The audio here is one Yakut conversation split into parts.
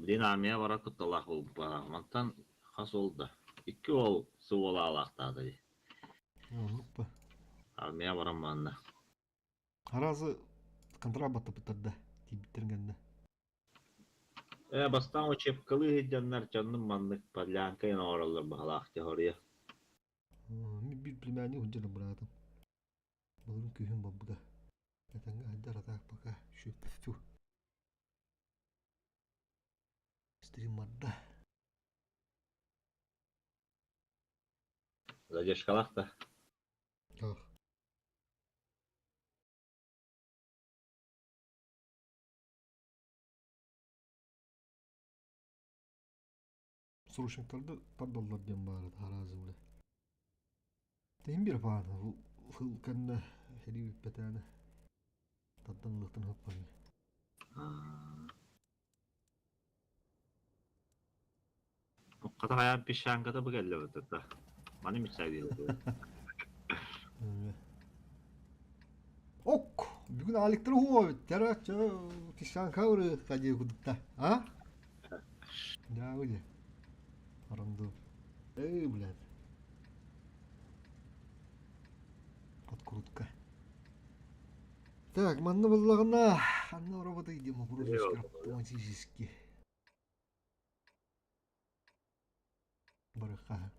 Блин, армия барар кутталаах буолбатах. Мантан хас уол да? Икки уол субуолаалаахтаата дии. Оннук ба. Армия баран манна. Аразы контракт баттаппыттар да тиийбиттэрин кэннэ. Э, бастаан учебкалыы сылдьаннар дьоннум маннык подлянка оҥороллор баһалаах теория. Мин биир племянник сылдьар быраатым. Былырыын күһүн буолбута. Этэҥҥэ сылдьар атаак пока шүөттү. Стрим барда. Задержкалаах да? Ах. Срочниктарды тардаллар диэн баара араас бile. Тиһин бир баана бу сыл кэннэ сэрии бүппэтээнэ тардан ылыахтан ыһыппаныы. Хата хайаан песчанката бу кэллэ бытта. Маны мечтаю. Ок, бүгүн Аликтар уһуобут. Короче, песчанка ырыахха дии кудукта. А? Да, были. Аранду. Эй, блядь. Открутка. Так, манна буллаҕына, ханна роботы идем грузочка автоматически. Барыха.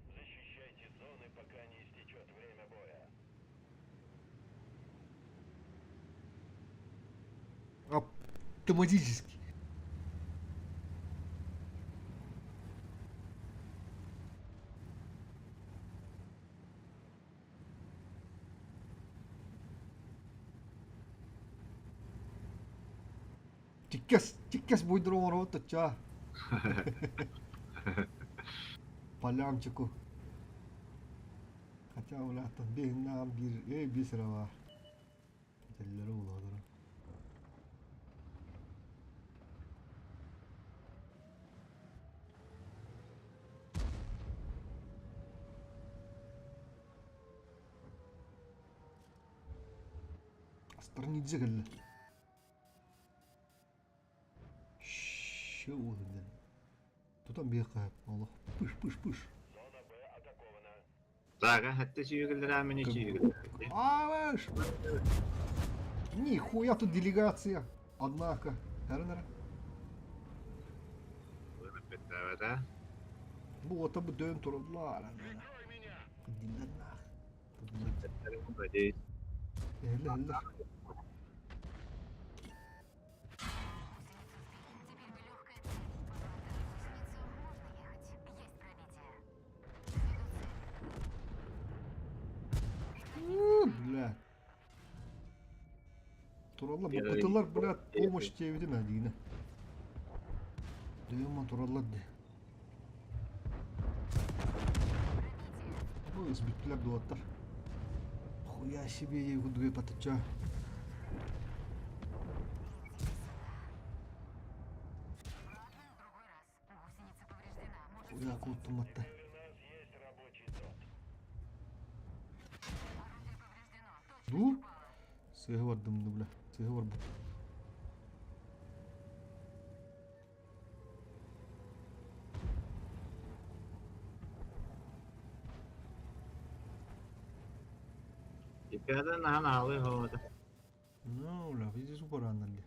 Защищайте зоны, пока не истечет время боя. Автоматически. Тиккэс, тиккэс буйдур оҥоробут таччаа. Полямчику. Хотя улааттан биһиннэҕим биир, эй биир сыра баар. Этэллэрэ улаатара. Астарнидзе кэллэ. Ща уолунан. Тутан биэххэ олох пыш-пыш-пыш. Так, хатта сүйүгүллэрээмини сүйүгүллэрэ. Аваш! Нихуя тут делегация. Однако. Эрэн Бу ота бу дөөн тураллар. Диннер нах. Эле эле. Бля. Тураллар, бу кытыллар, блядь, помощь диэбитим ээ диинэ. Дөйөн тураллар дии. Бу избиттилэр дуоттар. Хуя себе кудуге патыча. Хуя куттуматта. Ду? Сыһы бардым бля. Сыһы барбыт. Иппиада наһан аалыы хоҕото. Ну, бля, видишь, упараннар дии.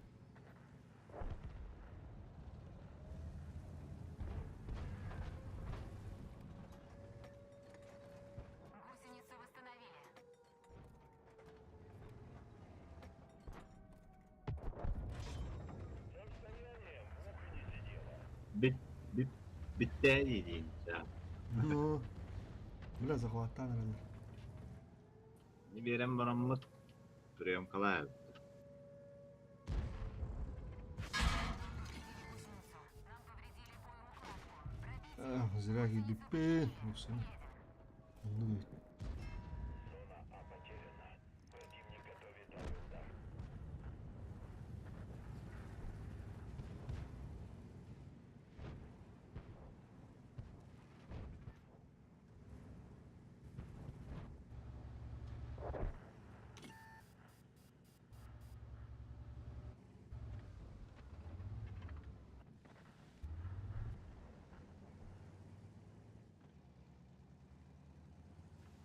Бит бит биттээ дии Ну, бля, захваттаан эрэллэр. Биэрэн бараммыт приемкалаа. Зря киирбиппин. Уксаны. Оннук эбит.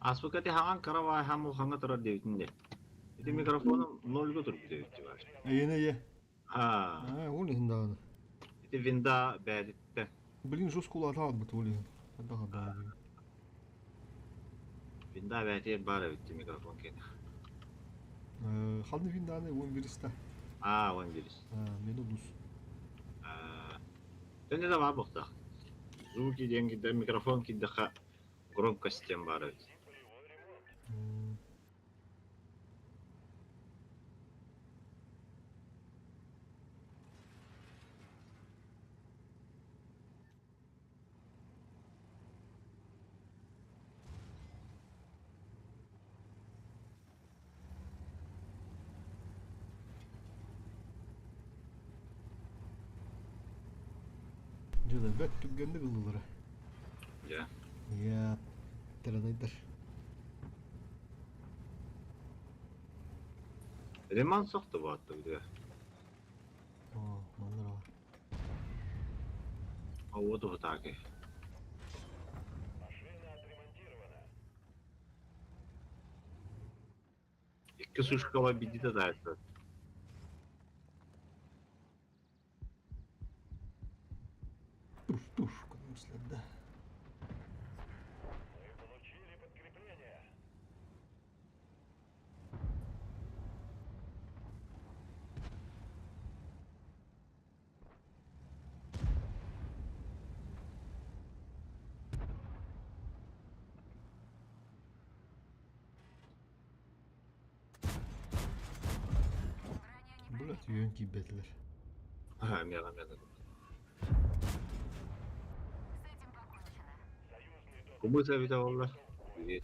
Ааспыкка ити хаҥан кыра баай хам улахаҥҥа турар диэбитин дии. Ити микрофону нольга турбут эбит дии. Эйиэнэ ийэ. Аа, Аа, ол иһин даҕаны. Ити винда бэйэтиттэн. Блин, жестко улаата хаалбыт ол иһин. Хайдах хаалбыт. Винда бэйэтигэр баар эбит дии микрофон киэнэ. Ханна виндааны уон бириста. Аа, уон бирис. Мен одус. Аа, Төнө да баар буолтаах. Звуки диэн киирдэ, микрофон киирдэххэ громкость диэн баар эбит. Дьэ, бэт түргэнник ыллылара. Дьэ. Иә, таранайдар. Ремонт сохто буолла бу. Оо, манна Оо, туһутааки. Машина отремонтирована. Икки сушкала бидите да. Туш, туш, көмүслэрдэ. Мы получили подкрепление. Блядь, үйөн киирбэтилэр. Аа, мега мега. Союзный дот Кумыс эбитэ буолла. Привет.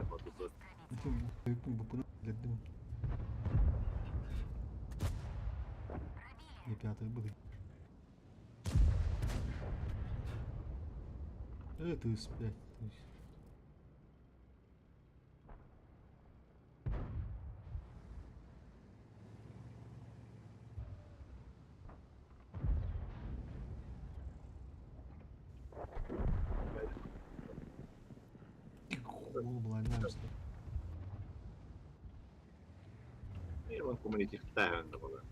Мототут. Ити бупуна билэрдим. Не пятый был. Это блядь. Ол булайнамсты. Ilman kommunitiittähän tavallaan.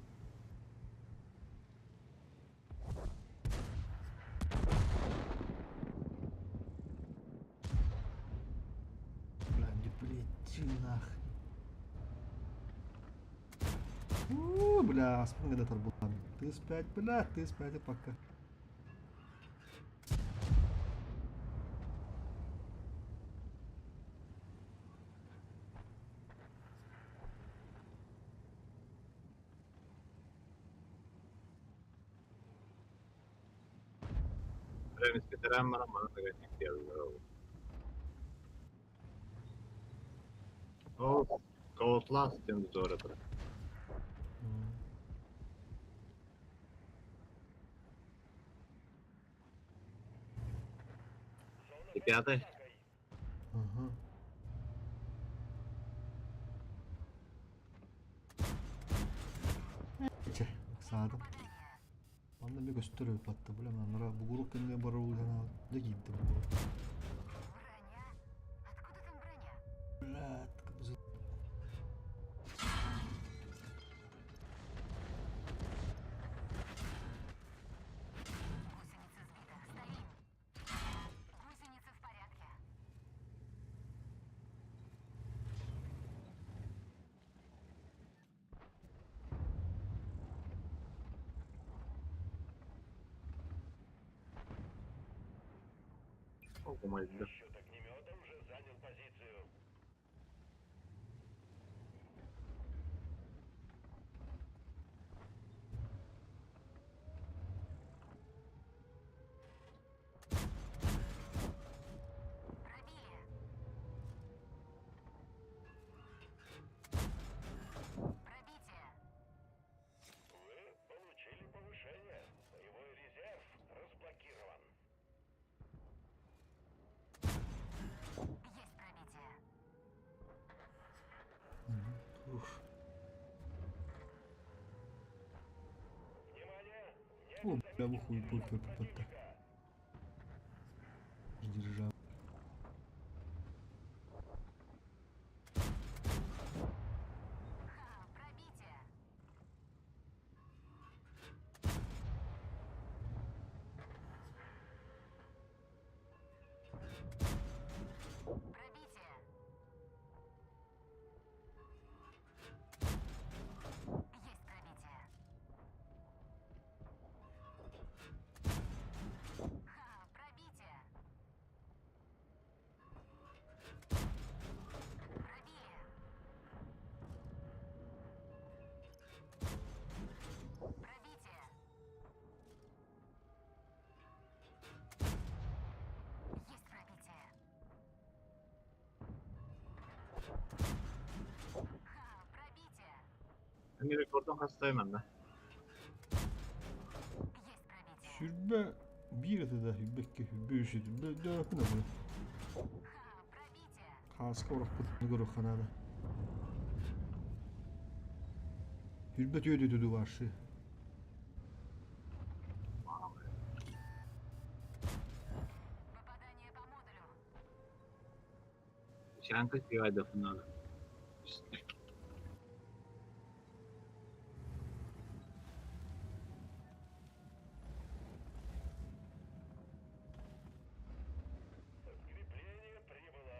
Бля, не плети нах. У, бля, спингада тарбулан. Ты спять, бля, ты спять и пока. Премискетерään mara mana О, Outlast диэн туора турар. Зона И под пятый. атакой. Ага. Чэ, саадым. Манна эмиэ көстөр эбит батта, бля, маннара бугурук кэннигэр барар улахан дьэ киирдэ бугурук. Блядь, кыбызы. О, кумайда. Расчет огнемета уже занял позицию. Вы получили повышение. Боевой резерв разблокирован. Ух. Внимание! В О, небе бля, заметен бухуй, дрон пульт, пульт, пульт. противника. Держа. Рекордун хастай манна. Сүрбэ биир этэ да, сүрбэ икки, сүрбэ үс, сүрбэ өйдөөбөппүн да буну. Хааска ураппыт көрүөххэ наада. Сүрбэ түөтү түдү баршы. Чанка киайдафына. Подкрепление прибыло.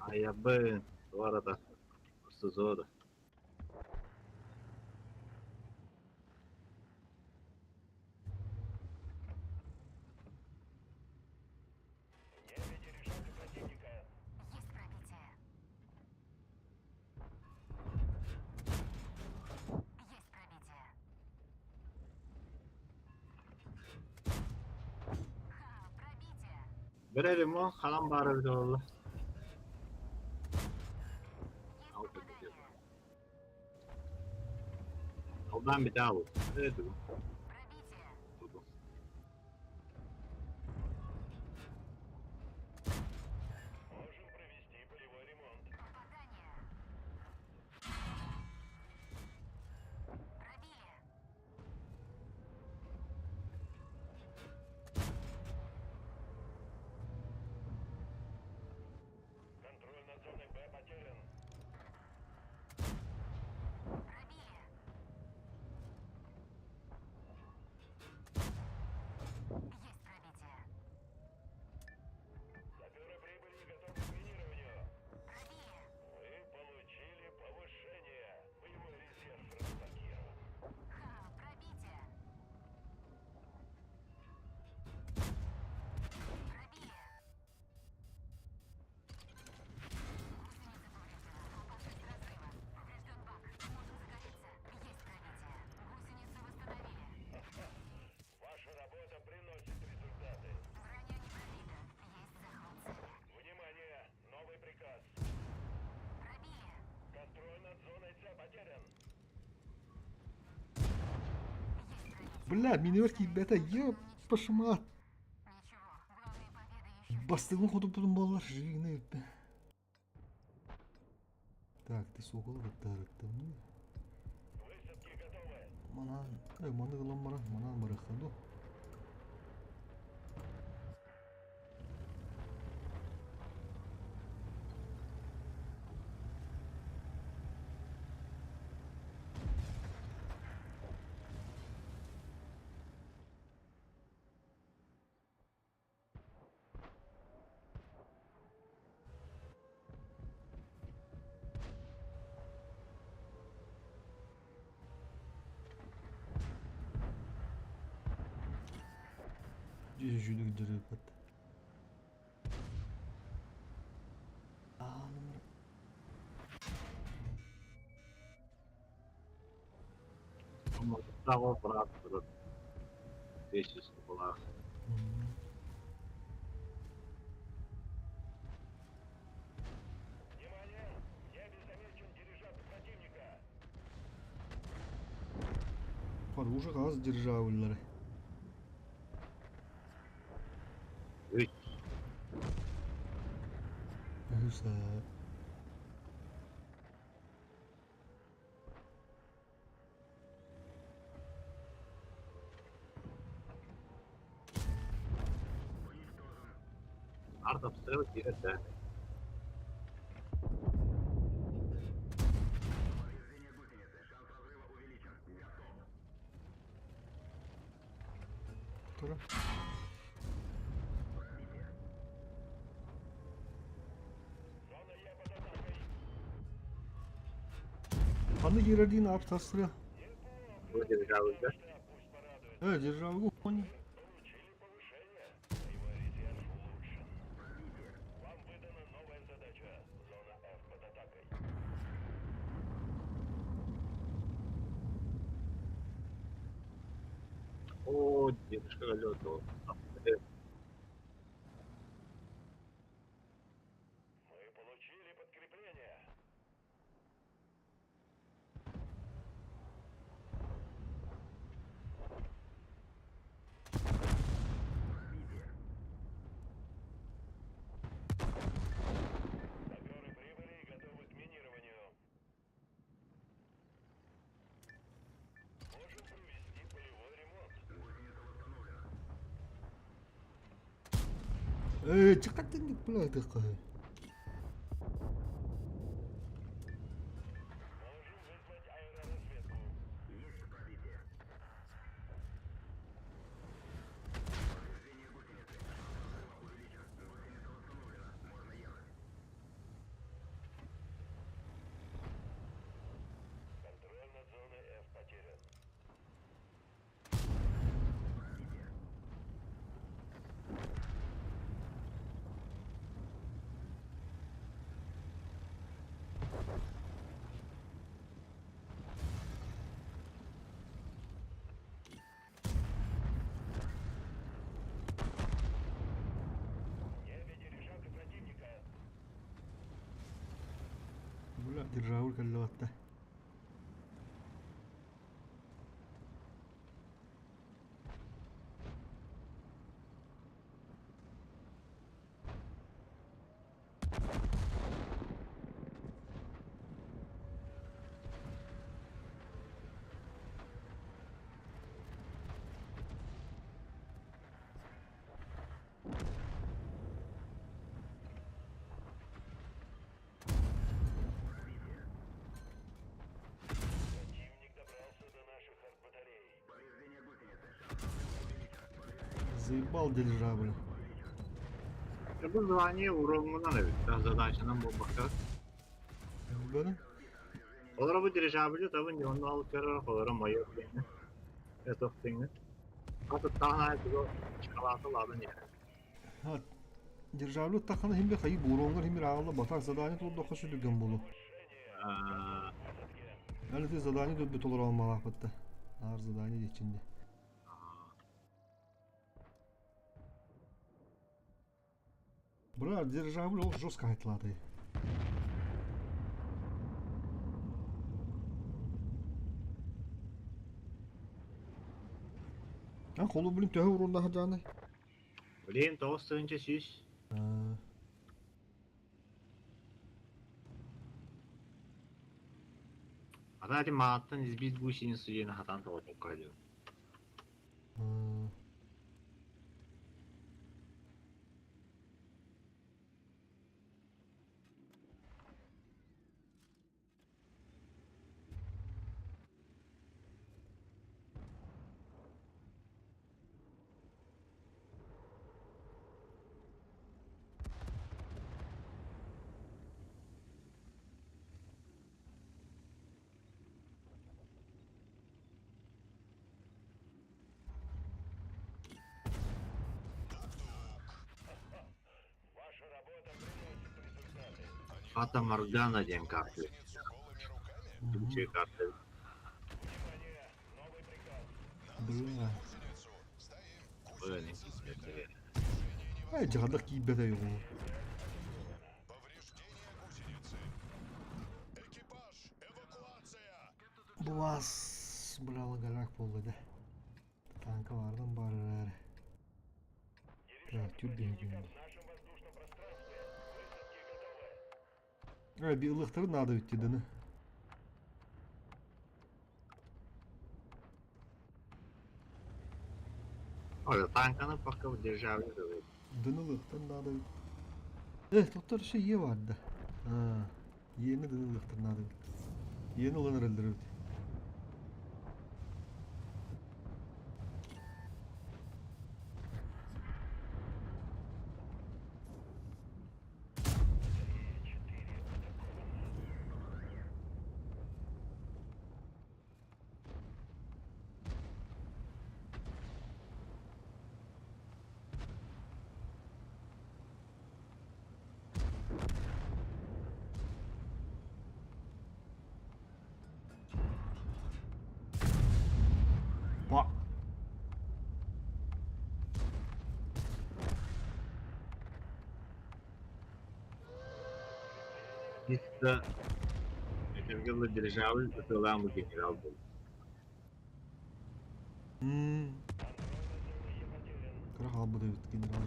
Айабын, туарада, устузода. В небе дирижабли противника. Есть пробитие. Есть пробитие. Ха, пробитие. Берерим ханан баар эбитэ буолла. Есть Алта попадание. Алдан битэ Э, Пробитие. Можем провести полевой ремонт. Попадание. Пробили. Контроль над зоной Б потерян. Пробили. Есть пробитие. Саперы прибыли и готовы к минированию. Пробили. Вы получили повышение. Боевой резерв разблокирован. Ха, пробитие. Пробили. Гусеница повреждена. Опасность разрыва. Поврежден бак. Можем загореться. Есть пробитие. Гусеницу восстановили. Ваша работа приносит результаты. Броня не пробита. Есть захват цели. Внимание! Новый приказ. Пробили. Контроль над зоной С потерян. Есть пробитие. Бля, минер киирбэтэ, еппашмат. Ничего. Главные победы еще Бастыгын хотуппутун буоллар, жигинэ үппэ. Так, ты соколу кыттаарыттым. Высадки готовы. Манан, э, маны ылан баран, манан барыхха ду. Дьэ дьүлүк Аа, номер. Того брат, тысяча была. Внимание! В небе замечен дирижабль противника. Оружие хас державлары. Үч. Үһүс Артобстрел киирэр Ханна киирэрдиин аптастырыа? Бу дирижабльга. Дирижабльга уһуон. О, дедушка лёд. Мы получили подкрепление. Саперы прибыли и готовы к минированию. Можем провести полевой ремонт. Ээ, чыкаттын бля тыккы. Можем вызвать аэроразведку. Контроль над зоной F потерян. В небе дирижабль противника. Бля, дирижабль кэллэбэтте. Противник добрался до наших артбатарей. Заебал дирижабль. Бу звание уровнунан эбит. Задачанан буолбакка. Үлэни? Олоро бу дирижабли табын дьонну алып көрөр, олоро майор диэни. Это тиңе. Аты таана туго шоколады ладын я. Ha, дирижабль тахана химбе хайы буроңгар химбир ағылы батак задание толдоққа сүдүгөн болу. Әлі те задание дөббүт олор алмалаах бытта. Аар задание дечинде. Бра, дирижабль ол жестко айтылады. А қолу блин төһө урунда хажаны. Блин, тоғыз тыһынча сүүс. Ата ати мааттан избит гусеницу диэн хатан тоҕотокко диэн. Ваша работа приносит результаты. Фата Моргана диэн карты. Үчүгэй карта. Внимание! Новый приказ. Бля. Быны. Ай, жаһардах киирбэтэ югу. Буас бля галак болду да. Танка баардан бар эрээри. Так, Дирижабль түрден противника күндү. в нашем воздушном пространстве. Высадки готовы. Ай, bir ылыктары надо битти дыны. Ой, танканы пока в дирижабле Дыны ылыктан надо бит. Токтор şey ye vardı. Ha. Yeni дыны ылыктар надо бит. Yeni olan öldürüldü. Батарея 4 атакована. Чисто этэргэ дылы дирижабль ытыалаан бу генерал буолла. Кыра хаалбыт эбит генерал.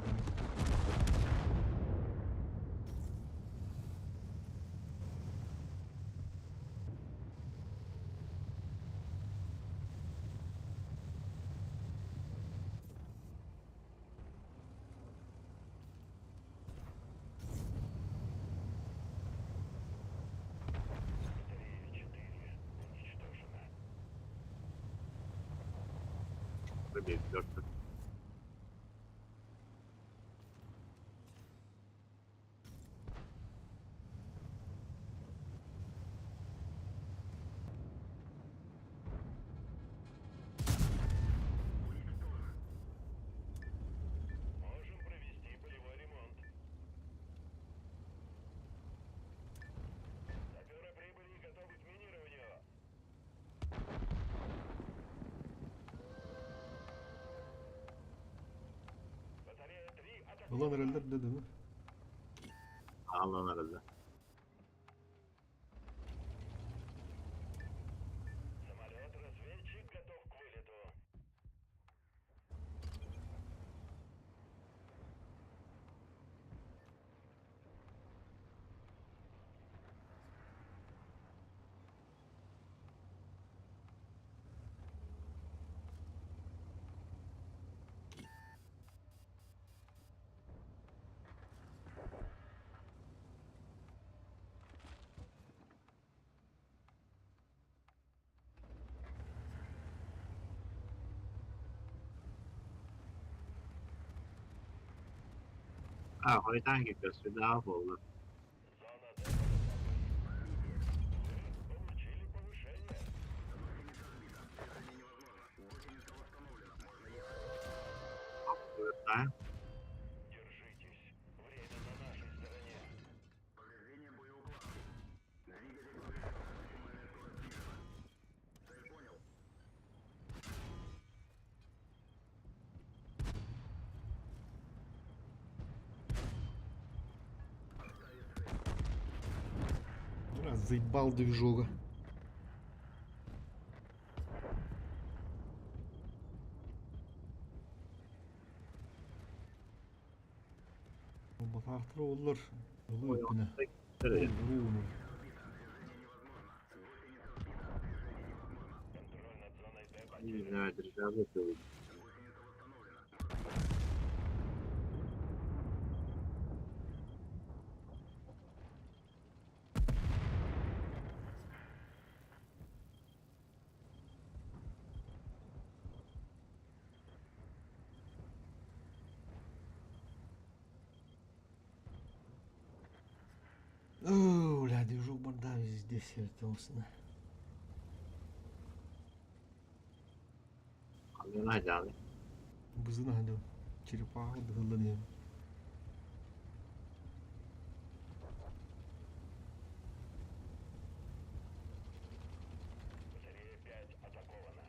Батарея 4 уничтожена. Пробей. Можем провести полевой ремонт. Саперы прибыли и готовы к минированию. Батарея 3 Ulan атакована. эрэллэр да дымы. Аалан арада. Самолет-разведчик готов к вылету. А, хойутаан көспүтэ буолла. Зона Д под атакой. Вы получили повышение. Овертайм. Держитесь. Время на нашей стороне. Раз заебал движога. Батаахтара оллар. Ылы өттүнэ. Ылы Контроль над зоной Д Не потерян. знаю, дирижабль ытыалыыр. О, бля, движок барда везде вертелся. Ханна дьаалы. Бызына хадым. Черепаха дыгылдан ем. Батарея 5 атакована.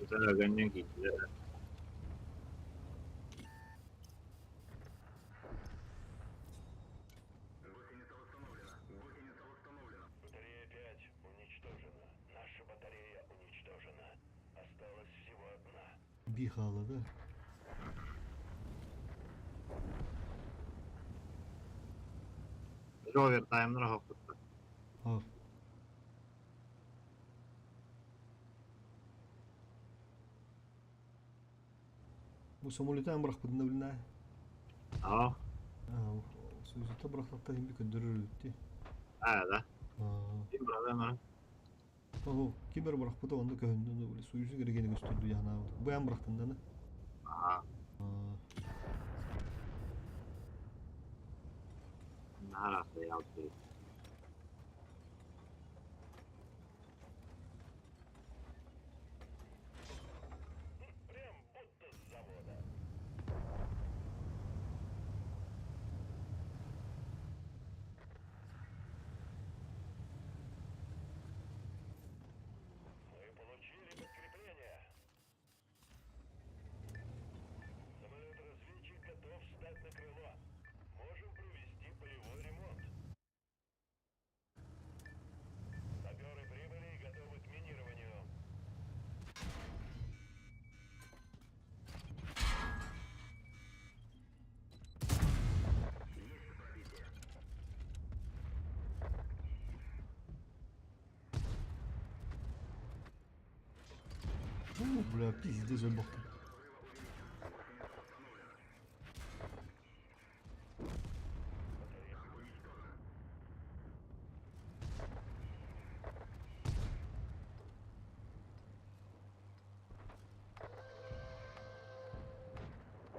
Утара өгөннөн киирдилэр. Батарея 5 уничтожена. Наша батарея уничтожена. Осталась всего одна. Бихала, да? Овертаймнар оһохпуттар. А, бу самолетан бырахпытын да билинэ. Аа, А, союзута бырахтахта химби көндөрөр үтти. аа да. Аа, Ким бырадан О, кимер бырахпыта онда көһүндү били союзу керегени көстөрдү яхана. Бу ян бырахтын да. Аа, Аа, наара ялты. Прям будто с завода. Мы получили Уу, бля, пиздец өлбөхтөр.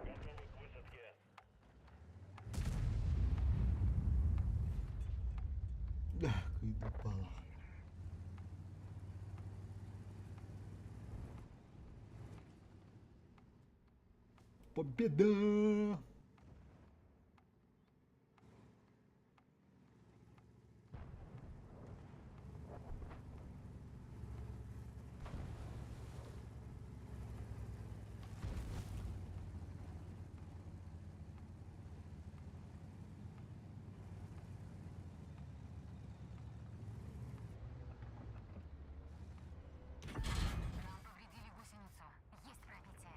Готовы к высадке. Кыйдыппалах. Победа! Нам повредили гусеницу. Есть пробитие.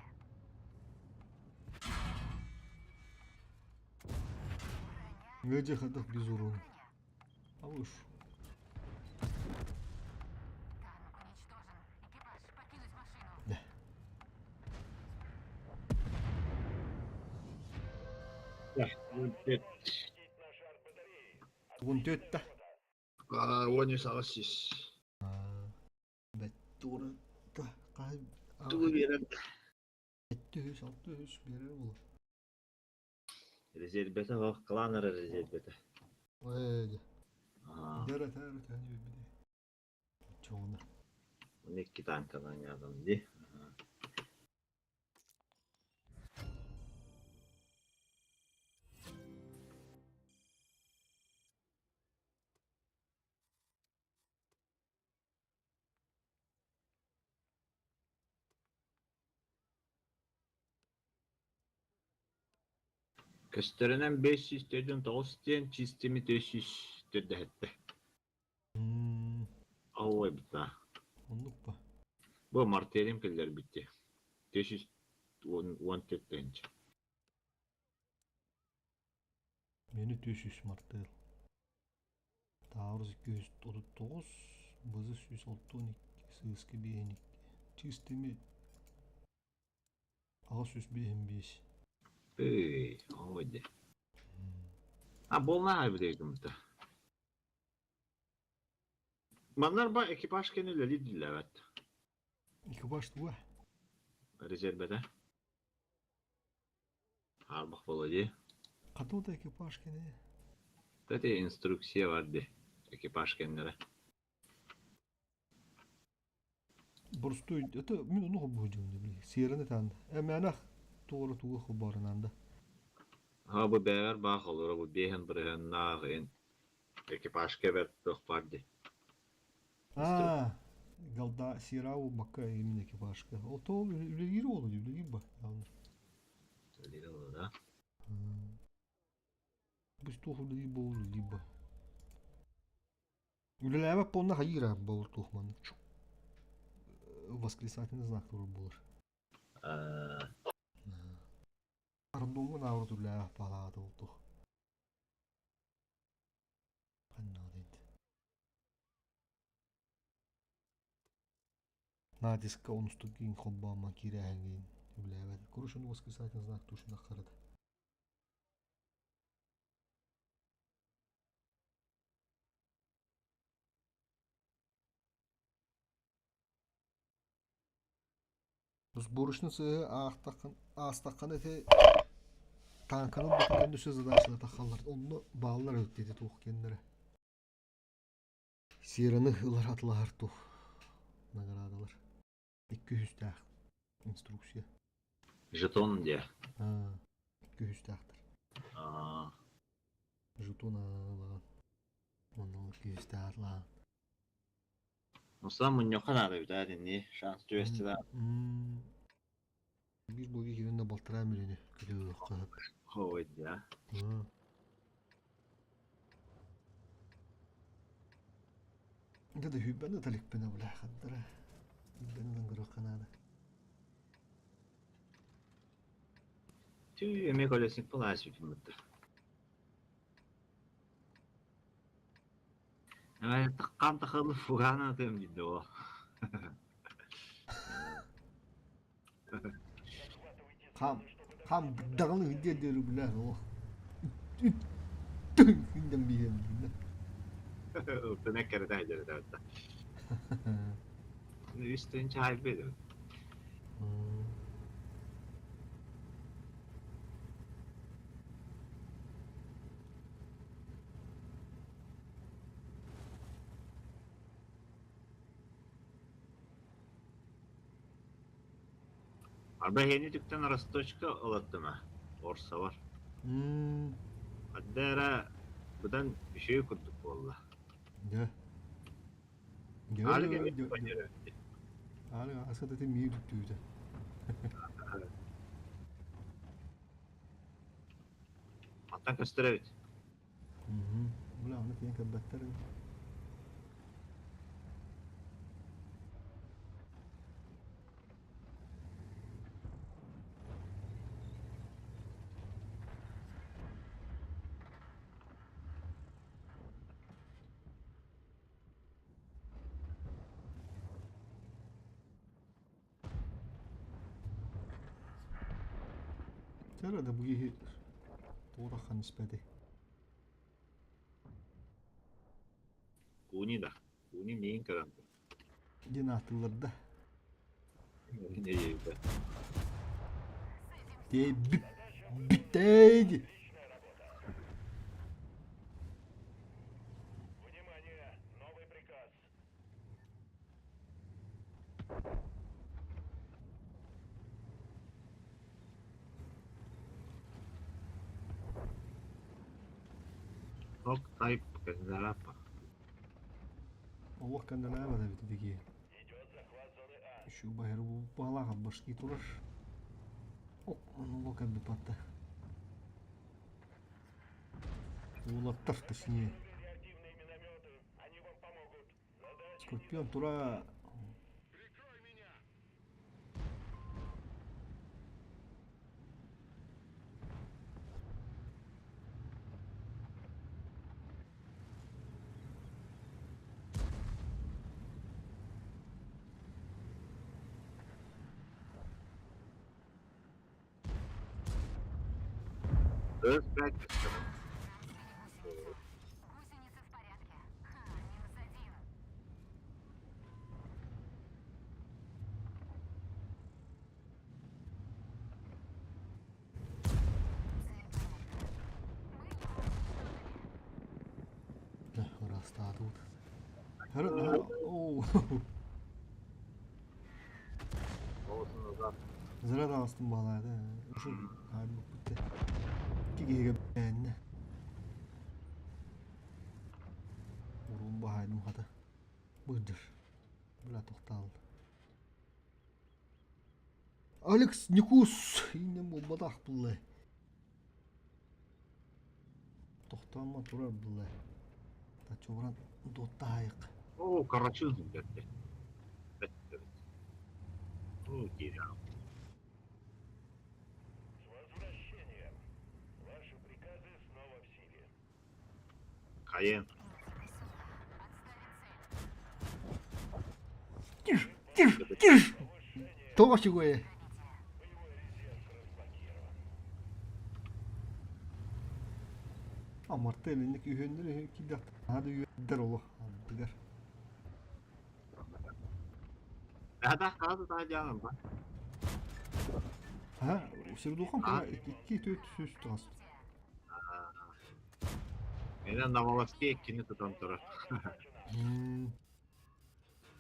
Броня. Где ходах без урона. Броня. А вы ж. Танк уничтожен. Экипаж, покинуть машину. Да. Защитить наши артбатареи. Вон тетя. Уон сис. Бэт тура. Та. Тугу биэрэн. 700, 600 берер olur. Резербете хоох, кланера резербете. Öyle. Аа, Дәрә тәрә тәрә bir Çoğunu. 12 танканан ядым ди. Көстөрүнэн 549 диэн чистими 400 төрдөһөттө. Ой, бita. Оннук ба. Бу мартелим келлер битти. 414 тенче. Мени 400 мартел. Taarruz 239, бызы 162, сыски 1 Чистыми 605. Эй, ой. А болна айбыдегимді. Маннар ба экипаж кенелери дилевет. Экипаж туа. Резерведе. Арбах болоди. Катода экипаж кене. Тәте инструкция барды. Экипаж кенелери. Борстой, это мен onu хобу блин. Серini тан. Әмәнах тугры тугы хобарынан да. Ha bu бәгәр бах olur, bu бehen бирген нагын. Экипаж кебет тох барды. А, галда сирау бакка именно экипажка. Ол то үлегир олу, үлегир ба. Лидер да. Бу тух үлегир бу үлегир ба. Үлеләбә понна хайра бу тухман. Восклицательный знак туры булыр. Ардуңун авыр үлеләбә палады ул тух. Канна дейт. Натиска онустукин хоббама кирәһәнгин үлеләбә. Курушун восклицательный знак тушына карады. Сборочницы астакан эти танканын бутан düşe задачалар тахаллар. Онну баалар өттеди тух кендere. Сираны ылар атлар тух. Наградалар. 200 тах инструкция. Жетон де. А, 200 тахтыр. А, Жетон алан. Онну 200 тахлан. Ну сам муньоха надо бит не шанс түбесте да. Bir boyu yerinde baltıra milini kötü kıhıp. Ой, да. Это да хүббәне таликпене була хаттара. Хүббәне лангыры канада. Түү эме колесник була сүтүмүттү. Эме таккан тахылы фугана тем диде о. Хам хам даҕаны диэн диэри билэр олох. Күндэн биһиэн билэ. Ылтына кэрэтэ дьэрэтэ. Үстэн чай бедим. Арба эһиэни түктэн росточка ылаттыма, орсовар. Адда эрэ быдан үчүгэй курдук буолла. Дьэ. Дьэ, Аалык эмиэ дьэ, банньары. Аалык асататы миир түтүүтэ. Мантан көстөр эбит. Бля, аны тиийэн кэлбэттэр ини. Чэ да бу киһи туох ахан испэтэй. Куни да. Куни миин көрөн. Диэн ааттыыллар да. Не Дии бүт бүттэйди. Внимание! Новый приказ. Ок тайп кэннэрапа. Олох кэннэлээбэт эбит ити Идет захват зоны А. Үчүгэй баһылаах башки турар. Ону кэлбит Уулаттар точнее. Реактивные минометы. Они вам помогут. Задача Скорпион тура Прикрой меня! Öz belki. Гусеница в порядке. Ха, минус один. Цель понятна. Мы его уничтожили. ырастаатыбыт. Оо. Olsun uzak. Зря даҕастым баҕалаата. Ушул бүттэ. Киһигэ бээннэ. Урун баһайдым хата. Быдыр. Бля тохтаалды. Алекс Никус иннем буолбатах булла. Тохтоонмо турар булла. Тачууран дуоттаһайык. Оо, карачын бэртэ. Бэт бэт. Оо, киирэ. С возвращением! Ваши приказы снова в силе. Хайын. Иди сюда. Отставить цель. Тиш, тиш, тиш. Тоҕо чугуйа. Боевой резерв разблокирован. А Мартель инник үһүөннэр киирдэх наһаа да үөрдэр олох ардыгар. Daha хазы да жаным ба. Ха, Сердухан кыра икки төрт сүүс таас. Менен Наволоски кини тутан турар.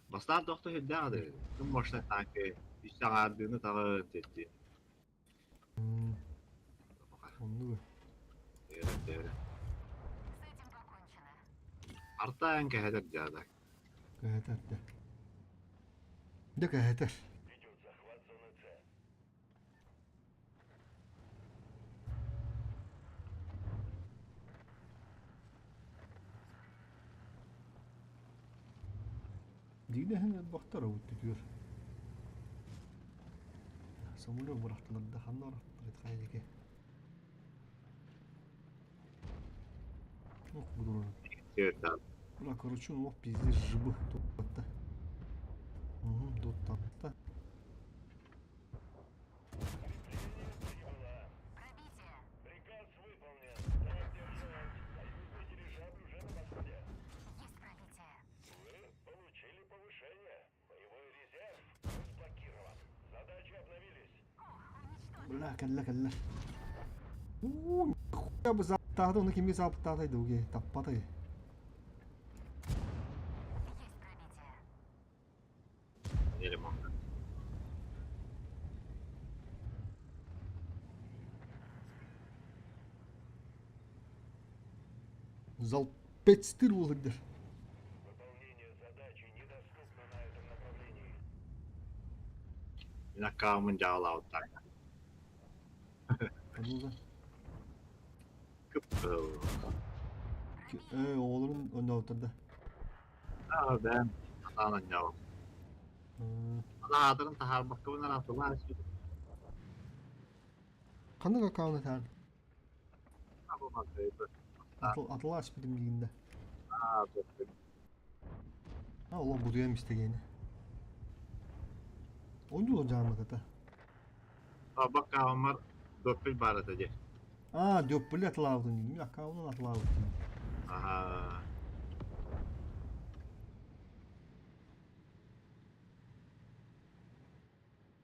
Бастаан тохто хүддэҕэ кым мощный танки үс саҥаардыыны таҕы тетти. Оннук. Тиэрэ тиэрэ. С этим покончено. Артаан кэһэтэр дьаада. Кэһэтэр да. Дэ кэһэтэр. Идет захват зоны С. Дигнэһин элбэхтэр үтүтүөр. Самолет бырахтылар да ханна барахтылар хайдыке. Ох, будурун. Тиэрэ Бля, короче, ну пиздец жыбы туттатта. Угу, туттатта. Бля, кэллэ кэллэ. Уу, хуя бы заптаата, ону кими заптаатай дуги, таппатай. Есть пробитие. Ремонт. Залпецтир буолар. Выполнение задачи недоступно на этом направлении. Мин аккаунмун дьаалаабыттар. Онуга. Кып-кыл. Э, оҕолорун оннообуттар да. Аа, бэм. Сатаан анньаабын. Анаатарын таһаарбаккабын араатылаа Ханнык аккаунт этään? Атылаас битим дигинде. Аа, А, ол бутуйан истегени. Онду жааматата. Баккааммар доппил баар этэ дии. Аа, дөппүлэ атылаабытын дии. Аккаунтун атылаабыт дии. Аhaa.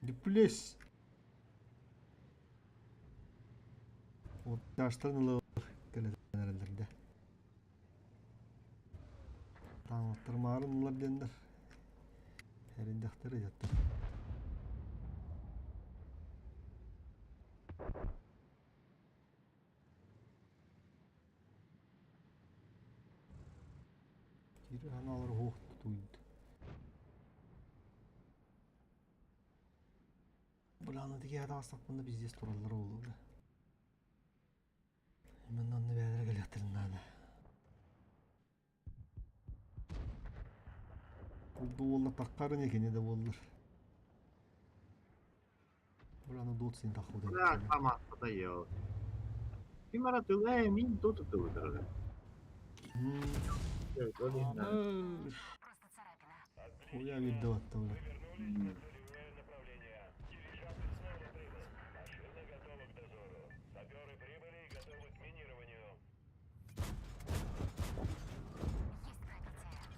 Дүппүлэс. Вот таштан ылы кэлэтэрэллэрдэ. Таҥаттармаарын ылар диэннэр. Эриндэхтэрэ дьаттар. Кири ханаалар уһуох тутуйд. Бля, тиги атаҕастахпына пиздец тураллар буолуо бля. Именно онно бэйэлэрэ кэлиэхтэрин наада. Кулду уолла таххарын кини да буоллар. Бля, ну дот син тахху Бля, хамаата йоо. Ким ара тылы мин туту тылы Просто царапина. Хуя виддаватта бля. Мы вернулись на целевое направление. Дирижабль снова прибыл. Машина готова к дозору. Саперы прибыли и готовы к минированию. Есть пробитие. Пробитие.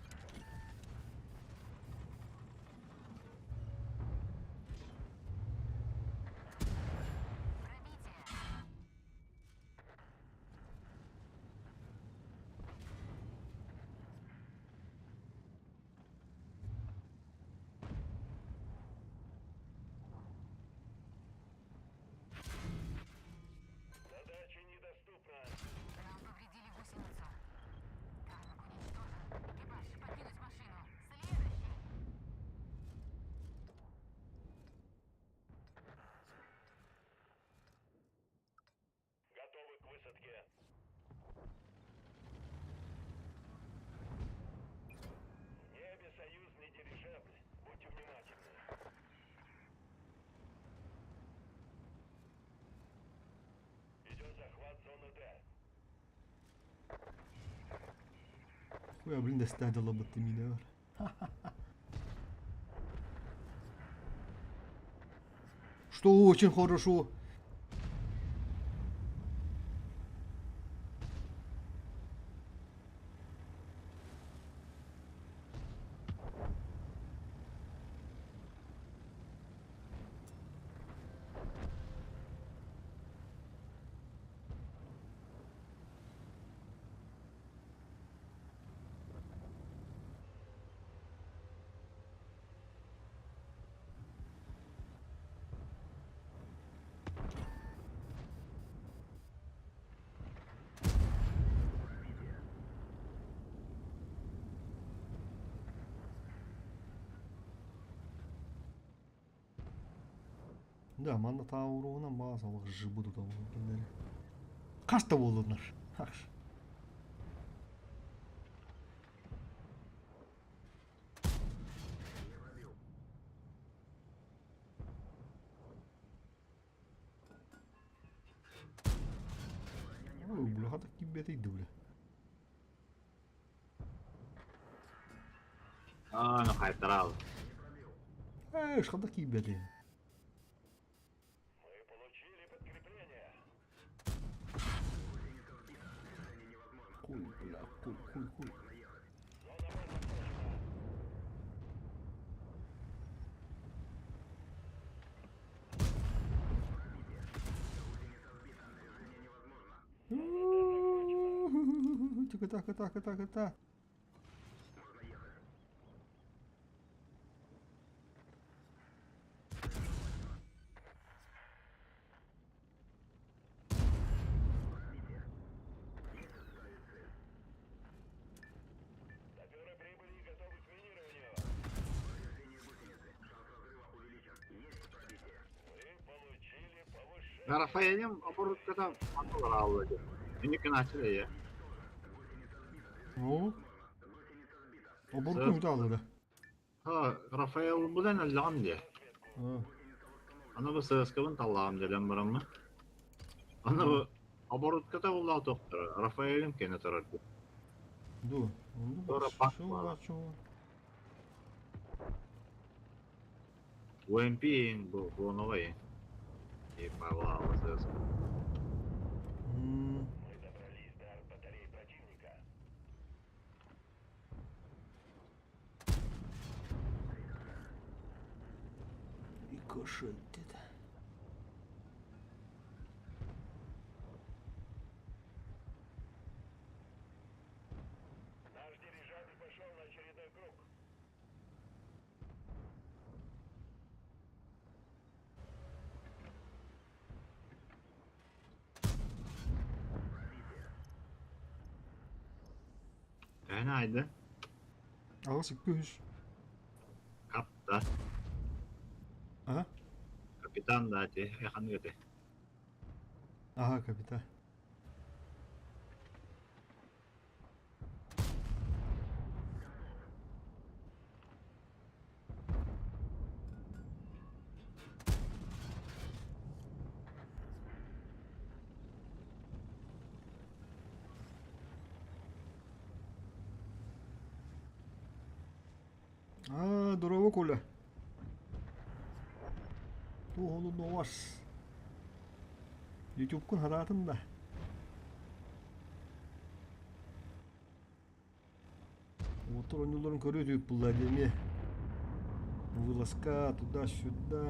Задача недоступна. Нам повредили гусеницу. Танк уничтожен. Экипаж, покинуть машину. Следующий. Готовы к высадке. В небе союзный дирижабль. Будьте внимательны. Идет захват зоны Д. Хуя блин дэстээх дьалабыт миинэ бар. Что очень хорошо. Да, манна тауруунан баас олох жыбы тута кинилэри. Хас да буоллуннар. Хаш. Ой, бля, хата кибетей бля. Аа, ну хайтарал. Эш, хата кибетей. Мы получили подкрепление. Хуй, бля, хуй, хуй, хуй. Зона Б захвачена. кыта кыта кыта кыта. Саперы прибыли и готовы к минированию. Вы получили повышение. Рафаэлем оборудката манна аалла диэн. Инникин аччы Оо. Оборудка утаалла да. Ха, Рафаэл булан өллөҕүм диэ. Аа. Аны бу сыаскабын таллаҕым дэлэн бараммын. Аны бу оборудката буллаах тохтор Рафаэлим кэнэ турар дии. Ду. Онду Туора пак Шо баар. чо. УМП бу Буоновай. И Павла сыаска. М. Мы добрались до арт-батареи противника. Рикошет это. Наш дирижабль пошел на очередной круг. Төһөнү айда? Аҕыс икки үһүс. Капта. Аха. Капитан да ати ханнык этэй? Аха, капитан. Аа, дорообо Коля. Туох олуннуос. Ютубкун хараатын да. Уоттар оонньуулларын көрүө түһүк булла дии эмиэ. Вылазка туда-сюда.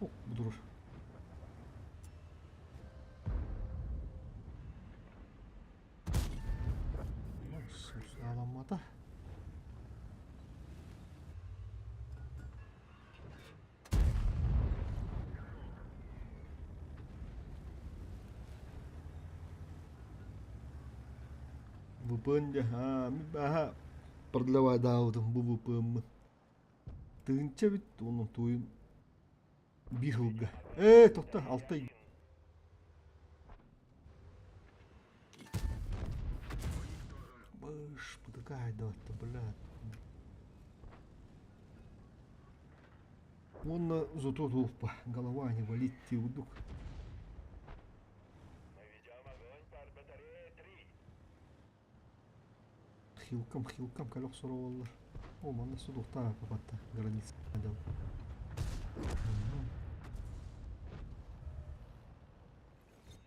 Ок, бу турар. Сааламмата. VPN дьэ аа мин бааһа продлевайдаабытым бу VPN-мын. Тыһыынча эбит уонна туйун биир сылга. Ээ тохто алта Быш, бытыкаайдыбатта, блядь. Уонна зато туохпа, голова не болит дии курдук. Мы ведем огонь по батарее 3. Хилкам, хилкам кэлэ охсор буоллар. О, манна судуохтаах попатта граница дьон.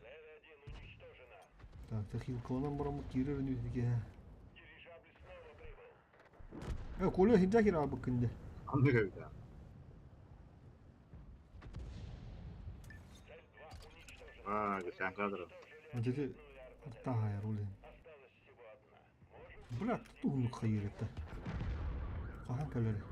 Цель 1 уничтожена. Так, ты хилкаланан бараммыт киирэр үнүтүгэ. Дирижабль снова прибыл. Э, Коля хинжа кираабыккын дьэ. Ханнык эбит аа? Цель 2 уничтожена. Аа, Гусянка турар. Антити артааһайар ол иһин. Осталась всего одна. Может, Бля, туһуннук хайыыр этэ. Хаһан кэлэрий?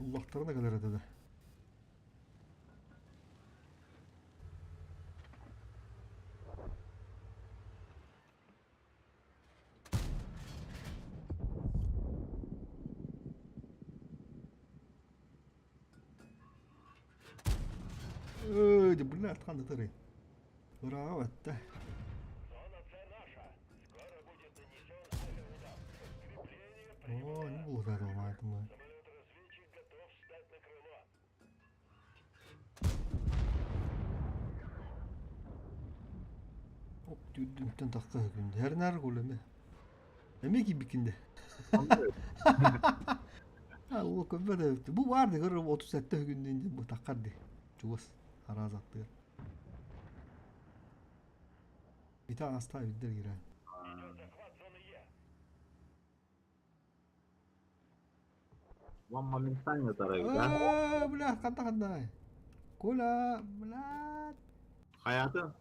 Уллахтарына кэлэр этэ да. Өө, бля, ханна тырый. Ырааҕа баттэ. зона С наша. Скоро будет нанесен авиаудар. Подкрепление Оо, прибыло. не булутаатым Самолет-разведчик готов встать на крыло. Оп, түүрдүнтэн тахха күндэ. Эрнаар кулэме. Эмиэ киирбиккин дэ. Ханнык эбит? А ол көрбөт эбит. Бу баар да көрөр 37 күннүүн диэн бу таххар дии. Чугас араас аттыгар. Ити аастаа үрдэр киирэн. Вам моментально тарайда. Э, бля, ханта хантай. Коля, бля. Хайатын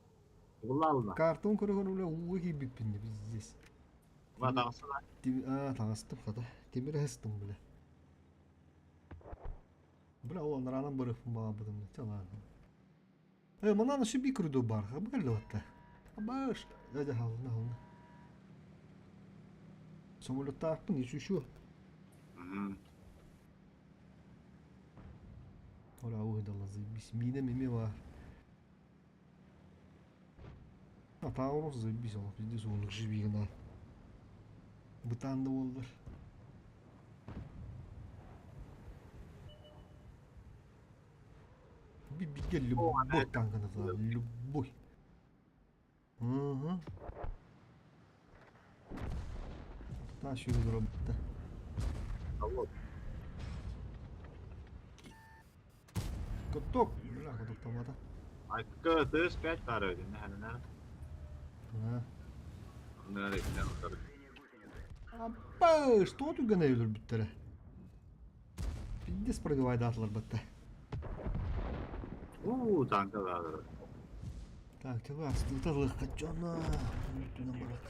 буллална. Картон көрө-көрө бля ууга киирбиппин де пиздец. Ва таҕысына. Аа, таҕыстым хата. Тимир ыһыстым бля. Бля, ол анараанан барыахпын баҕарбытым да, чэ ладно. Э, манан еще би круду бар, бу кэллэ батта. Абаш, дядя халына халына. Самолеттаахпын еще. Оля уһдалла заебись. Миинэ мими бар. А Таурус заебись, ол пиздец уунук живигина. Бытаан да буоллар. Бибиге любой танканы тылар, любой. Угу. Та сүүрэ робытта. Каток, бля, каток тамата. Айка тыс 5 пара ödün. Ханана. А. Нары Апа, что тут гана өлөрбүттэрэ? Пиздец пробивайдаатылар батта. У, танка баар. Так, чего, астыталыхха дьоно. Бүтүнэн барат.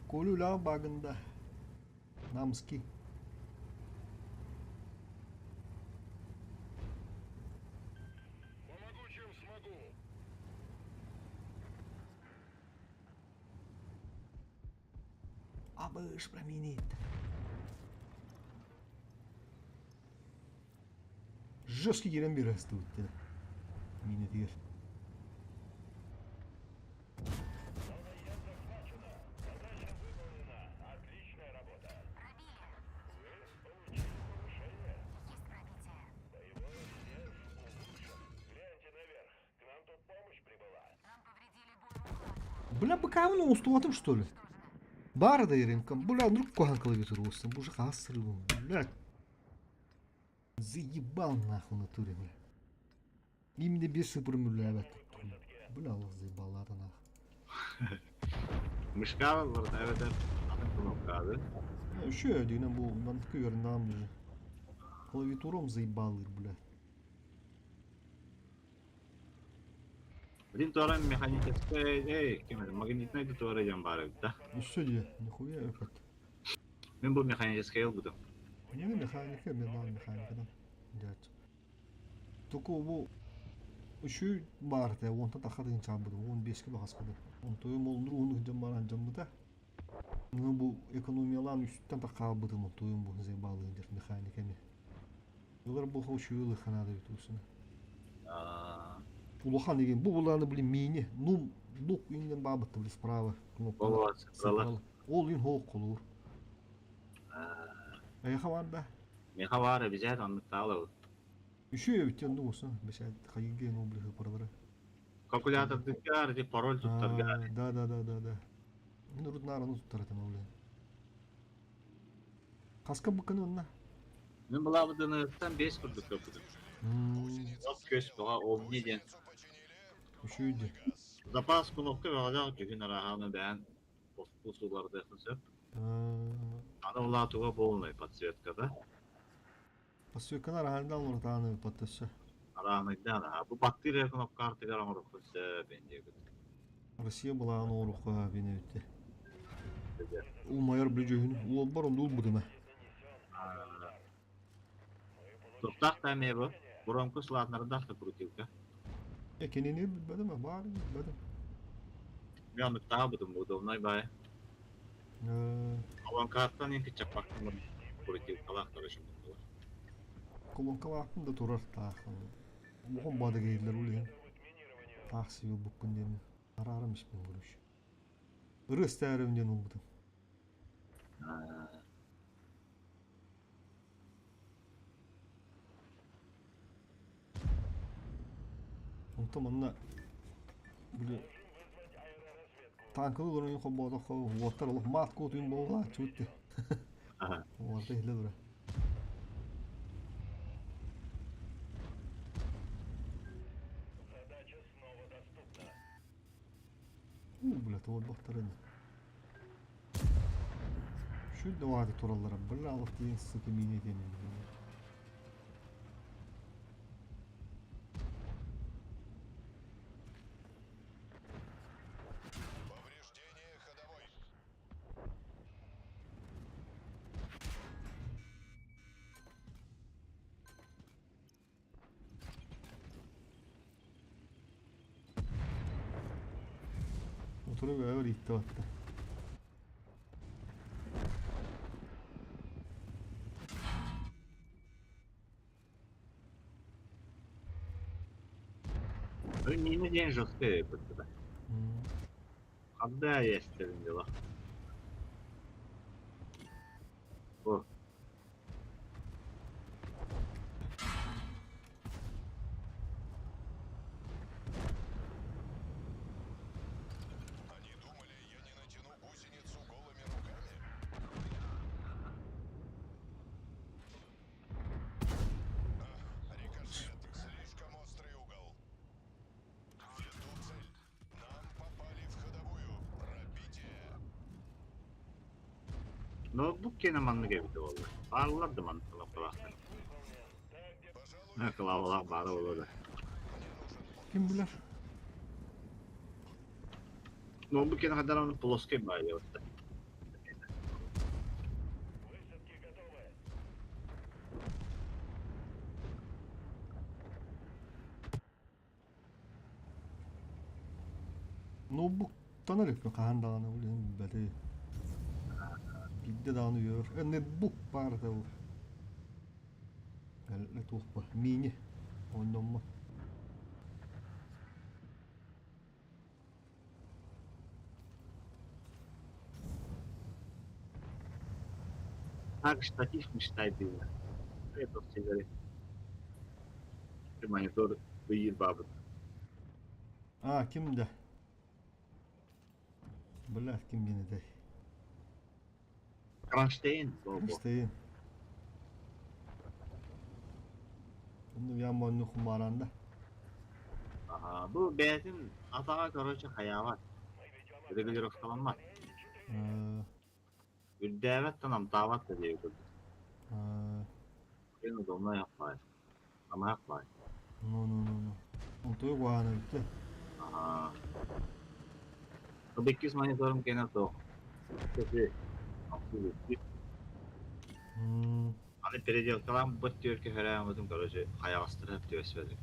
Коля багында. Намский. Помогу, чем смогу. Абыш проминит. Жесткий кирен бирасты өттеді. Мені тигер. Задача выполнена. Отличная работа. Пробили. Вы получили повышение. Есть пробитие. Боевой резерв улучшен. Гляньте наверх. К нам тут помощь прибыла. Нам повредили боеукладку. Бля, быкавны устуатым что ли? Бары да еренкам. Бля, вдруг кухан клавиатуру устам. Боже, хасрывым. Бля. Заебал нахуй натуре, бля. Именно без сыпырмүләбәт. Бля, Аллах заебал, ладно нахуй. Мышка бар, evet, атын кнопкады. Еще один был, нам такой нам же. Клавиатуром заебал их, бля. Один туара механическая, эй, кем это, магнитная туара дем бар да. Еще где? Нихуя этот. Мен бу механическая буду. Не механика, мен нам механика да. Дядь. Только бу еще бар да, он та хадын чабыды, 15 кило хаскады. Он то юм ол нуру жам баран жамбыта. Ну бу экономиялан үстүн та калбыды мо тоюм бу заебал дер механиками. Улар бу хош юлы ханады бит усына. Улахан деген бу буланы блин мини, ну лук инден бабытты блин справа кнопка. Болот, сыпрала. Ол ин хоок колур. Эха бар да. Меха бар, обязательно он металл. Еще я ведь ну усын, бешә хайге ну блин паралары. Калькулятор дыкар, де пароль тут таргар. Да, да, да, да, да. Мин руднар ну тут таратым блин. Хаска буканы онна. Мен была бы там 5 курдук көпүдүм. Оп көс буга обни ден. Еще иди. Запас кнопка багажак жүгүн араханы бән пусуларды хысып. Аны ула туга полный подсветка да. Подсветканы арахандан уртаны подтасы. Араныйдан, а бу бактерия кнопка артыгар оңорук хысы бенде. Россия была аны орукка бене битте. Ул майор биле жөһүн. Ул бар онда ул будыма. Туктак та ме бу. Буронку сладнарда да крутилка. Я кенени билбедим, бар билбедим. Мен аны таа будум удобной бай. Аванкарттан инки чапактын крутилкалар хорошо булды. Колонкалаахпын да турар таах. Улахан баада киһилэр ол иһин. Таах сиил буппун диэн араарам испин короче. Ырыа истээрим диэн ылбытым. Онтон манна били танкалы олорон холбоотоххо уоттар олох маат куотуйун буолааччыбыт дии. Уорда иһиллэ тура. Уу, бля, туолбахтара ини. Шүрдэ вааты тураллара, бля, алых диэн сука миинэ диэн Повреждение ходовой. Oturup öyle itti battı. Миинэ диэн жесткай эбит да. Ханда естебин дела. О. Они думали, я не натяну гусеницу голыми руками? Ах, рикошет. Слишком острый угол. Веду цель. Нам попали в ходовую. Пробитие. Ноутбук киэнэ маннык эбитэ буолла. Бааллар да маннык кнопкалаахтар. Пожалуй, Кылаабалаах баара буолуо да. Ким билэр? Ноутбук киэнэ хайдах аны плоскай баайа барда. Ноутбук танар үппүн хаһан даҕаны ол иһин билбэти. Биирдэ даҕаны үөр. Нетбук баар этэ ол. Туох ба? Мини. Онноммо. Так штатив мечтай было. Это всегда. Монитор ыйыр бабыт. А, ким да? Бля, ким диэн этэй? Кронштейн бо. Кронштейн. Онно я монну хумаранда. Ага, бу бэйэтин атаҕа короче хайаабат. Регулировкаламмат. Үрдээбэт да намтаабат да диэби курдук. Кыын удобнай аппай. Намыһах баай. Ну ну ну ну. Онтуй куһаҕана бүттэ. Аhaa. Бу иккис мониторум кэнэ суох. Аны переделкалаан быт түөркэ хөрөөммүтүм короче хайаҕастара түбэспэтим.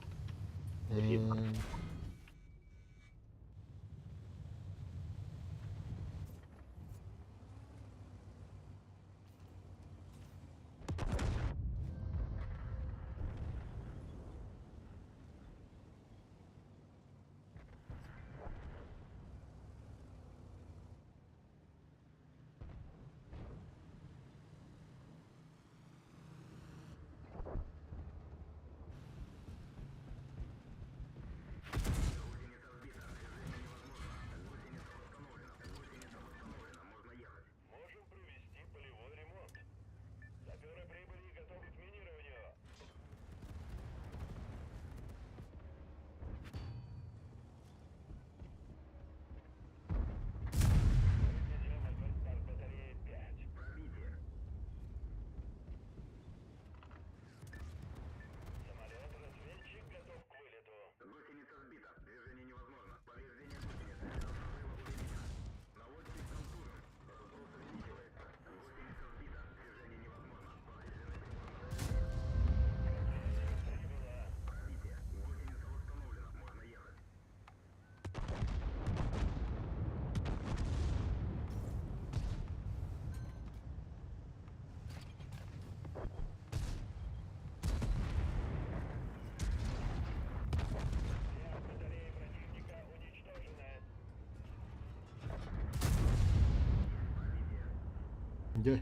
Дьэ.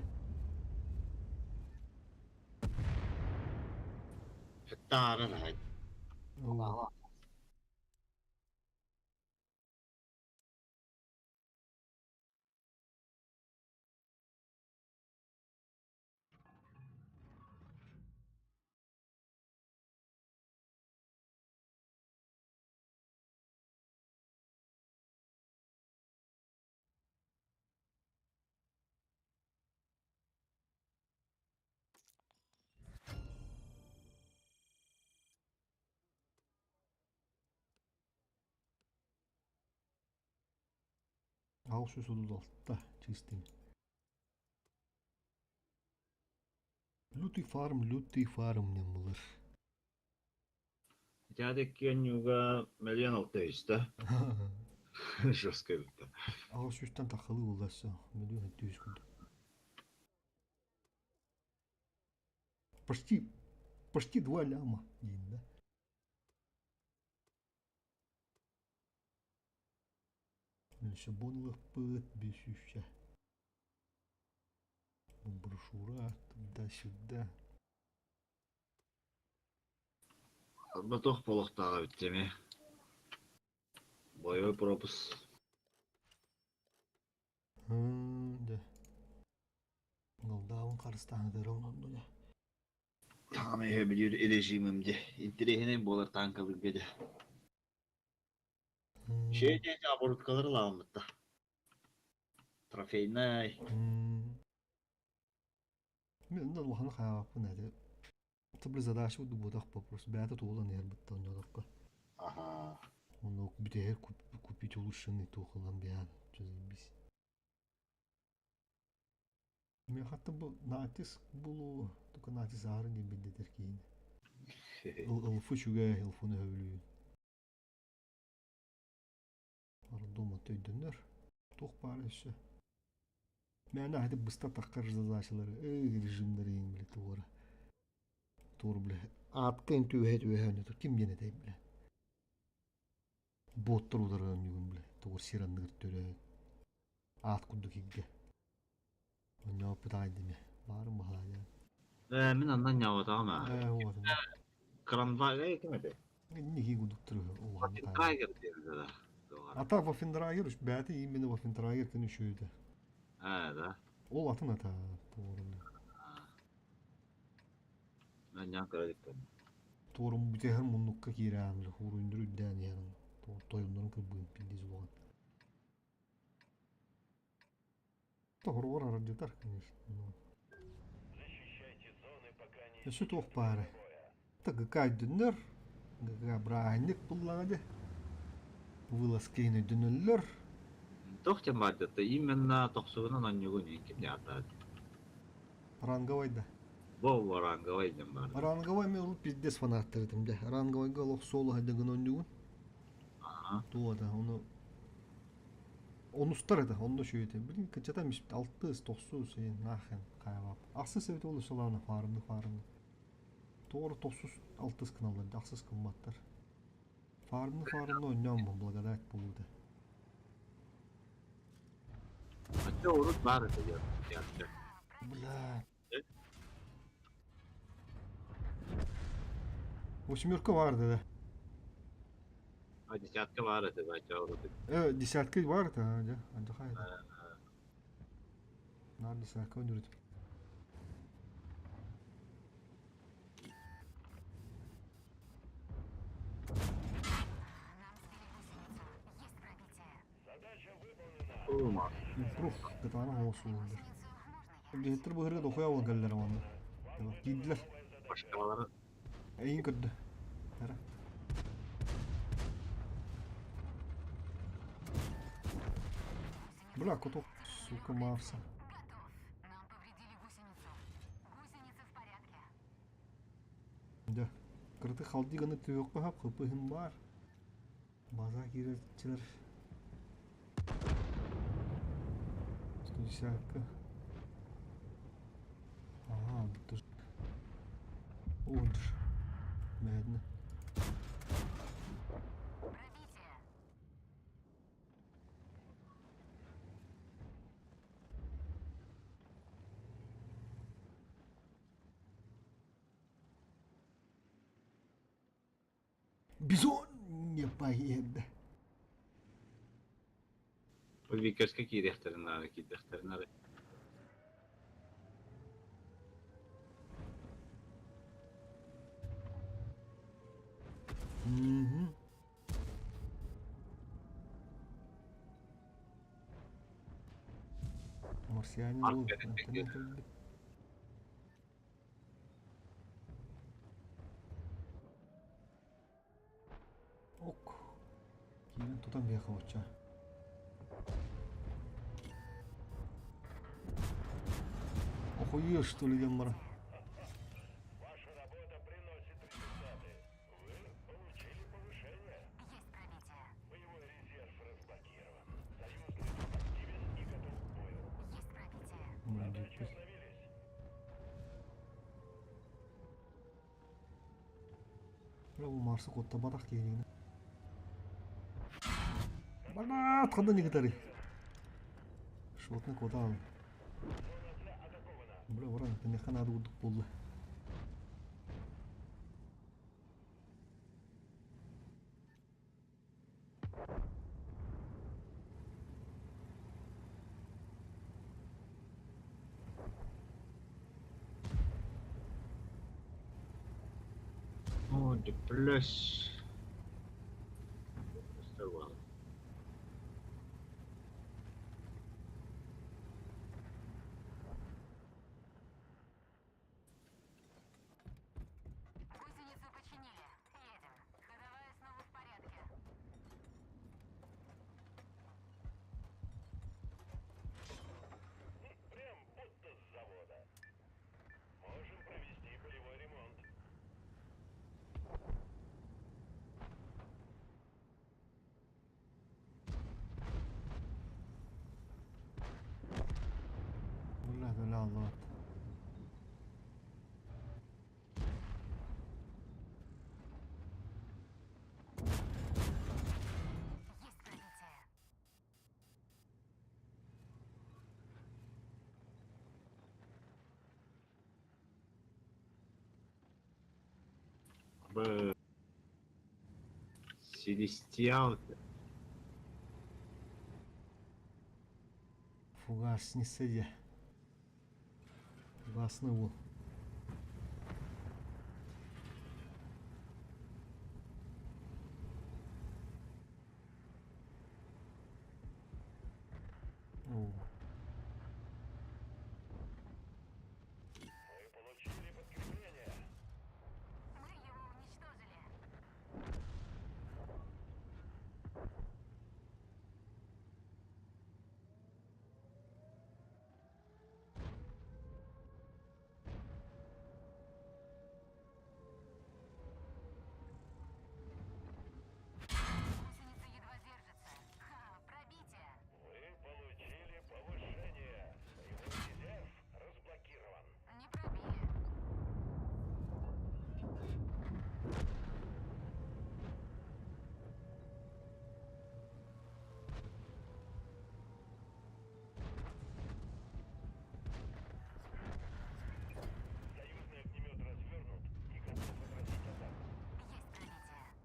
Таары раһай. Оо. 636 чистыми. Лютый фарм, лютый фарм диэн булар. Итээдик киэнньуга миллион алта үстэ. Жестко эбит. Аҕыс сүүстэн таххалыы булларса, миллион 700 курдук. Почти, почти два ляма диин да. Өссө буолуохпут 500 Брошюра туда-сюда. Алба туох буолуохтааҕа эбит эмиэ. Боевой пропуск. Дьэ. Ылдаабын харыстааһыныгар онно дьэ. Таҥам иһэ билиир режимим дьэ. Интэриэһинэй буолар танкалыырга дьэ. Шей диэки оборудкалары ылааммытта. Трофейнай. Мин онно улаханы хаалаппын этэ. Табы задача буотах вопрос. Бэйэтэ туолан иһэр бытта онньолорго. Аха. Ону бүтэһэр купить улучшенный туох ылан биһан. Что заебись. Мен хатта бу натиск булуу, только натиск аарын диэн билдэтэр киһини. Ылфы үчүгэй, ылфыны өбүлүүн. Дома өйдөнөр. Туох баар өссө. Мээнэ хати быста таххар задачалары, эй режимнери ең биле туора. Туора биле. Аатка эн түөһэ түөһэ өнөтөр. Ким диэн этэй биле. Боттор удары өннүгүн биле. Тугур сир анныгыр төрөөн. Аат курдук игге. Онньооппут аайдыме. Баарым баһаайаан. Ээ, мин аннан ньаҕатаҕым аа. Ээ, уотун. Кранвага ким этэй? Инники курдуктар улахан таайа. Тайгер диэн да. А так Вафендрагер бэйэтэ именно Вафендрагер күн үчүгэйдэ. Аа, да. Ол атын ата туорун. Манньаан көрө Туорун бүтэһэр муннукка киирээн хуруйдур үрдээн иһэн тойоннорун кырбыын пиндиз улахан. Тоһоругар аралдьытар, конечно. Өссө туох баара? ГК өйдөннөр, ГК бырааһынньык буллаҕа дьэ. Вылазка иһин өйдөнөллөр. Туох диэн баар дата именно тохсугунан онньугун иһин ким ааттаат? Ранговай да. Бо ранговай диэн баар. Ранговай мен урут пиздец фанаттар этим дьэ. Ранговайга олох соло хайдагын онньугун. Туота ону онустар это онно үчүгэй этэ. Блин, кыччатан испит алтыс, тохсус, нахрен хаайбап. Ахсыс эбит ол ысылаана фаарымны фаарымны. Тоҕо тохсус алтыс гыналлар, ахсыс гымматтар. Фаарымны фаарымны ойноон бу благодать буолуута. Оччо урут баар этэ диэн. Бля. Восьмерка баар да. А десятка баар этэ да оччо урут. Десятка баар этэ, дьэ, алдьархай этэ. Наар десятка өнүрүтүм. Нам сбили гусеницу. Есть пробитие. Ума. Импрув кытаанах оҥостуллар. Гусеницу можно ехать. Биһиттэр быһырга дохуя буолан кэллэр уонна. Киирдилэр. Башкалары Эйин көрдө. Ара. Бля, куток, сука, Марса. Готов. Нам повредили гусеницу. Гусеница в порядке. Дьэ, кыраты халдыы гына түһүөххэ сөп, хыпыһын баар. База киирээччилэр 110-ка. Ага, тут Удж. Медно. Пробитие. Бизон не поеду. Ол Викерскэ киириэхтэрин наада, киирдэхтэринэ эрэ. Мгм. Марсианин Марк уол кэлэн антенна кэлбит. Ок. Киирэн тутан биэхэ оччо. Охуешь, что ли, диэн баран. Ваша работа приносит результаты. Вы получили повышение. Есть пробитие. Боевой резерв разблокирован. Союзный активен и готов к бою. Есть пробитие. Задачи обновились. Бу Марсы куоттарбатах киһини. Барбаат ханна никытары. Шотны куотаан. Бля, баран, тэнэхэ наада курдук буолла. О, плюс. Вставал. Гусеницу починили. Едем. Ходовая снова в порядке. Прям будто с завода. Можем провести полевой ремонт. Бля, бля, Аллах. Есть пробитие. Б. Селестиал. Фугас не сидя. Фугасный уол. О, Мы получили подкрепление. Мы его уничтожили. Гусеница едва держится. Ха, пробитие. Вы получили повышение. Боевой резерв разблокирован. Не пробили. Союзный огнемет развернут и готов отразить атаку. Есть пробитие.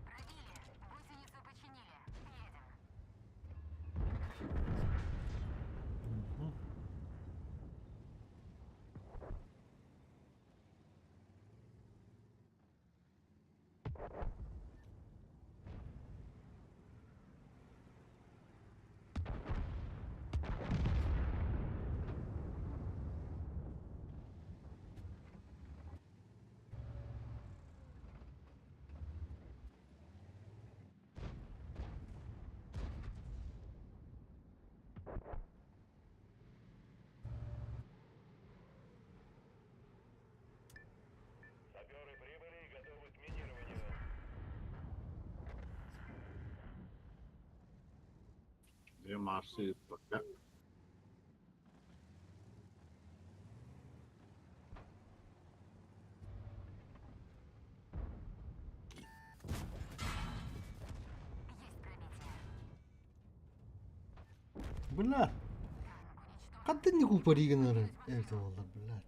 Пробили. Гусеницу починили. Едем. мгм. Саперы прибыли и готовы к минированию. Две Марсы пока. Есть пробитие. Бля, Танк уничтожен. хантан не купаригнары. Это wallah, бля.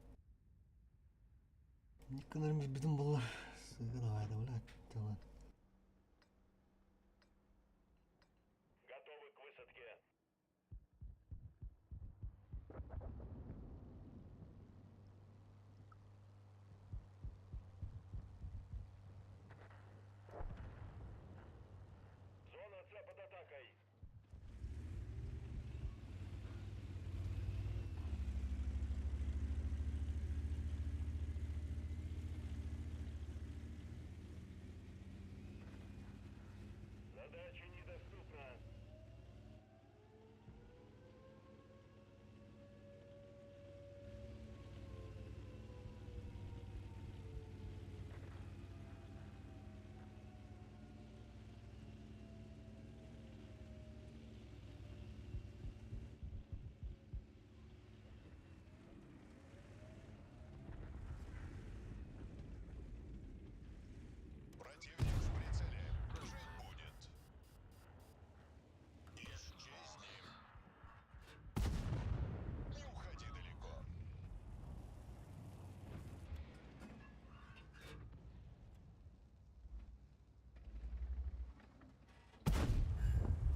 Никонорым билбитим буоллар, сыыга давай да блядь, тылын. Готовы к высадке. Зона С под атакой. Задача недоступна. Противник в прицеле. Жить будет. Исчезни. Не уходи далеко.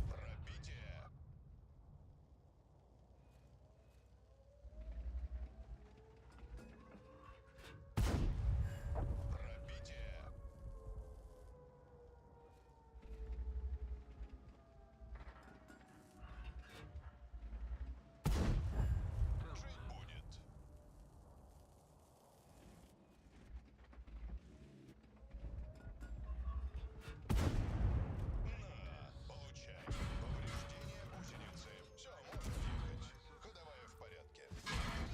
Пробитие. Пробитие. Жить будет. На, получай. Повреждение гусеницы. Все, можем ехать. Ходовая в порядке.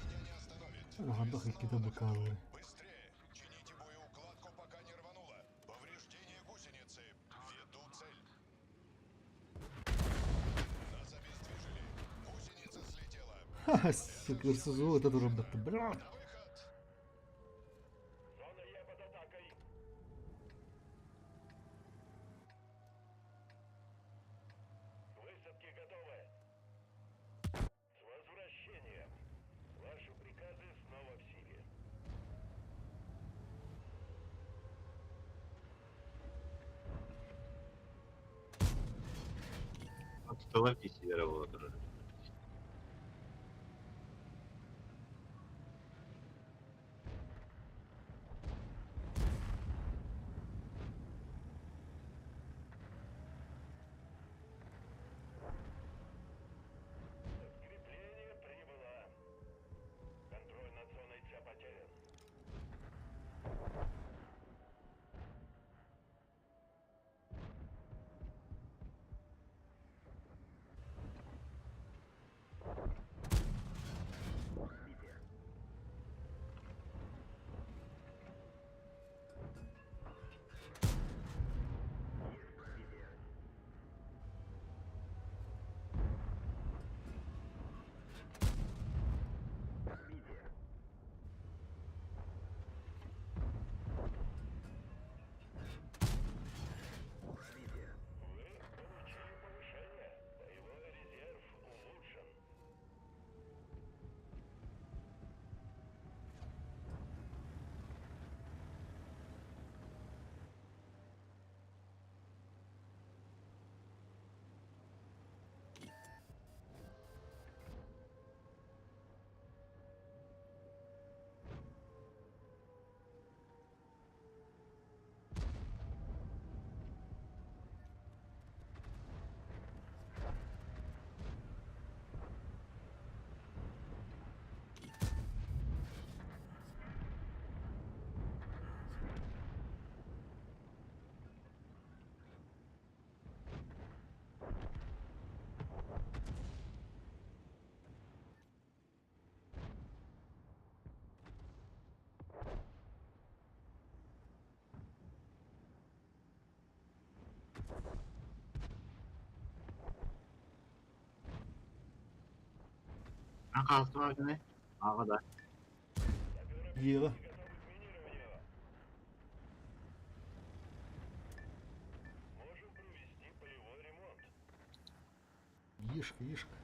Меня не остановит. Хайдах иккитэ быкаалыы. Быстрее! Чините боеукладку, пока не рвануло. Повреждение гусеницы. Веду цель. Нас обездвижили. Гусеница слетела. Ха, сука, РСЗО это тоже, блядь. На выход! Зона Е под атакой. К высадке готовы. С возвращением. Ваши приказы снова в силе. Туталар киһилэрэ буола турар. Подкрепление прибыло. Контроль над зоной С потерян. Вы получили повышение. Боевой резерв улучшен. Хаастыбар гыны аҕа да Саперы Ева. готовы к минированию. Можем провести полевой ремонт. Ешка, ешка.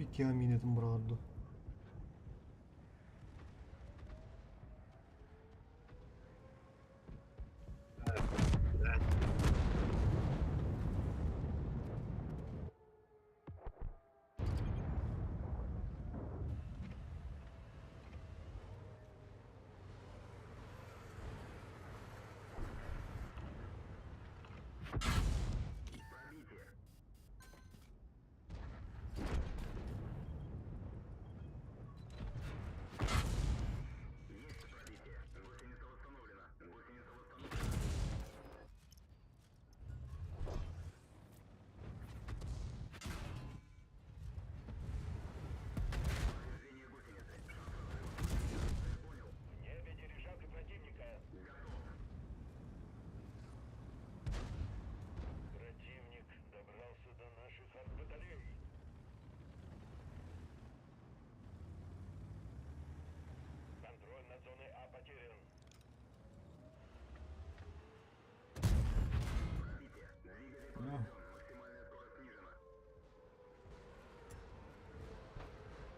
Икки минутын быраҕар дуу? В небе дирижабли противника. Противник добрался до наших артбатарей. Контроль над зоной А потерян.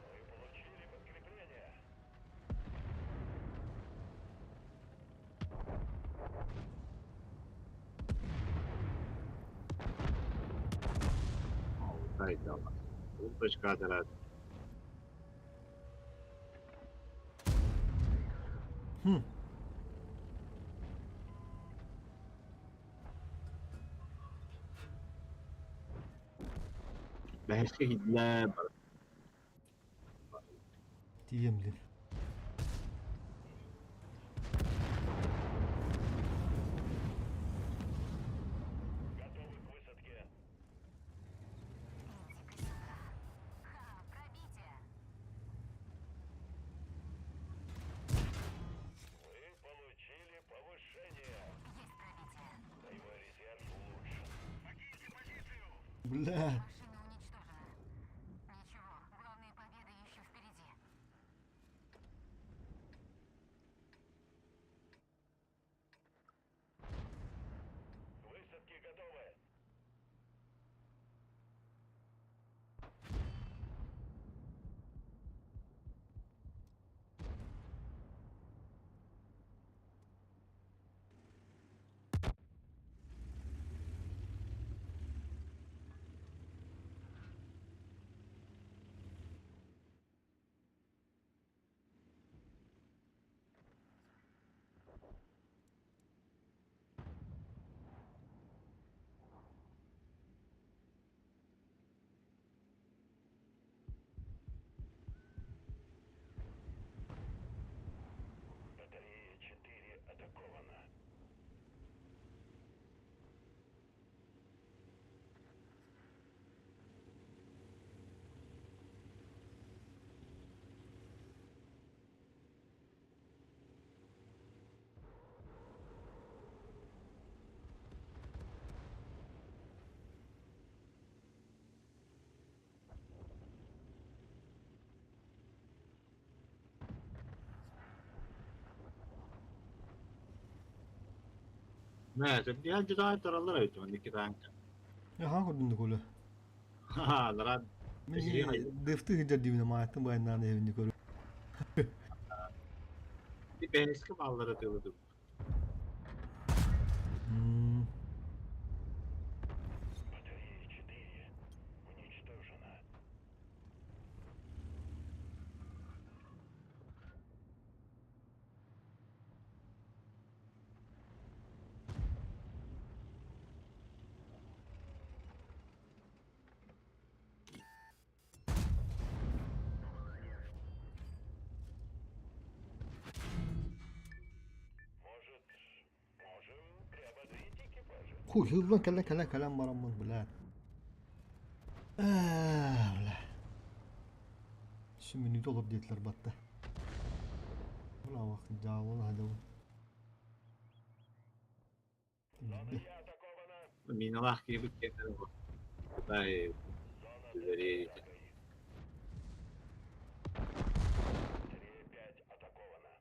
Мы получили подкрепление. Точка атарат. Бэһэскэ иһиллэ Тиийэн билин. Готовы к высадке. Иди-ка сюда. Ха, пробитие. Вы получили повышение. Есть пробитие. Боевой резерв улучшен. Покиньте позицию! Бля. Машина уничтожена. Ничего, главные победы еще впереди. К высадке готовы. Батарея 4 атакована. Нэ, дьэ тараллар эбит маннык танка. Хаан көрдүн коля. Ха, лара Мин дефти хиджар дибине мааттын байнаан эбинни көрү. бэһэскэ бааллара тылыдым. Батарея 4 уничтожена. Может, можем приободрить экипажи? Хуй, хыллан кэлэн кэлэн кэлэн бараммын, бля. Аа, бля. Сүмүнү олор диэтилэр батта. Бля, вакыт жаалын хадабын. Зона Е атакована. Миналаах киһи киэннэр Кытай Зона Д Батарея. под атакой. Батарея 5 атакована.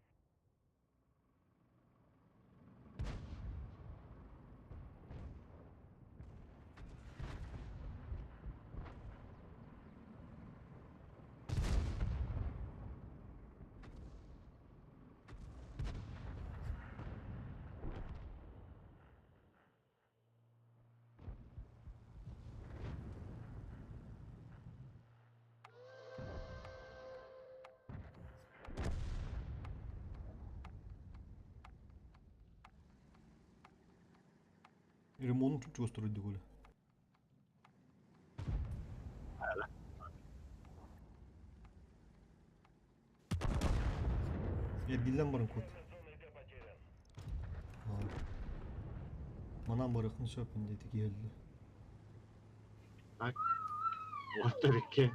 Ремонт чугас турар дии. Эргиллэн баран кут. Манан барыаххын сөп диэтик иһэллэ. Так. Вот икки.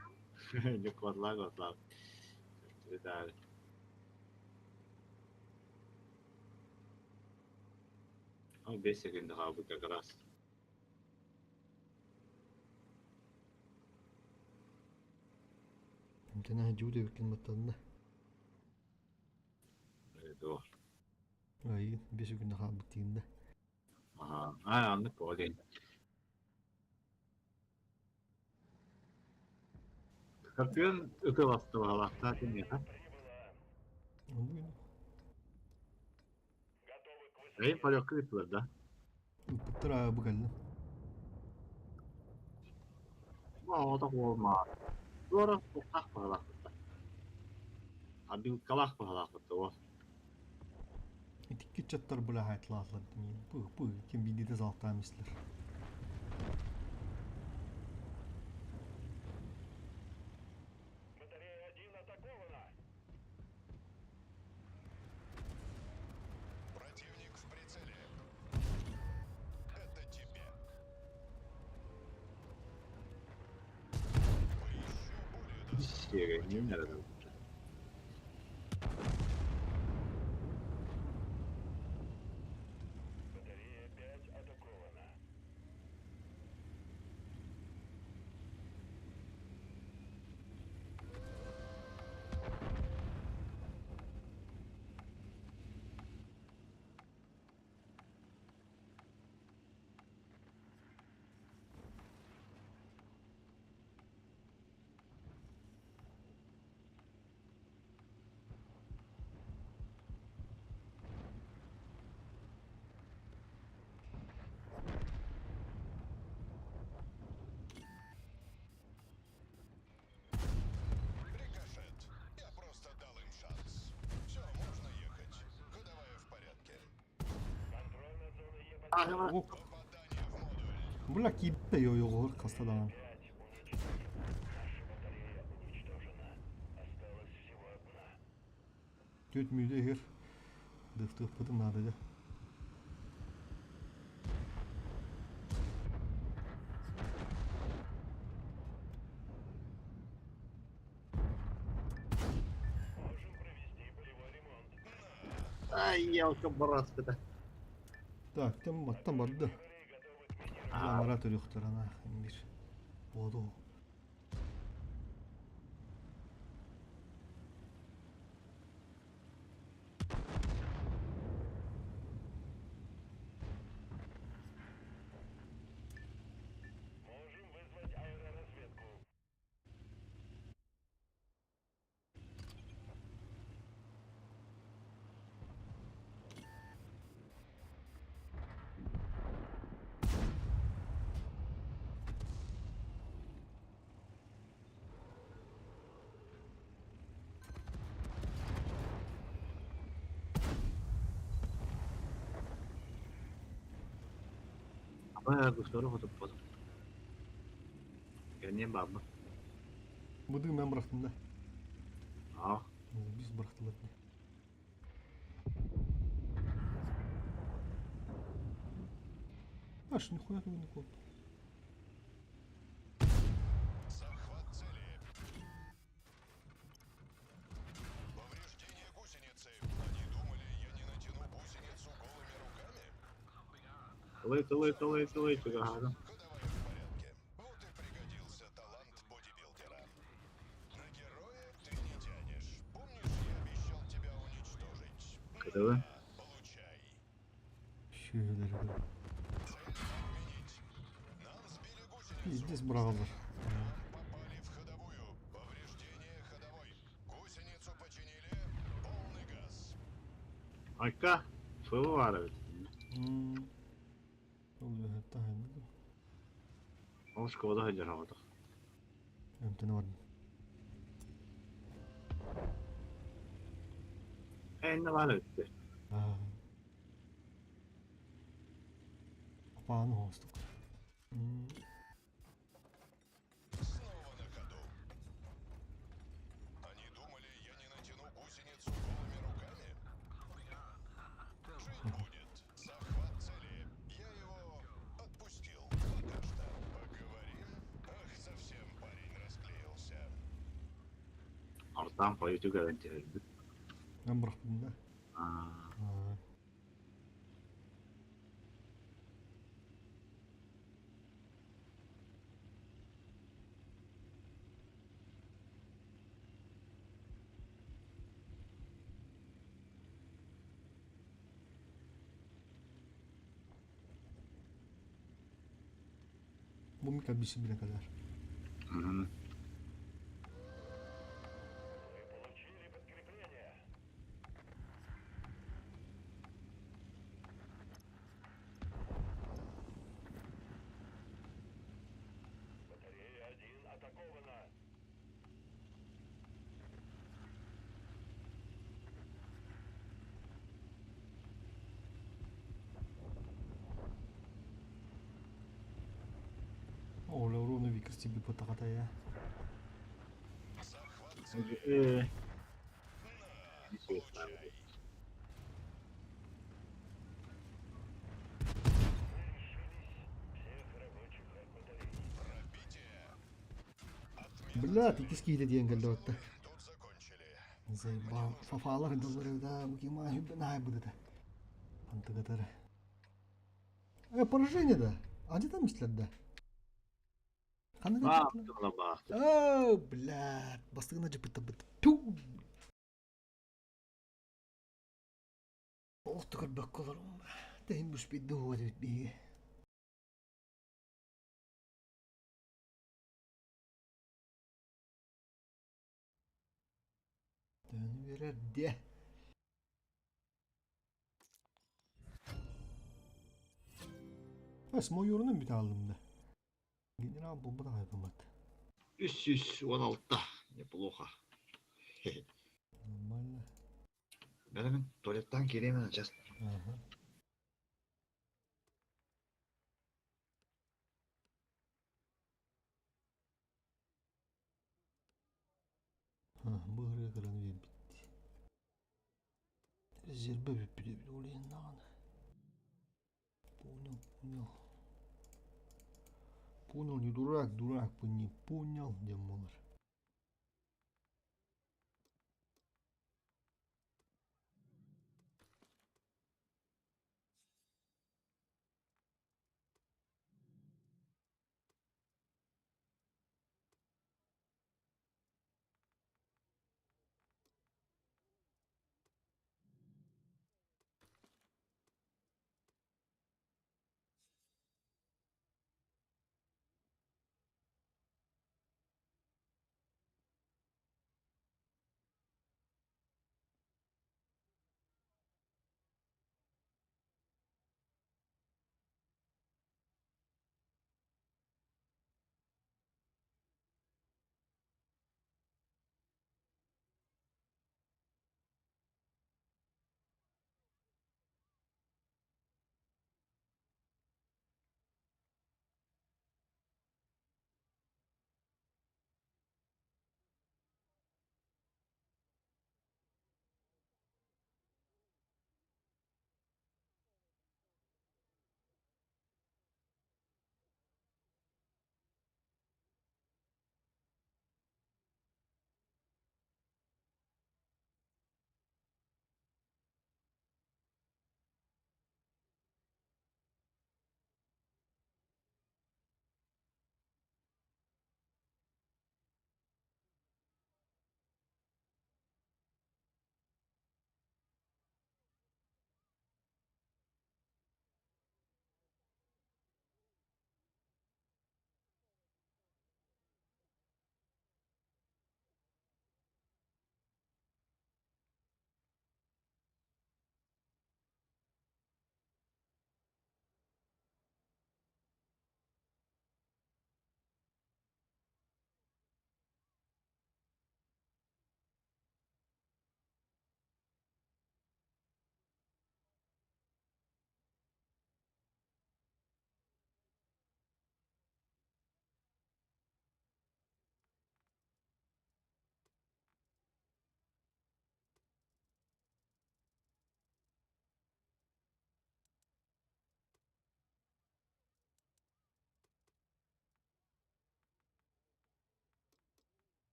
Ньуккуотлаа куотлаа. Ол 5 секунда хаалбыт как раз. Эмтэнэ дьуу диэбиккин баттанна. Дуо. Айыы, 5 секунда хаалбыт тииннэ. Аа, аннык буолуо. Скорпион ытыластыбалаахтаа киниэхэ. Эй, полёкка ыыттылар да? Ыыппыттар аа бу кэллим. Оҕотох уолмаа. Туора туохтаах баһылаахпыт Абилкалаах баһылаахпыт уол. Итикки чаттар была хайтлааллар димиин. Пы пы ким бидите залтаам истлер. Батарея 1 атакована. Противник в прицеле. Это тебе. Поищу более Сиэгэ, ньүүн эрэ Батарея 5 атакована. Рикошет. Я просто дал им шанс. Все, можно ехать. Ходовая в порядке. Контроль над зоной Е потерян. О, Попадание в модуль. бля киирдэ йо-йоҕор хаста даҕаны. 5 уничтожена. Наша батарея уничтожена. Осталась всего одна. Түөрт мүнүүтэ иһэр дыхтыахпытын наада дьэ. Можем провести полевой ремонт. Ай, елка бороться-то. Так, тем баттан барда. Прибыли и готовы к минированию. Анара төрүөхтэр ана бир. Буолу. Можем вызвать аэроразведку. Абы густору хотуппут. Кэнниэн баабы. Быдыы мен бырахтым да. Аа. Біз бырахтылар. Аш, нихуя ты не коп. Захват цели. Повреждение гусеницы. Они думали, я не натяну гусеницу голыми руками? Тылы, тылы, тылы, тылы, чугаһаадым. Ходовая в порядке. Вот и пригодился талант бодибилдера. На героя ты не тянешь. Помнишь, я обещал тебя уничтожить? Кытылы. На, получай. Шөөлөр. Цель отменить. Нам сбили гусеницу. Пиздец быраҕаллар. Нам попали в ходовую. Повреждение ходовой. Гусеницу починили. Полный газ. Айка. Фылы баар эбит. Ол үөһэттэн хайдах. Ол шкода сылдьар оҕотох. Эмтэнэ бардым. Эннэ баар эбит. Аа. Фафаны оҥостук. Снова на ходу. Они думали, я не натяну гусеницу голыми руками? Жить будет. Захват цели. Я его отпустил. Пока что. Поговорим. Ах, совсем парень расклеился. Артам хойутуу кэлэн түһэрбит. Эн бырахтын да? Аа, Аа. Бу мика бисибиле кэлэр. мгм. Мы получили подкрепление. Батарея 1 атакована. Оля уруна викр тебе потахатая. Захват цели. Э, На, получай. Мы лишились всех рабочих от батарей. Пробитие. Отмена Бля, цели. ты киски диэн кэллэбэтта. Тут закончили. Заебал. Фафалар доллары да, букима най будет. Антагатары. Поражение да. А где там мислят да? Ханна Аа, баахта. О, блядь, бастыгына жыпыта быт. Ту. Олох көрбөккө олорум. Тэһин бүспидди хуа дебит биһиги. Төһөнү берер де. Эс мойорунун бүтэ алдым да. Генерал булбата хайпамат. 316. Неплохо. Нормально. Мен мен туалеттан келемін, сейчас. Ага. Бу ырыа кыран биэрбит. Резервэ бүппүтэ улиеннаҕына. Понял, понял. Понял, не дурак, дурак бы не понял, диэн буолар.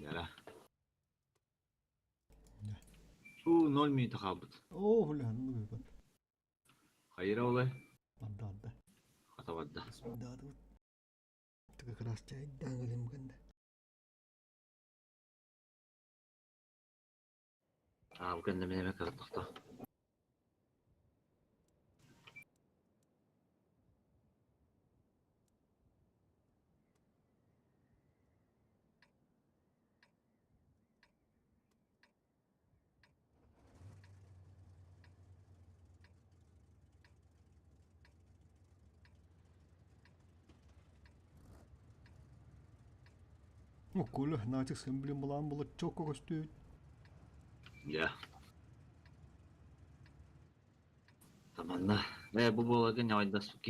Яра. Уу, 0 минута хаалбыт. Оо, бля, ну бат. Хайыра олай? Барда, барда. Хата барда. Да, Как раз чайдаан гында. Аа, бу кэннэ мин эмэ кыраттахта. Ну, Коля, натиск, блин, балан было чётко костюм. Я. Таманна. Э, бу буолагын ньайдаспыт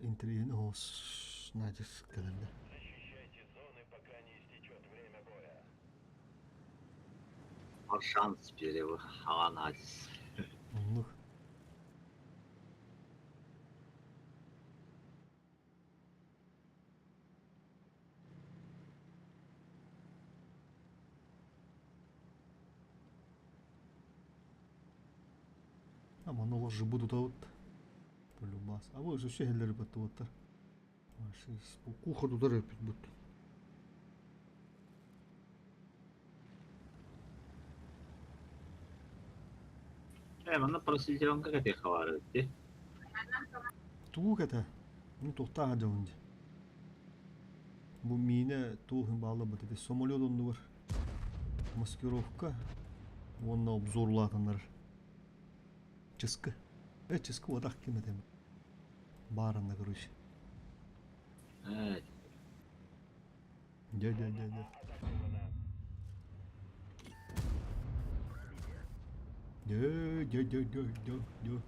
Интервью ос натиск кэлэнде. Бар шанс биэрэбэ хаҕан аадис. Оннук. А манолар же будут вот. Полюбас. А вы же все хеллер баттуоттар. Кухар тутар эпит бут. Э, манна просветленка кэтиэхэ баар эбит дии. Тугу кэтэ? Ну туохтаах дьоһун дии. Бу миинэ туох баалла бат ити самолет оннугар маскировка уонна обзор улаатаннар. Чыскы. Э, чыскы уотах ким этем. Баарынна, короче. Э, Дьэ, дьэ, дьэ, дьэ. Дьэ, дьэ, дьэ, дьэ, дьэ, дьэ.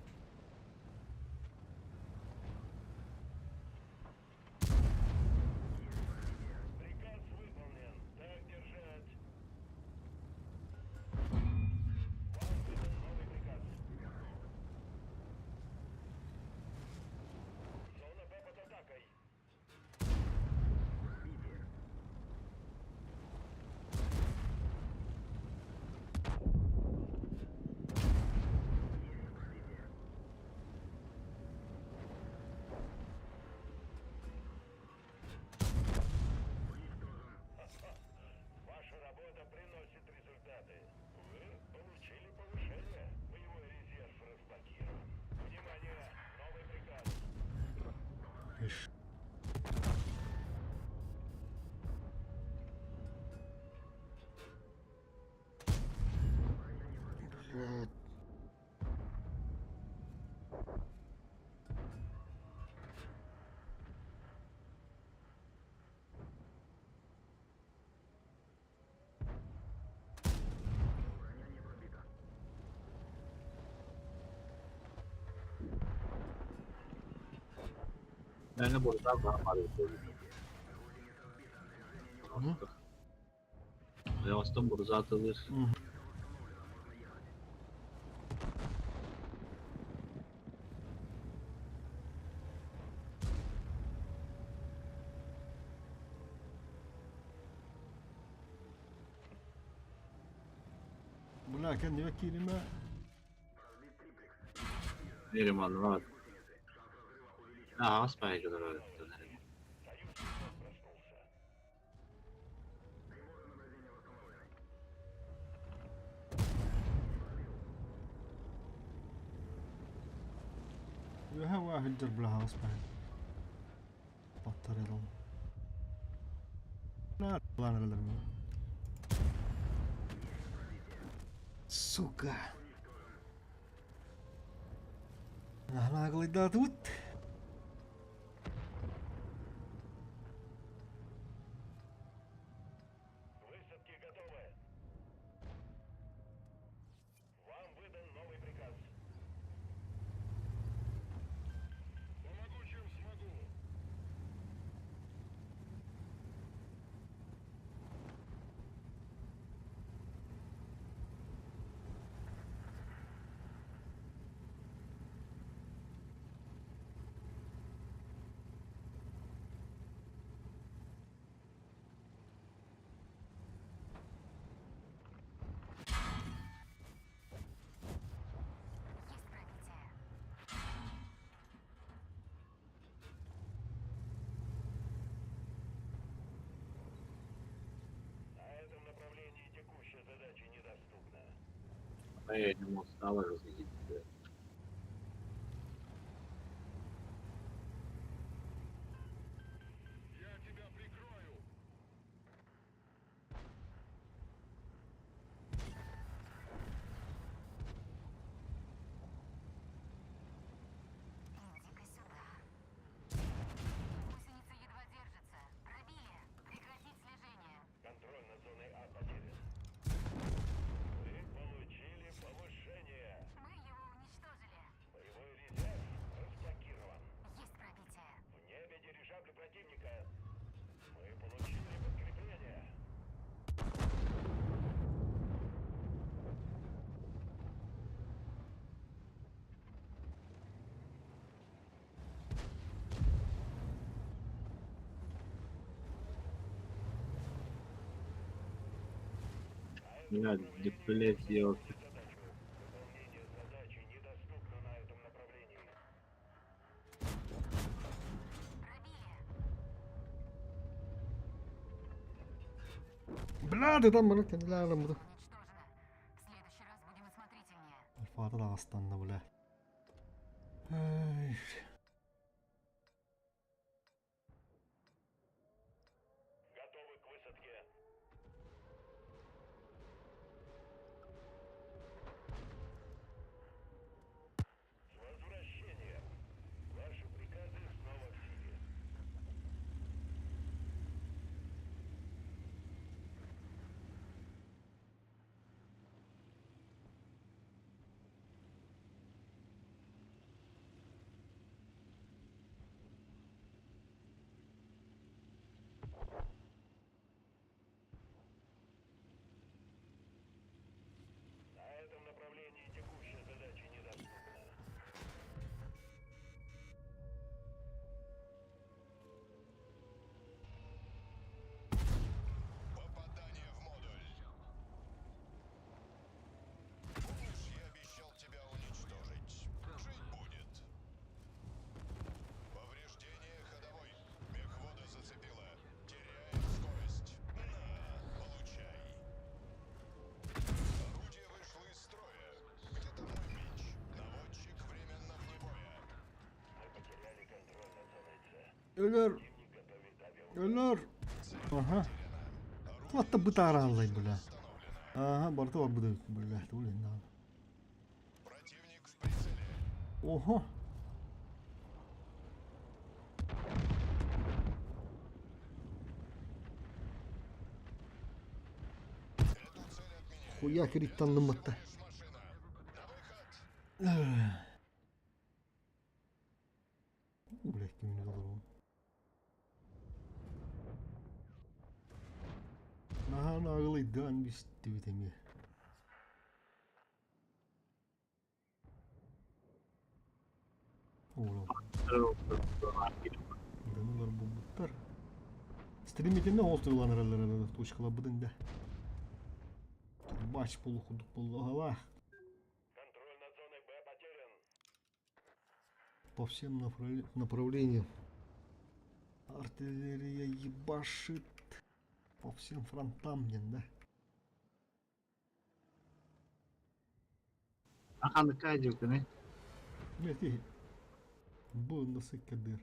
Иш. Блядь. Наверное, буолбатах баар эбит. Ойоҕостон бурзаатылыыр. Бля, кэннибэ кииримэ. Нериманнар. Аһаҕас баайгылар Үөһэ уа сылдьар бля аһаҕас баай. Баттарыйалам. Сука. Наглыйдаатыбыт. А я не мог стало разглядеть. Я тебя прикрою. Иди-ка сюда. Гусеница едва держится. Пробили. Прекратить слежение. Контроль над зоной А потерян. Вы получили повышение. Мы его уничтожили. Боевой резерв разблокирован. Есть пробитие. В небе дирижабли противника. Мы получили подкрепление. Блядь, блядь, елки. Задачу. Выполнение задачи недоступно на этом направлении. Пробили. Бля, ты там, блядь, бля, бля. Уничтожено. В следующий раз будем осмотрительнее. Альфата да астанна, бля. Ай. Готовы к высадке. С возвращением! Ваши приказы снова в силе. На этом направлении текущая задача недоступна. Попадание в модуль. Помнишь, я обещал тебя уничтожить? Жить будет. Повреждение ходовой. Мехвода зацепило. Теряет скорость. На, получай. Орудие вышло из строя. Где там мой меч? Наводчик временно вне боя. Мы потеряли контроль над зоной С. Ölür. Противник готовит авиаудар. Ölür. Aha. Hatta бытараллай, бля. Ага, барты бар буде, бля, блин, надо. Противник в прицеле. Ого. Эту цель отменяем. Хуя криттанныматта. Лишь машина. На выход. Блядь, кимини olur o. Наһаа ағылыйдан бистибит эмиэ. Оолом. Дымылар булбуттар. Стримитинне олтурланыралар точкалабыдын да. Бач болу кудук болду ала. Контроль над зоной Б потерян. По всем направлениям. Артиллерия ебашит. По всем фронтам, блин, да. Аханыкка дьюканы. Мети. Бу насы кадыр.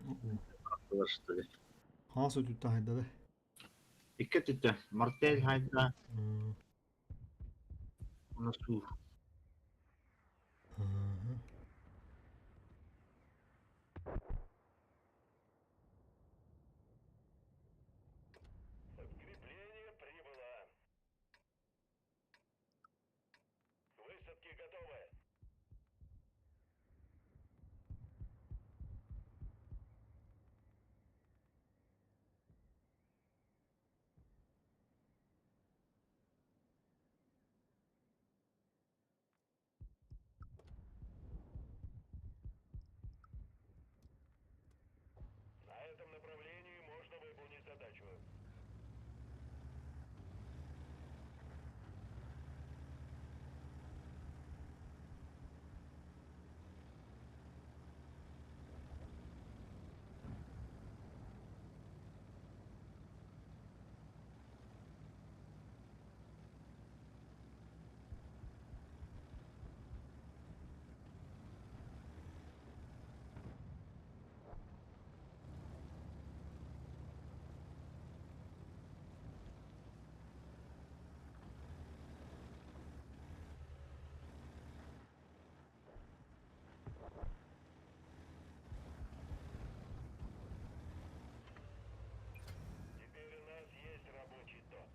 Что ли? Хаас өтүттэн хайдада. Икки өттүттэн. Мартель хайда. Уна суур. Подкрепление прибыло. Высадки готовы. На этом направлении можно выполнить задачу. Теперь у нас есть рабочий тот.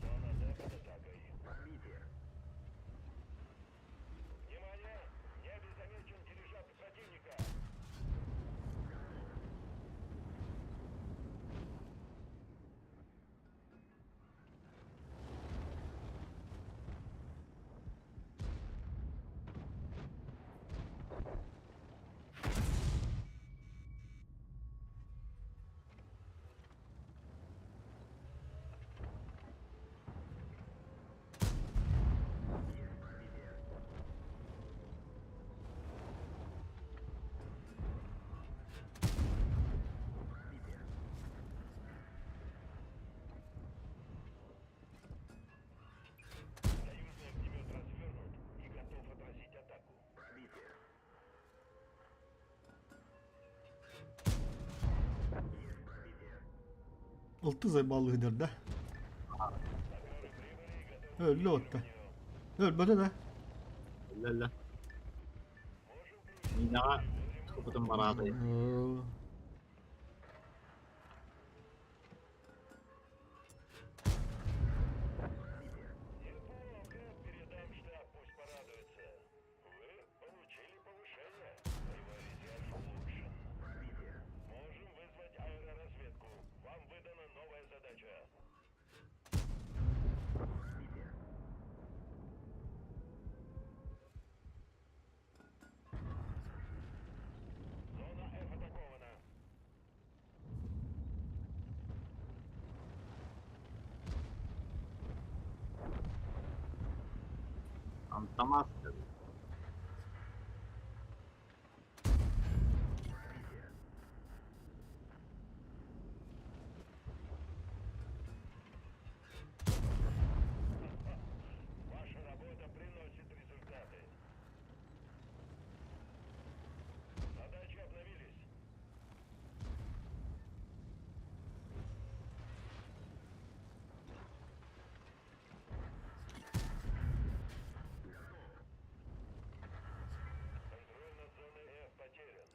Зона Д под атакой. Внимание! В небе замечен дирижабль противника. Союзный огнемет развернут и готов отразить атаку. Алты зайбалыһыдар да. Өллө отта. Өлбөтө да. Өллө. Минаҕа тупутун бараатый. Неплохо, передам штаб, пусть порадуется. Вы получили повышение. Боевой резерв улучшен. Можем вызвать аэроразведку. Вам выдана новая задача. Зона F атакована. Антамас. Ваша работа приносит результаты. Задачи обновились. Контроль над зоной F потерян.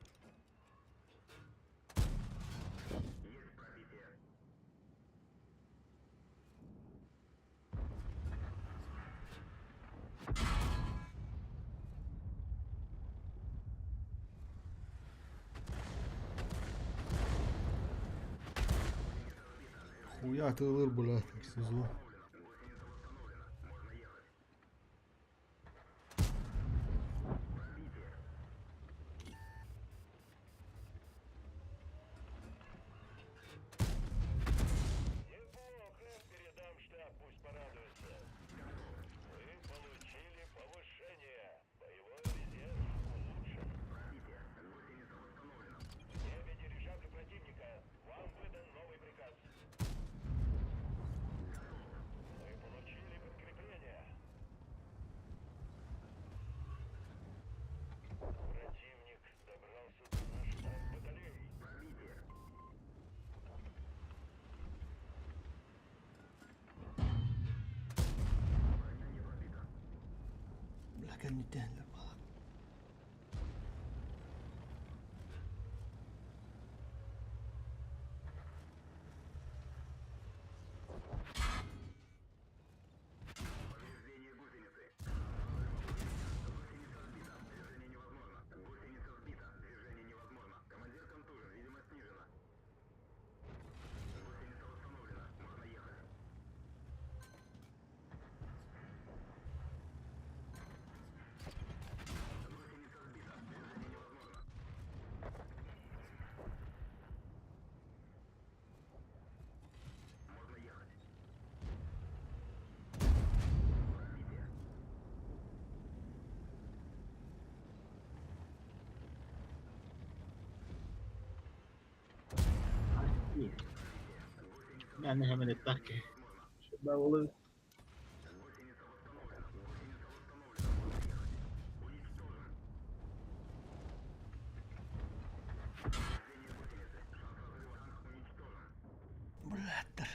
Хуя тылыр, блядь, СИЗО. Кэнниттэн баҕар. Мээнэ хэмэн эттээх киһи. Сүрдээх уол эбит. Бырааттар.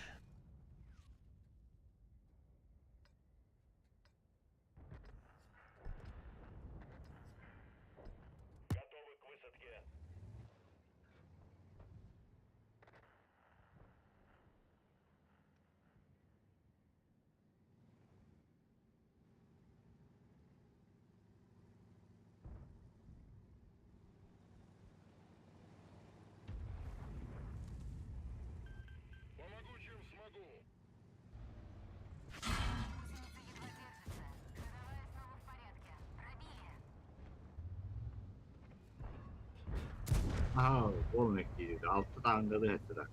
Готовы к высадке. Помогу, чем смогу. Гусеница едва держится. Ходовая снова в порядке. Пробили. Аа, полный киирдэ. Алта таангалы этилэр.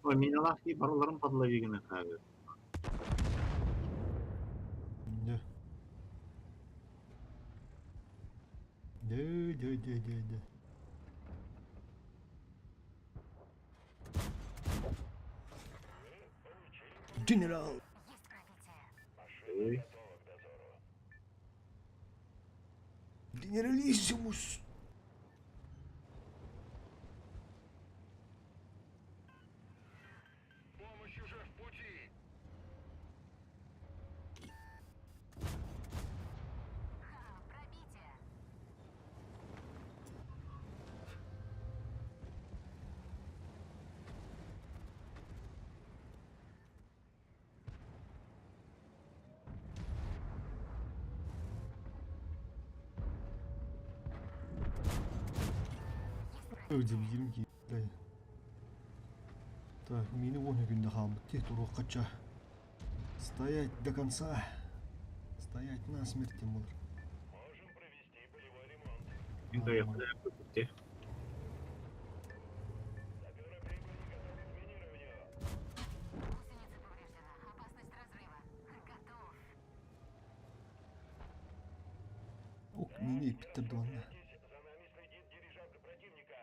Ой, миналаах кии барыларын подловиганы хаалар. Дьэ. Дэ дэ дэ дэ дэ. Генерал! Есть пробитие. Ой, Готово к дозору. Генералиссимус! Помощь уже в пути. Ха, пробитие. Öldüm ki. Так, мини уон күндэ хаалбыт дии туруоххачча. Стоять до конца. Стоять на смерть буолар. Можем провести полевой ремонт. мин доехали дии. Саперы прибыли, готовы к минированию. Гусеница повреждена. Опасность разрыва. Готов. Ок, мини эпиттер дуонна. Здесь за нами следит дирижабль противника.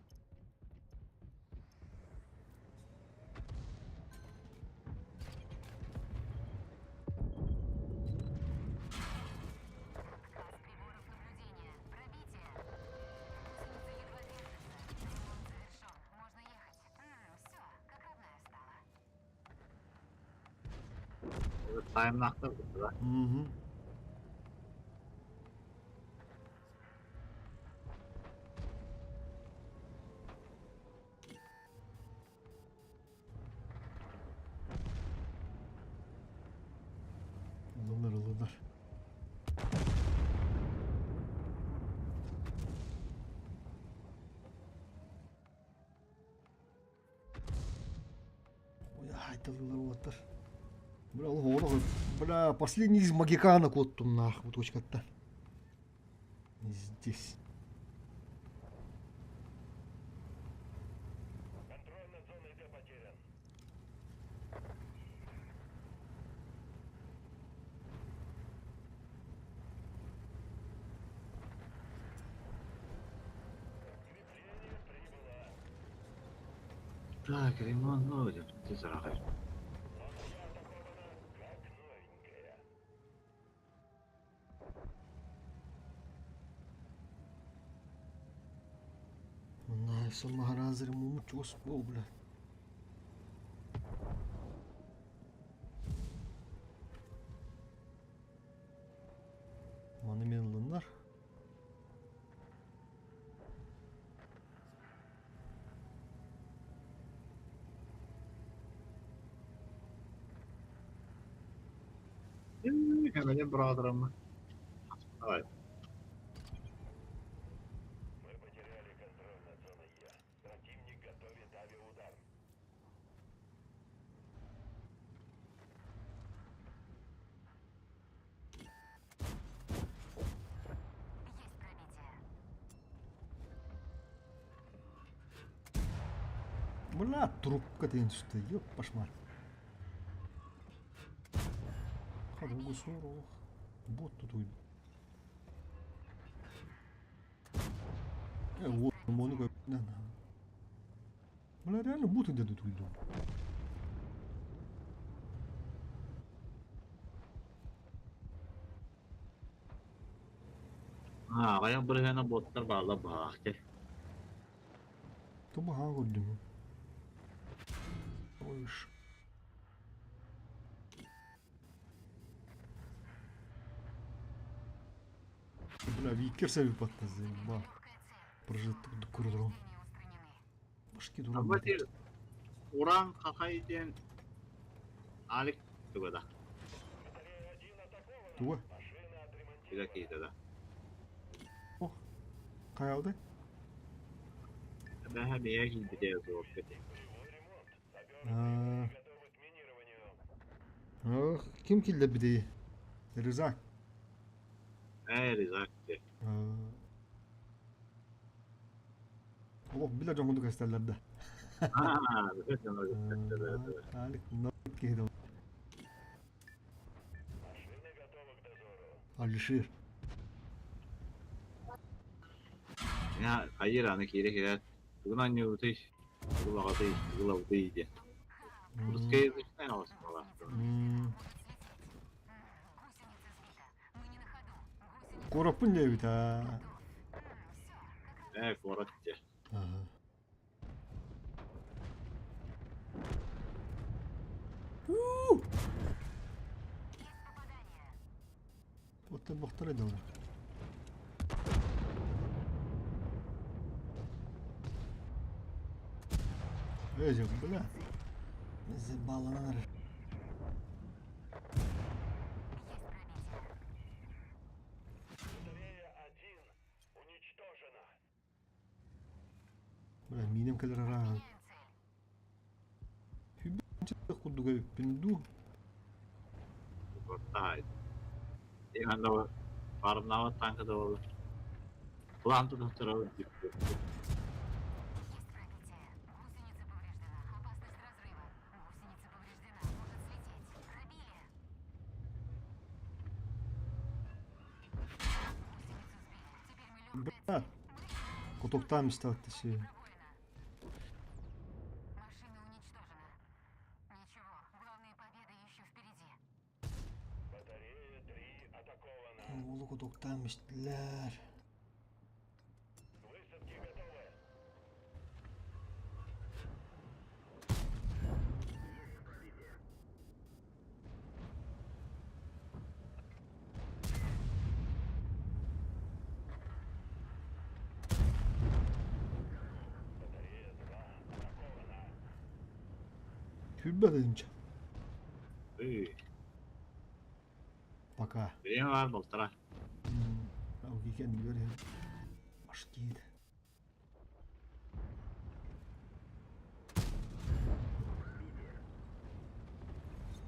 Отказ приборов наблюдения. Пробитие. Гусеница едва держится. Ремонт завершен. Можно ехать. все, как родная стала. Таймнахтар да. Угу. Ылынар, ылынар. Ой, айтылылар уолаттар. Бля, олох, бля, последний из магикана куоттум нахуй, точкаттан. Здесь. Контроль над зоной Д потерян. Подкрепление прибыло. Так, ремонт, ну, ты зарахай. Зона Я атакована как новенькая. Найса Махаразыр мумучос бля. Мин быраҕатараммын. Давай. Мы потеряли контроль над зоной Е. Противник готовит авиаудар. Есть пробитие. Бля, трубка деген түсті. Ёп, пошмар. Хадугу сорох. Бот тут уйду. Вот, мону кой. На, на. Бля, реально боты дадут уйду. Аа, аҕыйах бырыһыана боттар бааллар баҕалаах дии. Тобу хаҥа көрдүм. Ой, ш. Бля, Викер себе подтазы, ба. Легкая цель. Прожиток курдром. Повреждения устранены. Башки дуром. Абба диир Уран хахай диэн Алик туга да, Батарея 1 атакована. Туга? Машина үлэ отремонтирована. киһитэ да. Ох. Хайалды? Бэһэ бэйэ киирбитэ суох этэ. Боевой ремонт. Саперы А. прибыли и готовы к минированию. Ох, ким киллэрбитий? Рюкзак. Ээ, Ризак дии. Олох билэр дьон курдук көстөллөр да. Аа, билэр дьон курдук көстөллөр. Алик, народ киһи да. Машина готова к дозору. Алишер. Мин хайыыр аны киирэ киирээт, тугун анньыбытый, тугу баҕатый, тугу ылабытый диэн. Русскоязычнай оскуолаахтар. М, Может слететь. Гусеница сбита. Мы не на ходу. Гусеница Куораппын диэбит аа. готов. Все, как Ээ, куорат дии. Ага. У! есть попадание. Оттон бохторо дылы. Эй, бля. Забаланар. Есть пробитие. Батарея 1 уничтожена. Бля, минем кэлэр араан. Меняем цель. Хүбү курдуга үппүн дуу. Куораттаах. Иван да парымнаабат тааҥка да буолла. План тутан турабын дии. Есть пробитие. Гусеница повреждена. Опасность разрыва. Гусеница повреждена. Может слететь. Пробили. Гусеницу сбили. Теперь мы легкая Бля, цель. кутуктаан истэҕит Пробоина. Машина уничтожена. Ничего, главная победа еще впереди. Батарея 3 атакована. Уолу кутуктаан истилэр. К высадке готовы. Батарея 2 атакована. Хүбэ дэнчэ. Үй, Пока. Время бар полтора. Аугикен билер. Башкид.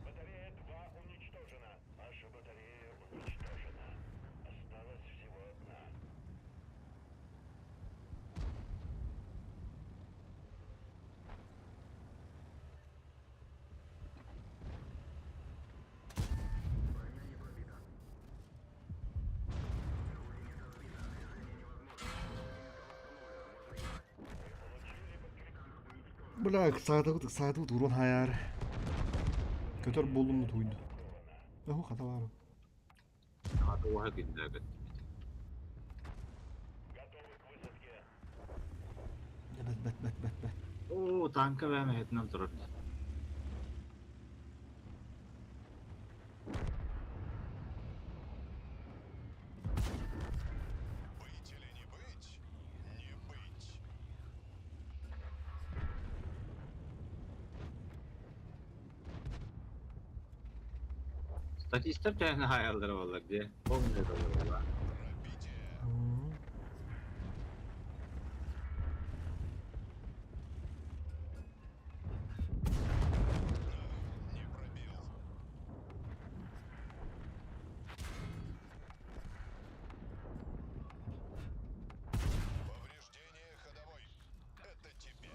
Батарея 2 уничтожена. Наша батарея уничтожена. Осталась всего одна. Бля, саатыбыт саатыбыт урон хаяр. Көтөр болумну туйду. Эху хата бар. Аата уоһа күннээбит. Готовы к высадке. Бэт бэт бэт бэт бэт. Оо, тааҥка бэйэм эһэтинэн турар. Быть или не быть? Не быть. Статистар төһөнү хаайаллара буоллар дии. Полный буолла. Пробитие. Не пробил. Повреждение ходовой. Это тебе.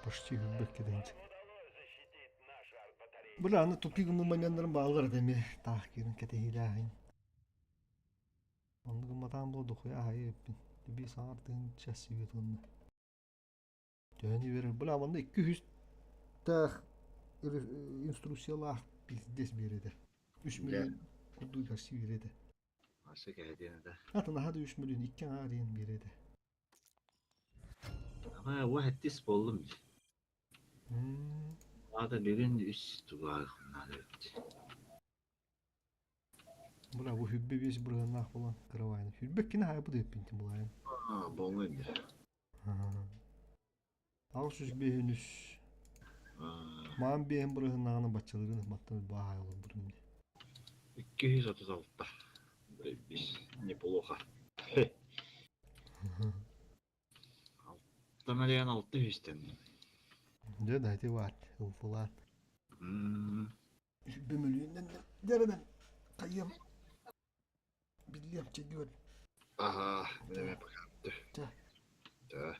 Почти үрбэккэ дэнчэ. Удалось защитить нашу арт-батарею. Бля, аны тупик моментнарын баалар этэ эмиэ таах киирэн кэтэһиилээхин. Оннук гымматаан буолуо дохуя аһайы эппин. Биир саҥар тыһыынча сүүрэ тылынна. Төһөнү үөрэр. Бля, манна 200-тээх инструкциялаах пиздец биэрэтэ. Үс миллион курдук харчы биэрэтэ. Асы кэһэтиэн этэ. Атын аһа да үс миллион икки аҥаар диэн биэрэтэ. Ама уа хэттис буоллум. Аата бүгүн үс тугаах наада эбит. Бля, бу хүрбэ биэс бырыһыаннаах буолан кыравайны. Хүрбэ кини хаайбыт ыппинтин булайын. Аа, болҥой диир. 805 үс. Маан биэһин бырыһыннаҕына баччалыгын маттан бааһай олорбутум дии. 236. Неплохо. Тамарьян алты үстен. Дьэ да ити баар, ылфылаан. Сүрбэ мөлүйүннэн дьарынан хайыам биллиэм чэгиэн. Ага, время пока. Чэ. Да.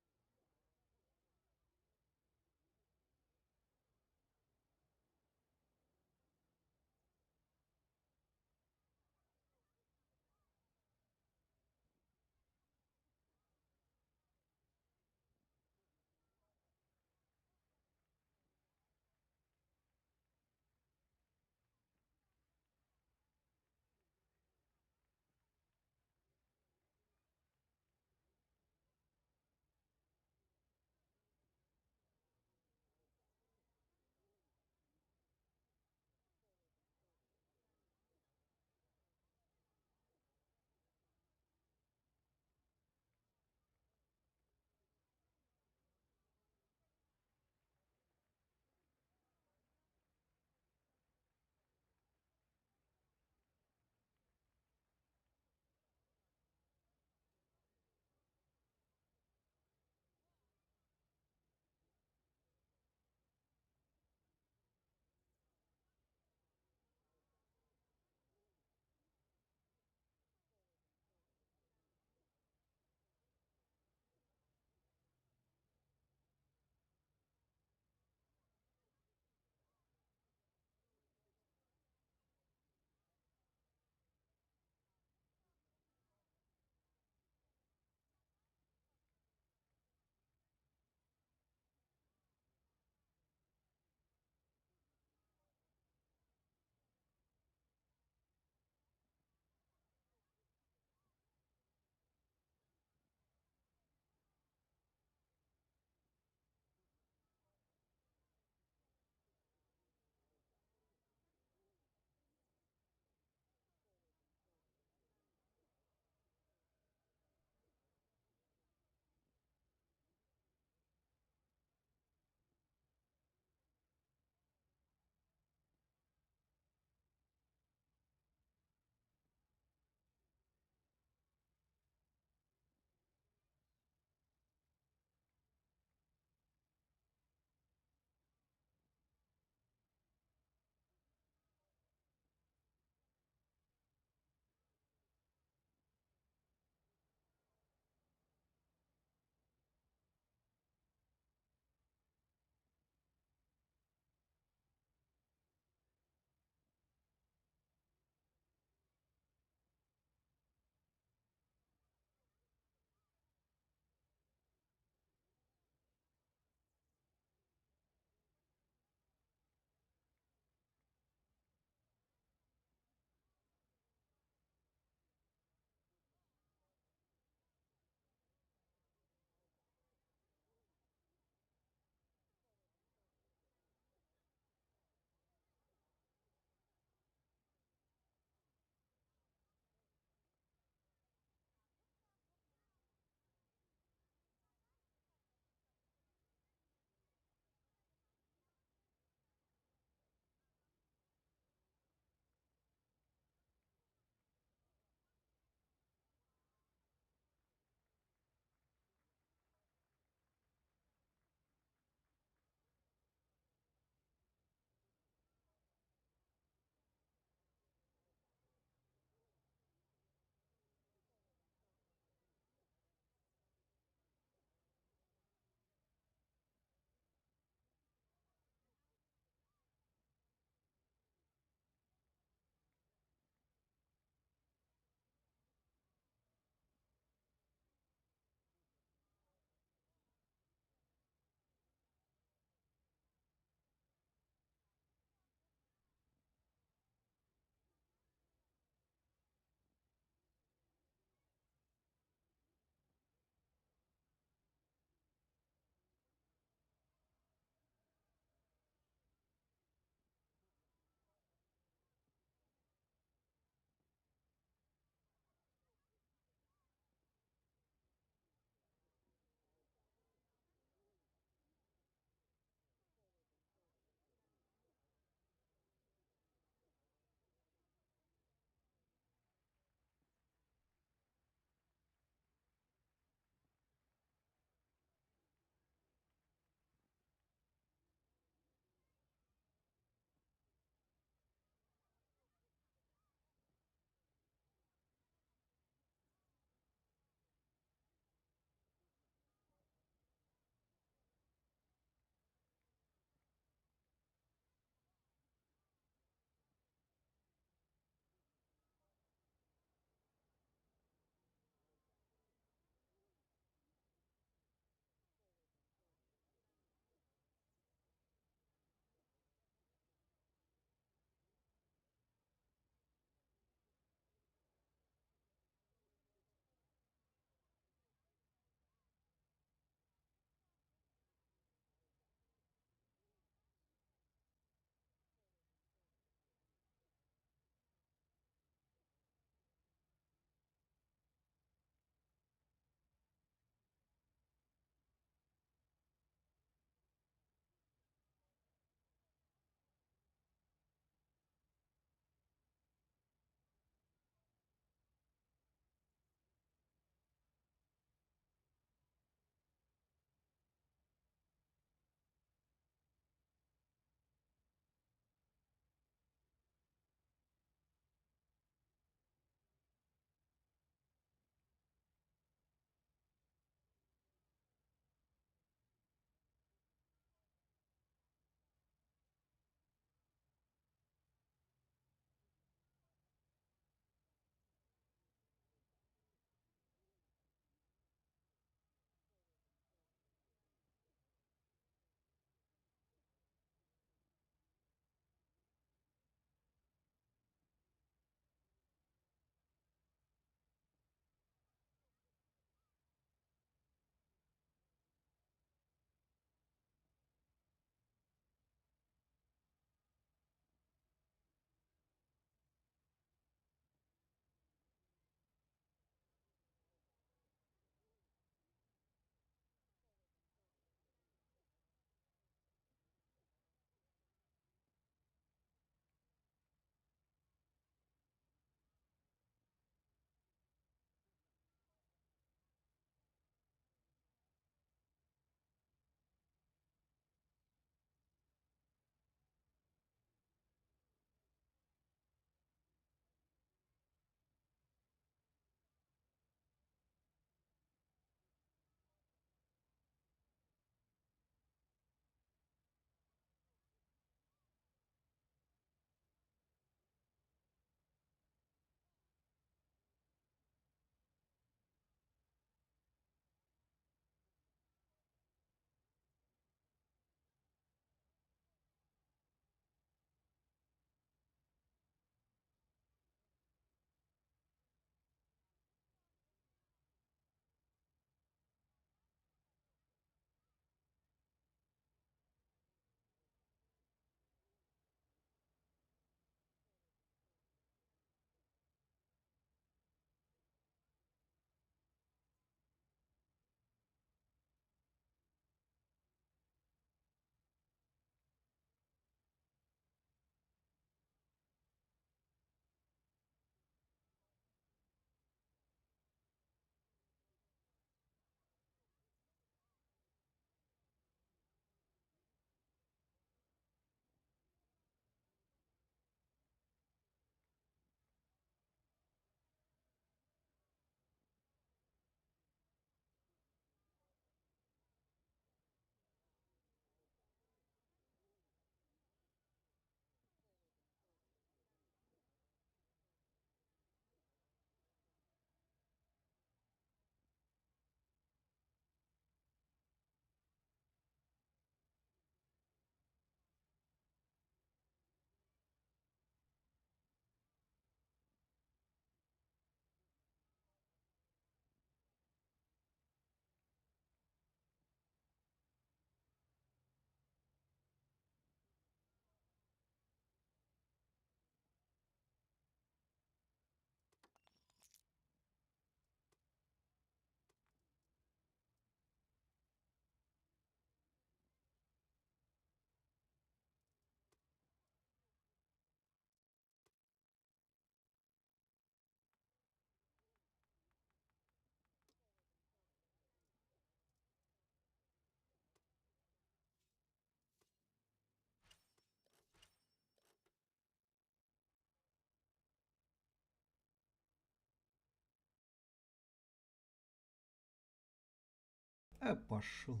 Пошел.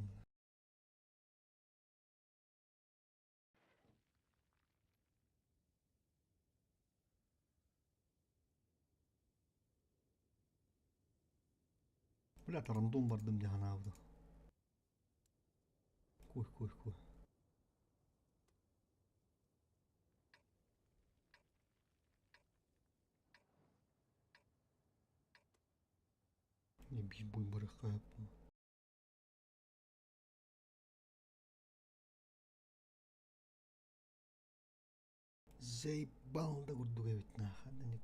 Бля, рандом бардым дии санаабытым. Куй, куй, куй. Не биир буй барыахха Заебал да курдук эбит нахуй.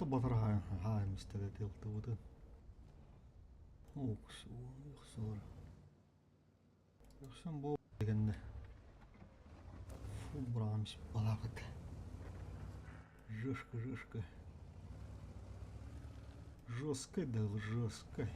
Алта батыр хаайымыстара тылтыбытын. Уксуор. Уксан бу дегенне. Фу брамс балабыт. Жестко, жестко. Жестко да жестко.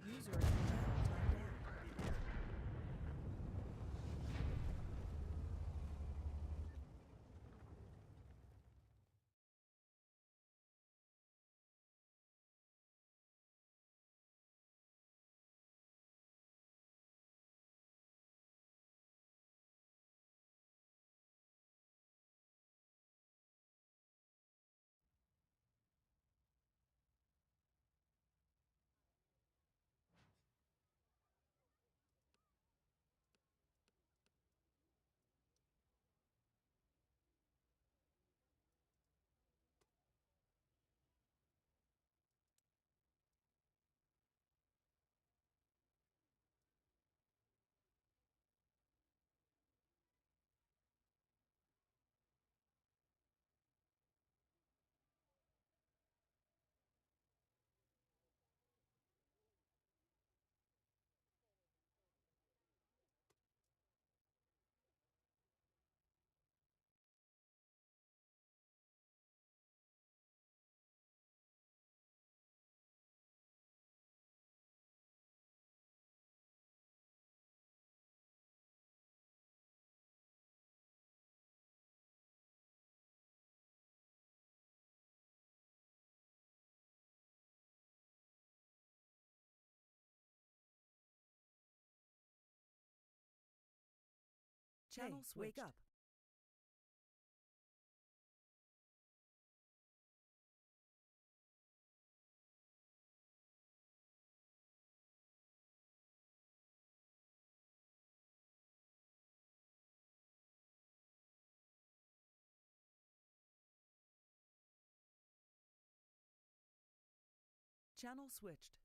User in your channel timed out. Channel Hey, wake switched. up. Channel switched.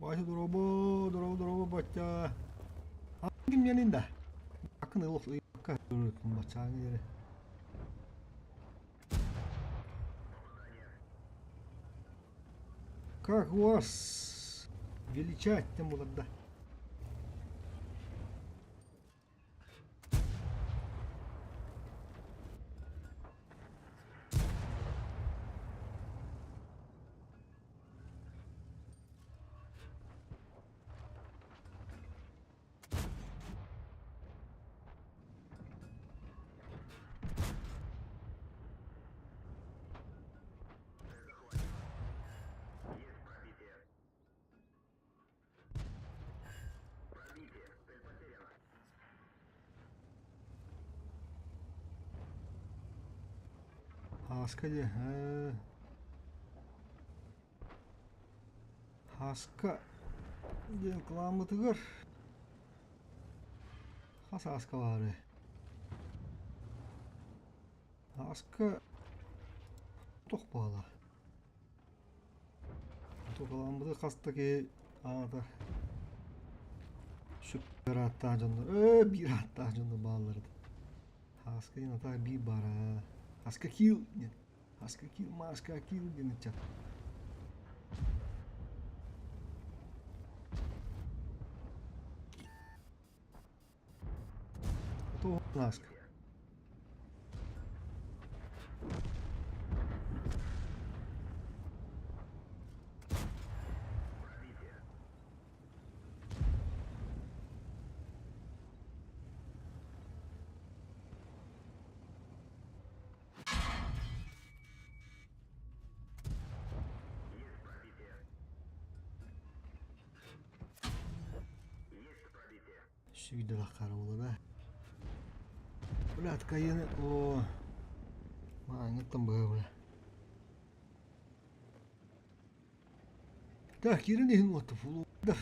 Вася дорообо, дорообо, дорообо, бачча. Ким диэнин да? Акын ылых ыйыкка баччааҥы диэри. Как вас величать тем буларда? Һааска диэ ээ Һааска диэн кылааммытыгар хас ааска баарый? Ааска туох буола? Тукаламмыты хас да киһи аата сүппэр ааттаах дьоннор ээ биир ааттаах дьоннор бааллар этэ. Һааска диэн атаах биир баара. Һааска киил диэн. Һааска киил, мааска киил диэн ыччат. Ласка. Сүүрдэ буола да. Блядь, кайыны о Мааңыттан быһа бля. Так, киирэн иһин уотта фулудар.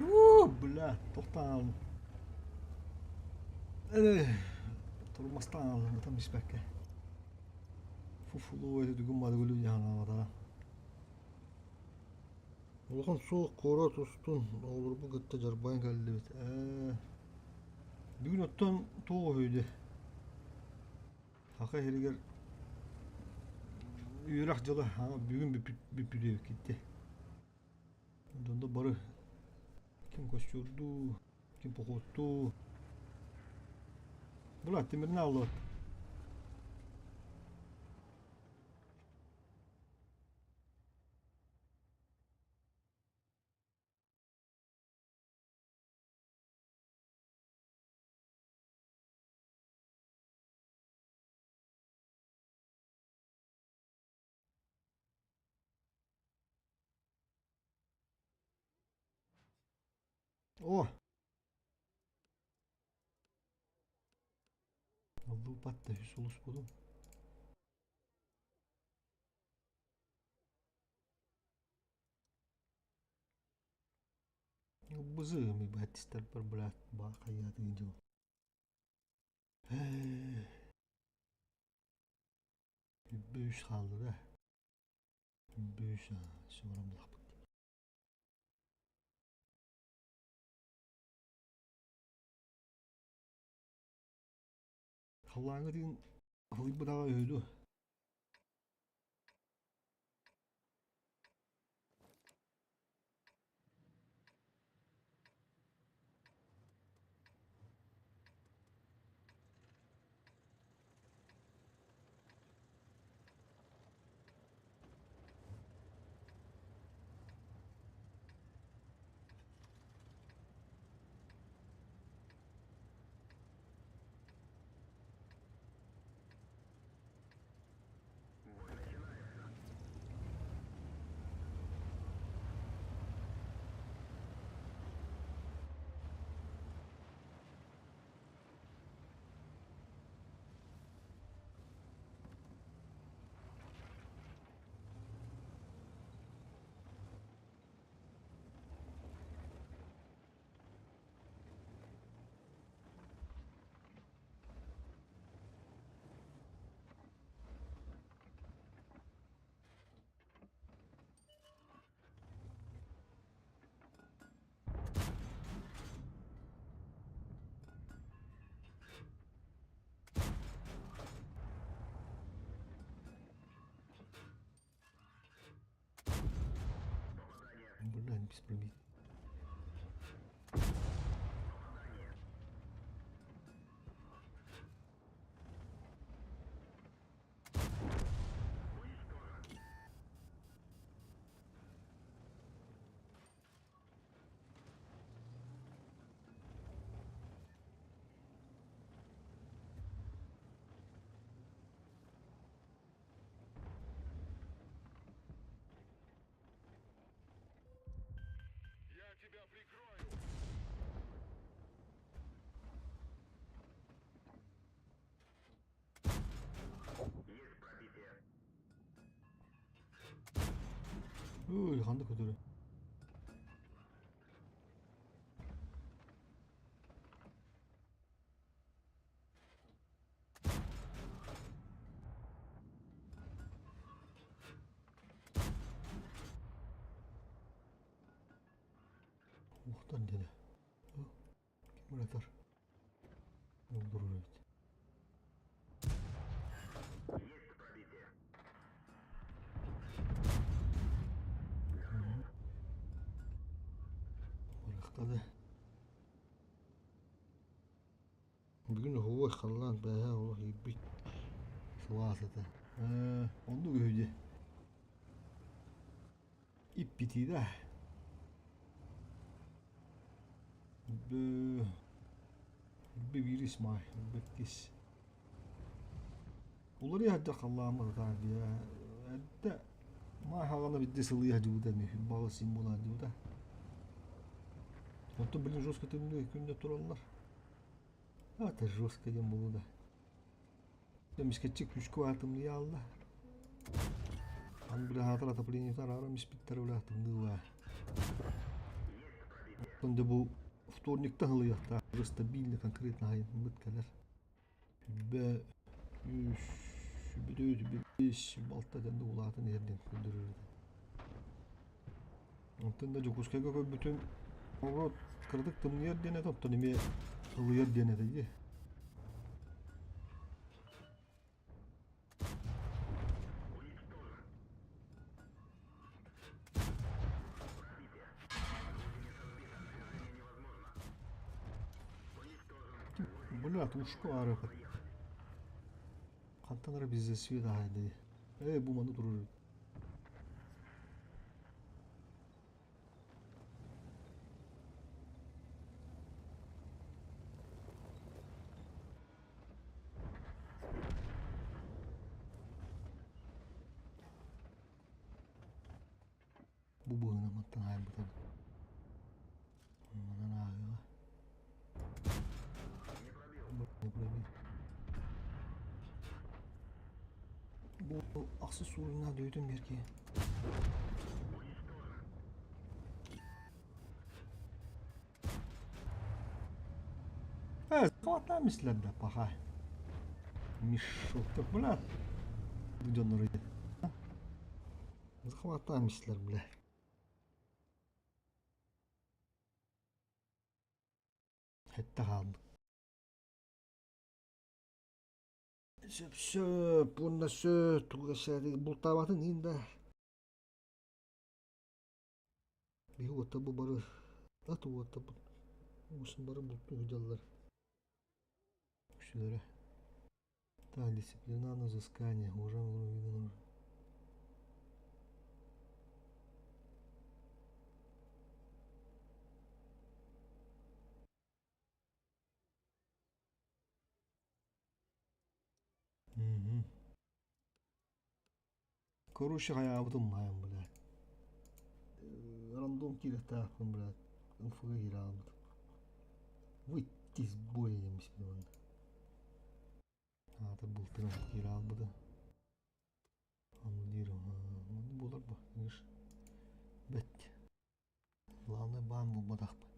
Уу, бля, тохтоон Турмастаан аллым испэккэ. Фуфулуу этэ түгүн мадыгылы дьаһанаабатаҕа. Улахан суох куорат устун оҕолорбун кытта дьарбайан кэллибит. Ээ, бүгүн оттон туох үһү Саха сиригэр үөрэх дьыла бүгүн бүппүт китти. Дьонно бары ким костюрдуу, ким походтуу. Була тимирин аллыбат. О! Лупатта үс улус буолуҥ. Бызыым баттистар брат ба хайаатын дьыл. Үс хаалла да. Бүүс сымаран булахпыт. Халлааҥҥа тыын аһылыйбатаҕа үһү дуо? Блин, без пробить. Я тебя прикрою! Ой, ханнык көтөрө. Уохтан диэнэ. Ким ыратар? Олорор эбит. Барахтады. Бүгүн оһуой халлаан бэйэ олох иирбит сылаас этэ. Ээ, оннук үһү дии. Иппитиидэ. Б биирис маай, бэккис. Уларыйа сылдьар халлааммыт атаар дии. Эрдэ маай хаҕана бидде сылыйа сылдьыбыта ини, баҕа син буолан сылдьыбыта. Онтон билин жестко тымныы күннэр тураллар. Это жестко диэн буолуо да. Эмискэччи күүскэ баар тымныы аалла. Аны били аһаатар отоплениета арааран испиттэр били тымныы Оттон дьэ бу вторниктан ылыахтаах уже стабильно конкретно айыммыт кэлэр. Сүбэ үс, сүбэ сүбэ биэс, балта дэнде улаатан иһэр диэн көрдөрөр этэ. Онтон да Дьокуускайга көрбүтүм, оҕо кыратык тымныйар диэн этэ, оттон эмиэ ылыйар диэн этэ дии. Бля, ушко арыпыт. Хантан эрэ бизнес свет аһай дии. Ээ, бу маны турар эбит. Бу быһыынан мантан аайбыт эбит. Манан ааһыаҕа. Не пробил. Бу ахсыс уровеннаах дөйүтүн биэр киһи. Э, хватаем да, паха. Мешок так, бля. Дьоннору. Захватаем истилэр, бля. Сэттэ хаалбыт. Сөп-сөп уонна сөп тугу кэпсээтигит бултаабатын иһин да биһи уоттар бу бары ат уоттарбыт уусун бары бултуу сылдьаллар үксүлэрэ. Так, дисциплина на взыскание уважаемый видно. Мгм. Короче, хайаабытым маайым, блядь. Рандом киириэхтээхпин, блядь. МФГ киирэ хаалбытым. Выйти из боя диэммиспин уонна. Аата бултарын киирэ хаалбыта. Аннулир буолар бу, видишь. Бэт. Главное баан булбатахпын.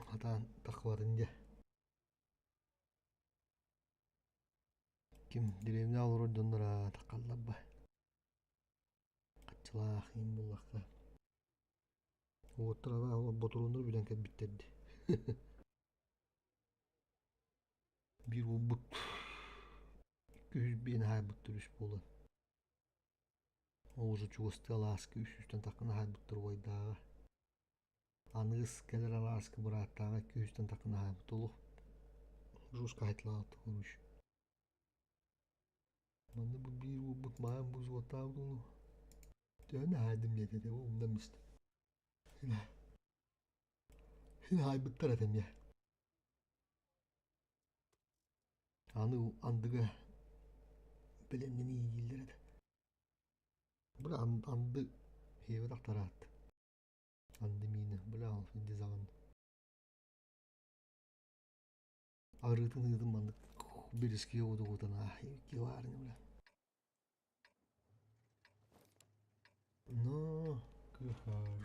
Хатаан таххыбатын дьэ. Ким дэриэбинэ олорор дьонноро таххаллар ба. Хаччылаах иин буллахха. Уоттар араах ботуруоннар билэн кэлбиттэр дии. Биир уолбут күһүс биэн аһайбыттар үс буолан. Ол уже чугастыы алааска үс сүүстэн таххан аһайбыттар убайдааҕа. Аныгыс кэлэр алааска бырааттааҕа 200-тэн таххан аһайбыт олох жестко аһайталаабыт короче. Манна бу биир уолбут маайан бу взводтаабыт уолу төһөнү аһайдым диэтэ этэ умнан истэ. Син аһайбыттар этэ эмиэ. Аны андыга бэлэмнэнии дииллэр этэ. Бу анды хиэбэтэх тараат. Анды миинэ, бля ол дизайн. Арыытын ыытын маннык бириски удугутан килаарны бля. Но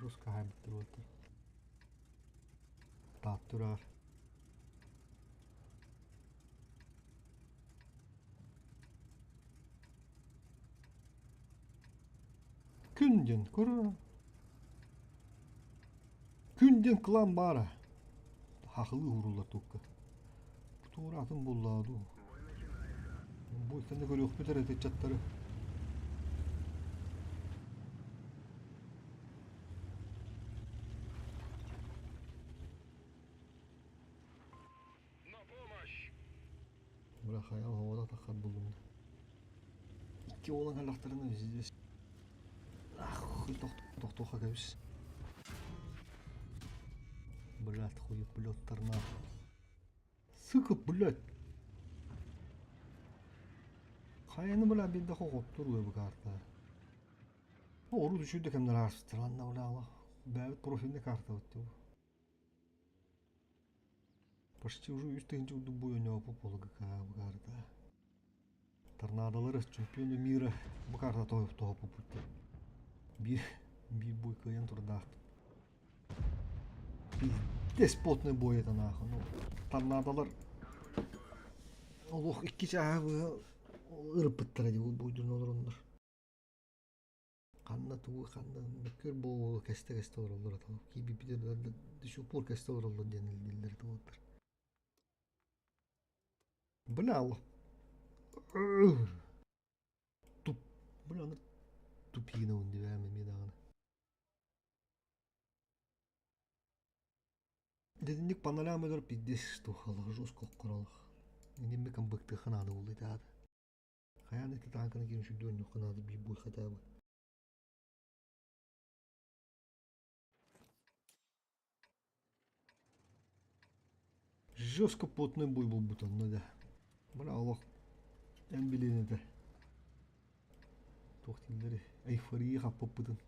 жестко хайбыттар уоттар. Тааттураар. Күн диэн көрө. Күн диэн кылаан баара. Хахылыы ууруллар туукка. Туора атын буоллаҕа дуу. Бу итиннэ көрүөхпүт эрэ ыччаттары. На помощь! Бля, хайа оҕото таххар буллум. Икки уолан кэллэхтэринэ здесь. Ах, тохтуохха кэбис. Блядь, хуеплеттар нахуй. Сука, блядь. Хайаны бля биирдэ хоҕоттур бу карта. Ору düşürdü кэмнэр ааспыттар анна бля алах. Бэйэбит профильный картабыт дуу. Почти уже үс тыһыынча курдук бу ойнооппут буолуга бу карта. Торнадолары чемпионы мира бу карта тоһоппуппут Биир биир бой кыайан турдаахпыт. Пиздец потный бой это нахуй. Ну, торнадолар олох икки чааһы быһа ырыппыттара дии буйдун олороннор. Ханна тугу ханна мөккүөр буолуо кэстэ-кэстэ олороллор этэ. Киирбиппитин до сих пор кэстэ олороллор диэн дииллэр этэ уолаттар. Бля, туп бля аны тупигинабын дибээм эмиэ даҕаны. Дитинник панорама өлөр пиздец туох жестко оххоролох. Иннин камбыктыахха наада буолла ити аата. Хайаан ити тааҥканы киирэн сүрдүү ойнуохха наада биир буй хотя бы. Жестко потный бой буолбут онно да. Бара олох эн билиэн этэ. Туох дииллэри эйфория хаппыппытын.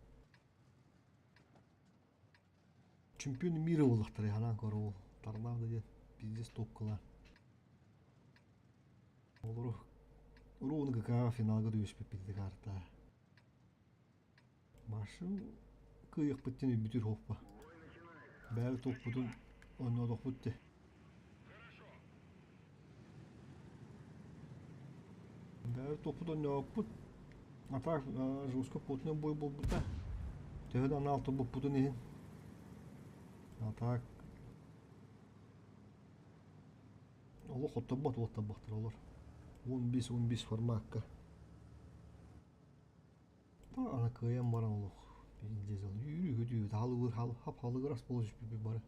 Чемпион мира буоллахтара ханаан көрө ол. Торнадо диэн пиздец топкалаан. Олору Урууну ГК финалга түбэспиппит карта. Машу кыайыахпыт диэн өйбүтүр суохпа. Бэйэ туохпутун онньоотохпут дии. Бэйэ туохпут онньооппут. А так жестко плотный бой буолбута. Төһө да анаал турбуппутун иһин. А так олох хотторбот уоттарбахтар олор. 15-15 формакка. Аны кыайан баран олох пиздец үүрүү-көтүү хаалыгыр хап-халыгырас буола түспүппүт бары.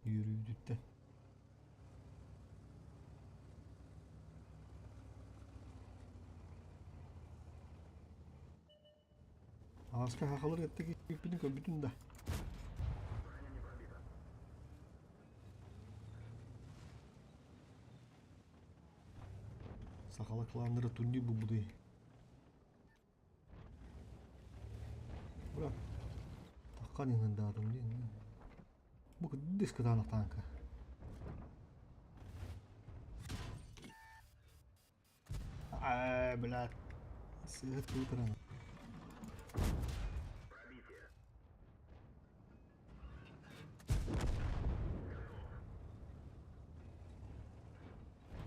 Үөрүүбүтүттэн. Ааска хахалар кытта киирбиппитин көрбүтүм да. Сахала кланнара турнир булбутуй. Брат, таххан иһин диэн. Бу диск кытаанах таанка. Аа, блядь. Сыһыт туутаран.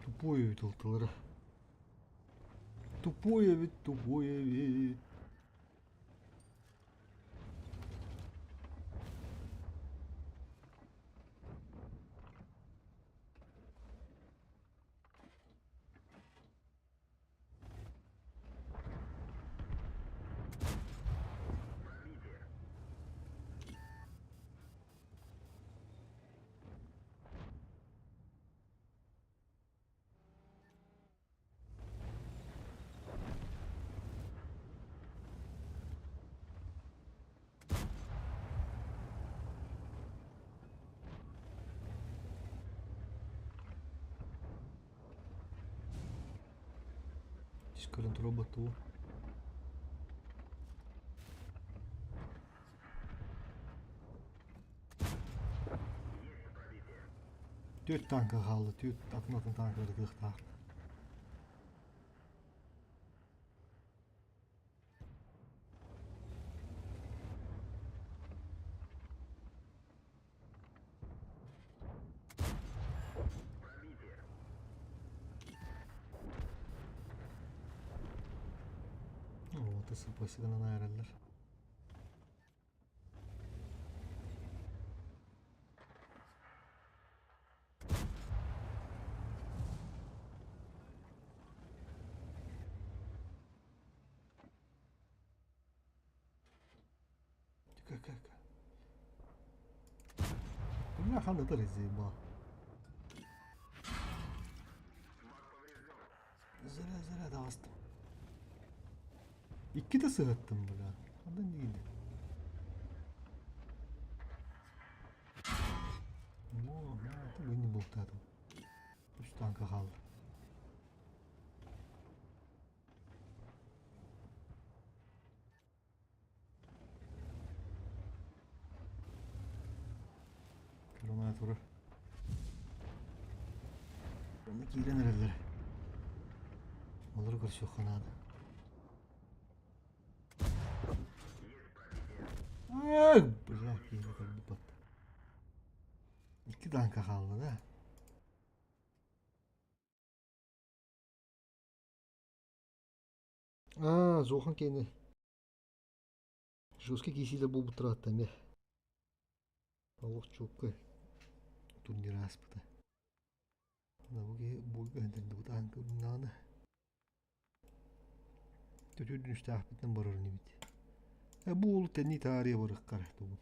Тупой эбит ылтылара. Тупой эбит, тупой эбит. Көрөн турар тугу. Түөрт тааҥка хаалла, түөрт атын-атын тааҥкалары кыахтаах. Вот СП-сыгынан айараллар. Как-как? Бля, ханна да заебал. Зря, зря даҕастым. Иккитэ сыһыттым, бля. Хандан диигин? О, это не бултаатым. Үс танка хаалла. Корона турар. Онно киирэн эрэллэр. Олору көрсүөххэ наада. Ай, бля, киирэ көрбүт Икки танка хаалла да. Аа, Зохан киэнэ. Жесткий киисиилэр буолбуттара эмиэ. Олох чуоккай турнир ааспыта. Бу киһи буойга өһөнтөрдүбүт аан көрүннэҕинэ төтүрдүн үстээхпитинэн барар инибит. Э бу уолу тэннии таарыйа барыахха эрэ тугун.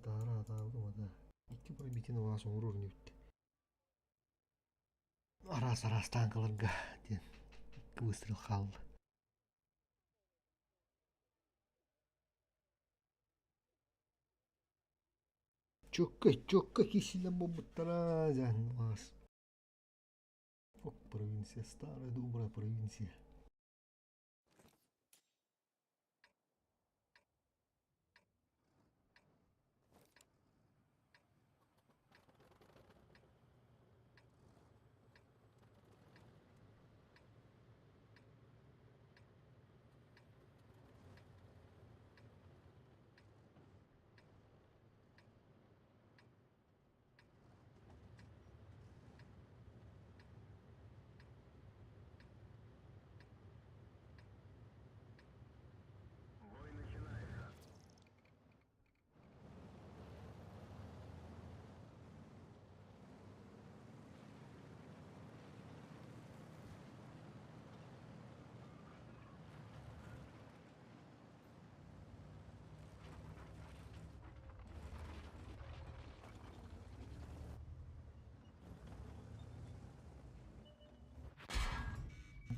Таара атаабытым ата. Икки пробитин алаас оҥорор инибит. Араас-араас тааҥкаларга диэн икки выстрел хаалла. Чөккө, чөккө киисилэр буолбуттара дьаһан алаас. Ох, провинция, старая добрая провинция.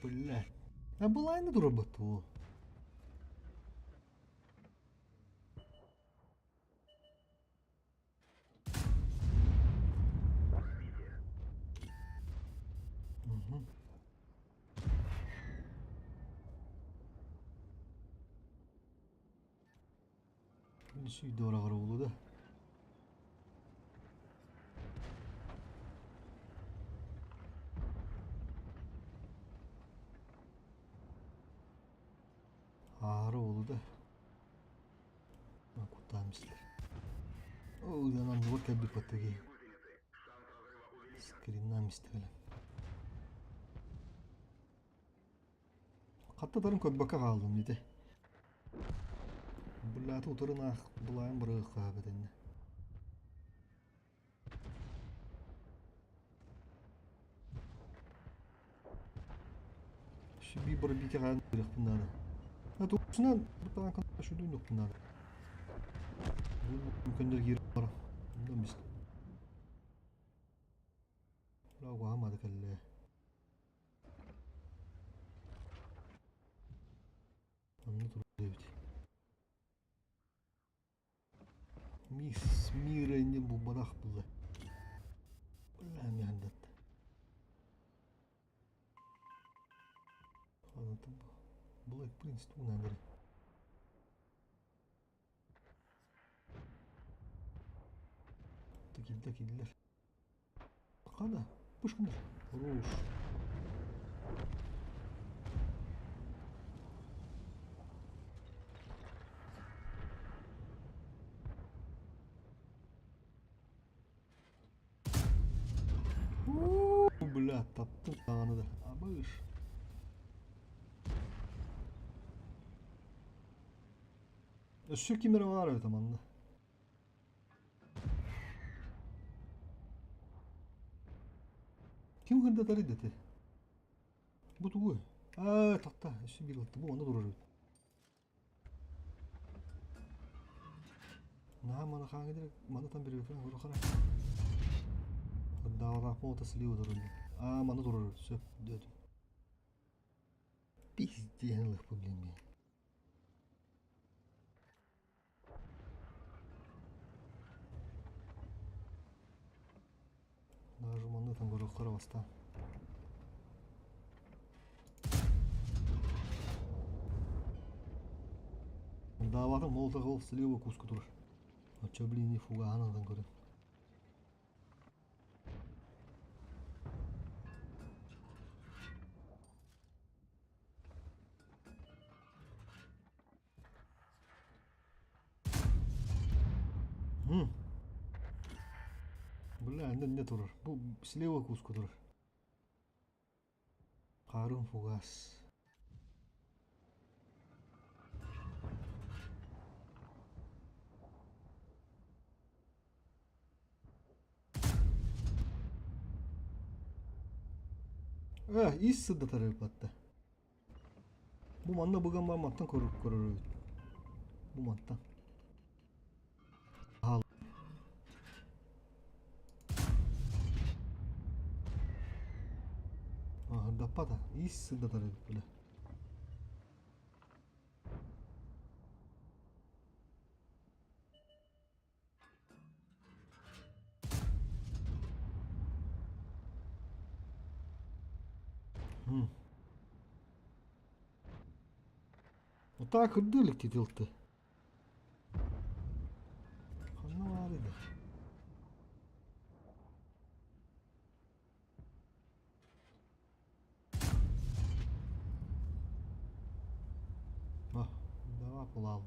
Бля. А былайны турабыт ол. Угу. Сүйдө да. Аара уолу да. Куттаан бистилэр. Уйданан бугар кэлбит баттаги. Скриннаан бистилэр. Хатта тарын көрбөккө хаалдым дите. Булааты утарын аах булаан бырыгы бэтинне. Шиби бир хаан бирехпин наада. А тусунан бутаан шүдүн юктун наада. Мүмкүндөр киир бара. Ондан бис. Ла кэллэ. Онну турбут. Мисс Мира иннин булбатах булла. Бля, миһандат. Black Prince тугунан Килдер, килдер. Қана, пушкандар. Хорош. Бля, таптым аны да. Абыш. Өссө ким эрэ баар эбит манна. Ким хырдатар дэти? Бу тугуй? Аа, тахта, өссө биир ылтты. Бу онно турар эбит. Наһаа маны хааңы маны там беребеккен көрөхөрө. Даалаах мота слива турар. Аа, маны турар. Сөп, дөдүм. Пиздец, блин. Даже маны там көрөхөрө баста. Даалаах молота қыл слива куску турар. Очо, блин, не фуга анадан көрөн. Бля, не, не турар. Бу слева куску турар. Харун фугас. Э, ис сыдатар батта. Бу манна быган бар мантан көрөр көрөр. Бу мантан. Ал. Ага, даппата. Ис сыдатар бля. Отаа кырдыы титилты. Ханна баар иде. Ah, давай булал.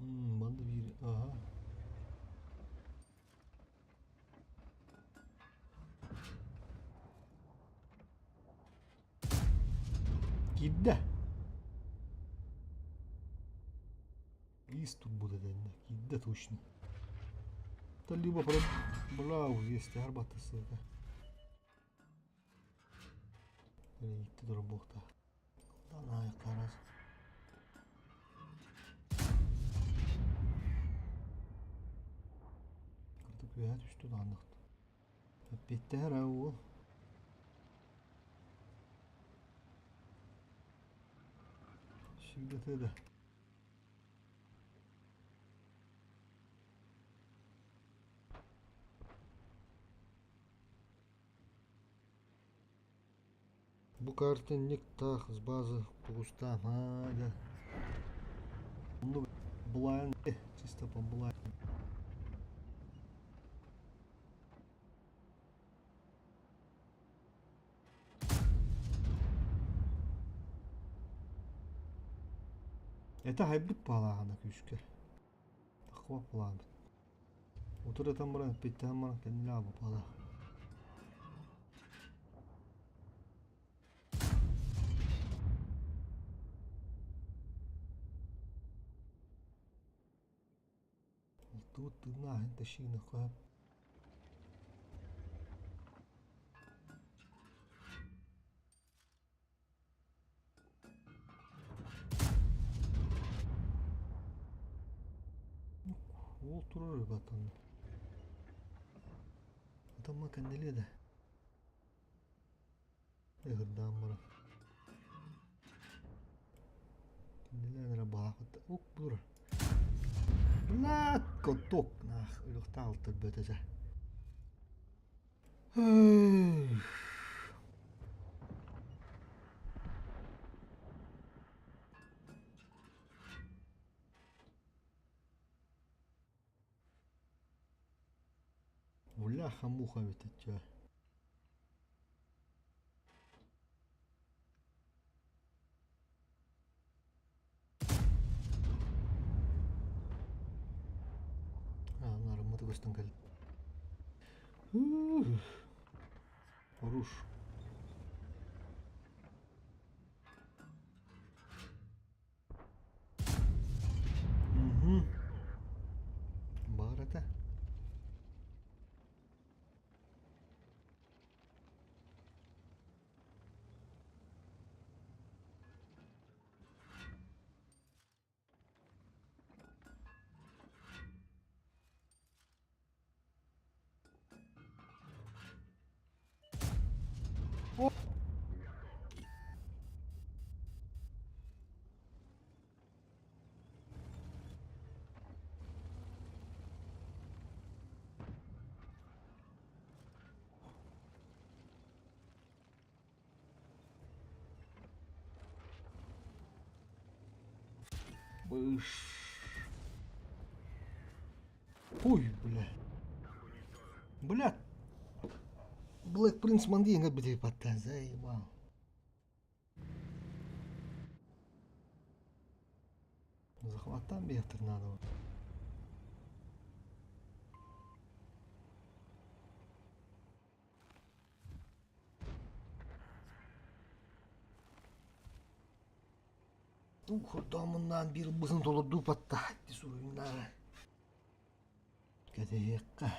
Манна биир аха. Киирдэ. Иккис турбут этэннэ киирдэ точно. Та либо бла уезтяр батысыга. Икки турбухта. Аяқтарас. Кырдык үөһэ түстү даҕанныхт. Эппиэттэһэр аа уол. Сүүрдэтэ да. Бу картинник таах с базы кугустаан аа дьэ. Онно былаан чисто по былаан. Это хайбыт палааҕына күүскэ. Тахва палаабыт. Утуратан баран эппиттээн баран кэннилээх бу палаах. Алтыбыт тыыннааһын тащиына хаап. Уол турар ребятаны. Атамма кэннилиэ да. Ыһырдаан баран. Кинилэр эрэ баахыта ук бур. Блядь, каток нах, өлөхтаал төрбөтөсө. Бляха-муха ведь это. Нарыммыты көстөн кэллэ. Хорош. Угу. Баар этэ. Быш. Ой, бля. Бля. Блэк Принц мандиҥа бүтэ заебал. Захваттаан биһиэхтэр наада Ух, биир быһын толордуу патта суруйуннаара. Кэтэһиэххэ.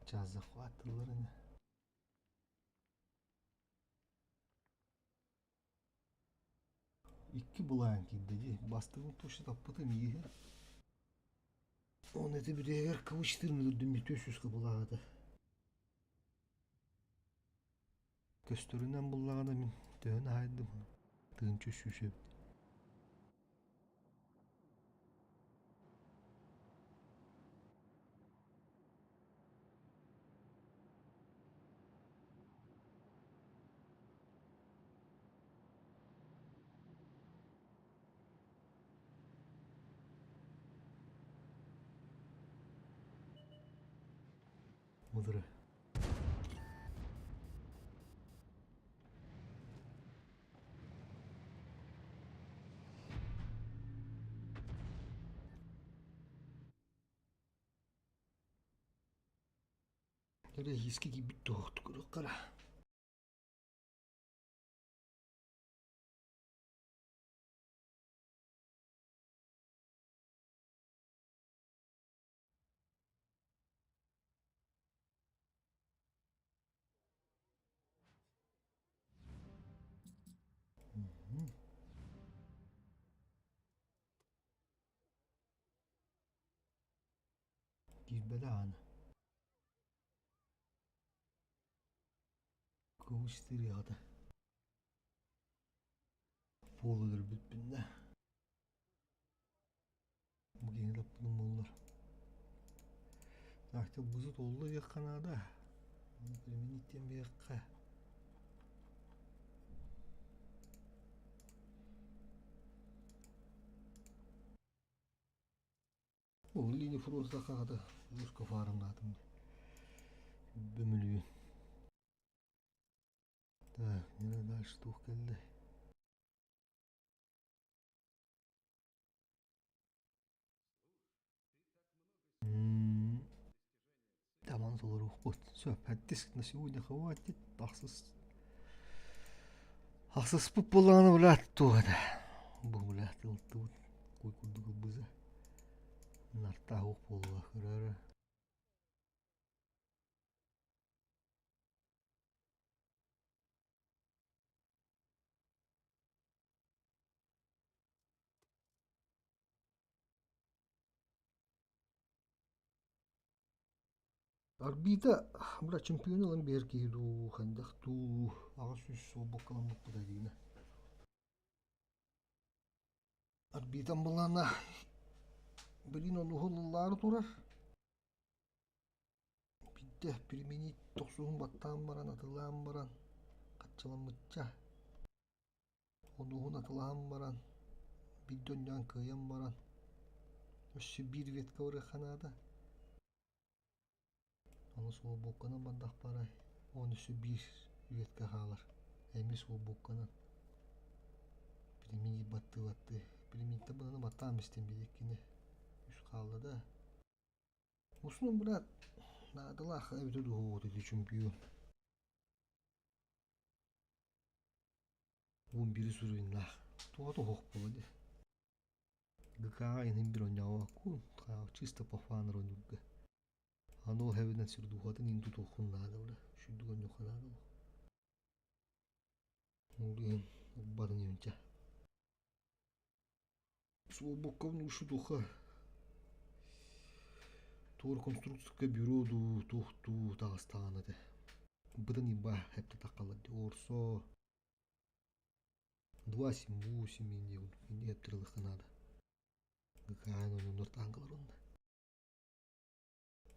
Час захватылар ини. Икки былаан киирдэ дии. Бастыгын точно таппытым ииһэ. Оны ити бүтэһигэр кыбычтыыр мүлүрдүм 400 кыбылаата. Көстөрүнэн буллаҕына мин төһөн аһайдым 1300 эбит. Мудра. Эрэ иискэ киирбит туох көрүөххэ эрэ. Киирбэтэ ааны. Көмүс тыырыаҕата. Пол өлөрбүппүн да. Бу киһини таппытым буоллар. Так, бузу толлу диэххэ наада. Применить диэн биэххэ. Ол линия фронта хаҕата ууска фаарымнаатым бөмүлүйүн. Так, не дальше туох кэллэ? Таман толоруохпут. Все, диск на сегодня хватит. Ахсыс. Ахсыспыт буоллаҕына блядь, туох этэ. Бу блядь, ылтыбыт. Куй курдук ылбыза. Нартаах уох буолуо көрөөрө. Орбита бля чемпион ылан биэр киһи дуу, хайдах дуу, 800 суолбуккаламмыппыт диинэ. Орбитам былаана билин онуһун ыллаары турар. Биирдэ применить тохсуһун баттаан баран, атылаан баран, хаччыламмычча. Онуһун атылаһан баран, биирдэ онньоон кыайан баран, өссө биир ветка барыахха наада. Ону суолбукканан бардахпара, он өссө биир ветка хаалар. Эмиэ суолбукканан. Применить баттыы-баттыы. Применить быһаны баттаан истим биһиккини. Үс хаалла да. Усунун брат, наадалаах эбитэ дуу ити чемпион. 11 суруйуннаах. Туоҕа туһуох буолуо дии. ГК-ҕа иһин бир онньообоккун, чисто по фану оонньуурга. Аны ол хэбинэн сирдуухатын иин тутуоххун наада бля, шүрдүк онньуохха наада ол. Ол иһин ылбатын иһинчэ. Суолбуккабын ушутуха туор конструкция бюро дуу, туох дуу таҕыстаҕына этэ. Быдан иба эптэ таххалар дии орсо 2,7,8 инде эптирилыхха наада. ГКН оннуннар таангалар онно.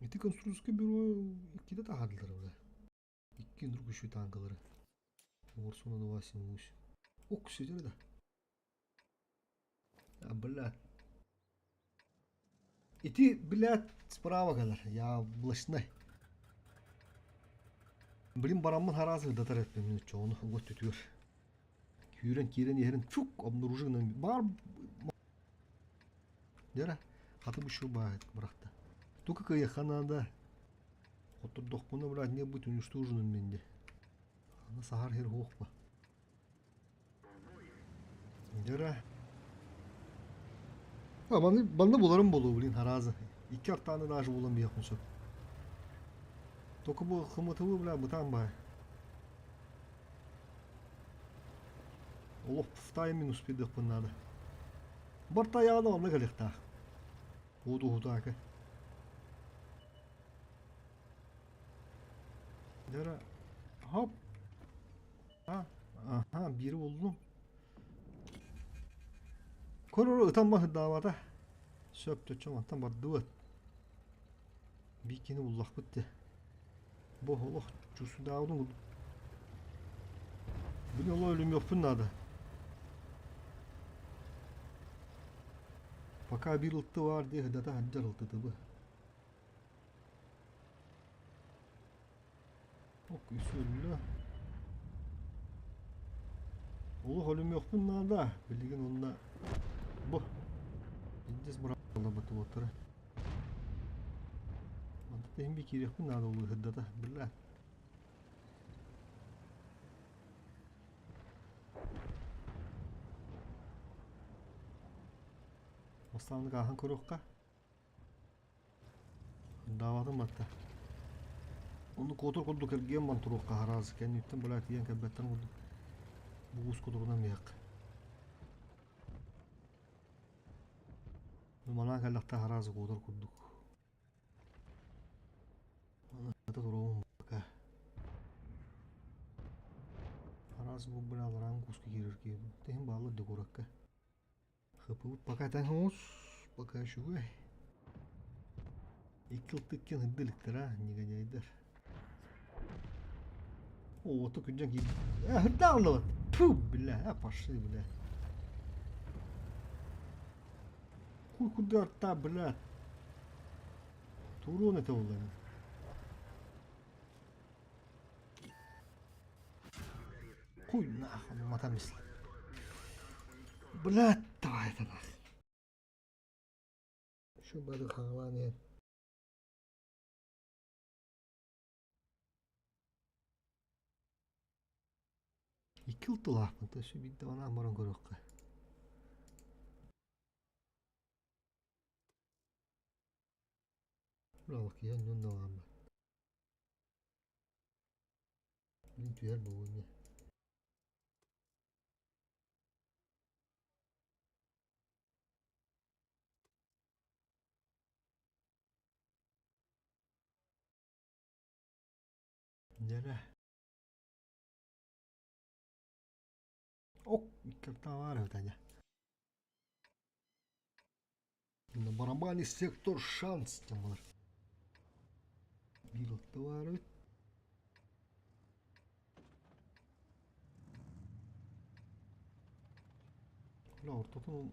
Ити конструкция бюро иккитэ таһаардылар бля. Икки үндүр күшү таангалары. Орсуна 2,7,8. Ок сидер да. А, блядь. Ити, блядь, справа кэлэр. Яблочный. Блин, бараммын хараас ыдатар эппин мин чоҕуну уот түтүөр. Күүрэн киирэн иһэрин фук обнаружи бар Дьэрэ, хаты бу баайыт бырахта. Только кыайыахха наада. Хотурдохпуна, блядь, не быть уничтоженным менде. Аны саһар хер хуохпа. Дьэрэ. А, манны, манны буларым болу, блин, харазы. Икки артааны даже булан биэхпин сөп. Только бу хымытыбы, бля, бытаан баай. Олох в тайминг успейдыахпын наада. Барта айаҕына онно кэлиэхтээх. Уутуһутаака. Дьара, хоп. А, аха, биири буллум. Көрөр ытан баһырдаабата. Сөп төччө мантан бардыбыт. Бииккини буллахпыт де. Бу олох чусудаабытын Бuni олох өлүмүөхпүн наада. Пока биир ылты баар дии сыдата сылдьар ылтытыбы. Ок үс өллө. Олох өлүмүөхпүн наада. Билигин онно бу Индис быралабыт уоттара. Манта иһин би киириэхпин наада ол ыһырдата биллэ. Бастааннык ааһан көрүөххэ. Даабатым батта. Ону куотур курдук эргиэн бан туруохха хараас кэнниттэн бля тиийэн кэлбэттэн курдук бугус кутурунан миэххэ. Манаа кэллэхтэ хараас куотар курдук. Туруом пока. Араас бу бля аларан куска киирэр киһи. Тэһин бааллар да куракка. Хапыбыт пока таҥус, пока үчүгэй. Икки ылтыккин ырдылыктара, негодяйдар. О, ото күнжан киир. Ырдааллыбыт. Фу, бля, а пошли, бля. Хуй куда рта, бля. Турун это улан. Хуй нахуй, матам Блядь, давай это нахуй. Şu бары хаҥалаан иһэн Икки ылтылаахпын да өссө биирдэ анаан баран көрүөххэ. Киһи оннун да ылааммат. Мин түһэр буолуо ини. Дьэрэ. Ок, икки баар Таня. На барабане сектор шанс диэн буолар. Биир алта баар эбит. Бля, ортотун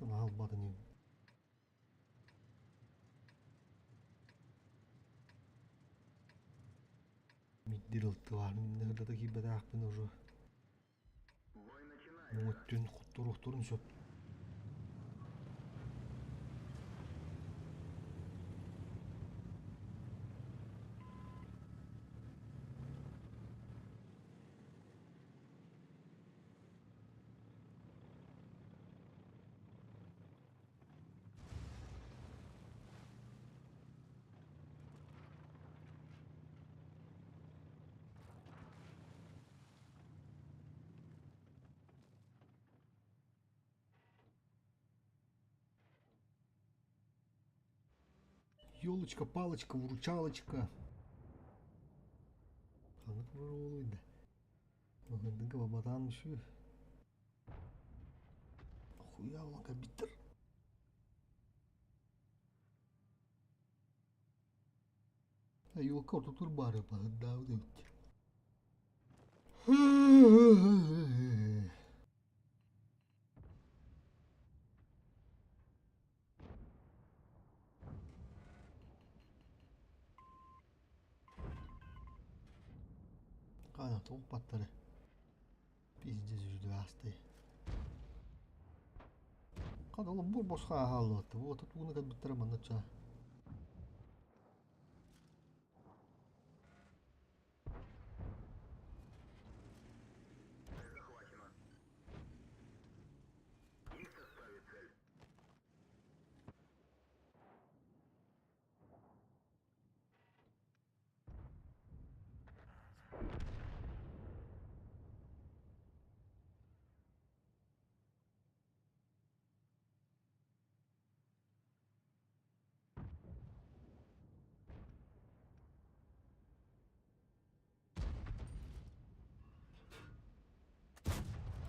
аһалбат ини. Миддир ылтылаан миннэһырдата киирбэтээхпин уже. Мөҥөттүн хотторуохторун сөп. Елочка, палочка, выручалочка. Ханнык буолуой да. Мыһындыга бабатаан үсү. Хуя компьютер. Елка ортотур баары баһырдаабыт эбит. Хаана туох баттары пиздец үрдү Хата ол бур босхо ааһааллыбатта. Уота тууна кэлбиттэрэ манна чаа.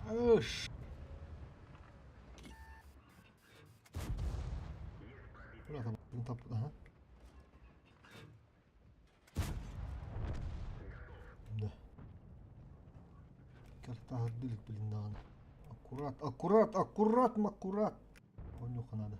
Ыш. Бля, там ага. Да. Карта блин, даҕаны. Аккурат, аккурат, аккурат, аккурат. Онньуохха надо.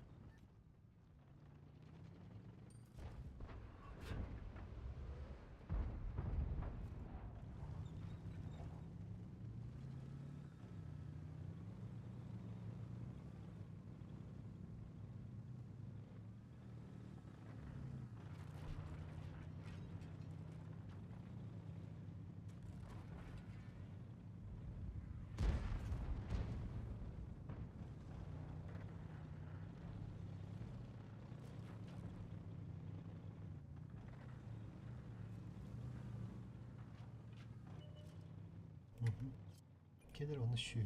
Кедр оны сүү.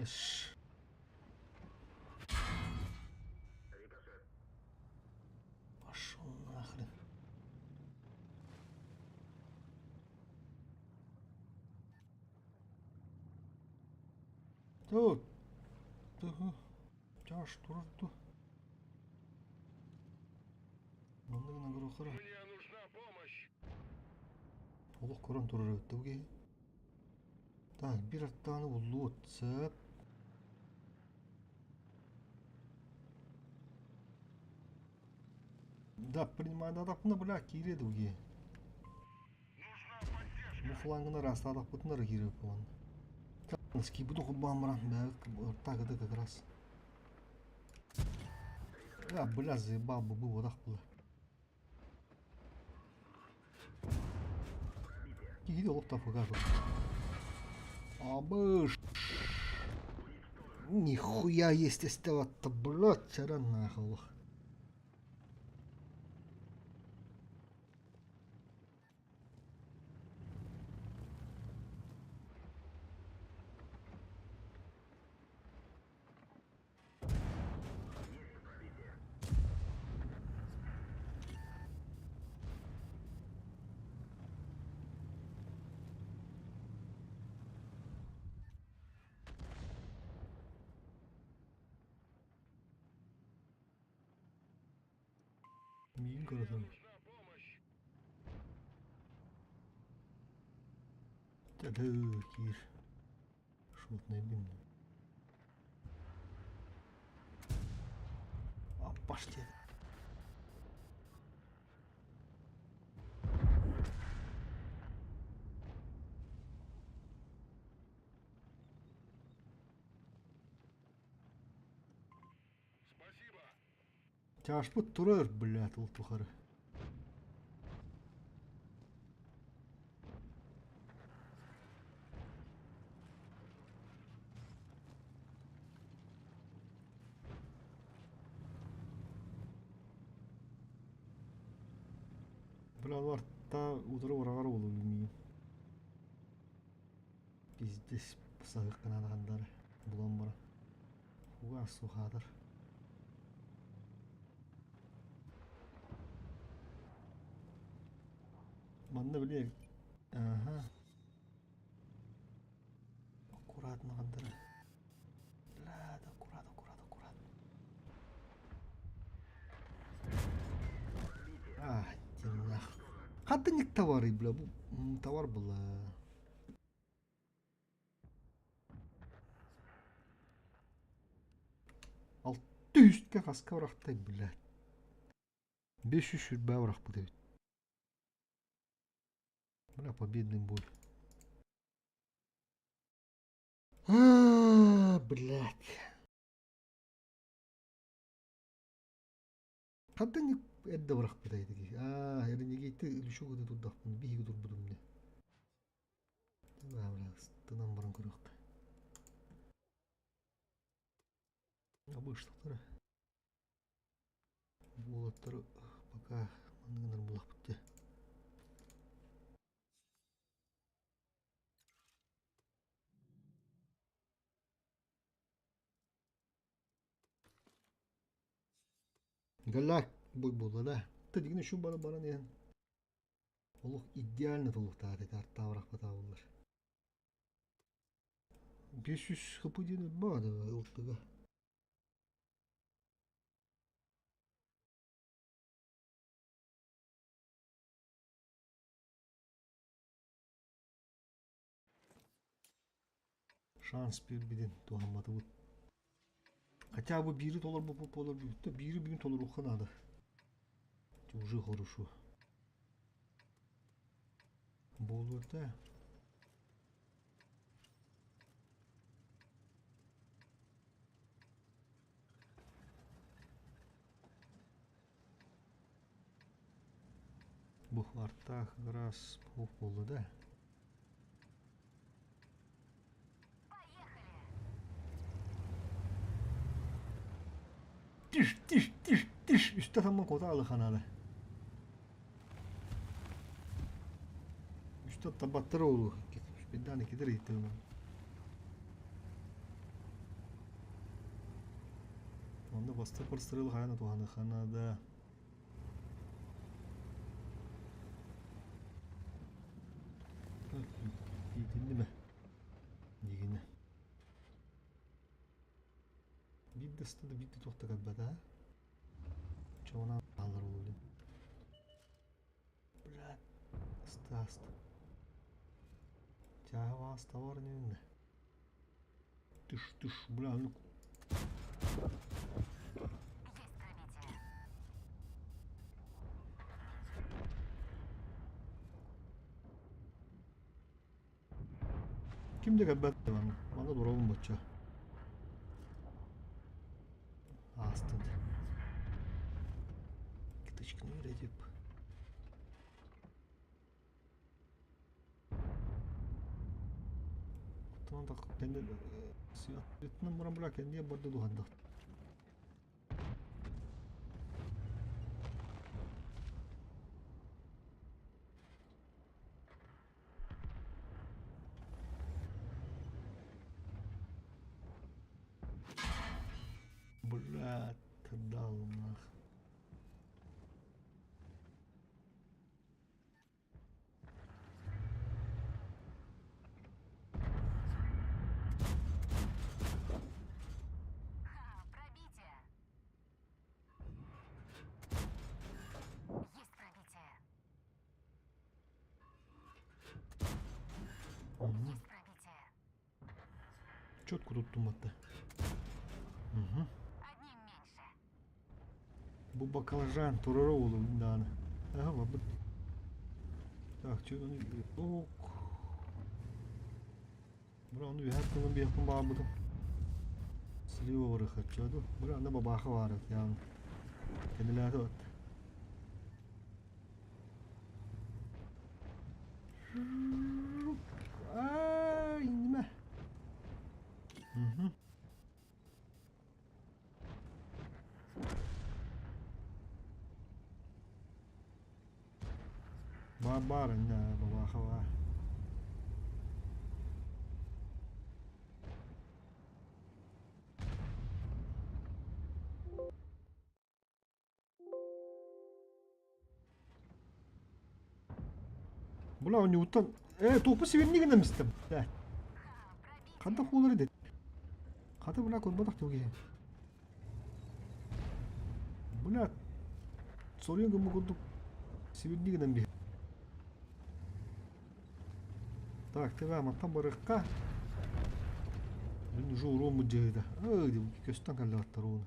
Эш. Пошел нахрен. Тут. Тяж турду. Манныгынан көрүөххэ. Мне нужна помощь. Олох көрөн турар эбит да киһи. Так, биир аттааны буллубут. Сөп. Да, принимайдаатахпына, бля, киириэ дуу киһи. Нужна поддержка. Бу флангын ыраастаатахпытына эрэ киириэбит буолан. Скибутун холбоон баран, бэйэбит так это как раз. А, бля, заебал бы, был вот было. Киһи олох тафыга Абыш. Нихуя есть эстеватта, блядь, чаран нахуй. Миигин көрөтөн. Нужна помощь. Төлөө киир. Шутный бин. А, пошли. Спасибо. Чашпыт турар, блядь, ол тухары. Бля, та утары ураҕар уолу билмиим. Пиздец, саһык гынаанахандары булан баран. Уга сухаатар. Манна били Ага. Аккуратно хандары. Блядь, аккурат, аккурат, аккурат. А, нах. Хантан товары, бля, бу товар была. Алты үскэ хаска бырахтай, блядь. 500 сүрбэ бырахпыт эбит. Бля, победный бой. А, блядь. Хантан эрдэ бырахпыт эдиги. Аа, эринигити үлүшү гыды турдахпын, биһиги турбутум не. Бля, тынан баран көрүөхтэ. Обычно Буолаттары пока манныгынар булахпыт те. Галак бой буолла да. Тадигини шу бара баран иһэн. Олох идеально толуктаат эти артаабырахпатаабыллар. 500 хп диэн баада ылтыга. Шанс биэрбитин туһамматыбыт. Хотя бы биири толорбуппут буолар бүттэ. Биири бүгүн толоруохха наада. Уже хорошо. Буолуо этэ. Бу артаах раз бух буолла да. Поехали! Тиш, тиш, тиш, тиш. Үстэ тамма кота ханаада. Үстэ табаттар оолу. Беданы кидер иттем. Манна бастакы прострел хайаан туһаныахха наада. Итиннэ дигинэ. Биир да ыстада биир да туох да кэлбэтэ. Чоҕунан хаалар уолу. Блядь, ыстааста. Чааһы астабар нүүннэ. Тыш, тыш, бля, ну Есть пробитие. Ким да кэлбэт манна. Манна туруобун бачча. Аастын. Киточканы үөрэтип. Оттон так кэнни сыаттынан баран бля кэнниэ барда дуһанда. Бля, дал нах. Ха, пробитие. Есть пробитие. Есть пробитие. Четко туттум атта. Угу. Одним меньше. Бу баклажан турара уолу дааны. Аха барбыт. Так, чё ок. Бра ону үһәт кылын биэхпин баҕарбытым. Слива барыхачча ду. Бра анда бабаха баар яғни. Кэнилээти бат. Ай, инниме. Угу. Баар баар иннэ бабаха баар. Була оонньууттан ээ туохпун сибирни гынан истим. Ээ. Ханна хуолары дэт. Хата бля көрбөтөх тугу Бля соруйан гыммы курдук сибирни гынан биһ. Так, тебя мантан барыахха. Мин уже уруоммут дьыһыта. Ыы, көстөн кэллэҕиттэр ууну.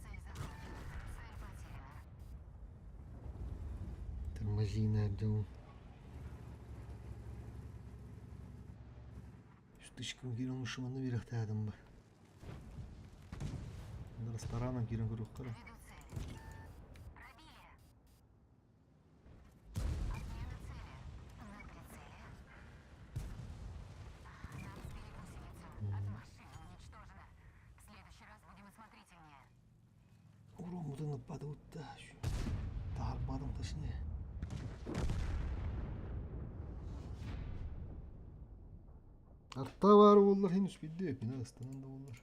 Цель захвачена. Цель потеряна. Тормозина дьон. Үстүчкүн киирэн ушуманны биэрэхтээдим ба. Ресторанан киирэн көрүөххэ Веду цель. Пробили. Отмена цели. На прицеле. Нам сбили гусеницу. Одна машина уничтожена. В следующий раз будем осмотрительнее. Уруоммутун ыппатыбыт да таһарбатым точнее. Арта баар буоллар иһин үспүйдү эппинэ ыстанан да буоллар.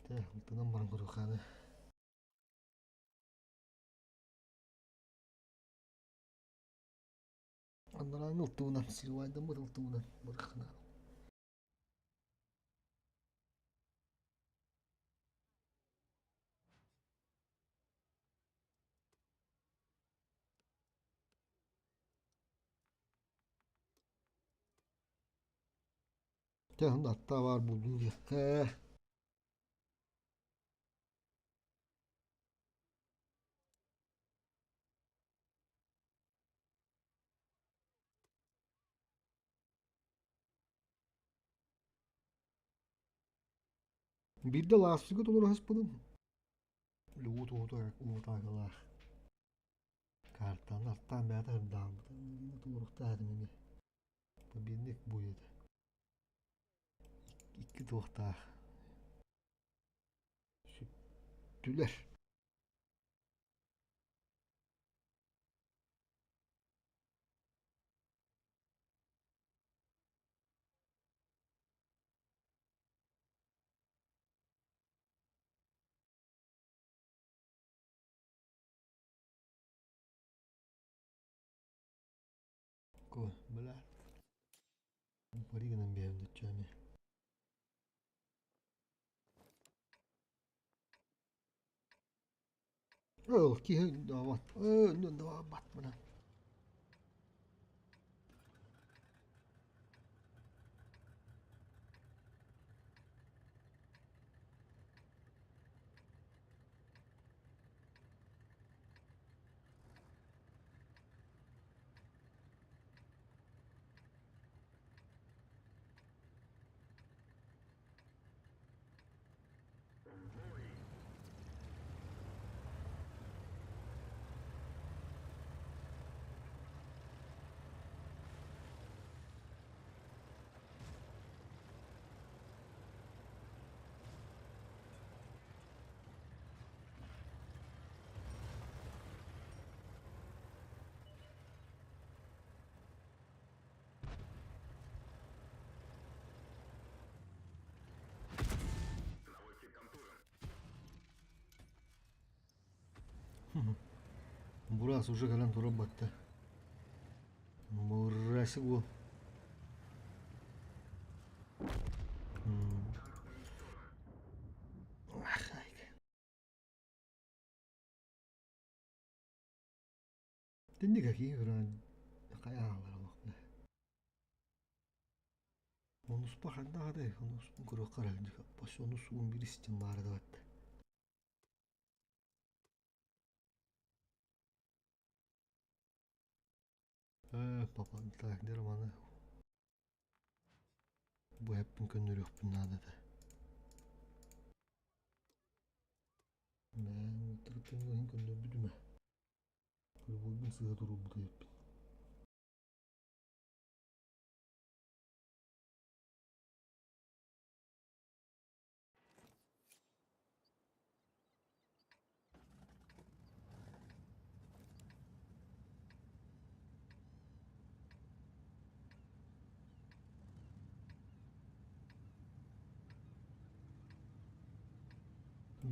Тэ, алтынан баран көрүөххэ Анарааҥҥы ылтыбынан, сливайдаммыт ылтыбынан барыахха наада. Дьэ, онно аттаа баар буоллун диэххэ. Биирдэ лаастыгы толоро сыспытым. Уут уутаакылаах. Картаны аттаан бэйэтэ ырдаабыт. Толоруохтаах этим эмиэ. Победник будет. Икки туохтаах. Сүттүлэр. Бля. Пари гынан биһэм дуччаами. Ол киһи дават. Э, дават мына. Бурас уже кэлэн турар батта. Бурасик уол. Тинник киһи көрөн хайаалар олохно. Онуспа ханна адай, онуспун көрүөххэ эрэ бос онус уун бир истин баара да батта. Ээ, папа, так, маны бу эппин көннөрүөхпүн наада этэ. Мэн тырытын көннөрбүтүм ээ. Любойбун сыыһа туруорбут эбиппин.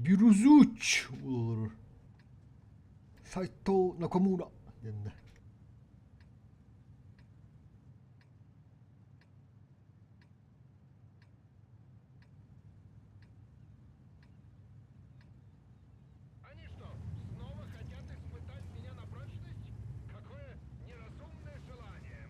Бирузуч олорор. Сайто Накамура диэннэ. Они что, снова хотят испытать меня на прочность? Какое неразумное желание!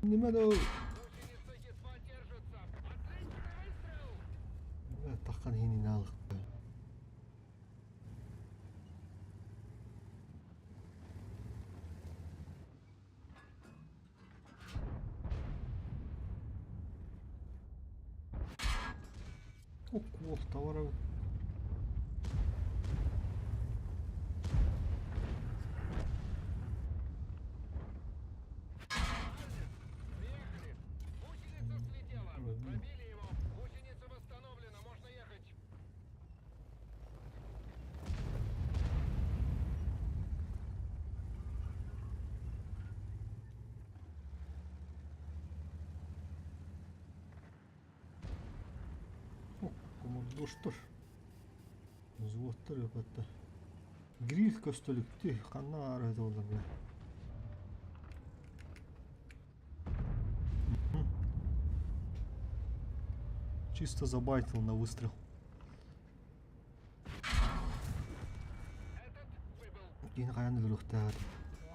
Нимэ да Гусеница едва держится. Отличный выстрел! таххан иһин аалыкта. Укол товара. Приехали! Душтар. Взводтар өпөттө. Гриль көстөлүктүү. Ханна баар это буолла бля. Чисто забайтил на выстрел. Киһини хайаан өлөрүөхтээх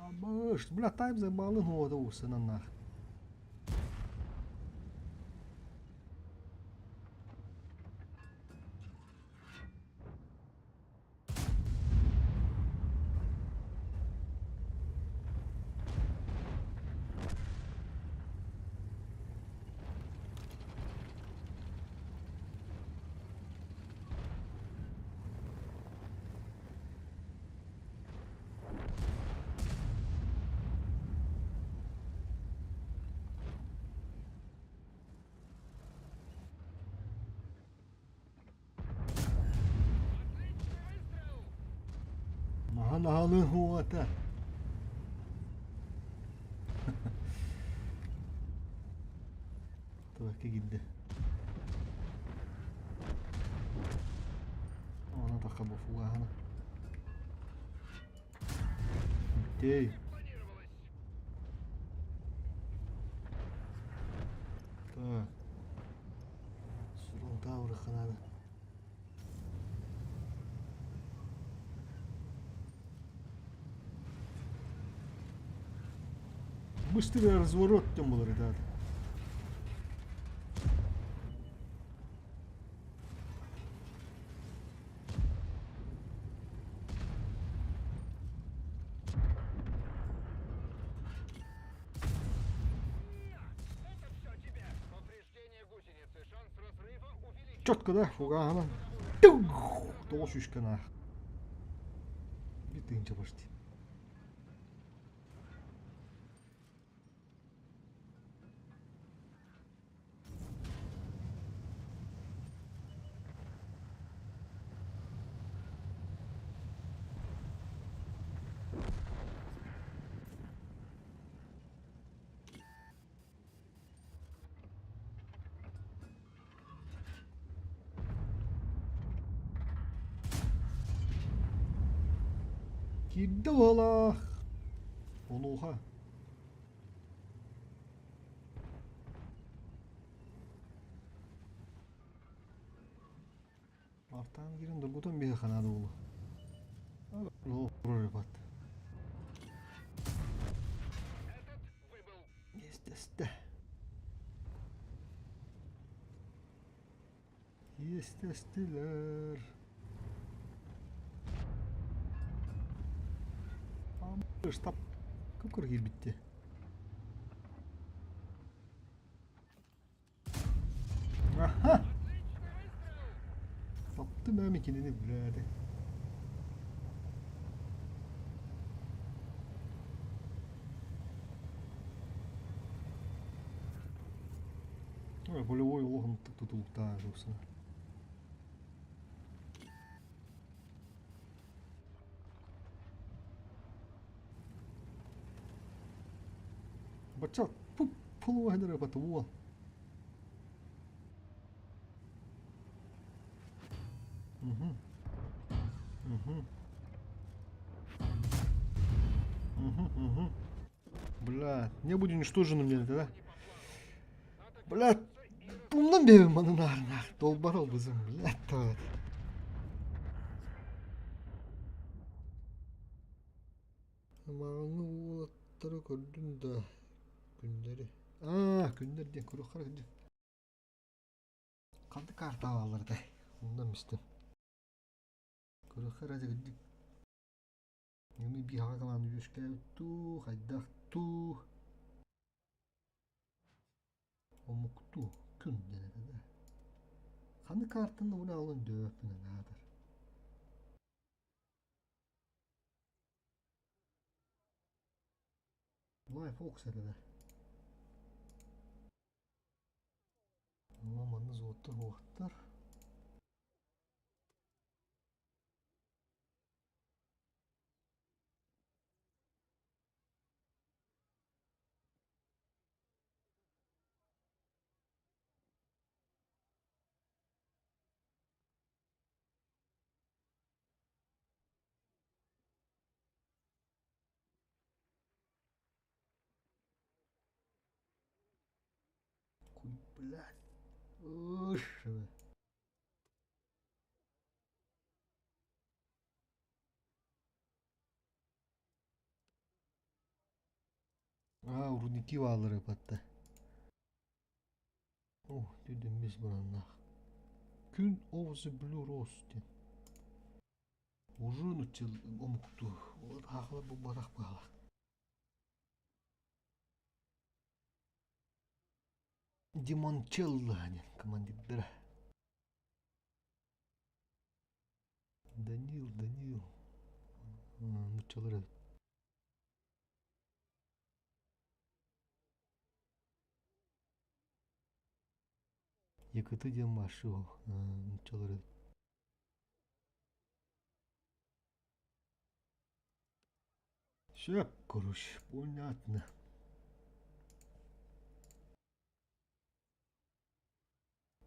Абыш, бля, тайм заебалын уода уурсанан нах. Маһан аһалыы уота. Табакка киирдэ. Она таха бу фугаһына. Окей. Так. Сурун тауры ханады. Быстрый разворот тем был, ребята. Четко, да? Фугаһынан. Тоҕус үскэ Bir тыынча почти. Киирдэ уолаах. Онуоха Артаан киирэн доргутан биһиэхэ наада буолуо. Естественно. Естественно. Штаб көкөр киирбитти. Аха! Таптым ээ кинини билээри. Волевой олоһун тутулуктаах собственно. Бачча пулуоһыныры батуо. Угу. Угу. Угу, угу. Бля, не будь уничтоженным мне да? Бля, тумнан бэбим маны наар долбар олбузум, бля, то. Маҥаны уолаттары көрдүм да күннэри аа күннэр диэн көрүөххэ эрэ ханнык карта ааллар этэй онно истим көрүөххэ эрэ кырдьык Эми биһаҕа кылаан үөскээбит дуу хайдах дуу омуктуу күн диэн этэ да ханнык картаны уна алын дөппүнэн аатар Life Ox этэ да. Манна золоттар уохтар. Блядь. Уш. Аа, рудники бааллар ыпатта. О, дүдүммүс бураннаах. Күн of the Blue Rose диэн. Ужин омуктуу. Хаахыла булбатах быһалаах. Димончелло диэн командирдара. Данил, Данил. Нуччалар эбит. Якыты диэн маршы ол нуччалар эбит. Все, короче, понятно.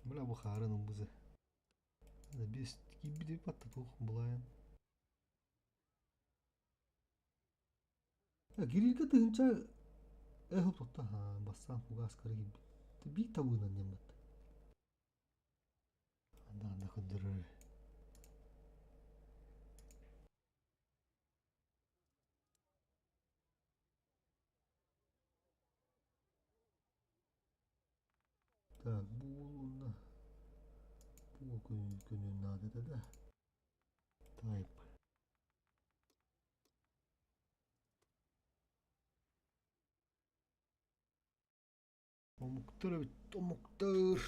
Бля, бу хаарын ылбызы. Без киирбит батта туох былайын. Кирилгэ тыһыынча эһ тутта бассаан фугас кыра киирбит. Биир табыынан диэн батта. Анда көрдөрөр. Так, бу уонна бу күнүн наадата да. Type. Омуктар эбит, омуктар.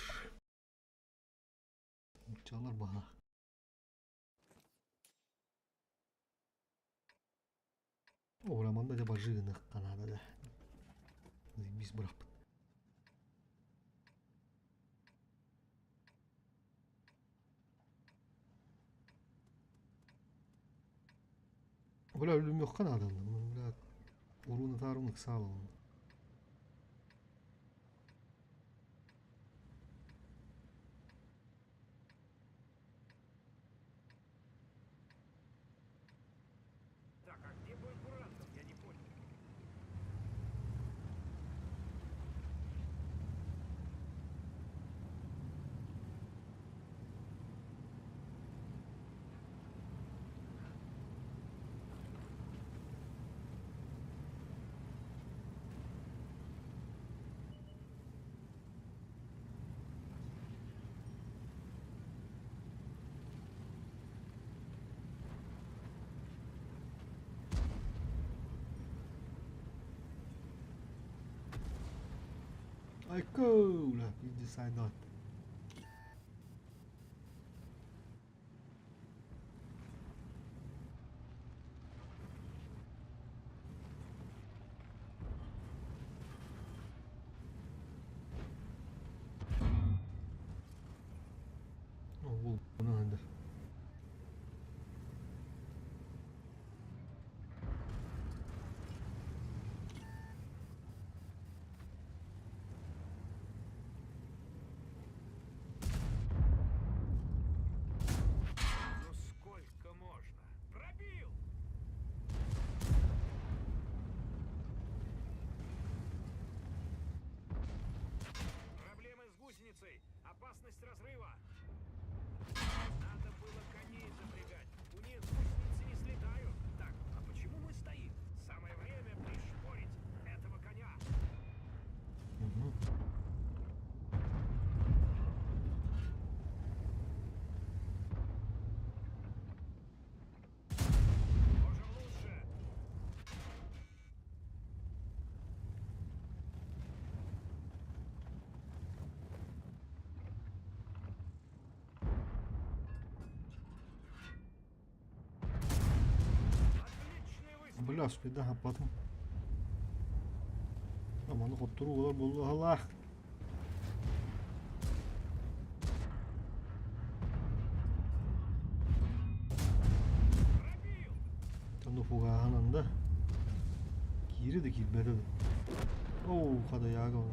Нууччалар баһа. Оҕураманда дьэ бажыыныахха наада да. Бис бырахпыт. Бля, өлүмүөххэ наада бля, урууну таарын ыксаалабын. Так, а где бой курантов? Я не понял. Айкоу, бля, пиздец, not. Ол надо. Ну сколько можно? Пробил! Проблемы с гусеницей. Опасность разрыва. Надо было коней запрягать. У них гусеницы не слетают. Так, а почему мы стоим? Самое время пришпорить этого коня. Угу. Можем лучше. Отличный выстрел. Бля, спида хаппатым. Аманы хотторуу буолар буоллаһалаах. Пробил. Ону фугааһынан да киири да киирбэтэ да. Оу, хадайаага.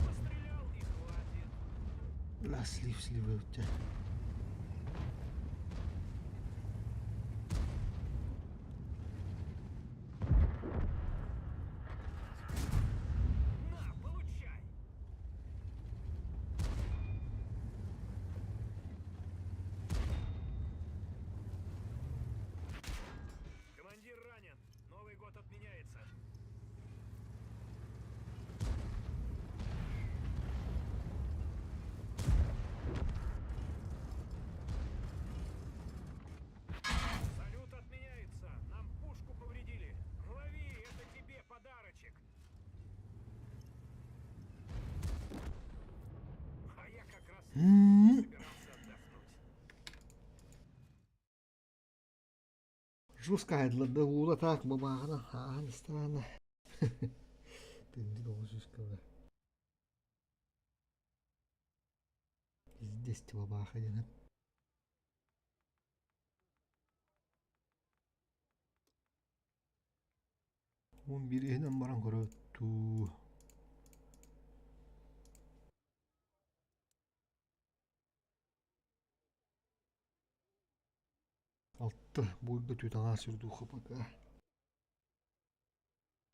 Пострелял и хватит. Бля, слив, слив эбит. Жестко хайдылар уула так бабааҕынан ааһан истэҕинэ 1900 кв. Пиздец бабааха диэн 11-иһинэн баран көрөөттүү. Алта буойга түөтэҕэ сүрдуха пока.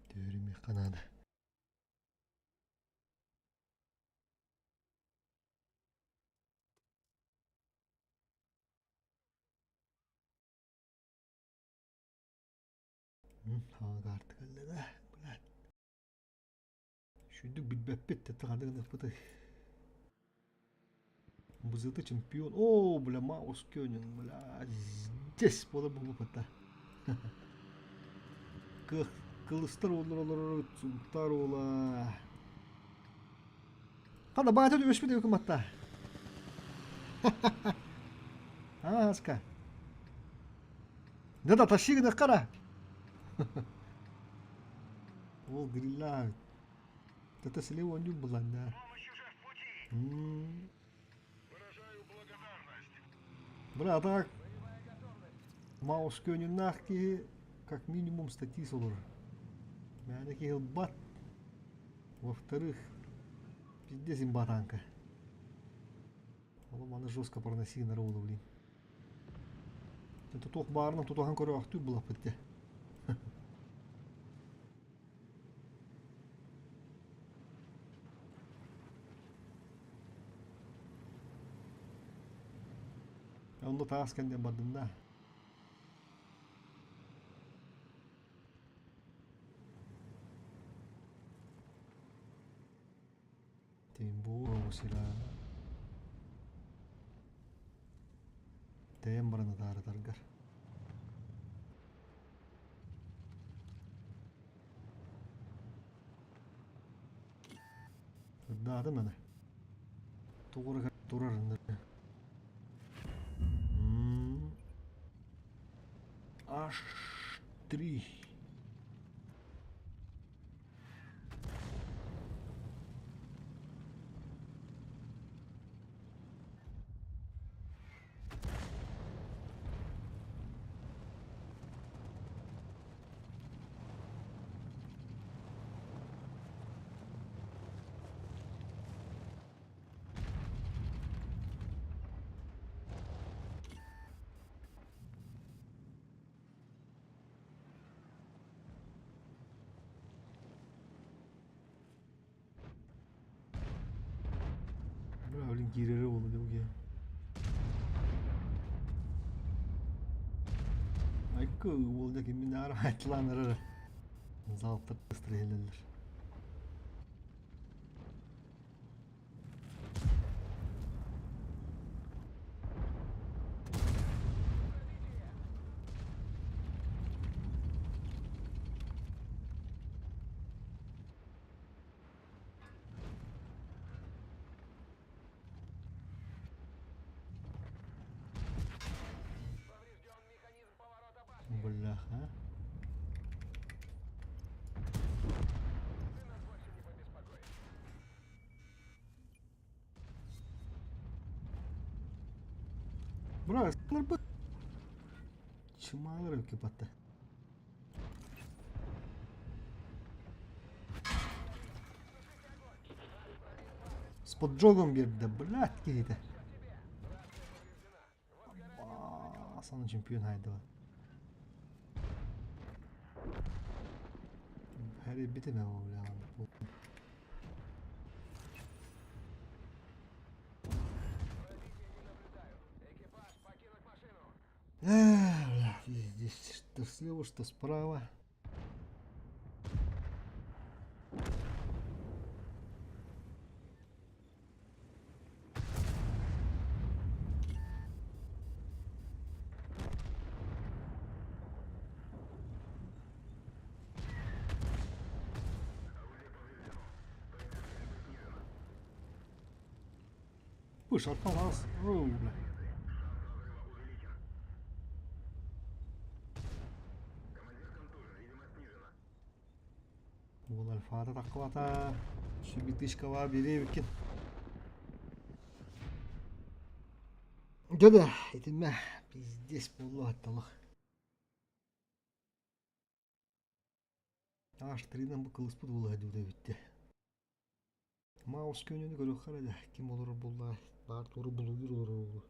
Төөрүмүөххэ наада. Хаҥа кэллэ да, блядь. Шүндүк билбэппит, ханнык гыныахпытый. Бызыты чемпион. О, бля, Маус Кёнин, бля, здесь буола буолбута. Кых, кылыстар олор олорор сунтар ола. Хана баата түбэспит өкүматта. Аска. Да да, тащи гына Ол грилла. Тата силе оонньуур буланна. Бля, так Маус көнүннээх киһи как минимум статист олорор. Мээнэ киһи ылбат. Во-вторых, пиздец имба танка. Ол маны жестко проноси народу, блин. Это туох баарынан тутуһан көрөөхтүүр булаппыт дьэ. Онно таас кэннэ бардым да. Тимбур сира Тэйэн баран ытаарытаргар. Ырдаатым аны. Тугура турар Аж три. Блин, киирэрэ буолла дьэ Айкы уол дьэ киммин аара айтылаан эрэр. Залта быстро иһэллэр. Бляха. Бра, с***ларбыт. Чымаалар өккө батта. С поджогом биэрдэ, блядь, киһитэ. Сана чемпион хайдыба. Her biteme o бля. Бля, здесь что слева, что справа. Пыш, альфа Оу, бля. Уол альфата таххыбата. Сүбитышкаба бириэбиккин. Дьэ да, итиннэ пиздец буолла атталах. Аш-тринан бу кылыспыт буолла дуу эбиттэ. Маус көнөнү көрүөххэ эрэ ким олорор буоллаҕай, баар туору булуйуур олорор буолуо.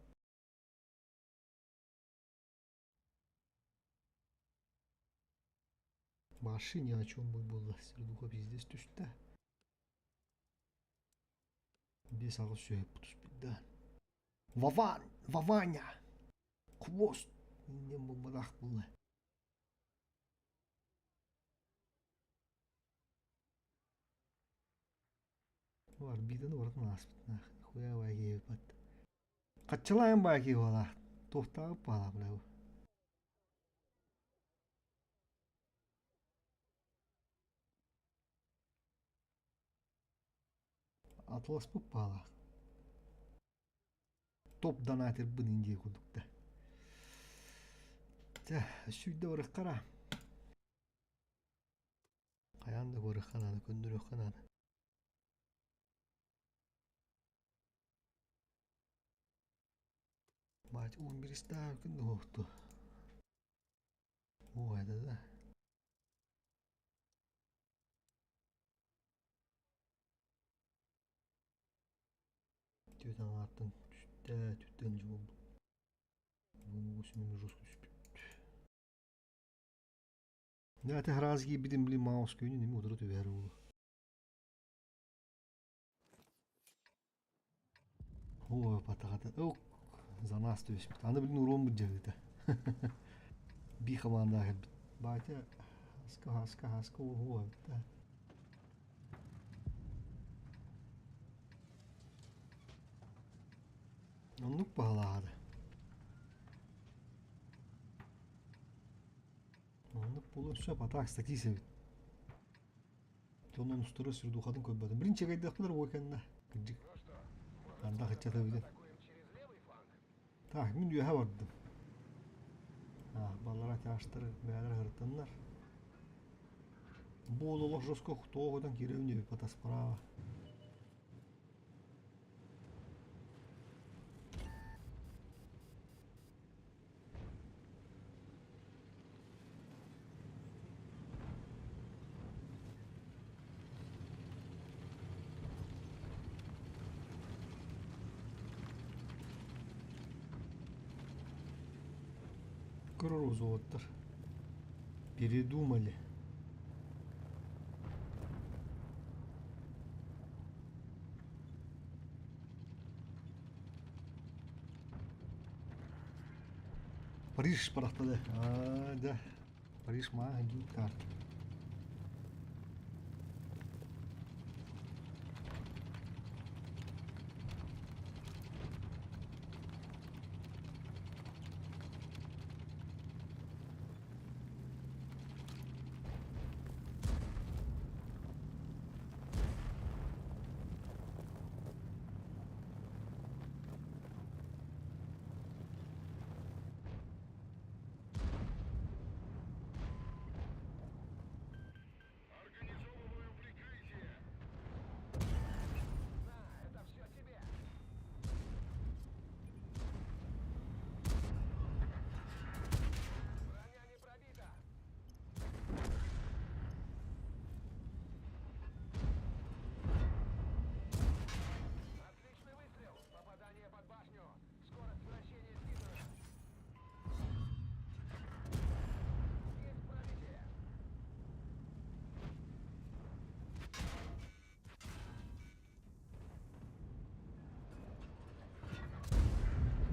Маши ни о чем буолла, сердуха пиздец түстэ. 5-8 сүһэп түспүт да. Вован! Вованя! Хвост! Иннем буолбатах буолла. Орбитаны барытын ааспытнаах. Хуя баайкиһиппат. Хаччылаан баайки буолаах. Туохтааҕы баалаах бля. Атласпыт баалаах. Топ донатербын индия курдук да. Чэ, сүүрдэ барыххара. Хайаан да барыахха наада, көннөрүөххэ наада. Баать уон биристаах күн уһукту. Оо, это да. Түөт аҥаартан түстэ, түттэн дьэ буолбут. Бу сүмүн жестко түспүт. Дьэ ити араас киирбитин били Маус күнүн эмиэ утары түбэһэр уолу. Оо, патаҕата ок за нас түбэспит. Аны билин уруон былдьаһыыта. Бии хамаандаах кэлбит. Батя хаска хаска хаска уоһу эбит да. Оннук баһылаада. Оннук буолуон сөп, а так статист эбит. Дьон устара сүрдухатын көрбөтүм. Блин, чэгэйдэхпинэр уо кэннэ. Кырдьык. Андах ыччата эбитин. Так, мин үөһэ бардым. А, баллара тяжтары бээлэр ырытаннар. Бу олох жестко тоҕудан киирэбин диэбит справа. Көрөр Передумали. Париж барахтады. А, да. Париж маа карт.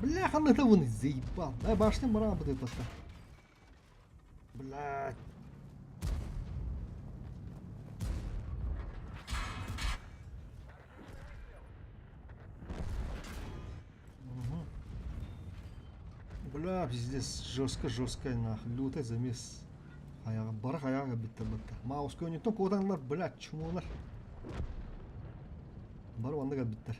Бля, ханна табын заебал. Дай башня мрам будет. Блядь. Угу. Бля, пиздец, жестко, жестко, нахуй. Лютай замес. Аяғы барах аяғы бітті бітті. Маус көнеттен кодаңлар, блядь, чумолар. Бар онда биттер.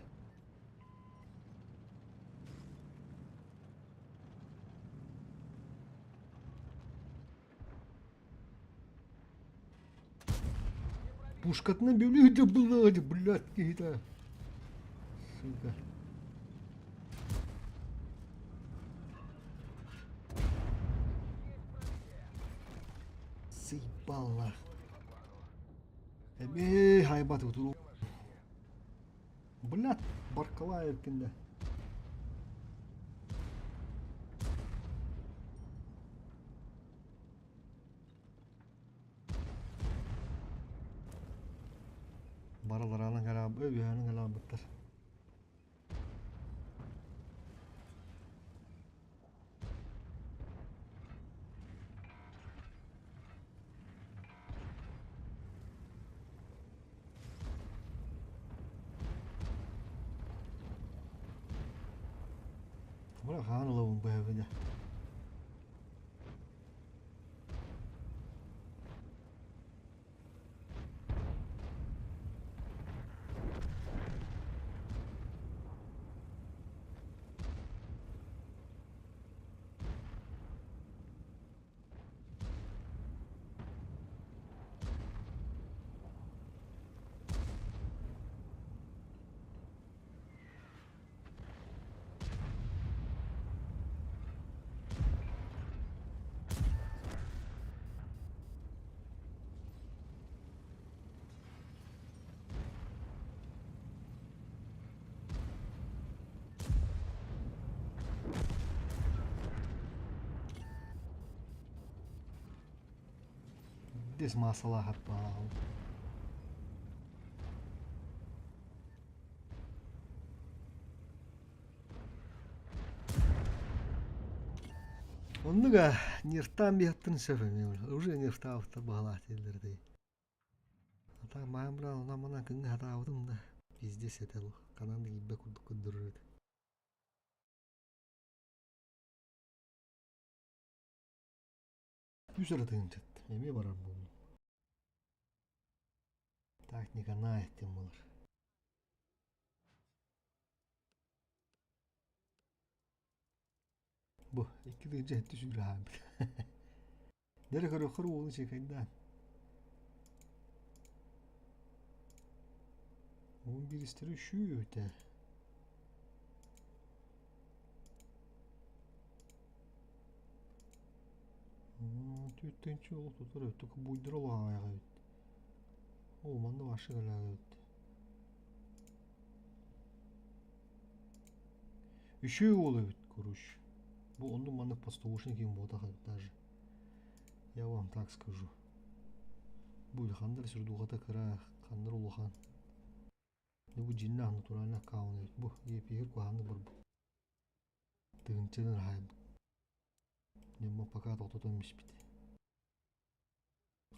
Пушкатынан бүлүү блядь, блядь, киһитэ. Сука. Заебала. Эбээ, хайбат утуру. Блядь, Баркалаев кинде. Барылараанан кэлэ үөһээнэн кэлэ барбыттар. Бара хаан ылабын быһабына. Дес маасалаах аппаал. Оннуга нервтаан биһаттын сөп эмиэ уже нервтаабыттар баҕалаах дииллэр дии. Ата маам бра онон манан күҥҥэ хатаабытым да пиздец этэ ханан да киирбэт курдук көрдөрөр этэ. Үс эрэ тыһыынчат эмиэ барар буоллум. Так не канает диэн буолар. Бу 2 700 хаалбыт. Дьэ көрүөххэр уолун сиэкэйдээн. Уон бииристэри сүүтэ. Түттэнчи ол тутар өттүк буйдура улаҕаайаҕа эбит. Оо, манна вообще кэлээҕэ эбит. Үчүгэй уол эбит, короче. Бу оннук маннык послушный киһи буолбатах эбит даже. Я вам так скажу. Бу ханна эрэ сурдуухата кыра, ханна эрэ улахан. Дьэ бу дьиннээх натуральный аккаунт эбит. Бу епиһир куһаҕаннык барбыт. Тыһыынчанан хаайбыт. Дьоммут пока тохтотон испит.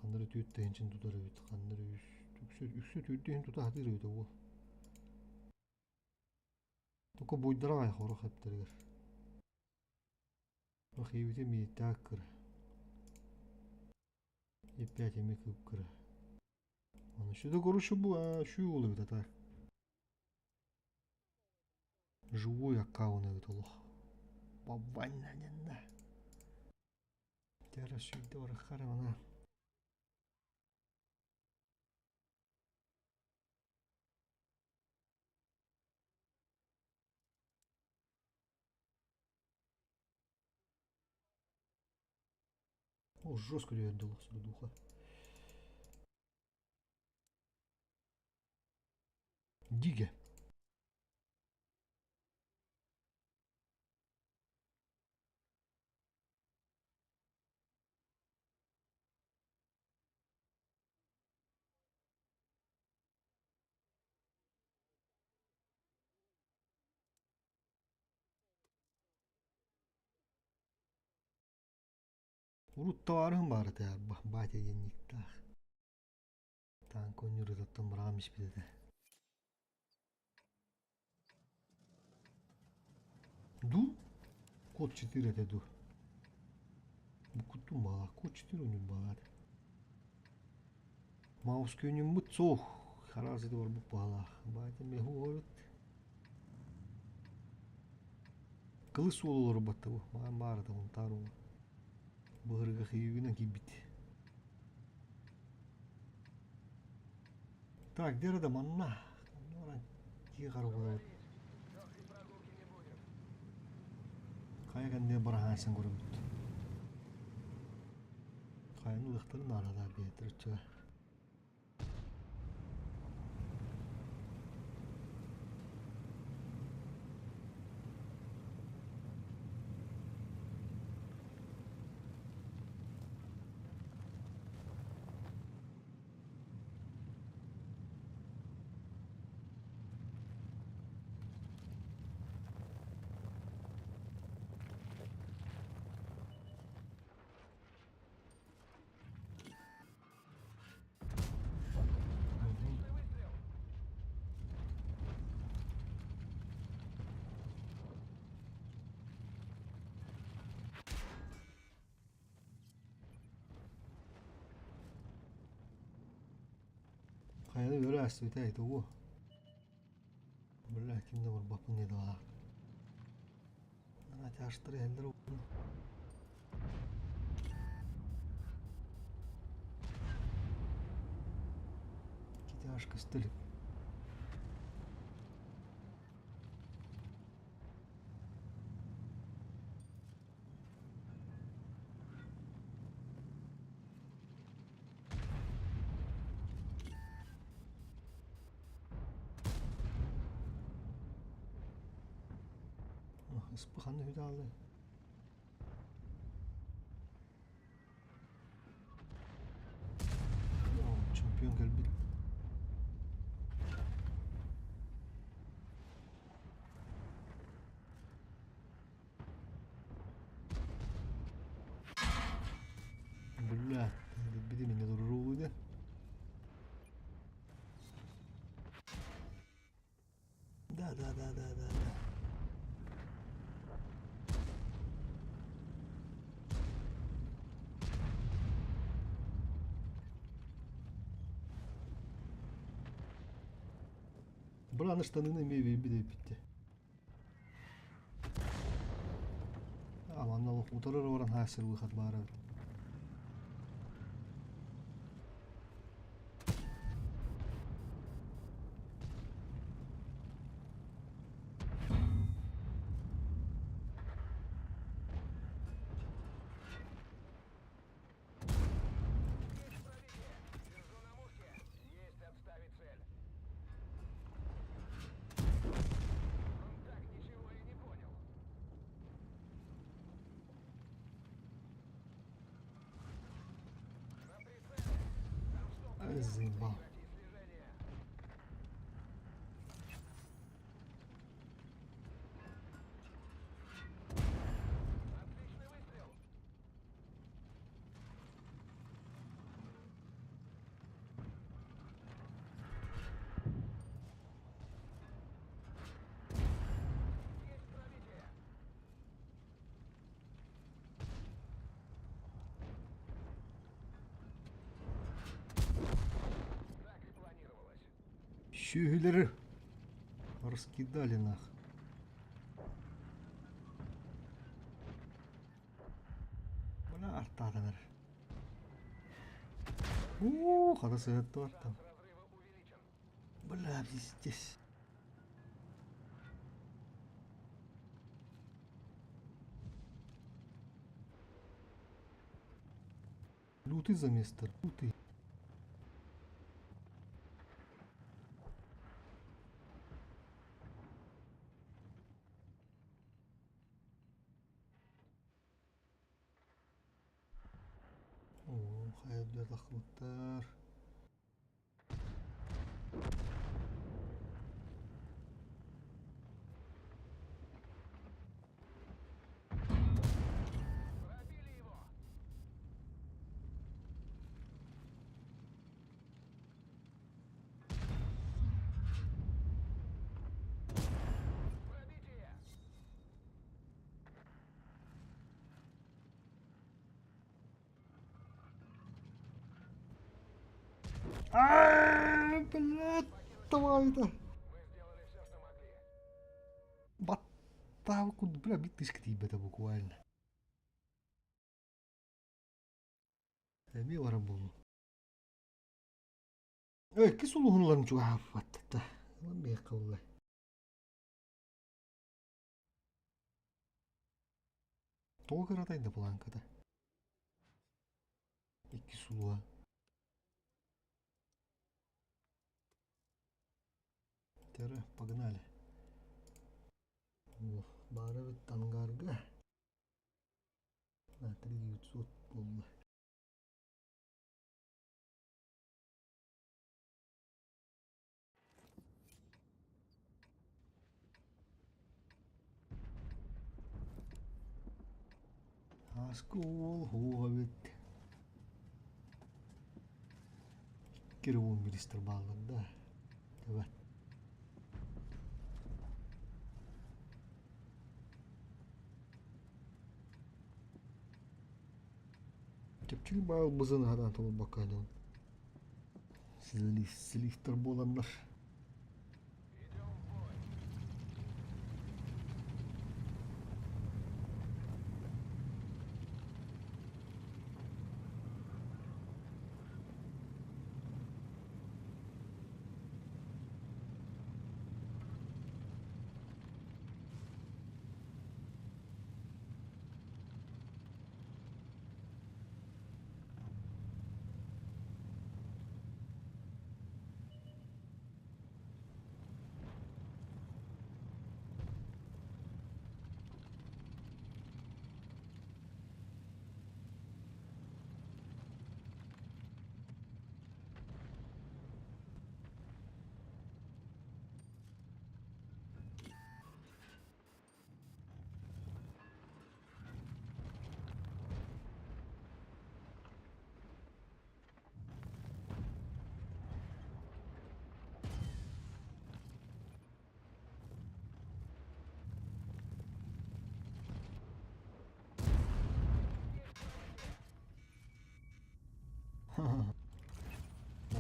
Ханна эрэ түөрт тыһыынчаны тутар эбит, ханна эрэ үс, үксэ, үксэ түөрт тута сатыыр эбит уол. Тука буйдара аҕай хорух эптэригэр. Ох, иибитэ мииттээх кыра. Иппэт эмиэ кып-кыра. Аны сюда короче бу шүү уол эбит а так. Живой аккаунт эбит олох. Бабанна ненна. Тера сүүрдэ бараххара мана. О, жестко дьүһүйдэ духа. Дигэ. Урут табаарыһым баар этэ батя диэн никтаах. Таанка онньуурутуттан быраҕан испит этэ. Ду? Код 4 этэ ду. Бу куттум баалаах. Код 4 онньуур баалаах этэ. Маус күнүммүт суох. Хараас ити барбыт баалаах. Батя меху орут. Кылыс суол олорбатта бу. Маан баар этэ Сунтаар уола. Быһырга хиюгунан киирбит. Так, где да манна? Тиhe Хайа кэнниэ бараһаасан көрөбүт. Хайаны ылыахтарын наадалаах биһиттэр оччоҕо. Хайаны өрө астыбыта итого. Бля, ким да барбаппын диye далаах. Ана тяжтары иһэллэр Китяж көстөл. Ыспыханы хүдаалы. Чемпион кэлбит. Бля, били меня туруруу Да, да, да, да, да, да. Браны штанины имею бит Манна утарар баран хаасыр выход баар эбит. Заебал. Сүөһүлэри раскидали нах. Бына артаатанар. Уу, хата сыһыттылар там. Бля, здесь. Лютый заместер, лютый. Оо, хайа тахсыбыттар. Аа, блядь, твою-то. Баттаабыккут, бля, биир тыска тиийбэтэ буквально. Эмиэ барар буолуо. Икки сулуһунларын чугаһааппаттата. Ылан биһиэхэ буолла. Тоҕо кыратай да планката? Икки сулуһа. Тера, погнали. Баара эбит ангарга. 3900 буолла. Ааска уол һуох эбит. Икки эрэ уон биристэр бааллар да. Тэбэ. Чэпчэки баалбызын аһараан толорбокко дьон силиистэр буоланнар.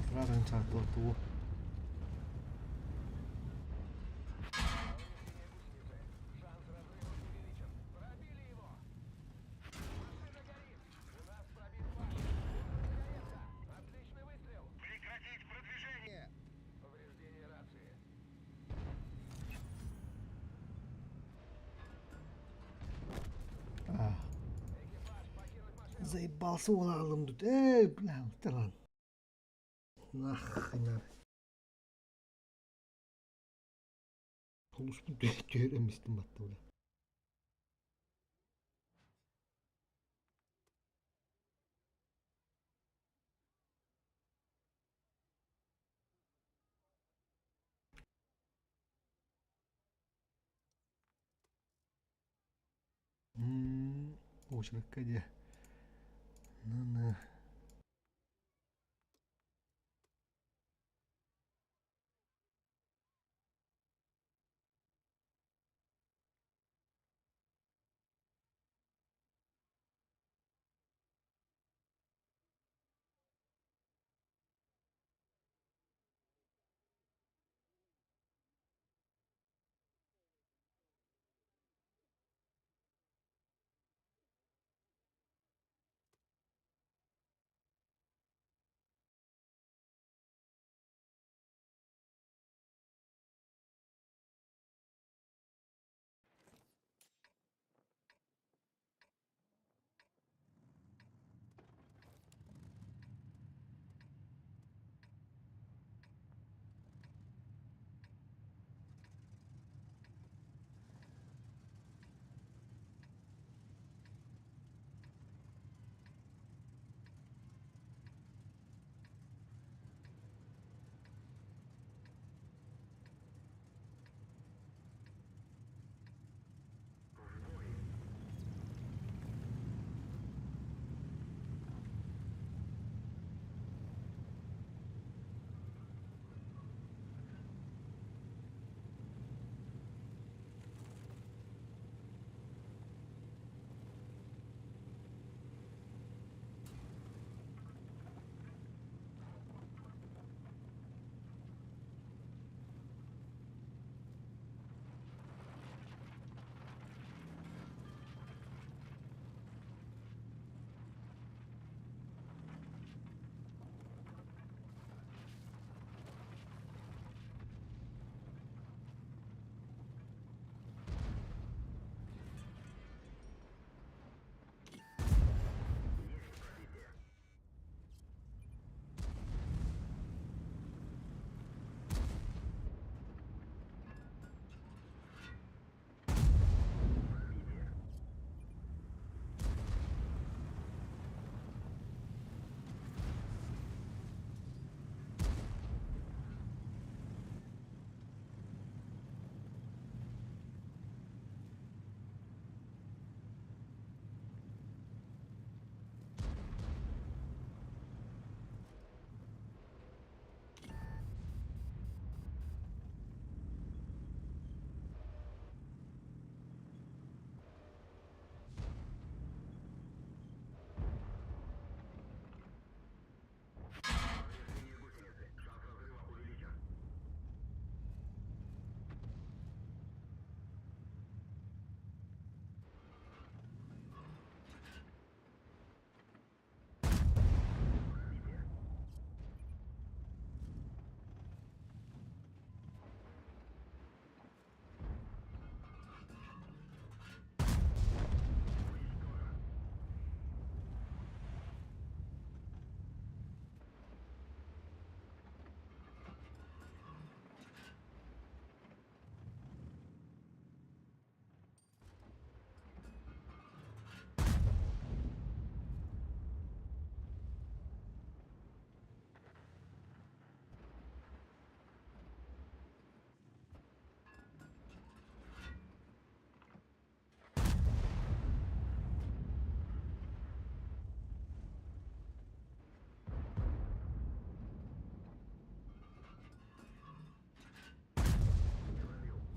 Сразу чаатуотуу. Заебался уолаалым тут. Эй, бля, талан. Нахрен. Олуспун түһэрэн истим батта бля. Очеркка дии. На-на.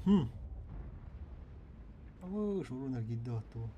Хм. Оо, шурун эргийдэ оттуу.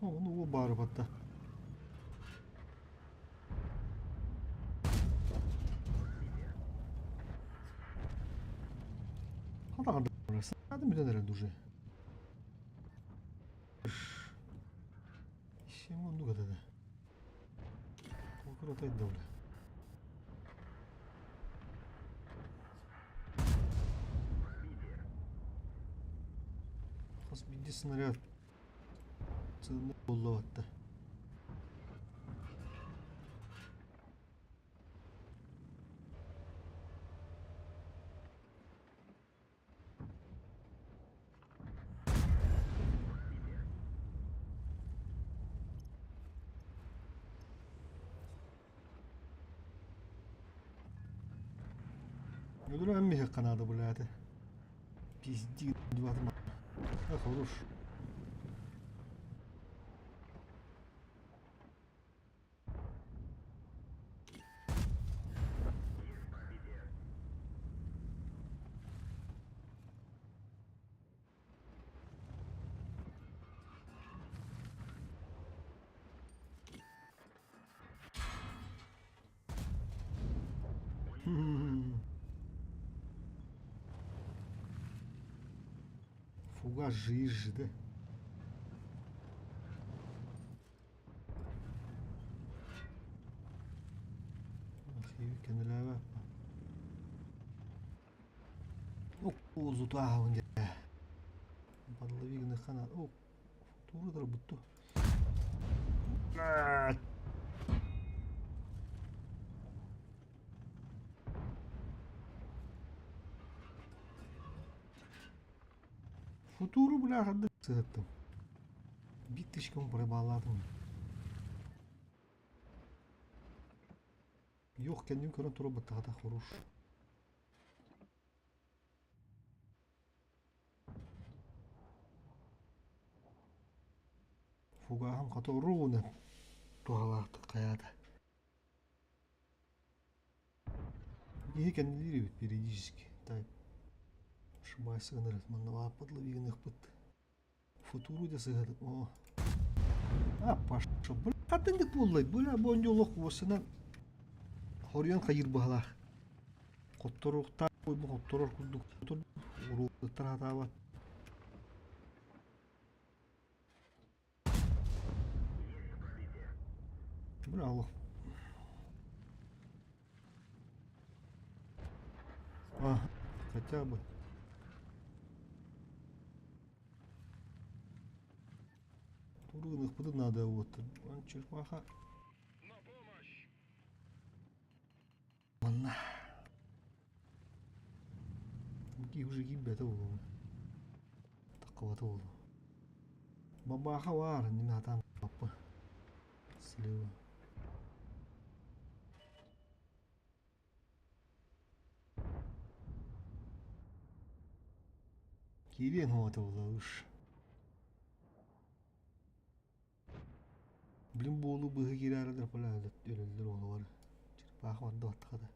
Ону уу баары батта. Хата бүтэн эрэр уже. Ишим оннук этэ да. Куокур да бля. Хас биирдии снаряд сыанна буолла батта. Өлөрөн миһиэххэ наада булааты. Пиздец, хорош. Фугас же да? Узутааһын дьэ. Подловигны хана. О, футура бутту. Футуру бля ханнык сыһыттым. Биир тысячкам проебалаатым. Юх, кэнним көрөн турар баттахата хорош. Фугаһым хата уруuna туһалаахтык хайаата. Киһи кэннилиир эбит периодически. Так. Ошибайся гынар манна бааппыт лавигыныахпыт. Футуру да сыһыат. О. А, пошел. Бля, хаттындык буоллай. Бля, бу онньу олох уосынан хоруйан хайыр баһалаах. Хотторуохтаах буолбу хотторор курдук уруулуттар хатаабат. Бля, олох. А, хотя бы. Тургунухпутун надо вот. Он черпаха. На помощь! Манна. Ки уже киирбэтэ буолуо. Таххыбата буолуо. Бабааха баар, мин сатаан баппа. Слева. Киириэн хуота буолла уж. Блин буолуу быһыы киирээрилэр бля өлөллөр уолугар. Черепаха барда баттаха да.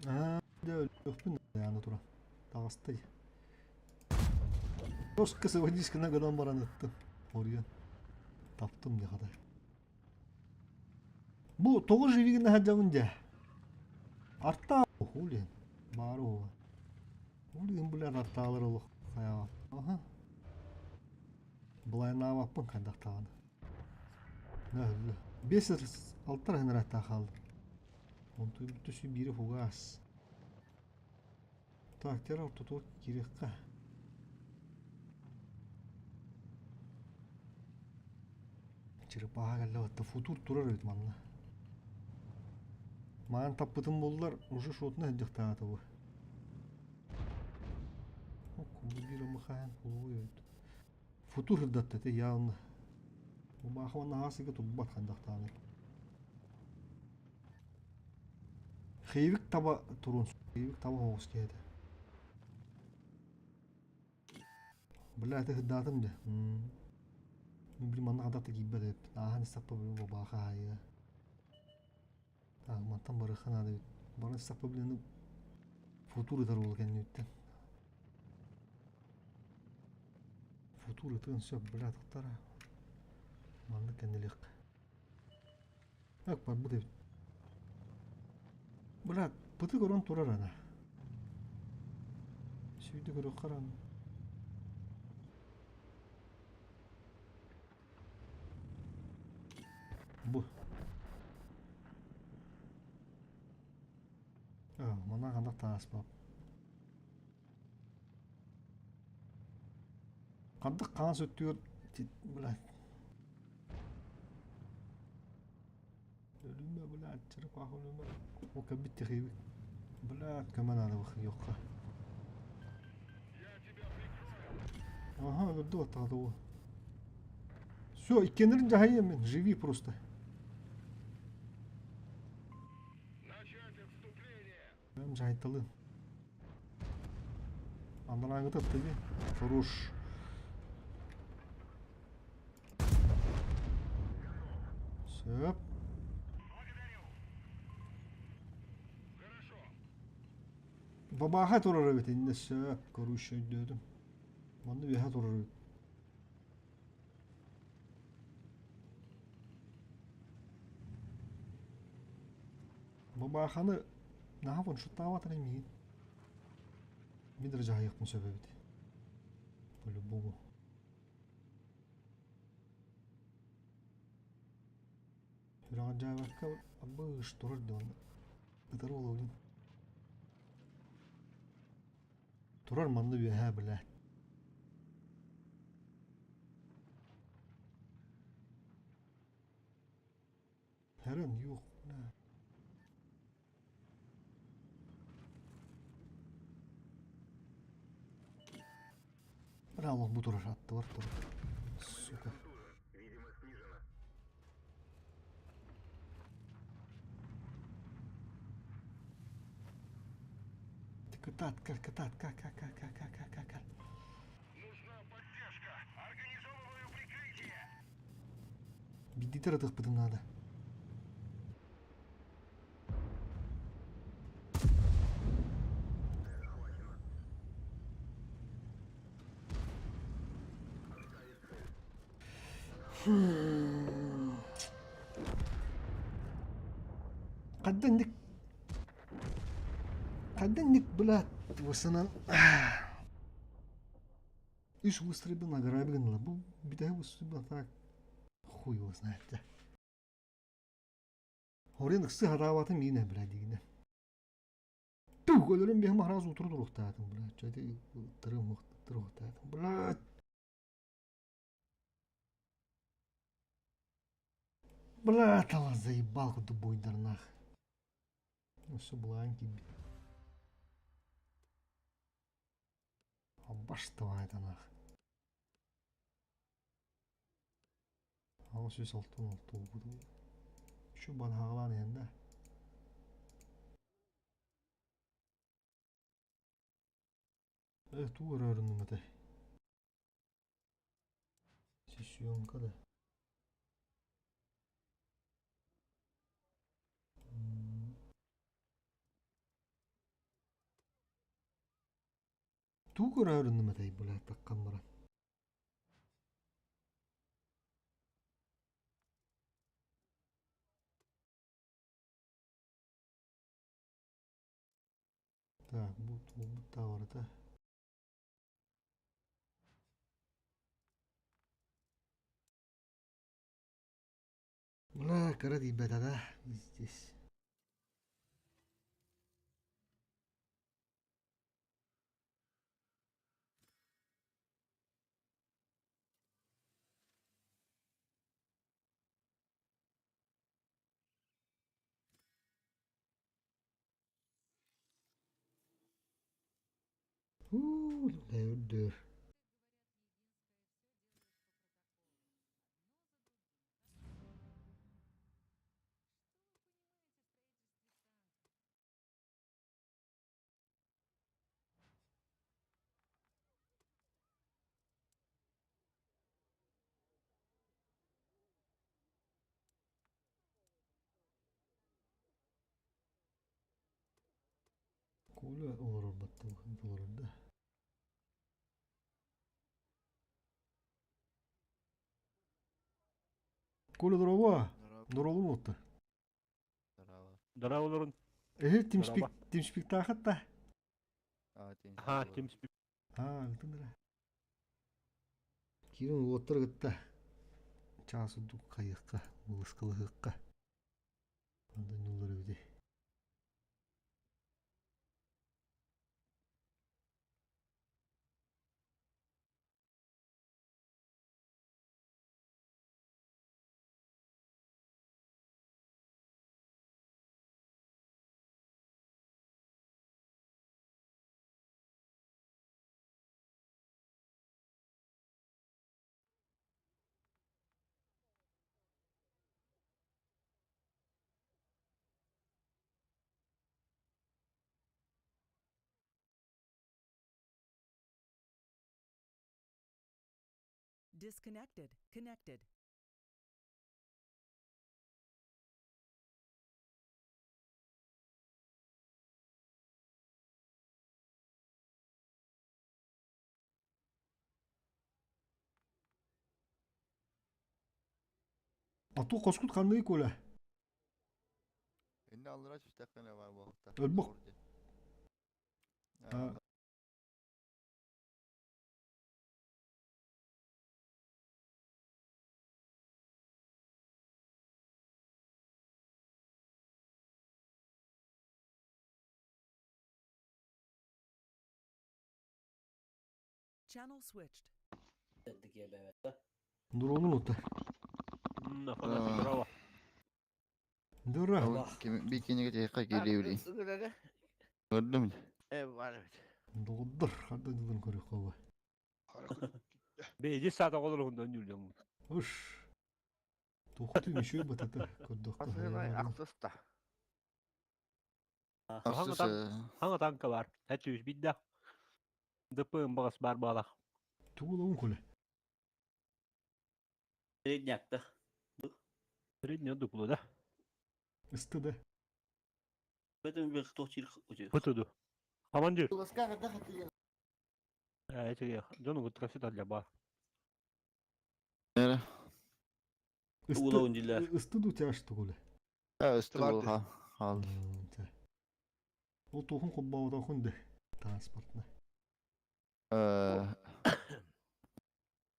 Аа, дьэ өлүөхпүн даҕаны туран. Таҕыстай. Жестко сыводискына гынан баран ыттым. Оруйан. Таптым дьэ хата. Бу тоҕо живигин сылдьабын дьэ. Артаа блин. Баар уһуга. Блин, блядь, артаалар олох хайаҕа. Аха. Былайнаабаппын хайдах даҕаны. Биэс алта эрэ ырааттаах хааллым. Онтон бүтүсү биири фугас. Так, тера ортотугар киириэххэ. Черепаха кэллэ батта футур турар эбит манна. Маан таппытым буоллар, уже шотuna сылдьыахтаах этэ бу. Биир омахаан улуу эбит. Футур сырдатта этэ явно. Убаха уонна аҕас ыйга турбат хайдахтааный. Хейвик таба турун. Хейвик таба оҕус киһи этэ. Бля, это сырдаатым дьэ. Блин, манна хадата киирбэт эбит. Ааһан истэхпэ блин, бабааха аайы. Так, мантан барыахха наада эбит. Баран истэхпэ блин, футур ытар уол кэнниттэн. Футур ытыан сөп, бля, тахтара. Маннык кэннилиэххэ. Так, барбыт эбит. Бля, пыты көрөн турар ана. Сүйді көрө харан. Бу. А, манан ханнык тааспап. Хандык хаҥас өттүгэр бля Өлүмэ, блядь, черепаха өлүмэ. О, кэлбит тихийбит. Блядь, көмө наада бахыйыахха. Я тебя прикрою! Ага, өлөрдө баттаҕа тугу. Все, иккиэннэрин дьаһайыам мин, живи просто. Начать отступление! Бэм дьаһайталыым. Андарааҥҥыта ыттыгы. Хорош. Сөп. Благодарю! Хорошо! Бабааха турар эбит иннэ сөп. Короче өйдөөтүм. Манна үөһэ турар эбит. Бабааханы наһаа фуншуттаабатар миигин. Мин эрэ дьаһайыахпын сөп эбит. По-любому. Сүрэҕин дьаабакка абыш турар да онно. Ытар буолуо Турар манна үөһээ бля. Хэрэн юох бля. Бля, олох бу турар аттыбар турар. Сука. Видимо, снижена. Кытаат, кэл, кытаат, ка, ка, ка, ка, ка, ка, ка, ка. Нужна поддержка! Ититэр ытыахпытын наада. Хадданник Хадданник блядь восынан Үс выстрелы награбили Бу бүтэһик выстрел так хуй его знает да. Хорен ыксы хараабатын миинэ блядь дигинэ. Тух өлөрүм биһим араас утуру туруохтаатым блядь. Чөтү тырым туруохтаатым блядь. Блядь, заебал курдук буйдарнаах. Өссө былаан киирбит. Баштыбайтанах. 866 буолбут. Şu банаҕалаан иһэн да. Э, туу өрөөрүннүм этэ. Сессионка да. Тугу көрөөрүннүм этэй, блядь, таккан баран. Так, бу туолбут таабарата. Бля, кыра тиийбэтэ да, здесь. Уу, үрдүр. Коля олорор олорор да. Коля дороба. Доролун отта. Здорово. Эһи тимспик тимспиктаахат та. Аха, тимспик. Аа, ыытын Киирэн уоттар кытта чаас урдук хайыахха, былыскалаһыахха. Онтон ньуллар эбитий. Disconnected. Connected. Ату хоскут ханныгы Коля? Инне аллара түстэххинэ баар буолта. Өлбөх. Channel switched. Нурлун ута. Афанасий, браво. Дура. Бикиниге тиэххэ киириэбили. Көрдүм. Долдор. Хандан дылын көрүк Бейди саата олорун дөнүлүң. Уш. Тухту еще батата көрдөхкө. Ахсыста. Хаҥа танка бар. Әтүүс бидда. ДП багас бар балах. Тугулуун куле. Среднякта. Средний дупло, да? Ысты да. Бытыду. Командир. Эти дьону кытта сытар ба. Нere? Ысты, ысты ду тяж тугуле. Ысты был хал. Ол туохун холбоотохун де транспортна.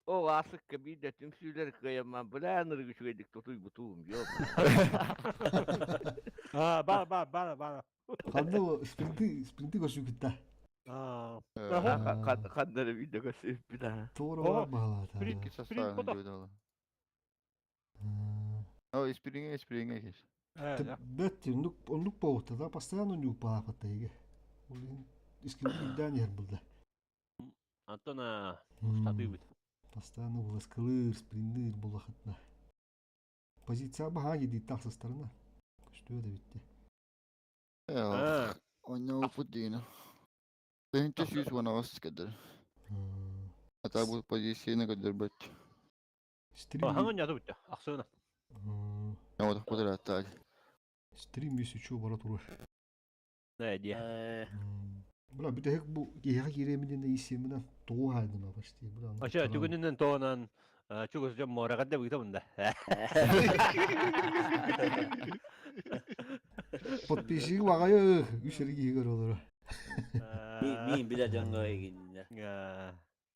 Ол аасыкка биирдэ түмсүүлэр кыайамман былаан үчүгэйдик тутуйбутуум дьиэ. Аа, ба ба ба ба. Ханна спринти спринти көрсүкүтта. Аа. Ханнары биирдэ көрсүппүт аа. Туора баалаата. Икки составын диэбит О, испириҥэ испириҥэ кеш. Бэт оннук оннук буолбута да постоянно оннук балаапатта иге. Ол иһин искилбит иһэр булда. Антон устатыыбыт. Постоянно вылазкалыыр, спринныыр булахытна. Позиция баһаа дии тахсыстарына. Көстүө да битти. Онньоуппут диина. Тыһыынча 118 кэдэр. Ата бу позицияны көрдөрбөт. Стрим. Хаҥан ята бүтэ. Ахсыына. Оҕотохпут Стрим үс үчү бара турар. Нэ диэ. Бля, бүтэһик бу киһиэхэ киириэмин диэн иссиэминэн тоҕу хаайдым почти. Бля, Ача түгүнүнэн тоонан чугас дьон муораҕа да быытабын да. Подписчик баҕайы үс эрэ киһи көрө олоро. Мин билэ дьоҥҥо игиннэ.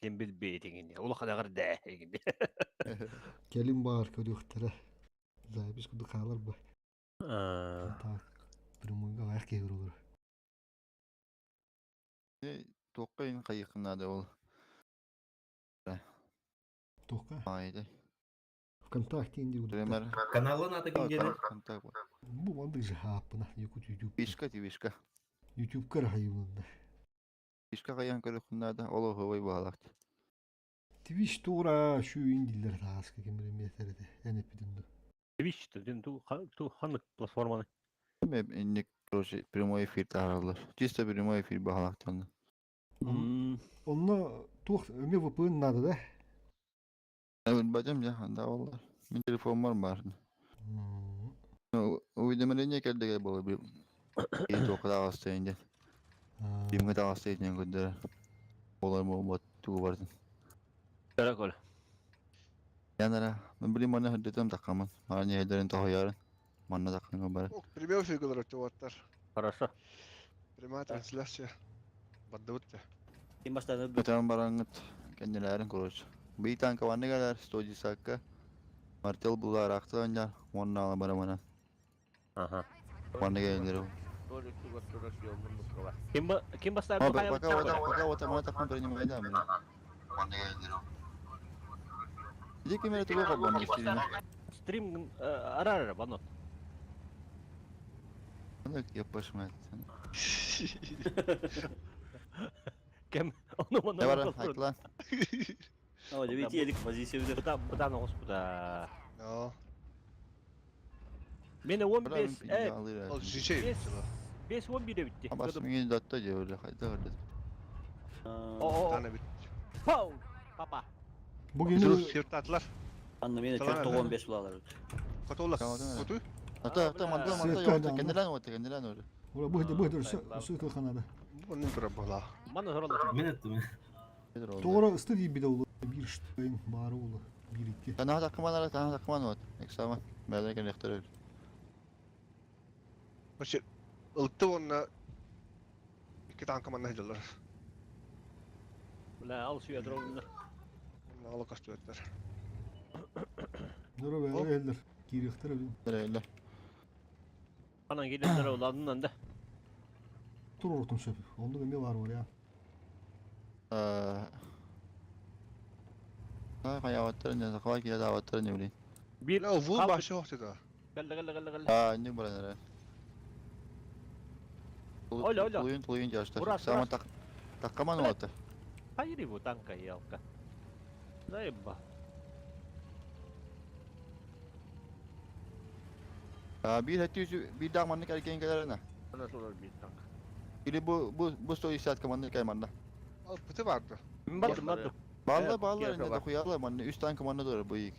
Ким билбиэтиҥ ини. Улахан эҕэрдэ игинни. Кэлин баар көрүөхтэрэ. Запись курдук хаалар ба. Так, прямойга аҕыйах киһи көрө олоро. Туохха иһин хайыаххын наада ол? Туохха? Аайда. ВКонтакте инди Пример. Каналын аты ким диэни? Контакт. Бу мандык же хааппына Якут YouTube. Вишка ти вишка. YouTube кара хайылында. Вишка хайан көрүөххүн наада ол оһуобай баалаах. Twitch тура şu индилер тааска ким билемиэтэрде эн эппитин ду. Twitch ден ту ту ханнык платформаны. Инник короче прямой эфир таһаараллар. Чисто прямой эфир баалаахтанна. Онно туох эмиэ VPN надо да? Бачам дьэ ханда буоллар. Мин телефоммар баар. Уведомление кэлдэгэ буола бил. И туохха таҕыстайын диэн. Кимҥэ таҕыстайын диэн көрдөрөр. Олор буолбат тугу бардын. Каракол. Янара, мен билим манна хүрдетем таккамын. Мара ньэйдэрин тоһуйарын. Манна таккаҥа бары. Прямой фигуралар чувактар. Хорошо. Прямая трансляция. Бардыбыт те. Ким бастааны Бытан бараҥҥыт кэннилээрин короче. Бий танка ванны кэлэр, 110-ка. Мартел булаар ахтан уонна ала барамана. Ага. Ванны кэллэр. Ким ким бастааны Пока вот пока вот мы таком принимай да мен. Ванны кэллэр. Иди кемере туга калбан стрим. Стрим арар банот. Аны яппашмайт. Кем ону маны. Давай, айтлан. О, дебити едик позиция бит. Быта быта господа. Но. Мени 15 Ол жичей. 5 11 битти. Абас миңе датта жебеле кайда көрдү. О. Таны бит. Пау. Папа. Бу Зрус сиртатлар. Анна мени чорт 15 булалар. Котолар. Коту. Ата ата манта манта жок кенделен вот кенделен өлө. Ура бу бу сөт ханада. Бу тура була. Мана зоралар. Мен еттим. Туора ысты дии биде улу. Бир штейн баары улу. Бир икки. Тана такман ара тана такман вот. Эксама. Мәле кен рехтер. Вообще ылты онна икки танка манна хилдер. Бля, ал сүйә дроунна. Онна алы кастуэттер. Нура бәле элдер. Кирихтер бин. Эле. Анан келендер уладынан да. Тур урутун сөп. Онду эме бар бар я. Э. Кая не калай киле даваттар не билейин. Бир Бу башы охтыда. Галла галла галла галла. А, не баран Оля, оля. Тулуйун тулуйун жаштар. Ура, Сама так таккаман ота. Хайри бу танка ялка. Заеба. А, бир хәтти бир дагманны кәркен кәләренә. Ана турар бир танк. Или бу бу бу 160 команды кәйманда. Ал пыты барды. Барды барды. Балла балла инде дә куялар манны 3 танк команда doğru bu ilk.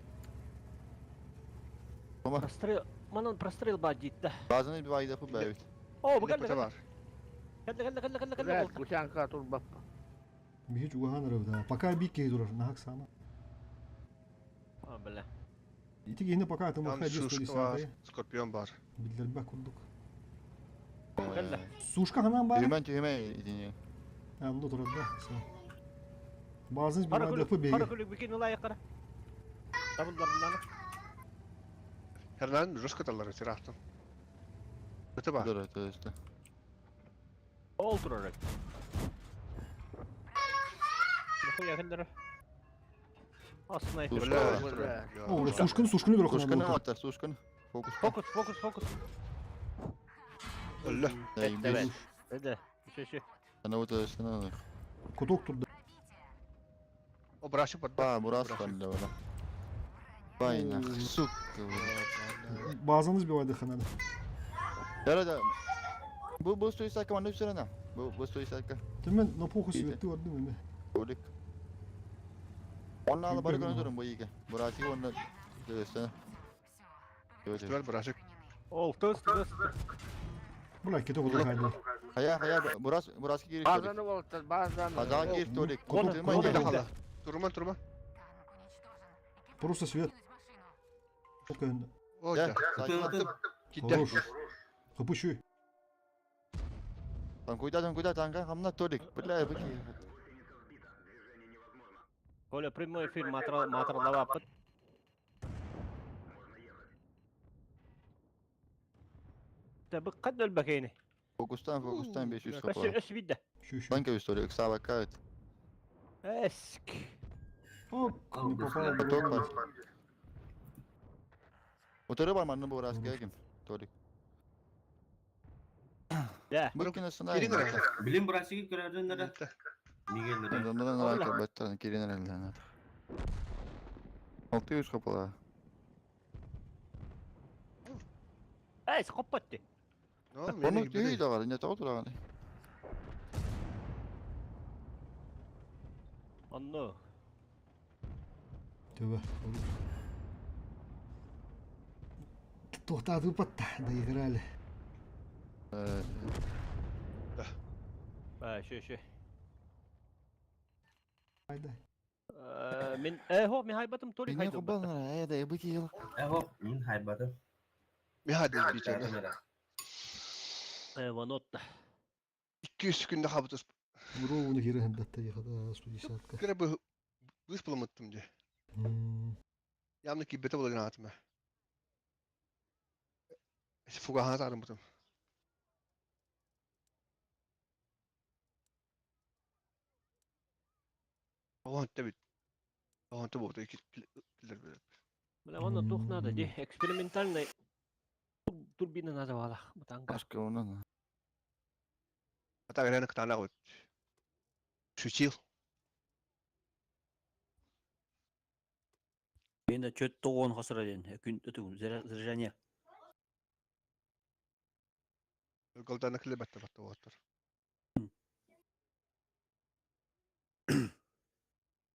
Прострел, манан прострел баар диитта. Базаны bir ayda bu бэбит. О, бу кэллэ Кэллэ бар. Кэллэ кэллэ кэллэ кэллэ кэллэ. Блядь, кучанка турбаппа. Биһи чугаһаан эрэ Пока бик киһи турар, наһак саама. А, бля. Ити киһини пока Там атымаха сушка бар, скорпион бар. Билдербек курдук. Кэллэ. Сушка ханан бар. Түһүмэн түһүмэн итини. Онно турар да. Базын Хара бир күлүк, беги. хара күлүк бикин ылайы кара. Табыллар булланы. Хернан жестко таллар тирахтан. Это бар. Dur то есть. Ол турар. Нахуя кэллэр. А, снайпер. Сушка Бля, О, сушканы, сушканы бир Сушканы атар, сушканы. Фокус. Фокус, фокус, фокус. Өллө. Дай Эде. Еще, еще. Ана вот это Куток турда. О, браши под Ба, бурас калла бала. Байна, сука. Базаны сбивайды ханада. Да да. Бу бу стоит манна үсәрәнә. Бу бу стоит Төмен на похуй светти бардым эме. Олик. Онна ала бары көрөн турун бу иге. Бурасы онна дөстө. Түбәл брашик. Ол, төс, төс. Була кете куток хайды. Хая, хая, бурас бурасы кири. Базаны болтар, базаны. База кири толик. Куток хала. Турман, турман. Просто свет. О, да. Кидде. Капущу. Там куда, там куда, там хамна толик. Бля, быки. Коля, прямой эфир матралава. Табы қад өлбәкейні. Фокустан, фокустан 500 Өс, капа. өс бидді. Танка история, ксава кайт. Эск. Оп, не попал. Поток бар. Моторы бар манны бурас кегим. Толик. Да. Быкина сына. Билим бурасыгы көрөрүннөр. Мигелер. Ондан ара баттан кирин элен. 600 капала. Эс, коппатты. Оны түй да бар, не тагы тураган. Онно. Төбө. Тоқтады патта, доиграли. Да. А, еще, еще. Айда. Мен, э, хо, мен хайбатым толик Мен хайдым. кубан, э, да, быки ел. Э, хо, мен хайбатым. Мен хайбатым бейчәне. Э, ванотта. 200 күндә хабытыс. Ровно кире хәндәттә ехада 110-ка. Кире бу бус буламыттым ди. Ямны кибете булаган атма. Фуга хатарым бутым. Оған бит. Оған та бу киллер бер. Бля, вон тух надо, ди, экспериментальный турбина надо вала, бутанка. Башка онан. Ата грена ктана вот. Шутил. Мен чөт тогон хасыра ден. Күн өтүгүн заряжание. Голдана киллер батта батта оттор.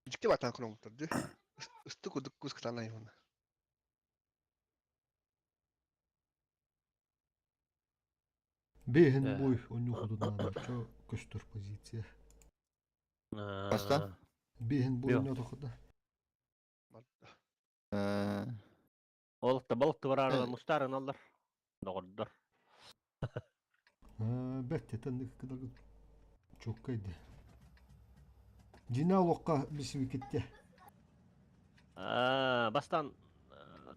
Жикте батан кунон турду. Ыстык удук кус ктана юна. Бехен бой, он надо. Чо көстөр позиция. Баста? Бехен бой оню худуда. Олықта балықты бар мустарын алдар. Доғырдар. Бәт тетен кыдар çok kaydı. Жина лоққа бисиби кетте. Бастан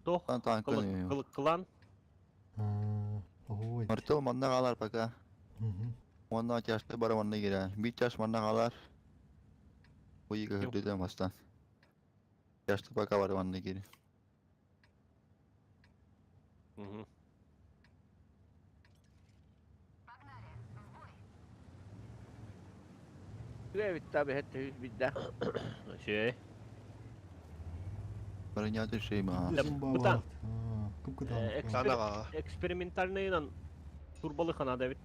тох клан. Ой. Мартыл манна қалар пока. Онна чашты бар манна кире. Бит чаш манна қалар. Уйга хүрдүдө бастан. Чашты пока бар манна кире. Evet tabi hette yüz binde. Şey. Барыня şey ма. Бутан. Санаға. Экспериментальныйынан турбалы хана да бит.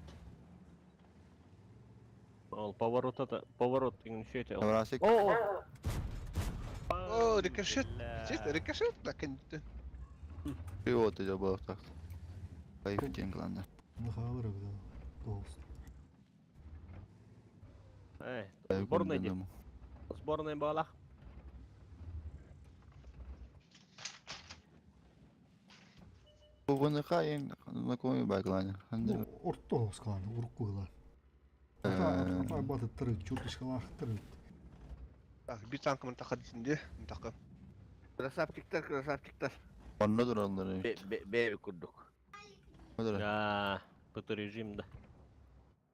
Ол поворот это поворот деген şey это. Бурасик. О, О, рикошет. Чисто рикошет лакин. Вот это было так. Кайф диэн главное. Михаил Рыбин. Тоғыз. Э, сборная ди. Сборная буолах. ВНХ ең знакомый багланя. Ну, орто скланы, урукку Ата батыттар чуркышкалаахтар. Так, bir tankımın takı дии, takı. Красавчиктар, красавчиктар. Онно тураллар. Бэби курдук. Да, ПТ режим да.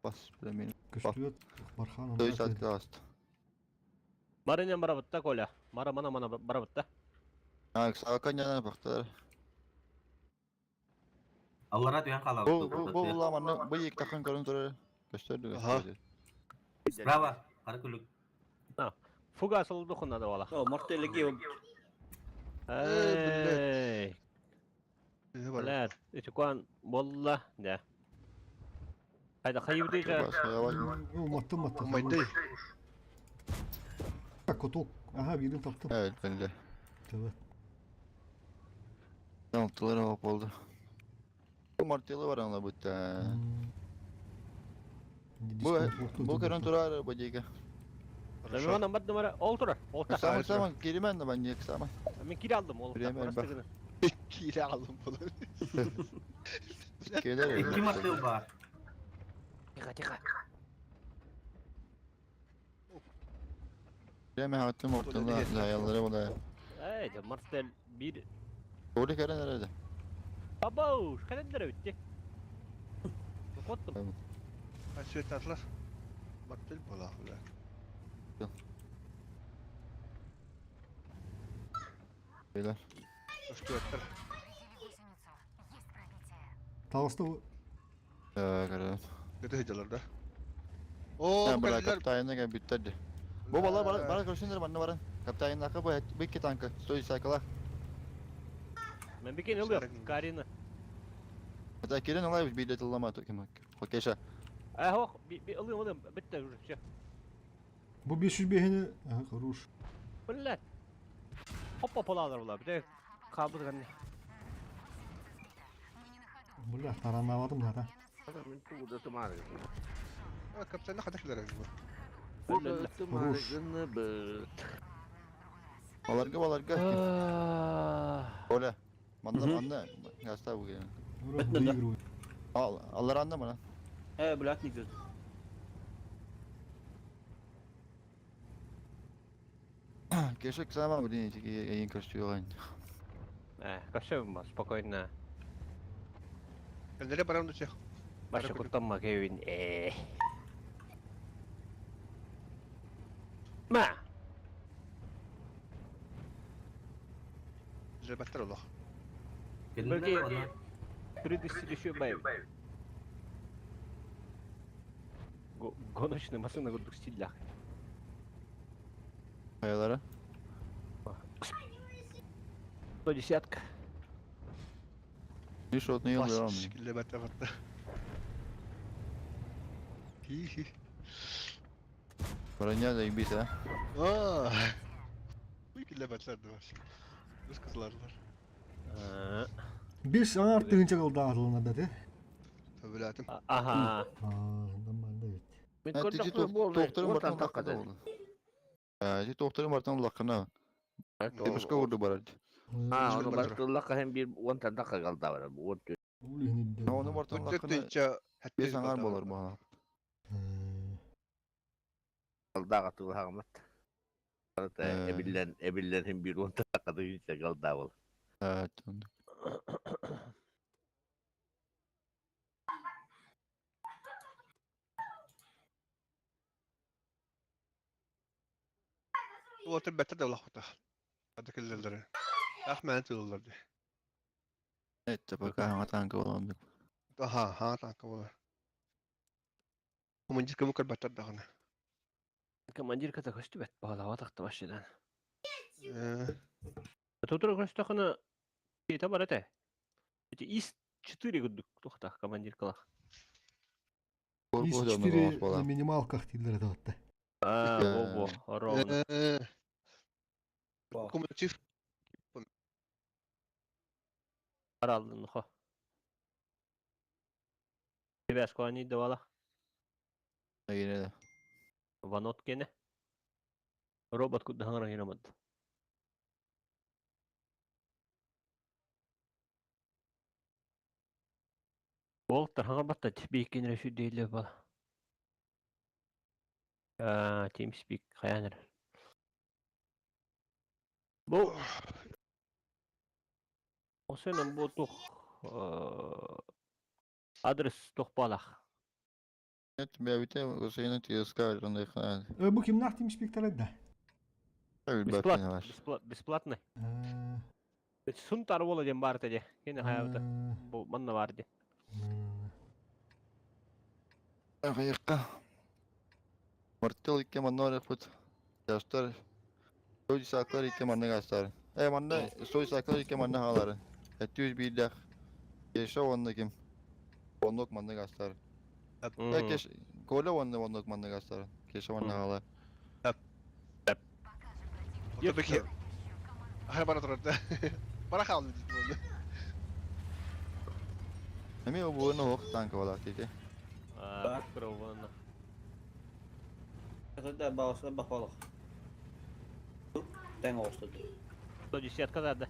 Бас билемин. Көстүөт Бархан. Той саат аст. Барыня барабытта Коля. Мара мана мана барабытта. А, саакан бахтар. Аллара түһэн хаалабыт. Бу бу бу ула бу ек такын көрөн турар. Көстөрдү. Аха. Справа, кара күлүк. Фугас олду надо бала. О, мартеллеги. Эй. Блядь, эти куан болла, да. Хайда хайыбды же. Маттым маттым. Майды. Коток. Ага, бирин таптым. Evet, ben de. Evet. Altıları hop oldu. Bu marteli var anla bu ta. Bu bu көрөн турар бу диге. Мен бат numara ол турар. Ол та. Сама сама киримен да мен ек сама. Мен кире алдым ол. Bilemedim bak. Кире алдым bunu. Келер. Икки мартел бар. Тихо, тихо. Bileme hattım ortada zayaları bu da. Эй, да мартел бир. Doğru kere nerede? Бабау, календарь битти. Коттум. Свет атлар. Мартел була бля. Beyler. Көстүөттер. Повредили гусеницу. Есть пробитие. Тағыста Ee, Көтө хыдалар да. О, О, бу бра кэллилэр. каптайына gel bitterdi. Bu balar bana bana koşsunlar bana varan. Kaptayın akı bu bu iki tankı. Стой сайкала. Мен бекен ылып, Карина. Hatta kirin olay bir de tılama tokim. Hokeşa. Э, хок, би ылым ылым, битте уже все. Бу 505-ни, ага, хорош. Блядь. Хоппа полалар була. Бите калдырган. Бля, таранавадым да. Мен тугуда тумары. Каптайына хадак бу. Тугуда тумары гыны быт. Баларга баларга. Оля. Manda manda. Gasta bu gelin. Выигрываю. Al, allar anda mı lan? Э, блядь, не göz. Кешек сама блин, эти yayın kaçıyor aynı. Э, кашем спокойно. Кэллэре барам дуче. Баша куттамма кевин. Э. Ма. Жебеттер олох. Бөлке 3000 бай. Гоночная машина курдук стилях. Kayalara. 110-ка. Bir shot ne yolluyor ama. Лебеттер батта. Хи-хи. Броня заебись, а. Аа. Уй лебеттер да бар. Өз кызларлар. 5 аңар тыгынча кылды атылына да, те. Төбөләтим. Ага. А, нормально ведь. Мен Ha, көрдөх тиги болды. Doktorun Ортан бартын такка лакына oldu. Ee, doktorun бартын лакына. Депешка vurdu барар. А, оны бартыллакка hem bir онтан такка калды бар. Он Onu бартын лакына. Бес аңар болар bu. Алдага тылгамат. Эбиллен эбиллен hem bir он такка дүйүнчө калды бол. Evet. Уотыр беттер да олох бата. Хадак эллелер. Ахман тыллар ди. Evet, пока аңа танкы болам. Аха, ха танкы болар. Командир кем көр баттер дагына. Командир ката көстү бет бағалава тақты машинадан. Э, Тутура көстөхына кете бар эте. Эти ИС-4 күрдүк тухта командир кылах. ИС-4 на минималках тилер это вот. А, во-во, ровно. Э, Командир. Аралдын хо. Сибээс коани давала. Агине да. Ванот кене. Робот кудда хаңара хинамад. Болтар хаңар баттат бейкенре шүдейле бала. TeamSpeak хаяныр. Бу Осенен бу тух адрес тух балах. Нет, бәбите осыны ТСК ондай хан. Бу кимнах TeamSpeak да? Бесплатно. Бесплатно. Сунтар бола дем бар теде. Кене хаябыта. Бу манна бар де. Ағайыққа. Мартыл икке манна орықпыт. Жастар. Сой саклар икке манна гастар. Э манна сой саклар икке манна халары. Эттүүз бирдах. Кеше онны ким. Оннук манна гастар. Э кеш Коля онны оннук манна гастар. Кеше онна хала. Отобеки. Ахыр бара турар. Бара хаалды дейт. Эми обуны ох танка бала тете. А, крована. Это бағасы бақпалық. Тәң оғысты. 110 да.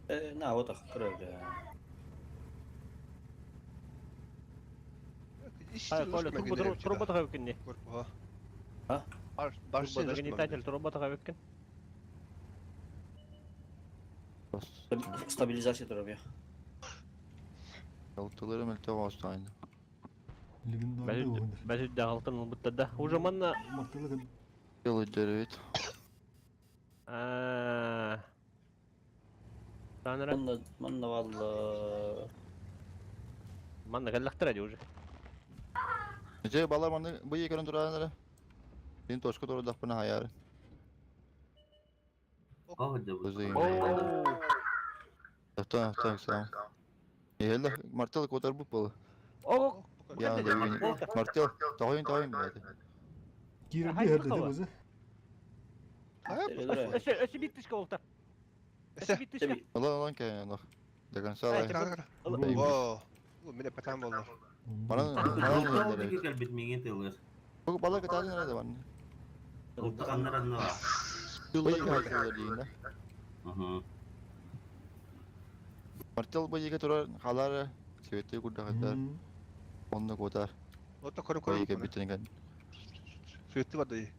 Э, на, вот так, кыры. Ай, Коля, турбо турбо тагы А? Нагнетатель турбо тагы Стабилизация тураб я. Алтылары мөлтө оғыстайын. Бәзүт да алтын бутта да. Уже манна Делать деревит. А. Танра. Манна, манна валла. Манна каллахтыра уже. Же бала манны бу екерин туранары. Син тошка туру даппына хаяр. О, Так, так, сам. Еле Мартел котар бу болы. О, Я да Мартел, тойын тойын блядь. Кирби херде өзі. Өсө, өсө биттишке болта. Өсө биттишке. Алан алан кәйен анах. До конца. О, мене патан болду. Манан манан Кэлбит миңин тылыр. Бу бала кытадын эрэ бар. Ултаганнар анна. Бу дейин да. Мартел бу еге турар халары свети курда хатар. Онны котар. Отто көрү көрү. Еге битенген. Свети бар дейи.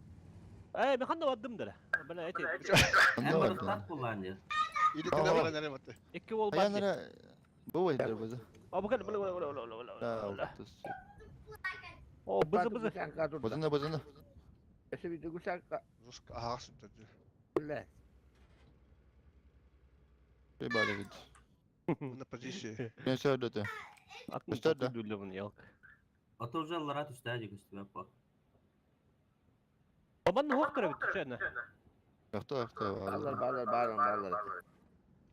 Э, мен ханда бардым да. Бля, эти. Или тена бар нere батты. Икки бол бар. Аянара бу вайдер бу. А бу кел, бля, бля, бля, бля, бля. О, бызы бызы. Бызында бызында. Өсө бит гусанка. Жестко ағасы. Бля. Прибавили бит. На позиции. Не все это. Что да? А то уже лара түстә дик өстүбә па. Бабан хоктор бит түшәне. Яхты яхты. Балар, балар, балар, балар.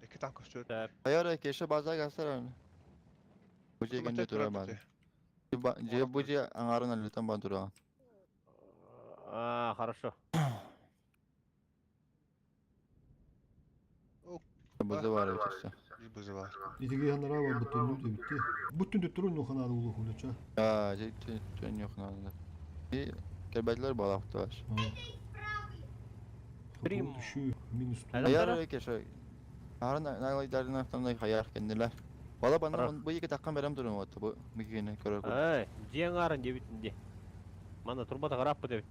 Эки танк өстү. Аяра кеше база гасар. Бу жегенде тура бар. Же бу же аңарын алытан бан тура. А, хорошо. Бузы бар өтөсө. Бузы бар. Итиги ханара бар бүтүн битти. Бүтүн дүттүрүн нуханады улу хулача. А, же түн юхнады. И келбәтләр бала бар. Прим. Şu минус. Аяра кеше. Арын найлайдарын автомдай хаяр кенделер. Бала бана бу еке таккан берем турум отты бу мигене көрөр. Ай, жең арын деп битинде. Мана турбата карап деп.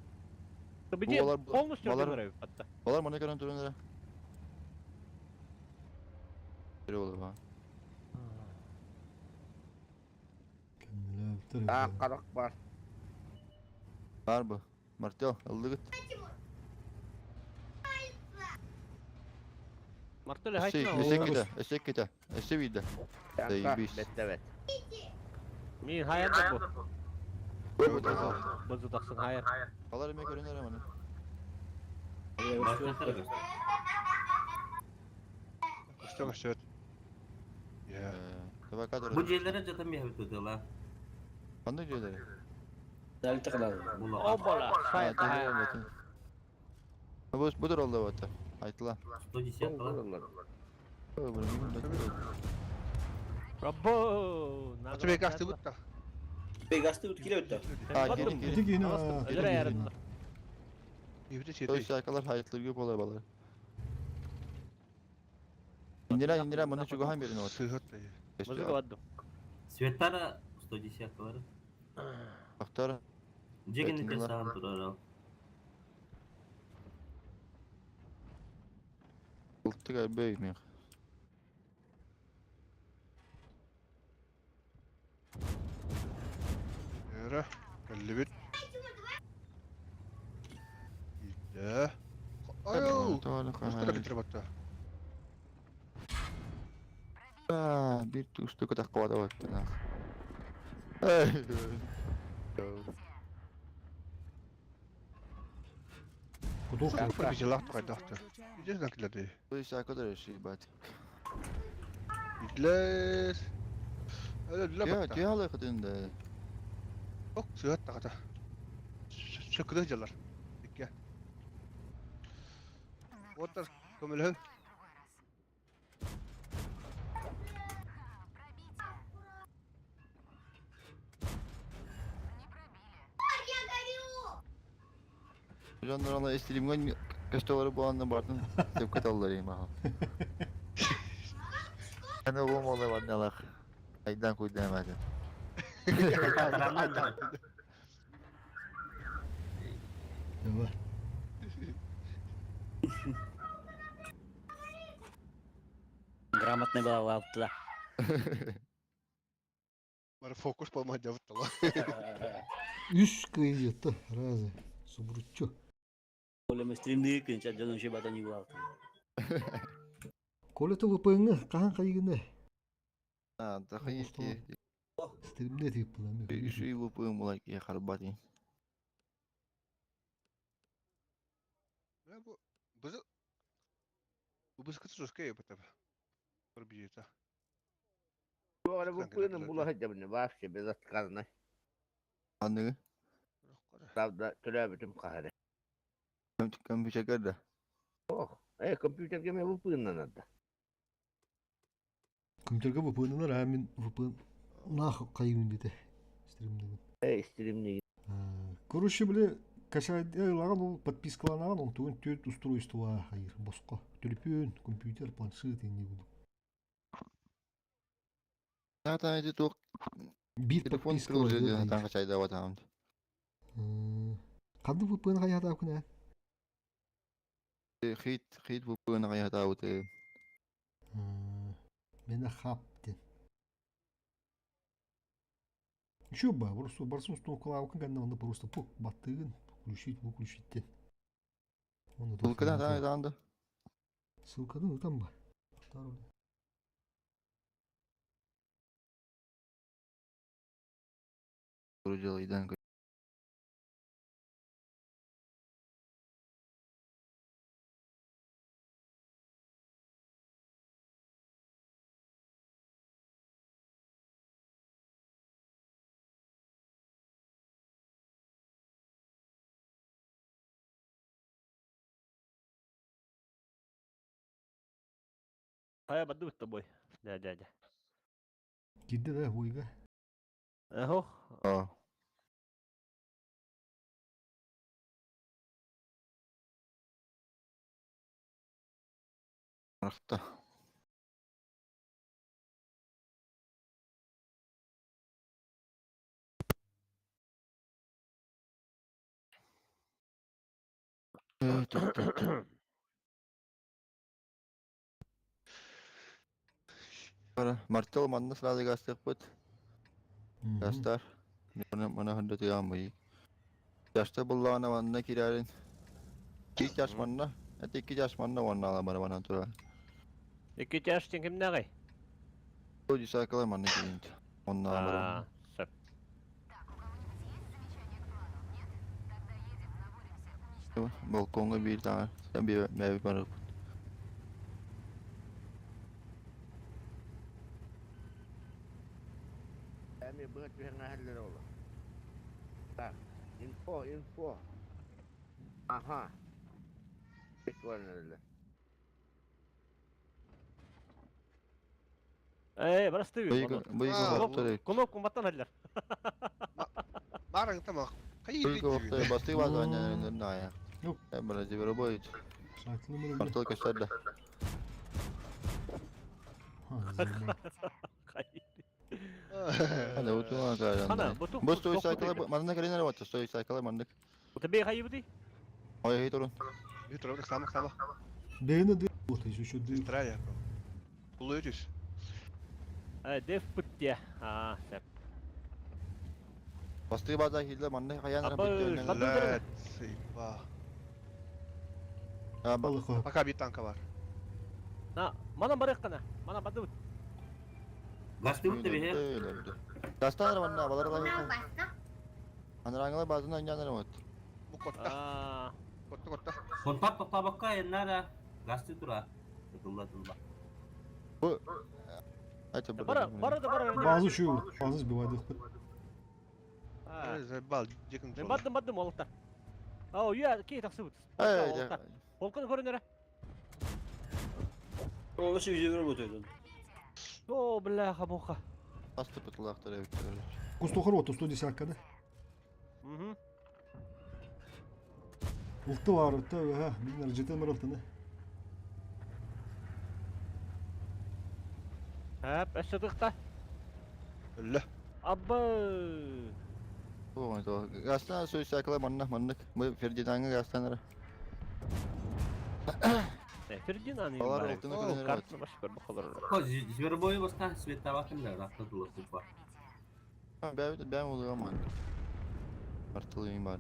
Бите полностью өрдүнөр атта. Балар мына көрөн турундар. Бир болду ба. А, карак бар. Бар бу. Мартел, ылдыгыт. Мартел хайсына. Эсек ките, эсек ките, эсе виде. Танка, беттебет. Мин хайыр да бу. Бызы таксын хайыр. Балар эме көрүнөр мына. Өстө өстө. Я. Бу жерлere жата мехбит өтөла. Кандай жерлери? Дәл тыгылады. Обала, хайыр. Бу бу туралда бата. Айтла. 110 лар. Рабо! Аты бек асты бутта. Бегасты ut кире өттө. А, кири Ити кири. киһини Өлөр аярын. Ибите Сто четей. десяталар хайтлы көп олай балар. Индира, индира, мына чугахан берин от. Сыһыт. Музыка бадду. Светтара 110 лар. Актар. Жеген Этинлар. саан турар ал. Ултык әлбей мен. Эра. Кэллибит. Иде. Айо. Устара кетире батта. Бир түстүк таққуада баттын ақ. Кудок. Супер бижелах турайдахты. Иде накилады. Бат. Идлес. Әле Я, батта. тиялы кытында. Ок, сыһыт тагата. Сөкүдө жалар. Икке. Оттар көмөлһөн. Жандар ана эстримген кастолары боланны бардын деп каталлар эми аха. Ана болмолы барналах. Айдан куйдан эмәді. Давай. Грамотный была алты да. Бар фокус болмай жабыттала. Үс кыйытты разы. Субруччу. Олем стримды кынча жаным шебата не был алты. Коля ВПН кахан кайгыны. А, тахы Стримде тип була. Үшүй ВПН булай ки харбати. Бу бу бу бу кыты бата. Бар бижета. Туора бу пыным була хадябны вообще безотказно. Анны. Правда, төлөбүтүм кахары. Компьютер да. Ох, компьютерге мен бу пынна надо. Компьютерге VPN-лар, а мен VPN нах кайгын деди. Стримде. Стримни. Короче, биле качайлаган ол подпискаланаган ол тугун төрт устройство хайыр боско. Төлөпөн, компьютер, планшет эмне буду. Та эти тук Бир телефон подписка приложение таң качайда батам. Канды VPN каята күнә? Хит хит VPN каята уты. Мена хап ден. Еще ба, просто барсын установкалап кәндә анда просто пук баттыгын включить, выключить ден. Оны Ссылкадан та анда. Ссылканы там ба. Дело идан. Хая бадду с тобой. Да, дядя. Кидде да бойга. Ого. А. Рахта. Мартел манна сразу гастык бут. Гастар. Мына мына ханда тыям бый. Жашта буллана манна кирәрин. Ки жаш манна. Эти ки жаш манна манна ала бара мана тура. Эки жаш тен ким нагай? О дисакалар манна кирин. Онна ала бара. Сөп. Балконга бир таа. Сен бир мәби бар. Эми быгат түһәңә хәлләр ола. Так, инфо, инфо. Ага. Бит. Э, барастыы. Быйыгы Кнопку баттан аллар. Барың тамақ. Быйыгы вахтар басты база аннан ная. Бара зверобой. Мартыл көстөрдө. Хана утуа кайдан. Хана, буту. Бу стой сайкала манна кэлин эрэ стой сайкала маннык. Бу хайыбыты? Ой, хей турун. Хей турун, сама сама. Бэйне ды вот еще еще ды. Страя. Улуйтус. Э, деф путте. А, сеп. Басты база хилде манна хаян эрэ Блядь, сейба. Пока бит танка бар. На, мана барык кана. Мана бады. Гасты бутты бе. Дастан манна балар да. Анараңла базына ойнанар вот. Бу котта. Котта котта. Контак токтабакка эннара гасты тура. Тылла тылла. Бу Айта Бара, бара да бара. Базы şu, базы сбивайды. Заебал, дикин. Мен бардым, бардым олықтар. Ау, я кей тақсы бут. Эй, Полканы көрінері. О, вообще видео работает. О, бляха, муха. Асты пытылактар эбит. Кустохор вот 110 да? Угу. Улты бар, өттө, ха, мин жетен бар алтыны. Хәп, әшшатықта. Өллө. Абба. Ой, то. Гастан сой сайкала манна маннык. Бу Фердинандга гастан ара. Фердинанд. Балар алтыны көрөнөр. Картны баш көр бакалар. Ко зверобой баста света бакында ракта тулы тупа. Бәбит бәм улуга ман. Артылы бар.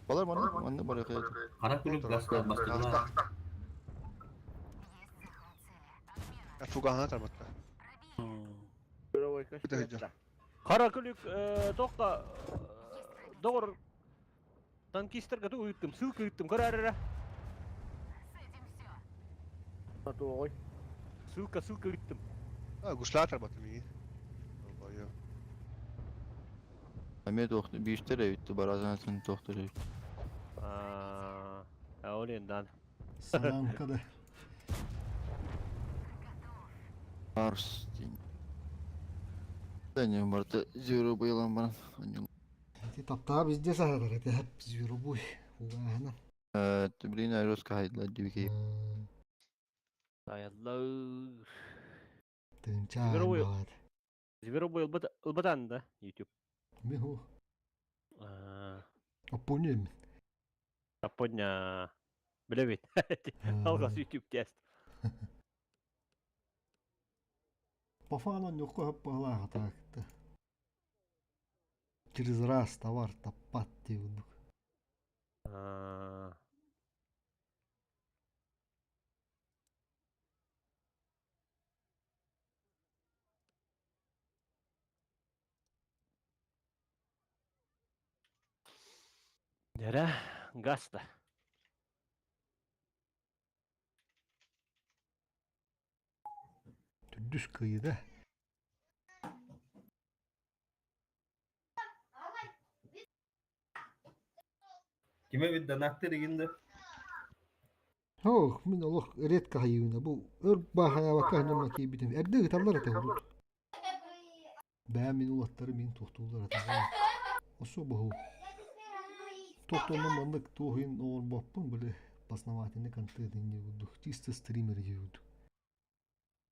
Балар маннык маннык бар якы. Кара күлүп гаста бастыгына. Фугана тарбатта. Кара күлүк тоқта доғыр танкистерге ту ыттым, ссылка ыттым, көрәрәрә. Ссылка, ссылка ыттым. А, гусла тарбатта ми. Аме тохты биштер эбитти баразан сын тохтор эбит. А, олен Санамка да. Арс дин. Дәне барты зеро буйлан баран. Ти таптаа везде сахар, это хеп зверобой. Угана. Э, блин, аэроска хайдла дибики. Аялла. Тынча. Зверобой. Зверобой ылбатан да, YouTube. Миху. Апонем. Апоня. Билебит. Алгас YouTube тест. По фану нюхко хаппалаха так-то. Через раз товар таппат диудук. Нere? Гаста. Түдүс кыйда. Киме бит донаттыр дегенде. Ох, мин олох редко хайыына. Бу өр бахая вака нема кейбитим. Эрде гыталлар ата урут. Бää мин улаттары мин тохтуулар ата. Осо бу. Тохтонун маннык туохин оор боппун биле познавательный контент инде буду. Чисто стример жеуду.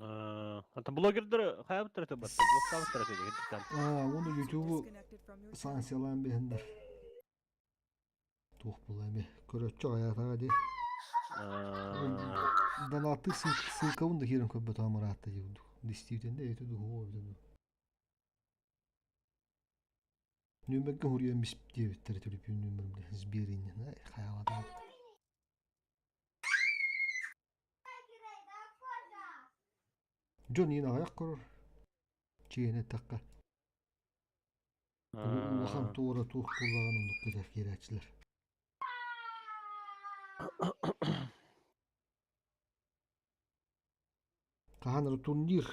Ата блогердер хайабыттар это бар. Блогтабыттар это там. А, оны YouTube санкциялаан бэхендер. Туох була эми. Көрөччү аятага ди. Донаты ссылкабын да кирен көббө тамараатта жеуду. Действительно это духу обиду. Нөмерге хуриен бис дебиттер төлөпүн нөмеримде сберинен. Ай, хаялата. Джон ина аяк көрөр. Чиене такка. Улахан туора туох буллаган ондук көтөр керачылар. Каханыр турнир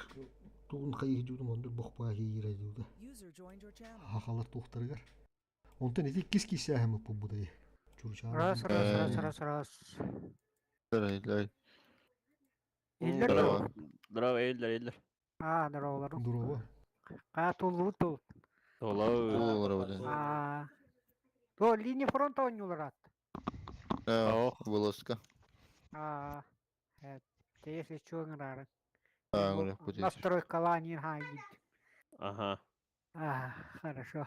тугун хайы жудум ондур бохпаа хийре жуда. User joined your channel. Хахалар туохтарыгар. Онтон ити кис кисээхэми пубудай. Чурчаа. Раз, раз, раз, раз, раз. Лай. Иллэр Здорово. Здорово, эйиллер, эйиллер. Аа, здороволору. Здорово. Аа, туллубут тул. Толау. Аа. То линия фронта оонньуулар аат. Да, вылазка. Аа. Те если чё ыҥыраарын. А, говорю, пути. Настройкалаанин хаайгит. Ага. Аа, хорошо.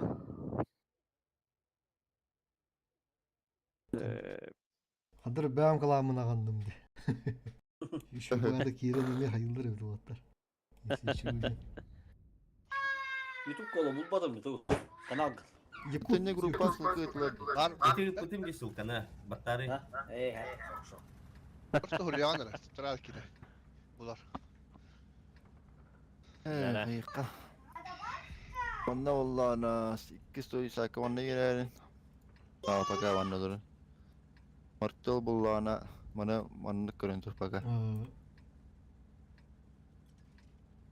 Хадыр бэм кыламын аҕанным де. Еще баада киирэн эмиэ хайыллар эбит уолаттар. Ютуб кола булбатым ютуб. Канал. Якутня группа ссылка этилер. Ити ыппытым дии ссылканы. Баттары. Э, хорошо. Просто хулиан эрэ, страл кире. Булар. Э, хайыкка. Онно боллаана иккис той сака онно кирэрин. Аа, пока онно турun. Мартыл буллаана маны маннык көрөн тур пока.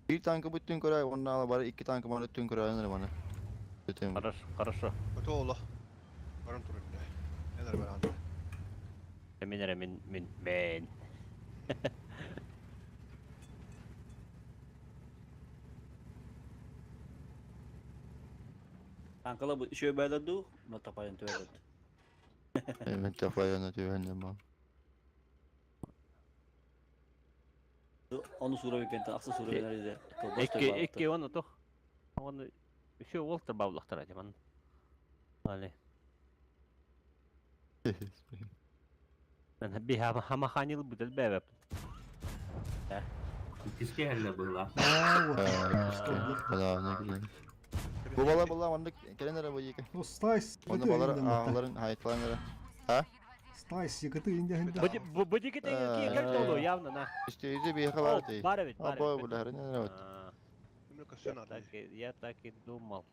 Bir танка бүттүн көрө, онно ала бары икки танка маны өттүн көрө маны. Бүтүн. Хорошо, хорошо. Ото оло. Баран турun. Энер баран. Мин эрэ мин мин мен. Танкала бу еще бәләр ду, но тапайын төбәләр. Мен тапайын төбәләр мам. Оны сура бекен, аксы сура бекен. Икки икки оны тох. Оны еще Уолтер баулахтар адиман. Али. Мен би хама хама ханил бүтел бәбәп. Иккиске хәлле была. Бу бала була маннык кэлэн эрэ бу екі. Ну, Стайс, Онно балар ааларын хайтлаан эрэ. А? Стайс, якыты инде хинде. Бу дики тең кел толу явно на. Истейди биэхэ бар дей. Бар бит, бар. Бу булары не вот. Я так и думал.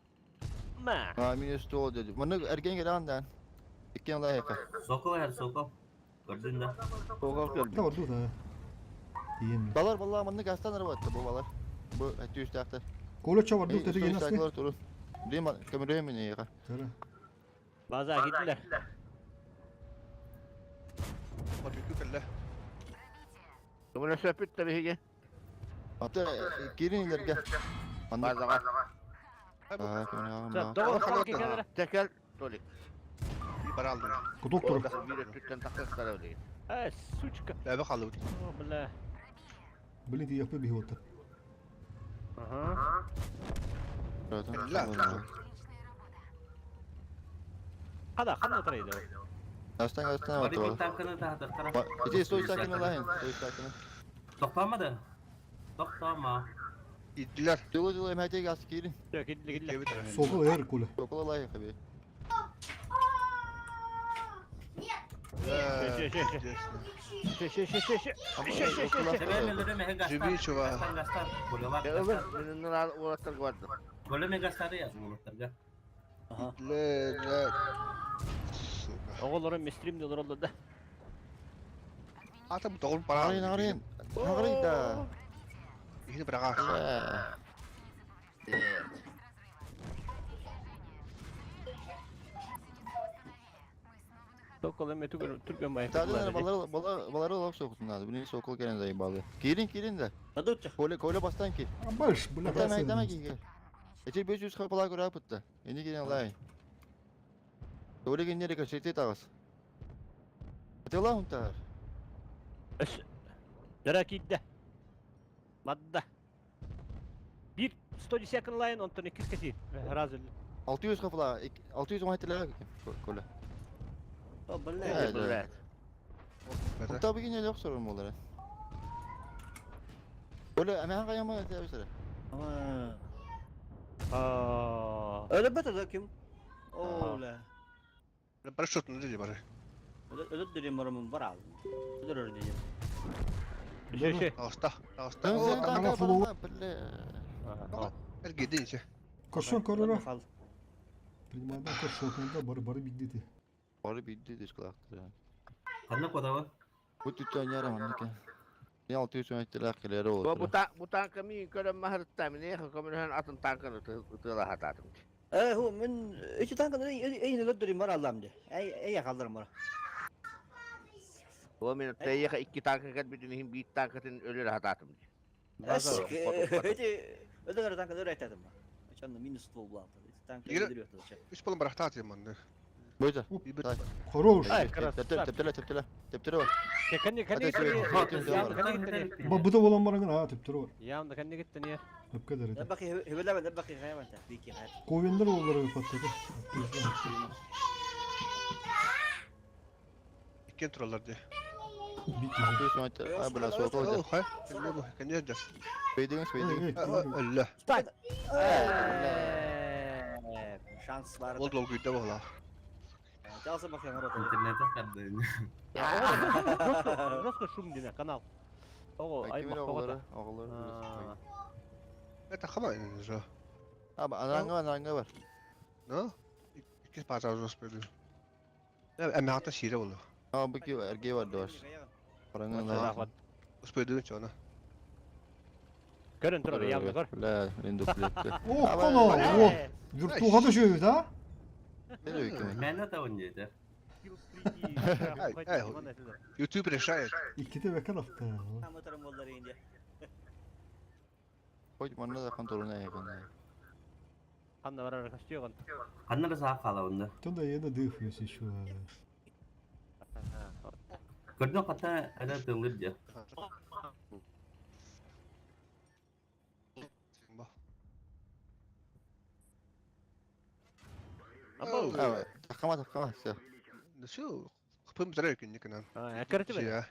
Ма. А минус 100 деди. Маннык эрген келен дан. Иккен ла хека. Сокол эр сокол. Көрдүн да. Сокол көрдүм. Да, ду да. Балар балла маннык астан эрэ бу балар. Бу әттүүс тахта. Коля чавар ду теге насты. Турун. Дима көмөрөм мени яга. База киттилер. Барбекю кэллэ. Көмөлө сөпүт табиһиге. Аты кирин илерге. Базага. Текел Толик. Баралды. Кудок тур. Бир тактастар өлейт. Э, сучка. Бәбе халды. О, бля. Блин, ты япы бихота. Ага. Хада, хада трейдер. Астан астан Бары бир танканы тахтара. Ити стой сакын лахин, стой сакын. Токтамады. Токтама. Идилер. Дулу дулу эмәте гас кирин. Кидле кидле. Сокол эр коля. Сокол лахин хаби. Оҕолорум стримде олороллор да. Ата бу тоҕун пара. Нарын нарын. Нарын да. Ихи браға. Сокол эме түгөр түргөн бай. Тадын балар балар балар олап соктун надо. Буни сокол келен зай балы. Кирин кирин да. Коле коле бастан ки. Больш, бля. Тамай тамай ки. Эти 500 хапала көрө апытта. Эни кирин лай. Толе генере кашете тагыс. Атыла унтар. Дара кидде. Мадда. Бир 110 лайн, онтон 2 кеси. Разы. 600 хапала, 610 тилер коле. Бля, бля. Унта бигин эле сорун болар. Коле эме каяма тебесере. Аа. Öyle бete ким? О, бля. Парашют не бары. Öyle дерем барамын бар ал. Öyle дерем. Аста, аста. Эргединче. Коршон корора. Принимайдан коршон да бары бары биддити. Бары бидди дискалактыр. Канна кодабы? Бу түттөн ярым анныка. Не 600 тилер келери Бу болот. бу танка мин көрөм махыртта мин эхо көмөрөн атын танканы тыла хататым. Э, ху мен эти танканы эй эй нелер дерем бар аллам де. Эй эй халдарым бар. О мен тэйиэхэ икки танка кэлбитин иһин биир танкатын өлөр хатаатым дии. Эти өлөр танка өлөр айтатым. Ачанна минус ствол булаата. Танка өлөрүө Үс болон барахтаат манны. Бойда. Хорош. Тептеле, тептеле. Тептеле бар. Кэнни кэнни Бу да болан барагын а тептер бар. Ямда кэнни гиттен я. Өпкелер edi. Баки хебеле баки хайванта. Бики хай. Ковендер олары паттады. Иккен тураллар дии. А, бля, сокол. Хай. Кэнни дьэ. Бейдиңиз, бейдиңиз. Өллө. Шанс бар. Ол долгуйда буолла. Жалса баки аңар Интернете кардын. Жестко шум дине канал. Ого, аймак Оҕолору, оҕолору. Это хама энэ же. А, анаңга бар, анаңга бар. No? Икки паажа успели. Эми хата сире болду. А, бу ки эрге бар дош. Параңа. Успели чона. Көрөн турар, ямда көр. Бля, мен дуплетти. Ох, коно. О, виртуга да шөйт, а? Мен да он деді. YouTube решает. Икките бекер апта. Аматарым боллар инде. Хоть манна да контролна якын. Ханна барар костюган. Ханна да саа кала онда. Тонда еда дых еще. Көрдө ката ада тылыр же. Такама, такама, все. Все, хпым зря күн А, короче,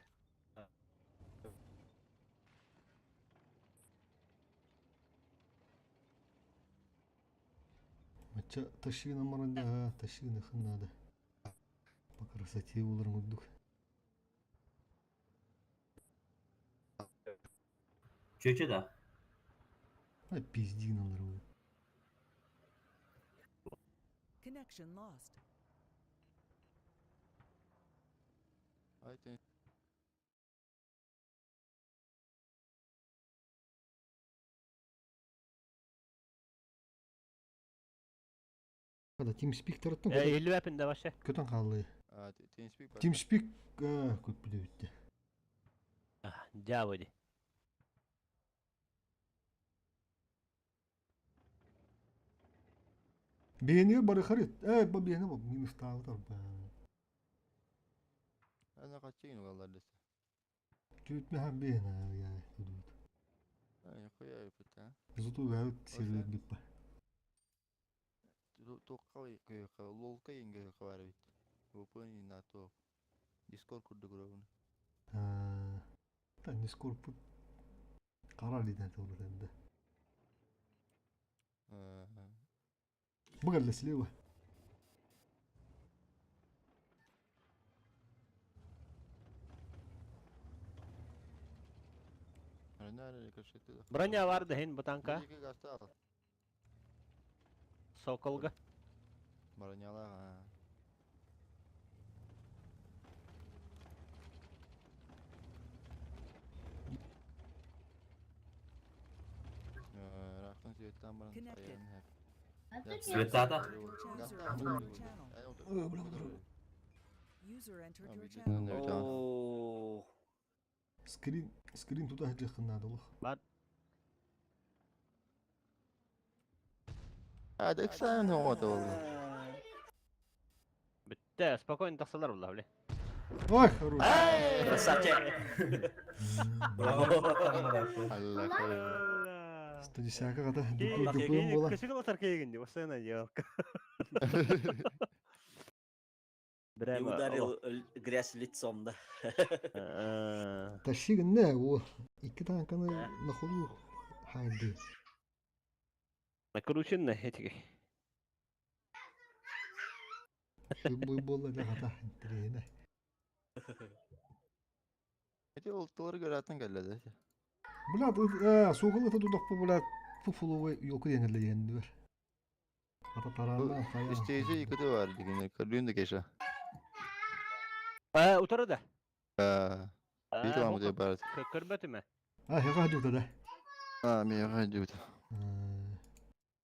Мача ташигина маранда, ташигина ханнада. По красоте улар мудук. Чөчө да. А пизди нам дорогой. Connection lost. Ай, Kada TeamSpeak tarаттан. Элүү әпин да башы. Көтөн калды. А, TeamSpeak бар. TeamSpeak көп биле битти. Жабыди. Бейни бары харит. Э, бу бейни бу минус тагы бар. Ана качыгын угалар десе. Түтмө ха бейни я. Түтмө. Ай, хуя пыта. Зуту бәт сервер бит. Тоққал лолка енге бар бит. Опын на то. Дискорд курду көрөбүн. Та Дискорд пут карар диден турду. Бугар слева. Броня бар да хин бутанка. Соколга. Броняла. Светата. User entered your channel. Скрин, скрин туда надо лох. Бар. А, так сам вот ол. Бітті, спокойно тақсалар бұлла, біле. Ой, хорош. Красавчик. Алла 110 када дуплым була. Кіші қылатар кейгенде, осына елка. И ударил грязь лицом, да. Ташигин не, о, икки танканы на ходу хайды. Накручен на этиге. Бой бола да хата интересно. Эти ол толар көратын келді. Бля, сугылы тудак бу бля фуфулуы йоку деңгеле дегенди бар. Ата таранна хая. Истейже икити бар деген, көрдүн де кеша. А, утары да. А, бит ламы деп бар. Көрбөтү ме? А, хага жута да. А, мен хага жута.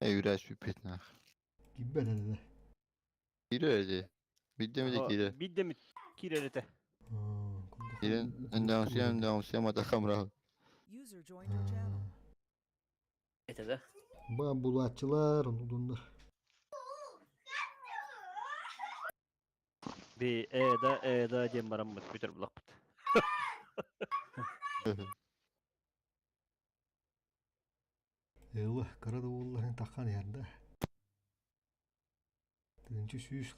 Эй, үрәш пипет нах. Киббе да да. Кире же. Биддеме де кире. Биддеме кире рете. Ирен эндаусия мата хамра. User joined your channel. Это да? Ба булааччылар, онудуннар. Би эда эда диэн бараммыт бүтэр булахпыт. Ыла, кыра да буолларын таххан иһэр да. Тыынчы сүүс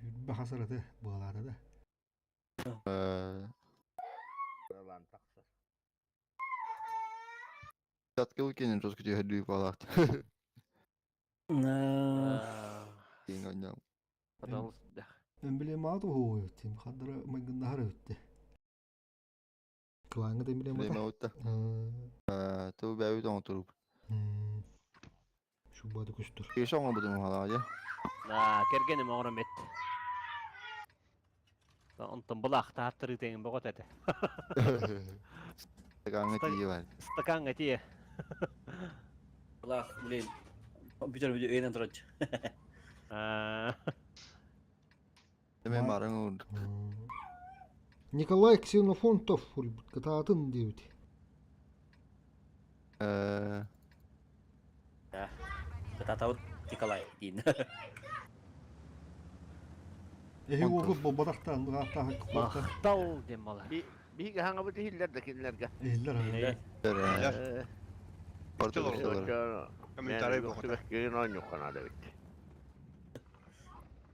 үрбэ хасараты буолаата да. Ылан тахсар. Таткыл кенен жестко түһэрдүү палаат. Кинг ойнол. Пожалуйста. Эмблемаат уһуйут, хаддара майгыннаһар өттө. Клаҥҥа да эмблемата. Эмблемаутта. Тыл бэйбит оҥотуруп. Шубады көстөр. Кеше оҥорбутум хаалаа дьэ. Да, кэргэним оҥорон бит. Онтон былаахтааттырыы тэҥин боҕот этэ. Стакаҥҥа тиийэ бар. Стакаҥҥа тиийэ. Былаах, блин, компьютер видео өйүнэн тураччы. Мен барың уурдук. Николай Ксенофонтов кытаатын диэбит. Кытаатабыт Николай диин. Эһи уолгут буолбатахтаан Махтал диэн мала. Биһиги хаҥабыт иһиллэр да кинилэргэ. Иһиллэр. Иһиллэр. Комментарий боҕото. Киин оонньуохха наада эбит.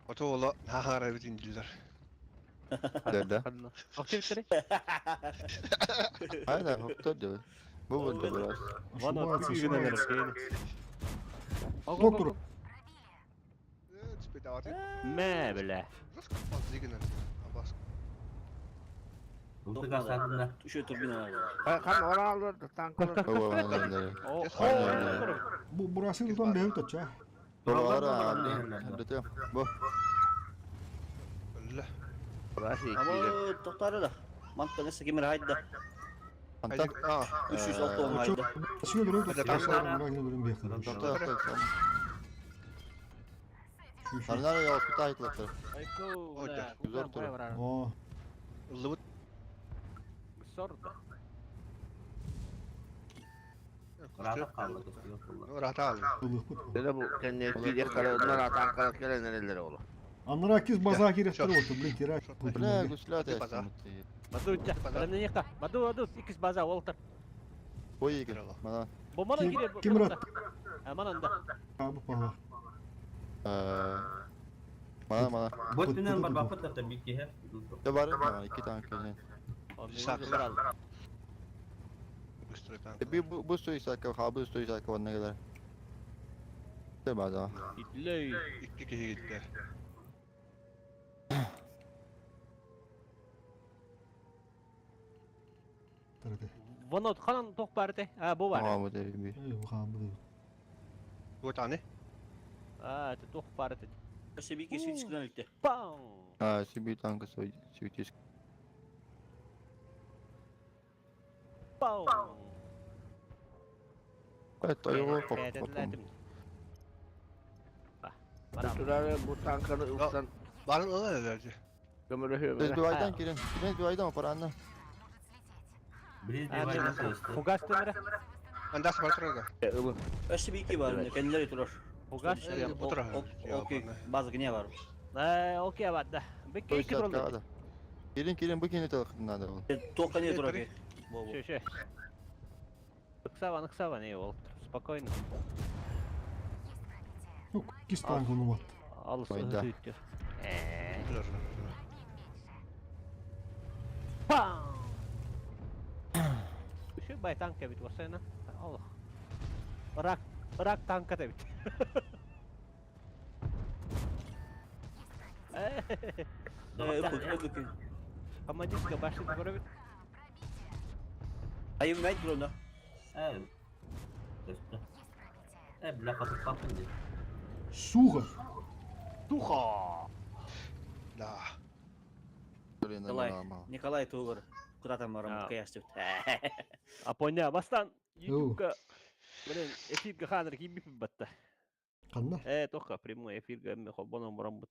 Ото ола хаһаара эбит индилер. Да. Охтибиттери? Айда, хоптор дебе. Бу бу дебе. Вано күйгүнэ Доктор. Мэ бля. Еще турбина. Хан оралар танкалар. Бу бурасы тутан бэйэм тача. Бу. Ama тоқтары да. Мантан эссе кемер хайда. Антан. 306 хайда. Арнара я оспита айтлаттар. Güzel tur. О. Ыллыбыт. Сорда. Рата алды. Дede bu kendine bir yakala танкалар келен нерелер оğlu. Аннара кис база киректер оту, блин, тирак. Бля, гуслят Баду, баду, баду, баду, икс база олтар. Ой, игр. Мана. Бу мана кире. Ким рат? Мананда. Абы пала. Мана, мана. Боттунан бар бапыт да бик киһи. Да бар, мана, iki танк келген. Bir bu suyu sakı, ha bu suyu sakı onuna kadar. De baza. İtley. İki kişi gitti. Вано ханан тох барте. А, бу бар. А, бу дери би. Bu tane. А, это тох барте. Себики свитчикten өтті. Пау. А, себе танка свой свитчик. Пау. Это его поп. Турары bu tankanı ıksan. Barın öyle herhalde. Gömülü Biz duaydan girin. Girin duaydan paranla. Фугас темере. Андас бар турага. Себики бар, kendileri турар. Фугас Окей, база не бар. Окей, бадда. Бекке iki туралды. Girin girin bu kini talakın надо. Тоққа не турар. Шö, шö. Ыксаван, ыксаван, эй, ол. Спокойно. Ну, кис танк оны бат. Алыс Ойда. өтүттү. Пау! Үшө бай танка бит осайна. Аллах. Рак, рак танка да бит. Командирская башня көрө бит. Айым мәйт турында. Э. Э, бля, катып калдым ди. Сухо. Сухо. Да. Николай, Николай Тугар. Куда там барам, каястып. А поня, бастан ютубка блин, эфирге ханыр кийбип батта. Канна? Э, тоха прямой эфирге мен хобонон барам бут.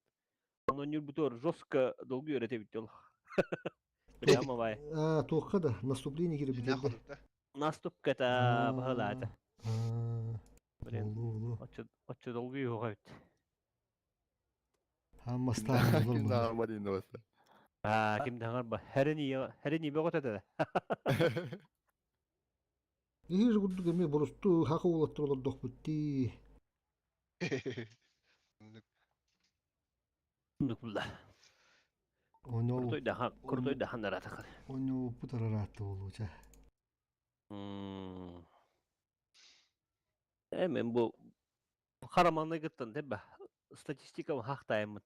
Оно нюр бутор жестко долгу өретебит жол. Прямо бай. А, туохха да, наступление киирбитэ. Наступката баһылаата. Блин, оччо долгуй уһуга эбит. Хаммастаан Ким даҕарба диэн баста. Аа, ким даҕарба. Хэрини бөҕөтө да. Иһир курдук эмиэ борусту хака уолаттар олордохпут дии. Нукулла. Крутой да, крутой да ханнаратакар. Ону путараратты болууча. Э, мен бу хараманны гыттан тебе статистика хахтайыммын.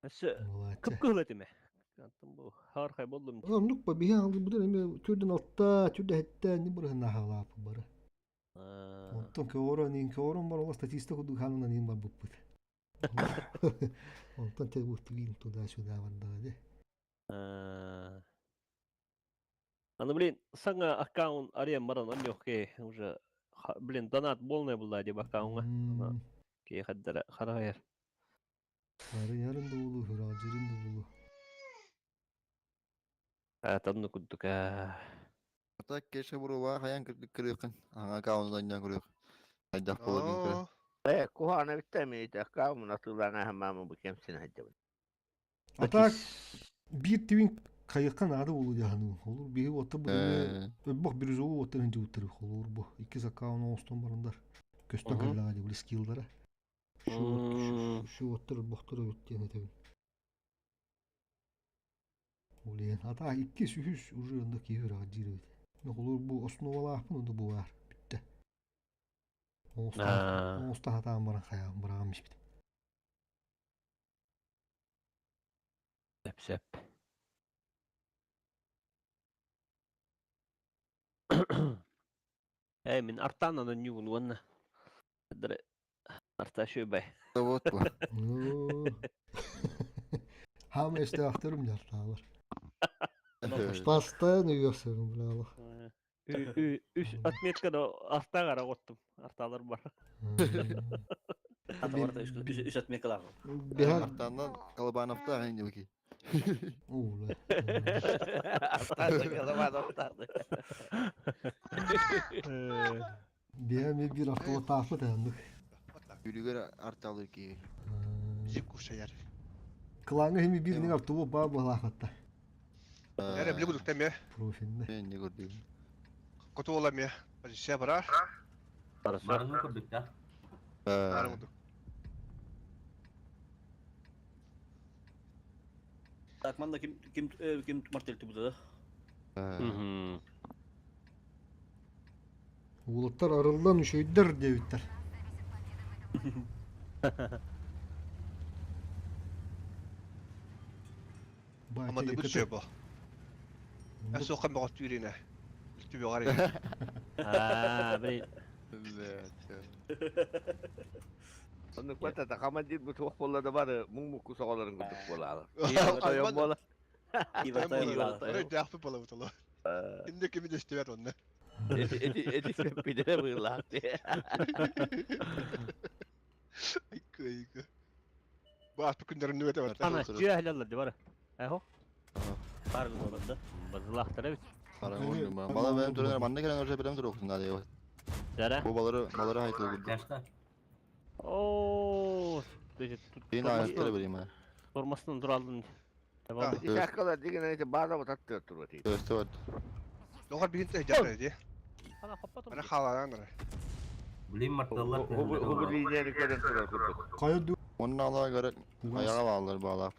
Өссө кып-кыһыл этиме. Антон бу хаархай боллум. Оннук ба биһи албытын эме түрден алта, түрдө хетте не бырыһына хаалаапы бары. Онтон көөрөн ин көөрөн бар ола статистика курдук хаанынан ин бар буппут. Онтон те бу твин туда-сюда бардаҕа де. Аны, блин, саҥа аккаунт арыйан баран онньуохке уже, блин, донат полный булла деп аккаунга. Киһи хаддара харайар. Арыйарын да булу, хыраалдьырын да булу. Танны курдук Ата кеше буруба хаян кырыыкын. Аңа аккаунтун анньан кырык. Хайдах буоларын көрө. Э, куһаҕана бүттэ эмиэ аккаунун атыылаан аһамаамы бу кэмсин сылдьабын. А так биир тивин хайыкка наада болу дьаһаныын. Олур биһи уотта бу өлбөх бирюзову уоттан хинжибуттары холур бу. Икки аккаунт оҥостон барандар. Көстөн кэллэҕэ дии били скиллара. Шу уоттар өлбөхтөр эбит диэн этэбин. Блин, а так иккис, үһүс уже онно киһи үрэҕэ диир эбит. Холур бу основалаахпын онно бу баар. Бүттэ. Оҥосто хатаан баран хайаан быраҕан испит. Сөп-сөп. Ээ, мин артаанан онньуубун уонна Арта шөбай. Вот бу. Хаама өстөөхтөрүм дьартаалар. Постоянно үйөсөрүм бляла. Үс отметкада артаға оттум. Арталар бар. Ата үс отметкалар. Артаннан Колобановта ханилки. Ууле. Артаннан Колобановта. Биэми биир автоматтаахпыт эһэнник. Үлүгэр арталыр ки. Жип кушаяр. Клаҥҥа хими биир ниг автобус баа буолаахатта. Эре биле кудук теме. Профильне. Мен не көрдүм. Коту ола ме. Позиция бара. Барыны көрдүк да. Бары кудук. Так, манна ким ким ким мартель тубуда да? Уолаттар арыллан үчүгүйдэр диэбиттэр. Ама да бүт бо. Әсоқан баға түйрене. Түбе ғари. Аа, блин. Оннук бата командир бу туох буолла да бары муҥ-мукку соҕолорун курдук буолаалар. Тойон буола. Дэхпи бола бутала. Инде кими дэстибер онна. Эти эти пидere быылаах. Айкы айкы. Бу аспы күндөрүн нүөтэ барта. Ана, жүйәһләлләр ди бары. Эхо. Бар болот да. Базылахтар бит. Бала бэм турар манна кэлэн уже билем туруохтун наада ебат. Дара. Бу балары балары хайтыл курдук. Оо, Бин айыттары билим а. Формасынан туралдым. Исаккалар деген эти баада бататтыр турбат. Өстө бар. Доғар бигин те жар ди. Ана халаан ара. Блин, марталлар. Хубу линияны көрөн турар курдук. Кайы ду. Onun алаа көрө аяга баалар баалаах.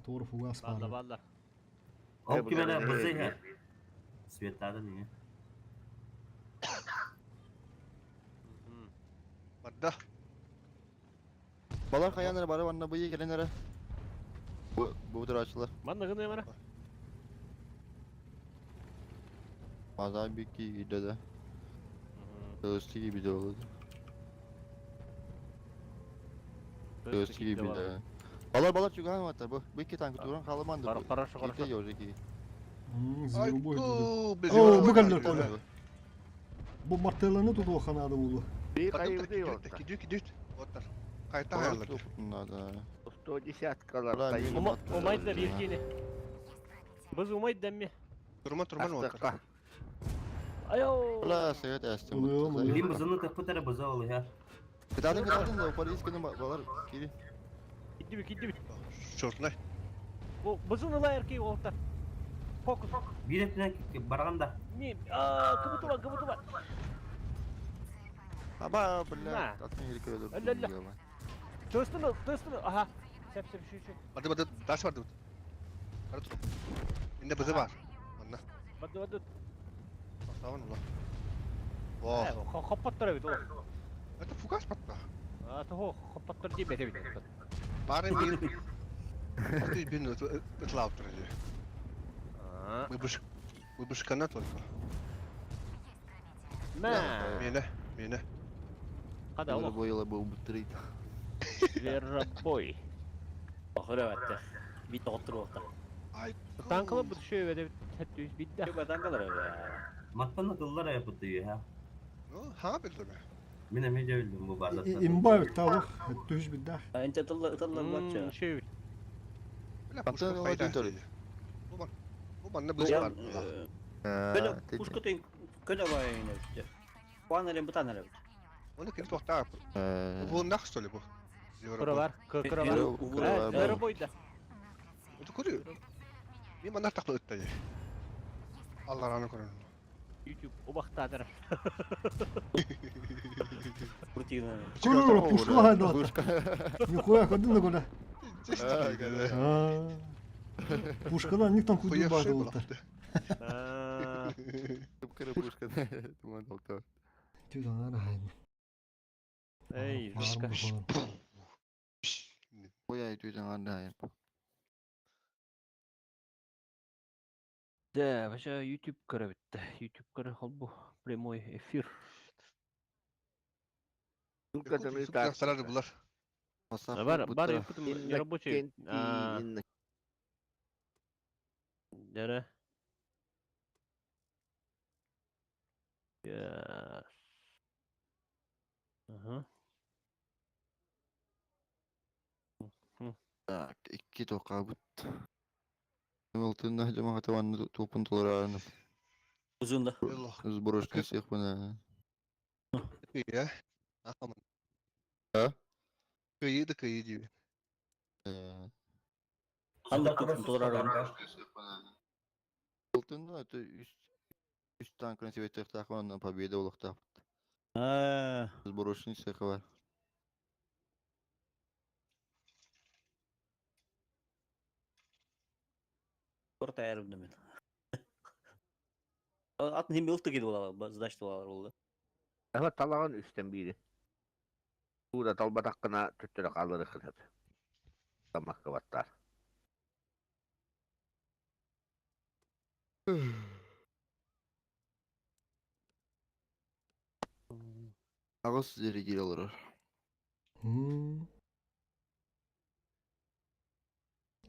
Тугур фугас бар. Баллар. Ол кимene бызы Светлада не. Барда. Балар хаянары бары манна быйы келенere. Бу бу турачылар. Манна гына бара. Аза бики гиде да. Өстü gibi de oldu. Өстü gibi de. Балар балар чуган вата бу. Бу iki танк туран халаманды. Хорошо, хорошо. Ки Зверобой буду. О, бу кэллэр коля. Бу мартелланы тутуо ханаада булу. Би кайыбыды yok. Кидү кидү. Оттар. Кайта хаялар. Надо. 110-калар сайын. Умайда биир киини. Быз умайда эмми. Турма турман Астыққа. Айо. Бла, совет әстім. Билим бызыны тыппыт эрэ быза ол иһэ. Кытаатын кытаатын да полис күнү балар кири. Киддибит киддибит. Черный. Бу бызын ыла эркей уолтар. Фокус. Биир өттүнэн бараҕын да. Не, а, кыбытыбан, кыбытыбан. Аба, бля, атын хери көрөдөр. Өллө, өллө. Тыстын, тыстын, аха. Сеп, сеп, şu, şu. Барды барды даш барды. Бары тур. Инде бызы бар. Манна. Барды, барды. Бастабын ула. Во. Хоппаттар эбит ол. Это фугас батта. А, того, хоппаттар дии бете бит. Бары бир. Ты бин ытлап тур же. Выбыш выбышкана только. Мә. Мене, мене. Када ол. Бойлы был бутырит. Зверобой. Охура баттах. Бит тоҕоттур Ай. Танкылы бу түшө бете хәттүс бидде. Чөбө танкалар эбэ. Маттан ытыллар эбит иһэ. Ну, ха билдим. Мин эмиэ дьэ билдим бу баазаттан. Имба тавых түһүш биддах. Энче ытыллар ытыллар бачча. Шөбүт. Бля, Антон пушка ола файда. түнтөрү. Бу ман. Бу манна бызы бар. Көнө пушка тын көнө байын эбит. Куан элем бутан элем. Оны ким токтап? Бу нах что ли бу? Кыра бар, кыра бар. Зверобой да. Это курю. Мен манна тақлы өтті. Алла раны көрін. YouTube убактадыр. Крутина. Куру пушка хайда. Нихуя ходин на коля. Пушкадан ник там куду бар олтар. Кыра пушка. Туман толтор. Тюдан ара хайны. Эй, пушка. Ой, түйден анда. Да, вообще YouTube көрө битте. YouTube көрө хол бу прямой эфир. Сарары булар. Бар, бар, YouTube рабочий. Дәрә. Yes. Ага. Так, икки тоқабыт. Алтын жамаға табан топын толырарын. Узун да. Сборошка всех пына. Я. Ахаман. А? Кыйы да кыйы дейбин. Ханнык топун толырарын. Алтын да, это үс танкын себеттер тақван победа олықтап. Сборошный цех бар. Орта айырымды мен. Атын хим ылты кеди болалар, сдачты болалар болду. Ага талаган үстен бири. Тура талбатаккына төттөрө калыры кытат. Тамакка баттар. Ағыз зері келе алыр.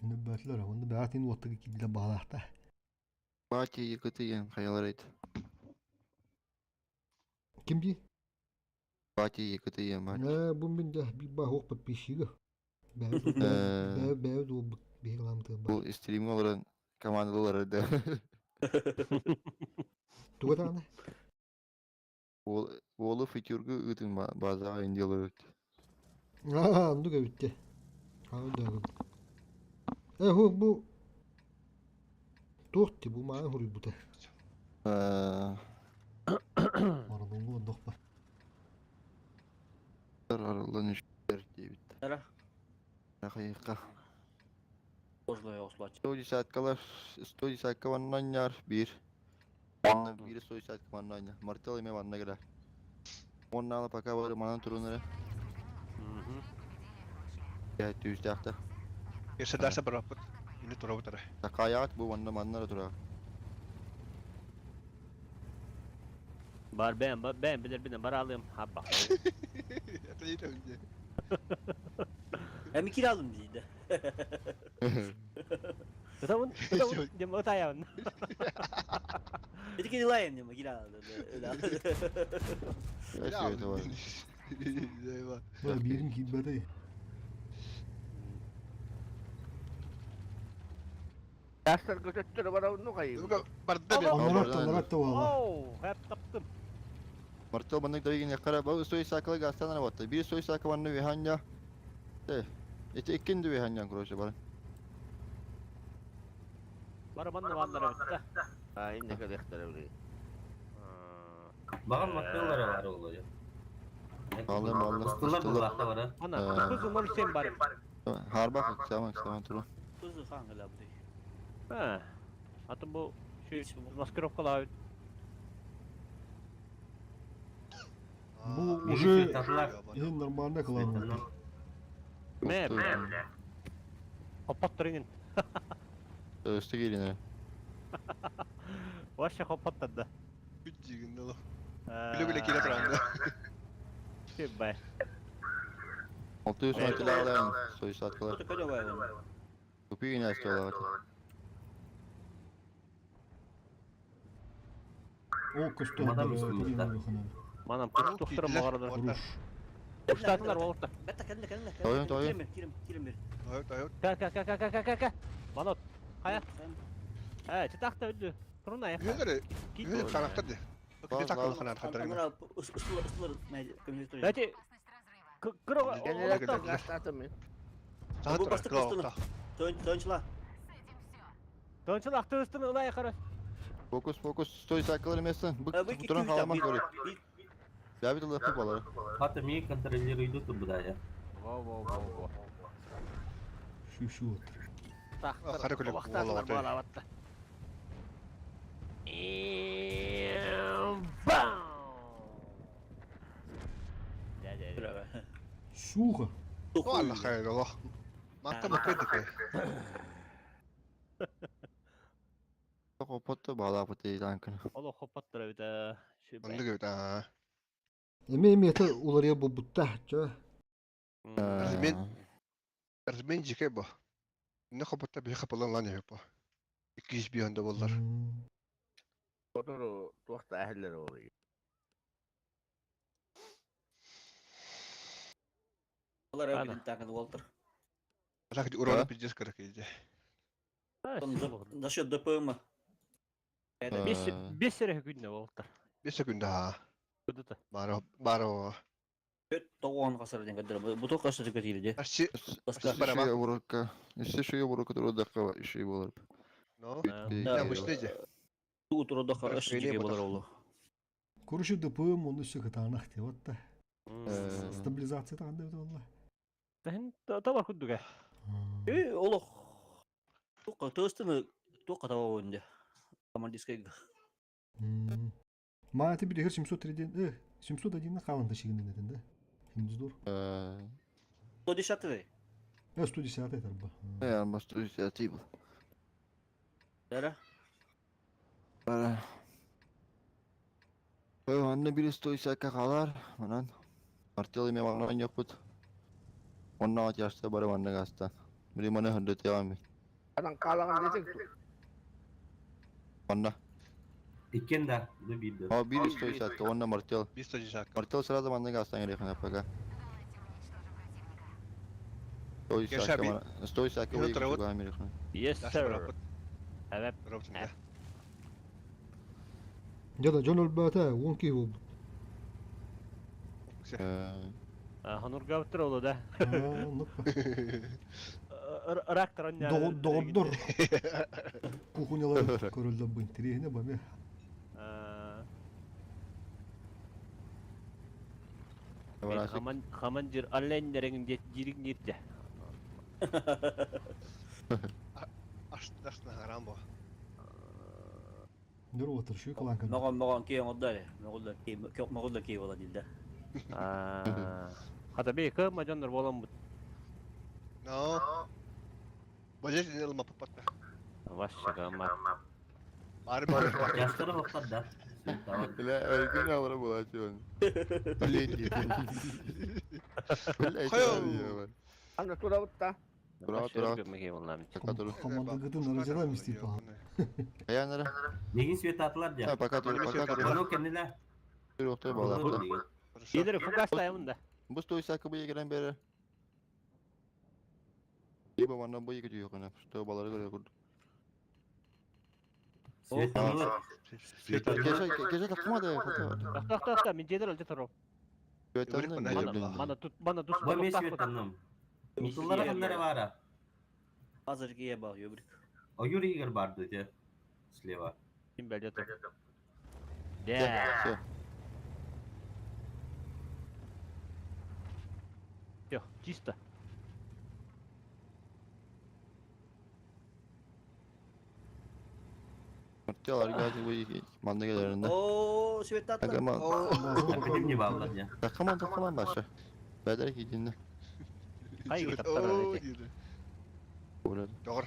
Нөбәтләр, онда бәтин оттыгы килде балахта. Бати екіті ен қаялар айт. Ким ди? Бати екіті ен бати. Э, бу мен дә би ба хок подписчига. Бәү бәү бәү ду бигламты ба. Бұл стрим оларын командалары да. Тугатаны. Ол олы фитюргы ытын база инделер өтті. А, анду битте. А, да. Э, ху бу Туох бу маа хуруй бута. Маралунгу ондох ба. Аралан үштер дейбит. Ара. Рахайка. Ожлой ослач. 110-калар, 110-ка ваннаньяр бир. Онна бир 110-ка ваннанья. Мартел эме ванна келер. Онна ала пока бар манан турунары. Я түздәхтә. Ерсе дәрсе бір апыт. Ini тура бутара. Такаят бу ванна маннара тура. Бар бен, бен билер бинен бар алым. Хабба. Это не önce. Эми кир алдым дейди. Ытабын, ытабын, дем ытаябын. Битики дилайын дем кир алдым. Бирин килбәде. Жастар көтөттөрө барабын хайы. Барда бе. Анарат анарат да буолла. Оу, хэп таптым. Мартыл маннык дойгин яккара бу сой сакалы гастан ара батта. Бир сой сакы манны веханья. Те. Эти иккин веханья короче бар. Бары манна баллар битте. А, инде кадехтер били. Баган маттылар бар олар. Алды алды. Ыстылар булакта бар. Ана, кызы 07 бар. Харбак саман саман туру. Кызы хангыла бу. Ha. Атын бу şu маскировкалар. Бу уже ең нормально кыланды. Мә, мә. Хоппаттырыңын. Өстө келин. Вообще хоппаттырды. Күт дигин дало. Биле биле келе туран. Бай. 600 метр сой саткалар. Көтө көтө бай. Купи не стола. О көстө. Мадам үстүмүздө. Манам туктурам багардар. Уштатылар болуптар. Бетта кенде кенде. Тойон, тойон. Кирим, кирим бер. Тойон, тойон. Ка ка ка ка ка ка ка. Манот. Кая? Э, чытакта өдү. Туруна я. Үһөлөр, үһөлөр канактар ди. Ките такыл канат хатырына. Ана устулар устулар компьютер. Дайте. Кырога. Генератор гастатым мен. Бу бастык устуну. Тойон тойончула. Тончул актыбыстын ылай кара. Фокус, фокус, стой сакалар эместен. Бу туран халамак көрөт. Я бит лапы балар. Хата ми контролируйду тубдая. Во во во во. Шу шу отыр. Кара көлөк болот. Балаватта. Бам! Сухо. Алла хайр Аллах. Макка макка Хопотто бала пути танкын. Оло хоппаттыр бит. Онды көт а. Эме эме это улария бу бутта. Чо. Армен Армен жеке бу. Не хопотта би хапалан лан япа. 200 бионда боллар. Котору туақта әхілер олы. Алар бит тагын Уолтер. Алак урона пиздец керек иде. За счет ДПМ. 5 сере күндө болуптар. 5 күндө ha. Күдөтө. Баро баро. Өт тогон касыр деген көдөр. Бу ток касыр көтүрдү. Аши Барама. Урока. Иши шуя урока турудакка иши болар. Но. Я мышлеже. Ту турудакка иши болар олу. Куршу ДПМ оны все катанах те вот та. Стабилизация тагында бит олла. Тәһин табар күдүгә. Э, олох. Тука төстүнү тука таба өнде. Командирский. Ма ты бир 701 701 қалында шигинен да. Хиндуздур. 110. 110 тарба. Э, ама 110 был. Дара. Бара. Ой, анны бир 110 калар, манан. Мартел эме маңнан жокпут. Онна жашта бары манна гаста. Бири маны хынды тегами. Анан калаган десең. Онна. Иккен да, бу бирде. А бир 110 онна мартел. 110. Мартел сразу манна гастан керек хана пока. 110 мана. 110 выиграл Америку. Yes sir. Evet. Жада жон өлбөтө 10 ки болду. Ханурга битир олу да. Рактор оння. Догордор. Кухнялар көрөлдө бу интересно баме. Хаман хаманжир алленнерин дет жирик нирте. Аш харам бу. Нөр отыр шу каланка. Могон могон кийин оддали. Моголдор ки моголдор ки бола дилде. Хата бей кым жоннор болом бут. Но. Бажет не ма папатта. Ваще кама. Бар бар. Жастары хоптар да. Бля, өлгөн алра була чон. Блин. Бля. Аны тура бутта. Тура тура. Команда гытын разделам истип. Аянара. Негин свет атылар да. Пока тура, пока тура. Мано кенделе. Тура бала. Идер фугастаймын да. Бу 110 бу егерен бери. Либо манна бу еге жок ана. Что балары көрө курду. Кеша, кеша тахмады, хата. Тахта, тахта, мен жедер өлді тұру. Мана тут, мана тут. Бу мен светтанным. Мусуллара ханнары бара. Азыр кие бар, юбрик. О Юрий Игорь бар дете. Слева. Ким бәлде тұр. Да. Все, чисто. Мартел аргазы вы манна келерinde. О, светтатла. Агама. Апетим не баллар я. Такаман такаман башы. Бәдер кидинне. Қай кітаптар эти? Болады. Доғыр.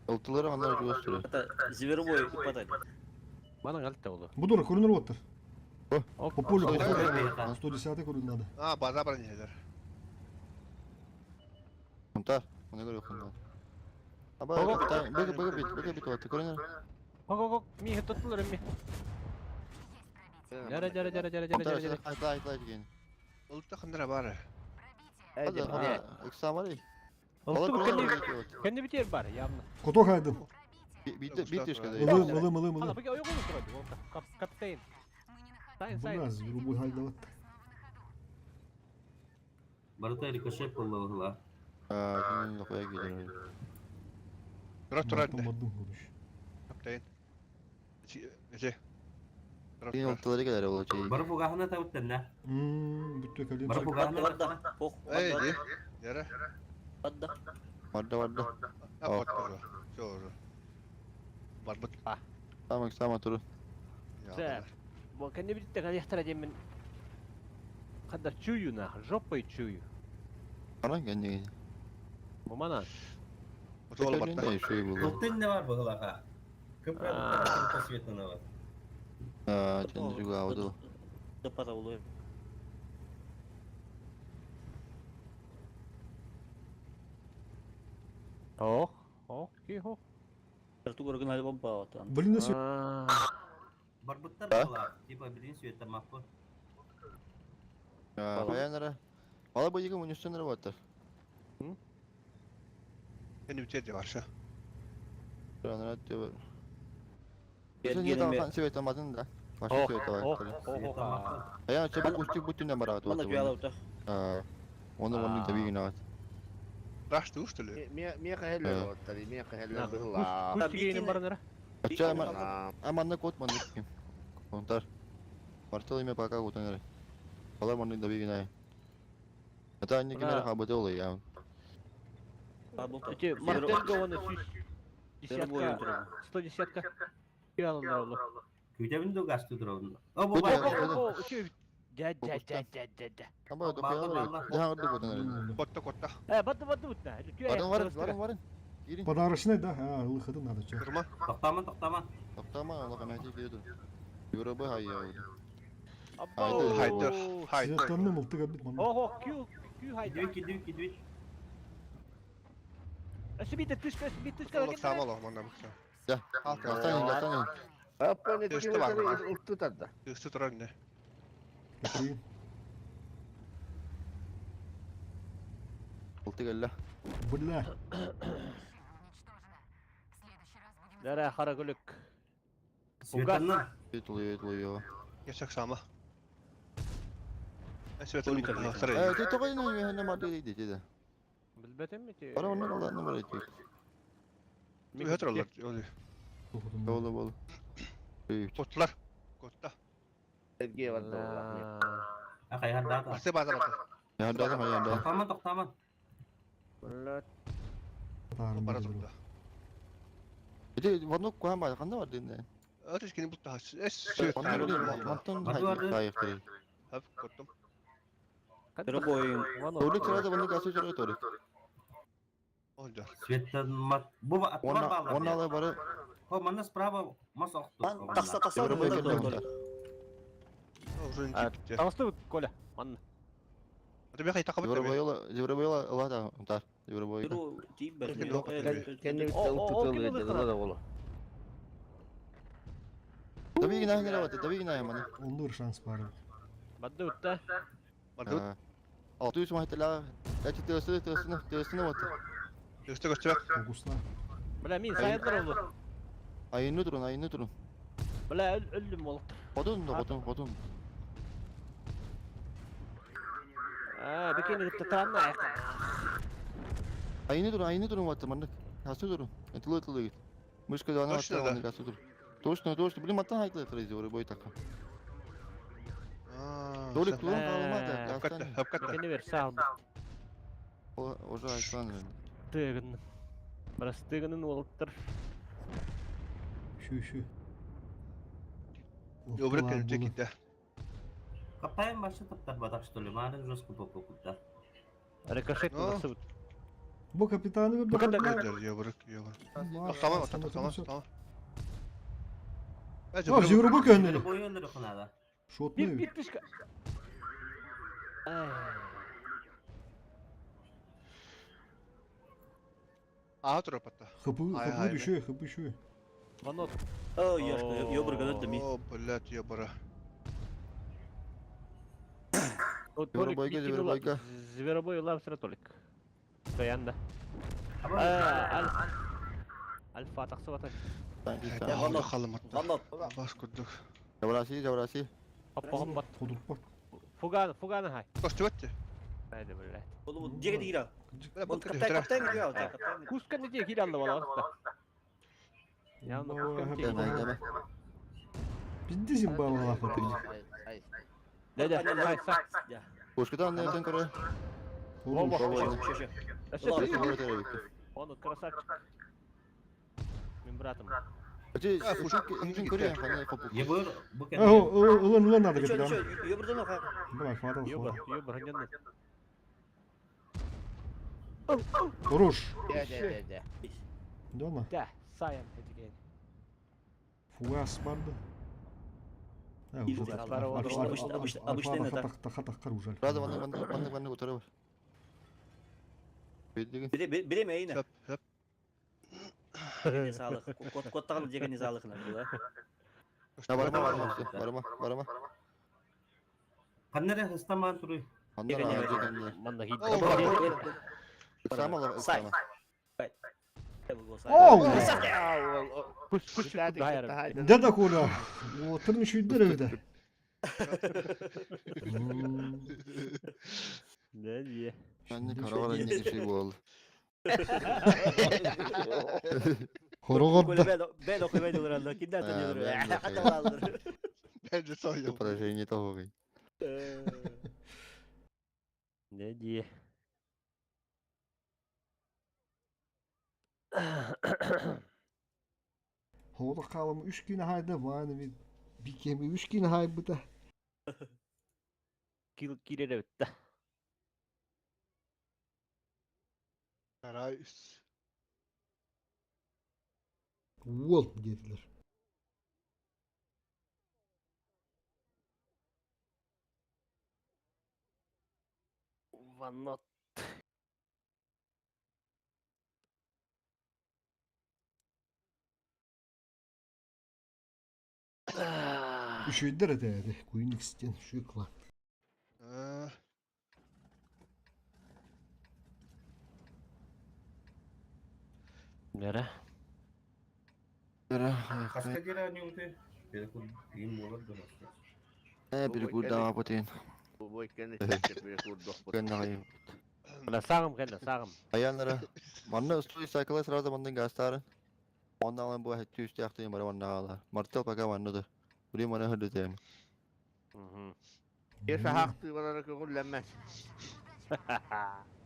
Ылтылары аннар жуастыры. Это зверобой ипатали. Мана қалты олы. Будура, көрінір оттыр. По По полю, по полю. 110 көрін надо. А, база бар нелер. Мунтар, оны көрі оқында. Аба, бөгі бөгі бит, бөгі бит отты, көрінер. Хок, хок, ми хеттаттылар ми. Жара, жара, жара, жара, жара, Мунтар, жара. айта, айта деген. Улта хандара бар. Hadi, hadi. Ыксамары. Олты кенде битер бар, явно. Кото хайдым. Бит, бит ишкеде. Ылым, ылым, ылым, Ана, ылым. бөге ойы қойып тұрады, ол капитан. Сайын, сайын. Бына, зверобой хайдават. Барыта рикошет болла. Аа, şimdi koya gidiyor. Тура тура. Бардым көрүш. Каптайын. Эже. Кейін ылтылары келер ол чей. Бары фугахына тауттан Бүттө калем. Бары фугахына Барда. Ох, Эй, де. Яра. Барда. Барда барда. А, бат Все уже. Барбыт. Tamam, tamam turu. Бу кенде битте калехтара демен. Қадар чую на, жопой чую. Ана кенде. Бу мана. Отол барда. Şey булды. Ултын не бар бұғылаға. Көпрә светлана бар. Аа, ченде жуга алды. Да пара улы. Ох, ох, ки хо. Тарту көргөн альбом ба отан. Блин, да Барбыттар була. Типа билин света маппы. Аа, хаянара. Ала бу егем университетнер баттар. Эни битер барша. Анара тебер. Sen niye daha свет алмадın да? Başka свет Ох, var. ох, ох. Аян чабы кустик бүтүнөн барат Мана жуяла ута. Аа, оны оны да бигин ат. Рашты уштылы. Меха хеллер оттари, меха хеллер быһла. Кустик барынара. Ача аманна кот манны ким. Контар. Мартел име пока кутанары. Алар манны да бигин ай. Ата анне кимер хабыты олай я. Эти Мартел гоны сүз. Десятка, 110-ка. Яландар олы. Күтәбин ду гасты дроун. О, бу О, бар. о, о, чү. Да, да, да, да, да, да. Аба да пиялар. Да орды кутанары. Котта котта. Э, батты, батты, бутна. Варын варын варын варын. Подарочный, да? А, лыхады надо, чё. Токтама, токтама. Токтама, Аллах анайты кириду. Юрабы хайя. Аббо. Хайды, хайды. Светланны мылтык бит мана. Ого, кю, кю хайды. Дүк, дүк, дүк. Өсү бит, түшкө, өсү бит, түшкө. Олох сама олох манна букса. Да. Гастан, гастан. Аппаны Үсті бар. Улту тарда. Үсті турар не. Улты келле. Бля. Дара хара көлүк. Светлана. Тулуй, тулуй. Ясак сама. Светлана Э, ты только не не мады иди, иди. Билбетем ми? Бара оны алла не бар иди. Өтөр олар. Болу болу. Котлар. Котта. Эрге барда олар. Акай хардата. Барсы базар ата. Я да, я да. Токтама, токтама. Бара турда. Иди, ванок куам бар, канда бар динде. Өтөш кини бутта. Эс Мантон хайыр. Хап коттум. Зверобой. Толик сразу ванок асу чара толик. Олда. Светлана бу атлар баллар. Оны ала бары. Хо, манна справа мас оқту. Такса, такса. Тамасты Коля. Манна. Зверобойла, зверобойла ла да, зверобой. Кенде улту тылы да олар. Табиги нахи нера бат, табиги нахи мана. Онdur шанс бар. Бадды утта. Бадды. Алты үс махтала. Эти тылсы, тылсыны, тылсыны бат. Үсті көстүбәк. Фокусна. Бля, мин сайындар олы. Айынны турун, айынны турун. Бля, өллүм уолаттар. Хотун да хотун хотун. Аа, бикини кытта таанна айка. Айны турun, айны турun ватты маннык. Хасы турun. Этилы этилы гит. Мышка да Точно, ана да? маннык хасы турun. Точно, точно. Блин, маттан айтылы кырызы бой така. Толик турun калма да. Хапкатта, хапкатта. Бикини бер саал. Уже айтсан. Тыгын. Барастыгынын уолаттар. Şu şu. Йобры кэлбит китте. Капаем башы таптар батак что ли, маны жестко попу купта. Рикошет Ну. насыбыт. Бу капитаны bir Бу Көдөр, йобры, йобры. Тоқтама, тоқтама, тоқтама. О, Зверобой көннелі. Зверобой өлдүрү ханада. Шотны. Bir bir пишка. Аа тура патта. Хыпы, Ай, хыпы ай, düşüyor, хыпы düşüyor. Ванот. О, ёшка, ёбр гынат ми. О, блядь, йобры. Зверобойга, зверобойга. Зверобой улап Толик. Стоянда. Альфа. Альфа тахсы Алды халым атта. Бас курдук. Жабраси, жабраси. Хоппа хоппа. Ходурпа. Фугана, фугана хай. Костюбетти. Хайды блядь. Ол диге дигира. Бля, Ол каптай каптай гире каптай. Кускан не кире алды бала Я Кәмә, кәмә. Bizde Zimbabwe lafı Да, да, хай, сак. Пушкадан не тен көрө. Во, во, во. Он красавчик. Мен братым. Ачи, пушка көрө, хана копу. Ебыр, бу Улан, улан надо капитан. Ёбрдан оха. Бля, хватал, Ёбр, хватал. ёбр, гненный. Хорош. Да, да, да, да. Дона. Да, Саян этиген. Фугас барды. Рада маннык маннык маннык маннык утара бар. Бедиги. Бире бире мейне. Хөп, хөп. Не саалык. Кот коттаган жеген не саалык на бу. Да барма барма, барма, барма. Каннere хыстаман туруй. Аннар Манна хит. Сама Сай. Оу! Куш куш Дада коля. Отырын шүйдер öyle. Не не. Анны каравар инде şey болду. Хорогорда. Бен окуй бен олар киндер таныр. Бен де сойдum. Поражение того. Не не. Хода калым 3 күн хайда ваны бит бикеми 3 күн хайбыта. Кил кирере битте. Карайс. Уол dediler. Ванот. Үшөйдер эдээди. Куиникстен шүйкла. Нере? Хаска дира нюнты. Перекур им болот да. Э, бир гурда апотен. Бу иккен бир гурда. Кеннагай. Бля, сагым кенне, сагым. Аяннара. Манна стой сакала сразу манны гастары. Ондан алан бу хәтти үсте яктыйм бар манна ала. Мартел пока маннады. Бури мана хөрдө Esa hakты барара көңүлләнмәс.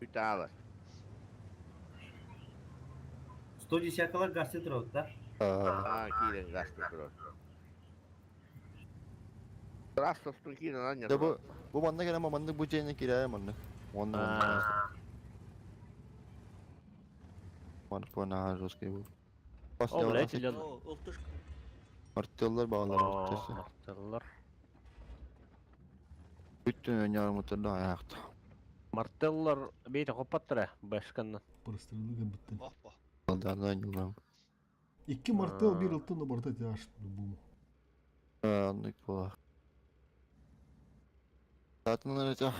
Үтә 110 калар гасты турот да. Аа, кирен гасты турот. Растовтун кирен аня. Да бу бу манна келем манны бу жейне кирә манны. Ондан манна. Ман пона жесткий бу. О, блядь, Лен. Мартеллар багалар мартеллар. Мартеллар. Бүтүн ярым утырда аякта. Мартеллар бейте хоппаттыр, башканнан. Прострелы бітті. Алдардан юлам. İki мартел bir ылтын барда тяж бу. Аннык була. Татынлар эте.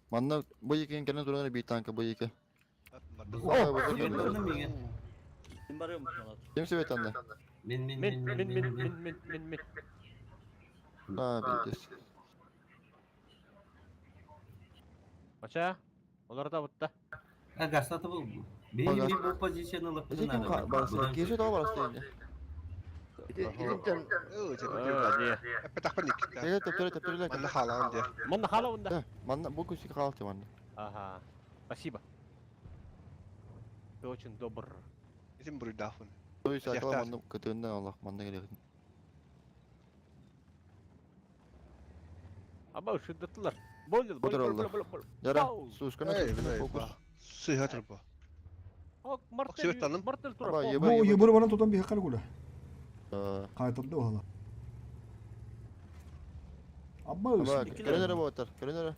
Манна бу екен кенен туран бир танка бу еке. Мен барым. Ким себет анда? Мен мен мен мен мен мен мен мен мен. А, билдес. Бача, олорда бутта. А гастаты бұл. Бейін bir bu позицияны алып Эти ким барсы? Кеше того барсы енді. Итинтен Эппетахпын иккитте. Эге төптөрө төптөрө. Манна хаалаан дии. Манна хаалаан Манна бу күсүк хаалты манна. Ага. Спасибо. Ты очень добр. Итин буруйдаахпын. Той сакала манна кытыынна Аллах манна келе. Аба ушудаттылар. Болду, Бодор болду, олду. болду, болду. Жара, сушканы Эй, сушканы бля, фокус. Сыха турбо. Ок, мартел, мартел тура. Аба, Бу ебар ебыр баран тутан биһи калгула. Э, Кайтарды ола. Абба Аба, өс. көрөнөрө боттар, көрөнөрө.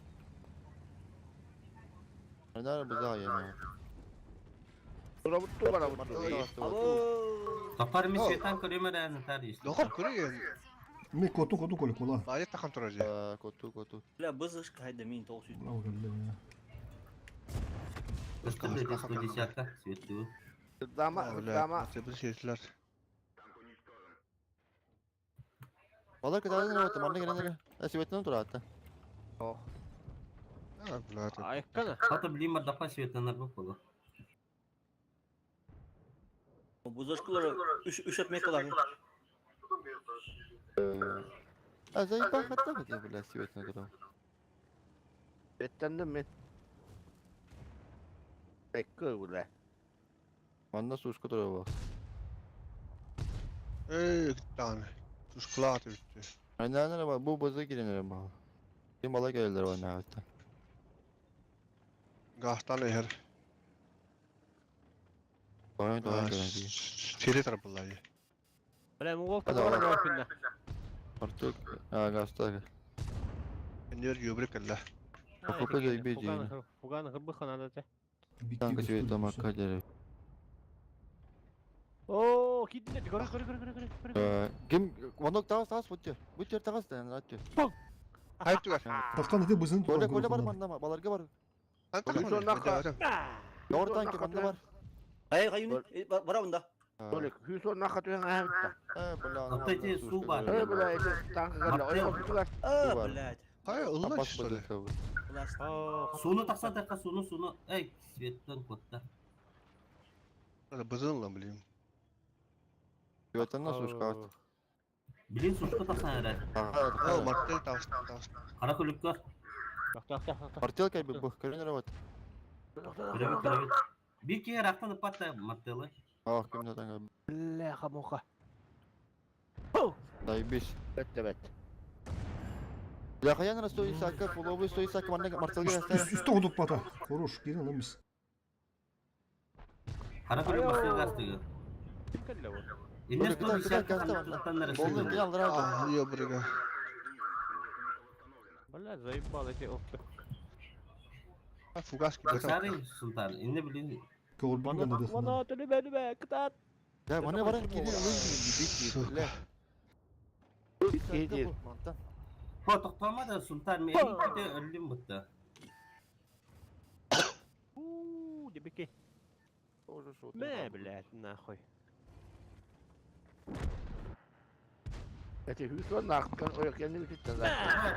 Көрөнөрө буза яма. Тура бара бутtu. Топар ми светан көрөмөр әні тарис. Доғыр көреген. Ми коту коту коле кола. Баайы тахан турар же. Коту коту. Бля, бызышка хайда мин тоғыз жүз. Браво келди. Өстү 110-ка светлүү. Дама, дама. Бу сетлер. Балар кытадан работа, манна келенер. Сибеттен тура атта. О. А, бля. Айккана. Хата блин мардапа светланар бу болу. Бузышкалар үш үш атмай калар. А заебал хатта бля, бля, сибеттен тура. Беттендим мен. Эккө бля. Манна сушка тура бу. Эй, тан. Тушкалааты бүттү. Айнанара ба, бу буза келенер ба. Ким бала келелер ба наатта. Гастан эхер. Тоен тоен келен. Сири тарбылай. Бля, монгол Hadi тура oğlum. бар Артык, а гаста. Энер юбрик элла. Окопа жайбе жейни. Фуган хырбы ханада те. Танка сибет макка жере. О, китне, көрө көрө көрө көрө көрө. Ким манок тагас тагас бутер. Бутер тагас да, аттер. Хайп тугар. Таққан ити бызын Коле туран коле бар манна, баларга бар. Дор танки манна бар. Ай, кайын, бара бunda. Толик, хүйсон наха түһэн аһабытта. Э, бля. Апта суу бар. Э, бля, эти танка калла. Ой, тугар. А, блядь. Кай, ылла что ли? Суну тақса таққа суну суну. Эй, светтен котта. Надо бызын лам, блин. Сибеттен сушка ат. Блин, сушка тақсан әрі. О, мартел тагас тагас. Қара көліккөр. Мартел кай бу, көрөнөр вот. Көрөбүт, көрөбүт. Бир кие рақтан ыппатта мартелы. Ах, ким да танка. Бляха муха. Заебись. Бетте бет. Я хаян растой сака, фуловый стой сака, манна мартел гаста. Үстө одуп бата. Хорош, кирин ламис. Қара көлік мартел гастыгы. Инне 110-ка Болду, кел алдыра. Ёбрыга. Бля, заебал эти опты. Фугаски Сары султан, инне блин. Көрбүн гана дехна. Мана төлөбө төлөбө, кытат. Я мана баран кини ылын бля. Кеди. Хо, тоқтама да султан, мен ките өлдүм бутта. У, дебеке. Мә, блядь, нахуй. Эти хүйсон нахтан ой, кенни битте да.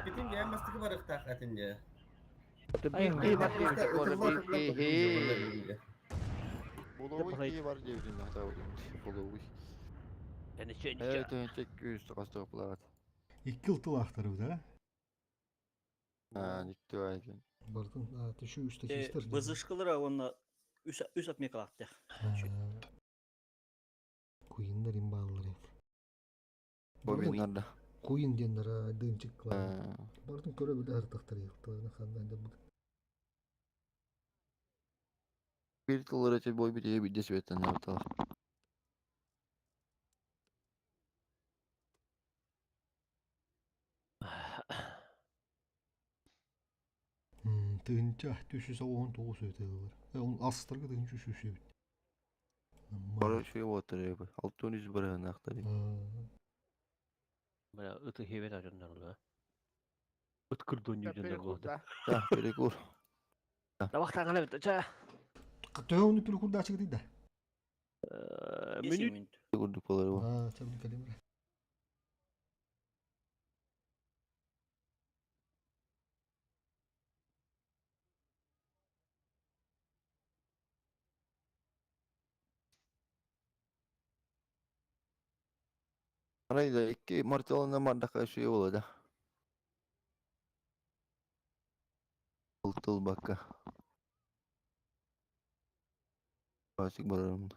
Битин ген бастыгы бар ыктак атинде. Буловый ки бар дебин, хата буловый. Ничего, ничего. Это тек күз кастык булат. Икки тыл ахтарып да. А, никто айтын. Бардын, түшү үстө хистер. Бызышкалар онна үш үш атмай калар. Куиннар имбаллар. Бобиннар да. Куин деннер дымчик кылар. Бардын көрө биле артыктар йыктыларны хандан да бу. Бир тыллар эче бой бит бит десбеттен аптал. Тыгынча 319 өтелер. Он астыргы тыгынча үш бит. Бары шуй отыр эби. 600 бір нактар. Бля, ыты хебет ажындар да. Ыт кырдон жүзүндө болду. Да, перекур. Табактан гана бит, ча. Төөнү перекурда ачык дейди. Минут. Курдук болор бу. А, чабын калемер. Арай да икки мартылана бардаха үчүгэй буолуо да. Тыл-тылбакка. Басик барарым.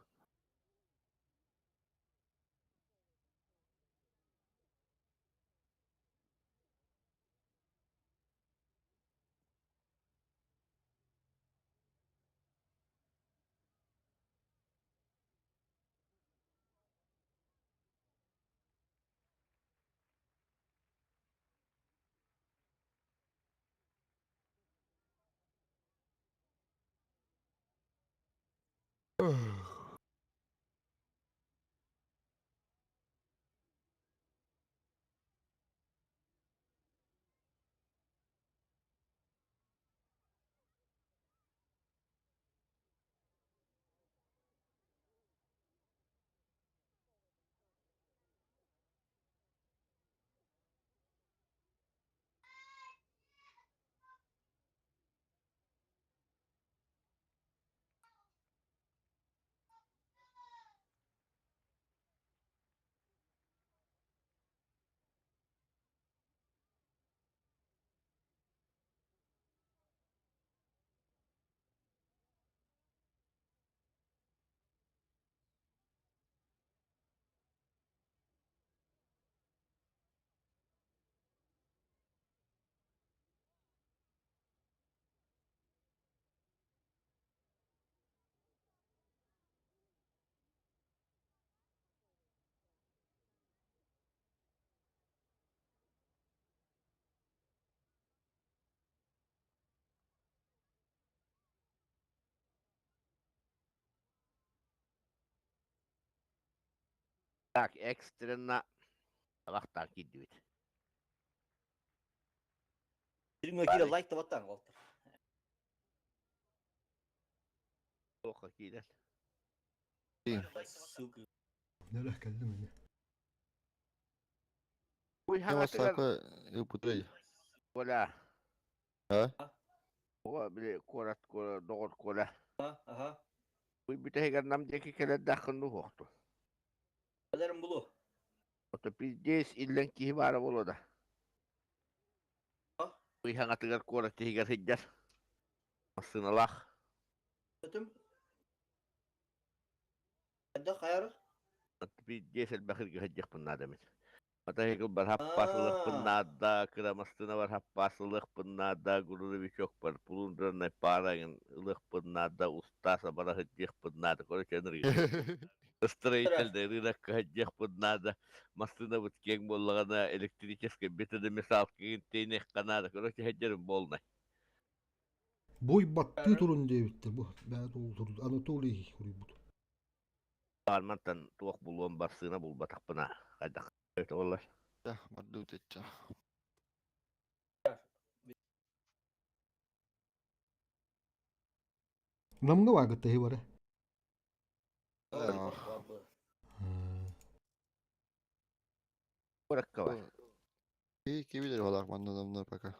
Так, экстренно табахтаан киирдибит. Стримҥа киирэ лайк табаттаан уолтар. Туохха киирэр? Ссылка. Нэлэх кэллим ини. Уй хаҥатыгар ыппытай. Коля. А? О, били куорат доҕор Коля. Аха. Уй бүтэһигэр нам диэки кэлэрдэххин уһуохту. Кэлэрим булу. Ото пиздец иллэн киһи баара буолуо да. Уй хаҥатыгар куорат иһигэр сылдьар. Массыыналаах. Өтүм. Хайдах хайары? Пиздец элбэх иргэ сылдьыахпын наада эбит. Матаһыгыл бар хаппаас ылыахпын наада, кыра массыына бар хаппаас ылыахпын наада, грузовичок бар, полундраннай пара ылыахпын наада, устаа сабара сылдьыахпын наада, короче, ынырыгы. Строитель рынокка сылдьыахпын наада, массыынабыт киэҥ буоллаҕына электрическэй бетономешалкаҕын тиэниэххэ наада, короче, сылдьарым буолнай. Буй баттыы турун диэбиттэр бу бэйэ тур Анатолий суруйбут. Армантан туох булуом барсыына булбатахпына хайдах буоллар. Бардыы течча. Намга баагытта хи бара. Куракка бар. Кибилер олар манна намнар пока.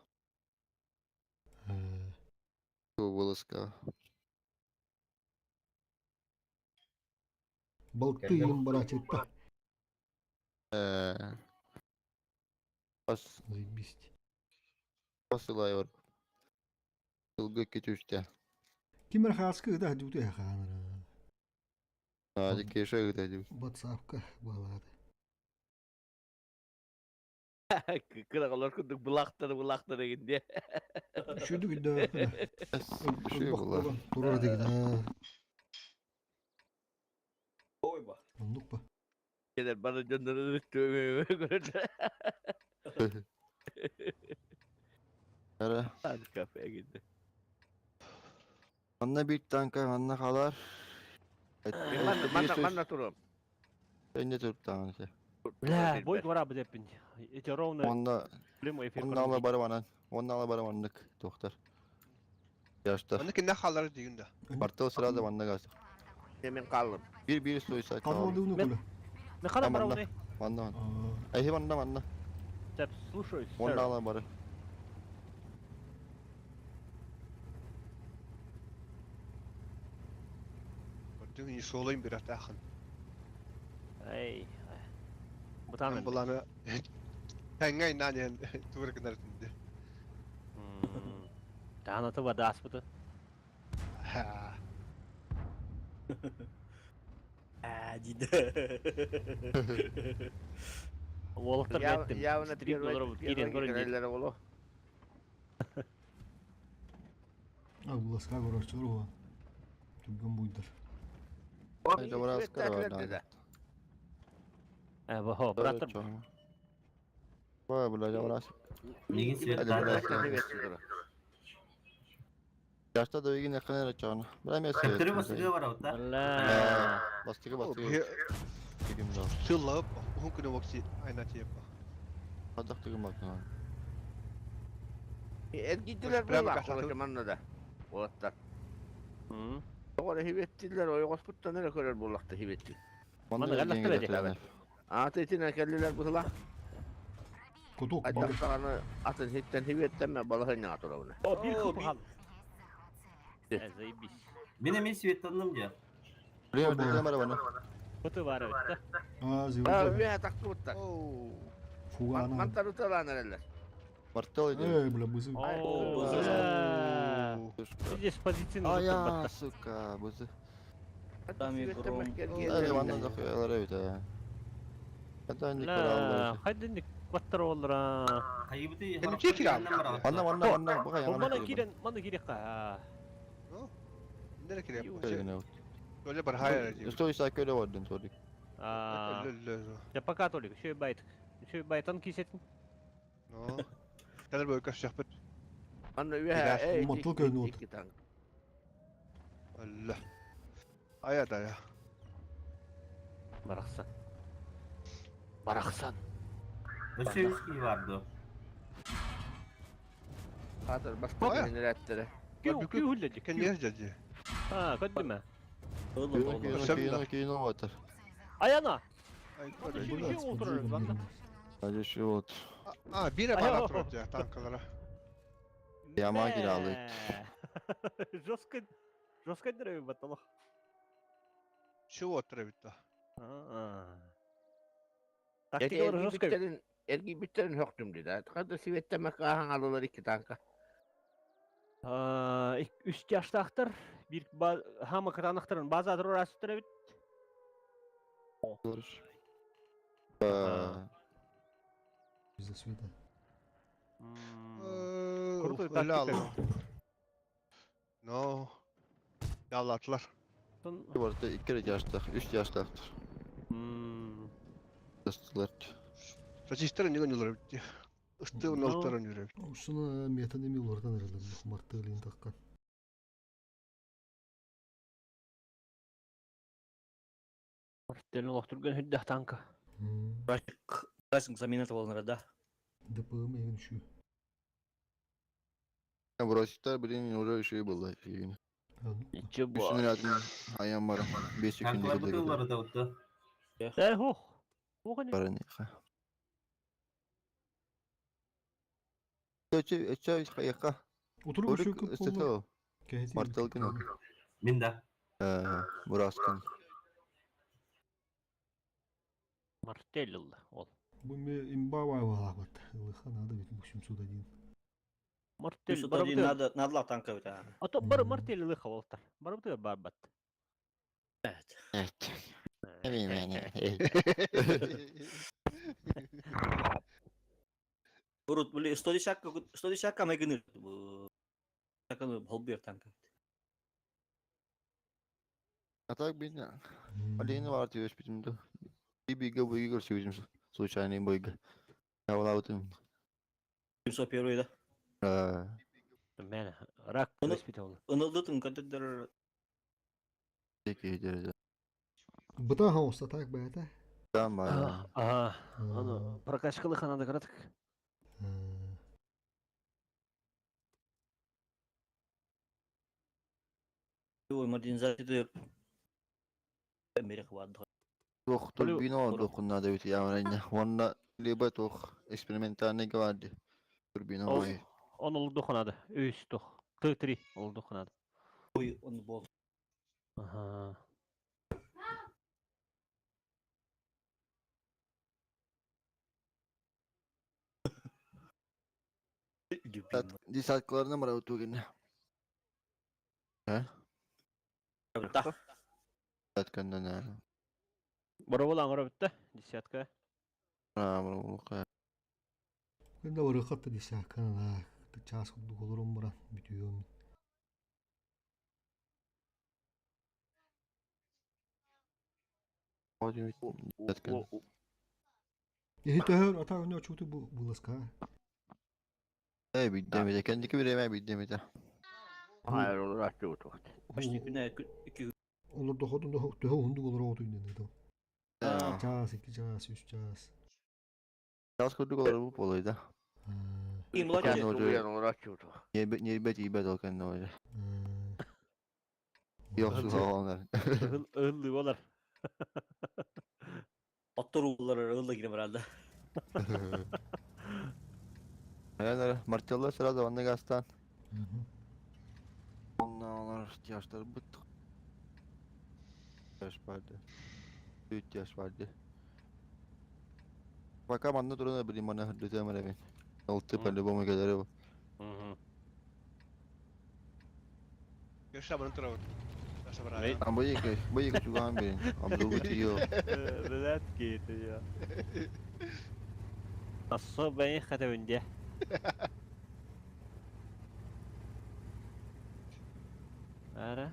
Вылазка. Балтыйым барачытта. Бас. Заебись. Посылай бар. Сылгы кетүстэ. Кимер хааскы ыта дьууту хаанара. А, кеша ыта дьу. Ватсапка балады. Кырагалар курдук былаахтары былаахтары гинде. Шүдү күндө. Турар дигин. Ой ба. Оннук ба. Келер бары дьоннору көрөтө. Ара. Кафе гинде. Манна бир танка, манна халар. Манна манна турам. Энне туруптаан се. Бля, бой двора бдеппин. Эти ровно Онна прямой эфир. Онна ала бары манан. Онна ала бары маннык тохтар. Яштар. Манна кинне халар дигин да. Бартыл сразу манна газ. Мен каллым. Bir bir суйса. Мен хана барауны. Манна. Айхи манна манна. Так, слушай, Онна ала бары. Бардын и солайын bir атахан. Эй. Бытаан Буланы тэҥҥэ айнаан иһэн тугу гынар этинди. Таанаты бадааспыты. Аа диде. Уолаттар бэттим. Явно Стрим первый киирэн первый көрөн дии. кэлэллэр оҕоло. Агуласка көрөччүлөр уһуан. Түргэн буйдар. Жабыраскар бар. Э, бо, браттар. Бай, бля, жабырас. Мигин свет Жашта да үйгін якын әрі чағына. Бля, мен Көптөрү басыгы бар аута. Алла. Бастығы, бастығы. Дегім да. Сыллап, уһун күнү вокси айна тиеп. Қазақ дегім бакын. Эргиттилер Прямо була касаты. холо манна да. Уолаттар. Тоҕо хибеттилер ойоҕоспуттан эрэ көрөр буоллахта хибетти. Манна галлахтар эди. Ааты итинэн кэллилэр быһыла. Кутук балык. Айдахтаҕаны атын хиттен хибеттенме балаһынньаҕа турабына. О, бир хп хал. Э, заебись. Мен эми светтанным же. Бля, бля, бля, бля. Быты бар эбит да. А, Аа, зеуза. үөһэ тахсыбыттар. Фугана. Мантан уталаан эрэллэр. Мартел иди. Эй, бля, бызы. О, бля. Здесь позиции А я, нужно сука, бызы. Там и гром. Әлі манна да хуялар эбит, а. Это не Ла, кораллар. хайдын баттар оллара. Кайыбыты Кемче кирам. Манна, манна, манна, буга яңа. Мана кирен, мана кирек ка. Нere киреп? Öyle бар hayır дип. Стой, сай көйле бардын, сорри. А. Я пока толик, еще и байт. Еще и байтан кисетин. Но. Кәлер бу көш япыт. Манна үөһэ, эй, Маттыл көйнү от. икки танк. Алла. Ая да я. Барахсан. Барахсан. Өсө үс барды. Хатыр баста генераторы. Кю, кю хүлледи. Кен ер жади. А, көддүмө. Кино, кино, кино, ватер. Аяна. Ай, Еще отырыр банда. Hadi şu вот. А, бире бара турат танкалара. Яма киралык. Жестко, жестко деревья баталах. Şu отыр бит. Тактика жестко. Эрги биттерин хөктүм диде. Када сиветтеме каахан алылар икки танка. Үч жаштаактар, бир хама кытанактарын база турур асып бит. Из-за света. Крутой тактика. Но. Яллатлар. Bu iki yaşta, üç yaştaktır. Достылар. Сачистер не гонюлар бит. Ысты нолтаран жүрөп. Ушуну метан эми улардан эрелер мартылын таккан. Мартелин олохтурган хүддэх танка. Брасинг замена болнар да. ДПМ эгин шүү. Броситтер билин уже şey булды. Ничего. Үчүн рядым аян бар. 5 күндө Танклар бутылары да утты. Э, хох. Охани. Бараныха. Өчө өчө каяка. Утуруп үшүү көп болду. Мартел күнү. Мен да. Э, Бураскын. Мартелил ол. Бу ме имба вай бат. Лыха надо ведь 801. Мартель Барабы надо надо танка бит. А то бар мартель лыха болтар. Барабы бар бат. Evet. Evet. Урут били 110 мегыныр бу. Таканы холбер танка. А так бин. Алейни бар диyor битимде. Bir биге буйга көрсөйүзүм случайный бойга. Я улабытым. 701 да. Э, Мен рак госпитал. Ынылдытын кадыр Теки дерece. Быта хауста так бәйті. Tamam. Ага. Аны прокачкалы ханады каратык. Ой, модернизация Америка барды. Тох турбина дохунна да бит ямрайна. Онна либо тох экспериментальный гварди. Турбина ой. Он ол дохунады. Үс тох. Т3 ол дохунады. Ой, он бол. Ага. Десяткаларына барабыт тугин. Э? Да. Десятканнан. Боробул аңыра бүтті. Десятка. А, боробул. Күндө барыхатта десятканы час курдук олорон баран бүтүөм. Эһи төһөр ата өнө очуту бу буласка. Э, биддемите. Кендики биреме биддемите. Hayır olur açtı Почти күнә ике Олор доходун төһө хундук олор оту инден то. Час, 2 час, 3 час. Час курдук олор бу болойда. Им младший. Нербет ибет ол кенде ожа. Yok su havalar. Ыллы болар. Оттор уллар ылла кирем herhalde. Aynen Martiyallar sırada vanna gastan. Onlar ihtiyaçları bıktık. Yaş vardı. Üç yaş vardı. Bakalım anne durana bileyim bana hırlıtı hemen evin. Altı pelle bomba gelir bu. Görüşler bunu turabut. Ama bu yıkı çugan birin. Abdul bitiyor. Bilet giydi ya. Asıl ben хатабынде. Ара.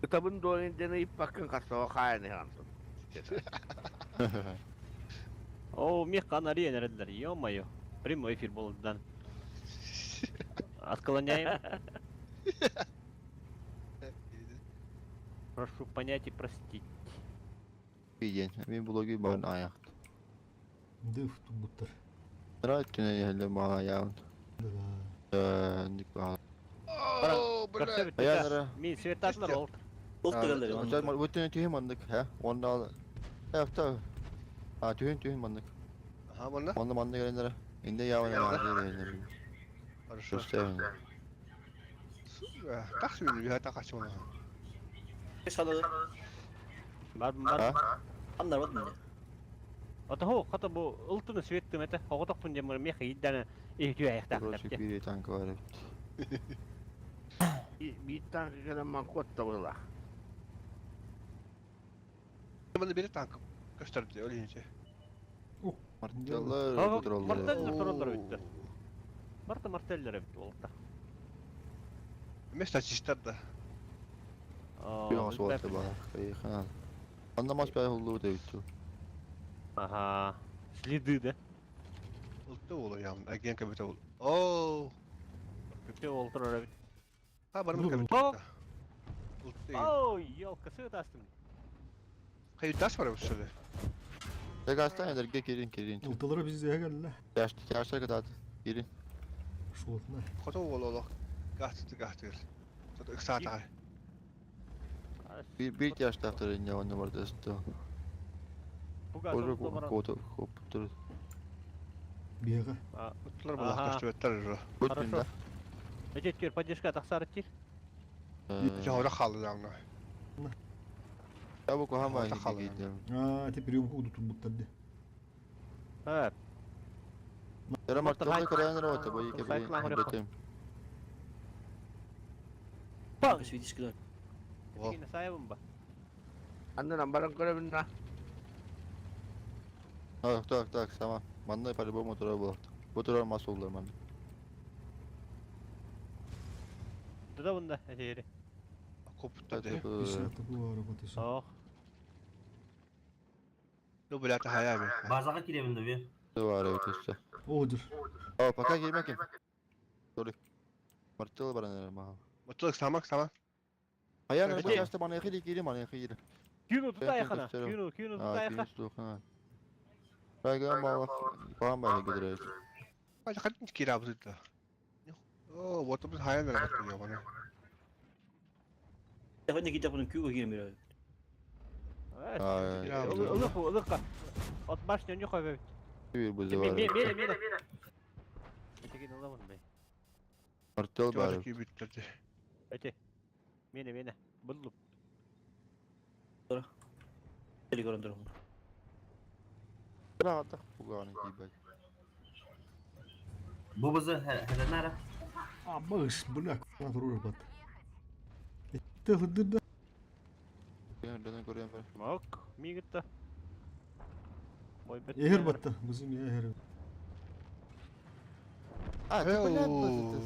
Kitabın doğru deneyip bakın kasaba kayını yansın. О, мне канари нерделер. Ё-моё. Прямой эфир болдан. Отклоняем. Прошу понять и простить. Bilin. Ben blogu ben ayak. Дыф туттар. Rahat tüne yerli bana yavun. Dik bana. Ayanara. Мин светатлар ол. Бүтүн түйін мандык, he? Onda al. Evet tabi. Ha tüyün tüyün mandık. Aha bana. Onda mandık gelenlere. İndi yavun ya. Хорошо. Gösterin. Так сөйлү, я так ачып. Шалы. Бар бар. Андар бар. Ата хо, хата бу ылтыны светтим эте. Хоготок пун жемыр мех идданы ихтү аяктак. Короче, bir tank var. Bir tank gelen man kotta bula. Bana bir tank gösterdi öyle ince. Martellar Мартеллер тураллар бүттү. Марта мартеллер бүттү болта. Места чистар да. Bir suatı bana. Kayıkhan. Anlamaz ben hullu da bitti. Ага. Следы, да? Ultu olur ya. Again kabita ol. Oh. Бүттү олтур бит. Ha bana mı kabita? Ultu. Ой, елка, сыт астым. Hayır das var bu şöyle. Tek hastane der girin girin. Ultalara biz de geldi. Yaş yaşlar kadar girin. Şuotuna. Koto ol ol. Gahtı gahtı. Tut saat ay. Bir bir yaş daftarın ya on numarada üstü. Koca kodu koptur. Бега. Uttular bu lahtaştı Хорошо. Эти теперь поддержка тахсар тир. Жаура қалды давно. Ya bu kohan А, теперь прием ходу тут будто. Ha. Yara martellar korayan robot bu iki bir betim. Bak, видишь, Кина саябым ба. Anne nambarın görevinna. Так, так, так, tamam. Manday по motora bu. Bu tur mas oldular man. Да бunda эти. Koptu de. Ох. Ну бля, та хая би. Базаға киремин да би. Var evet üstü. Odur. Aa paka girmek kim? Sorry. Martel baran ma. Mutlu samak samak. Hayır, bu yaşta bana yakın girin bana yakın girin. Күнү тутайхана. Күнү, күнү тутайха. Күнү Baygan bağla. Bağım bayga gidiyor. Hadi hadi kira bu da. Oh, what the haya ne bakıyor bana. Хоне китә буның күгә кирем. Ылык, ылык. От башня не хой. Bir bu Мин, var. мин, мин, мин. Этеген аламын бей. Martel var. Эти. Мени, мени. Булдум. Телеграм дурам. Rahat bu gani gibi. Бу бызы херенара. Абыс, бля, турur бат. Этте хыдыр да. Көрөм бар. Мок, мигитта. Эхер батта, бызым эхер. А, ты бля,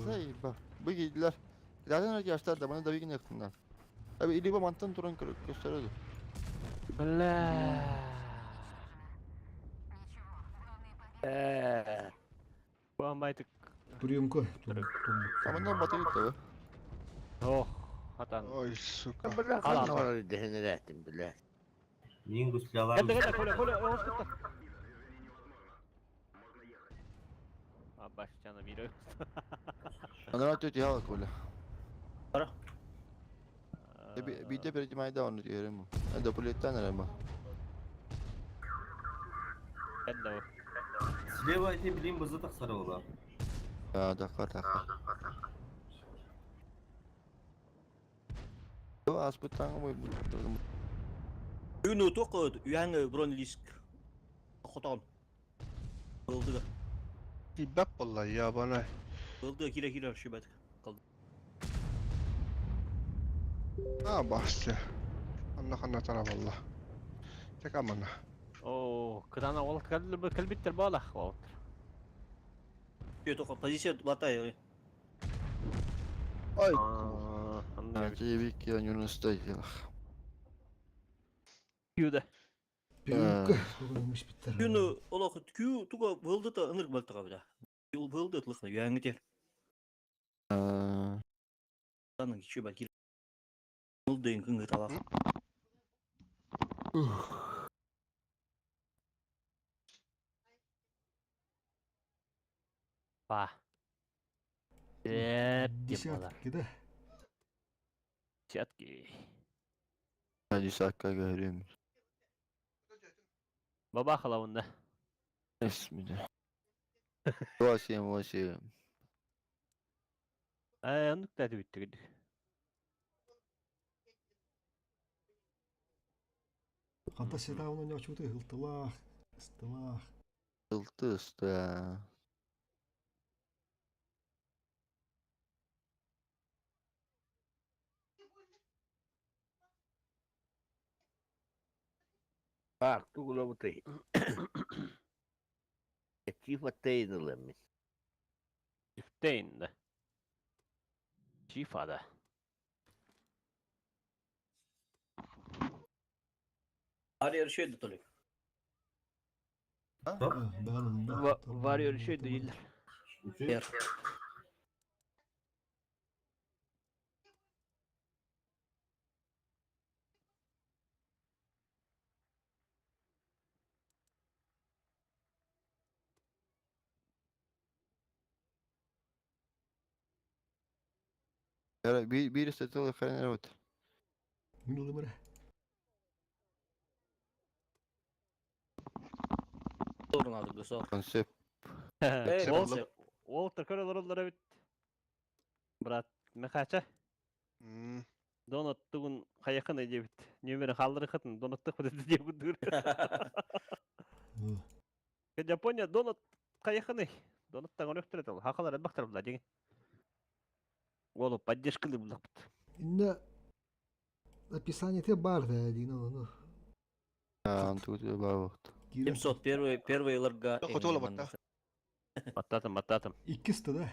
заеба. Выглядели. Zaten yaşlar da bana da bir gün yakınlar. Abi ili mantın turan gösteriyordu. Бля. Бамайтык. Приемка. Ama batı gitti be. Ох, хатан. Ой, сука. Бля, ханна дehнерәтим, бля. Мин гуслялар. Кәлде, кәлде, Коля, Коля, оғыз кытта. Абашчаны бирө. Ana tüt ya kola. Ara. Bir de bir mayda onu diyorum. Dopuletten arama. Кәлде. Слева эти блин бызы тахсары ола. Ya dakika dakika. Bu asputan mı? Күн утук үйәңі бронелиск. Хотон. Болду. Бап vallahi ya bana. Болду кире кире шүбәт. Калды. А басты. Анна ханна тара валла. Тек амана. О, кытана ол кәлбі кәлбиттер балах ол. Ток позиция батай. Ай. Acayip ki Yunus'ta yılak. Юда. Приемка. Тугунмуш биттер. Күн олох кү туга болду та ыныр балтыга била. Юл болду тлыхны үйәңі тер. Танын кичү бәл кире. Бул дейин күнгө табак. Па. Десятки, да? Десятки. Десятка görüyorum. Баба халавында. Bismillah. 8 8. Э, оннук та бүттүг. Ханта сета оны не чуты хылтылах, ыстылах. Ылты ысты. Bak, тугула бутый. Чифа тейнылым. Чифтейн да. Чифа да. Ария шөйдү толик. Варьер шөйдү елдер. Ер. Yara bir bir istedim хрен вот. Минулы Орун алды госо. Концепт. Ол тыркыр олар бит. Брат, мехача. Донат тугун каякын эже бит. Нөмөрү халдыры хатын донаттык бит деп күндүр. Япония донат каякын. Донаттан өнөктөрөт ол. Хакалар бактар була деген. Ол поддержкалы булак бит. Инна описание те бар да, дина ну. А, тут бар вакыт. 701 первый ларга. Хотола батта. Баттатым, баттатым. Иккисти да.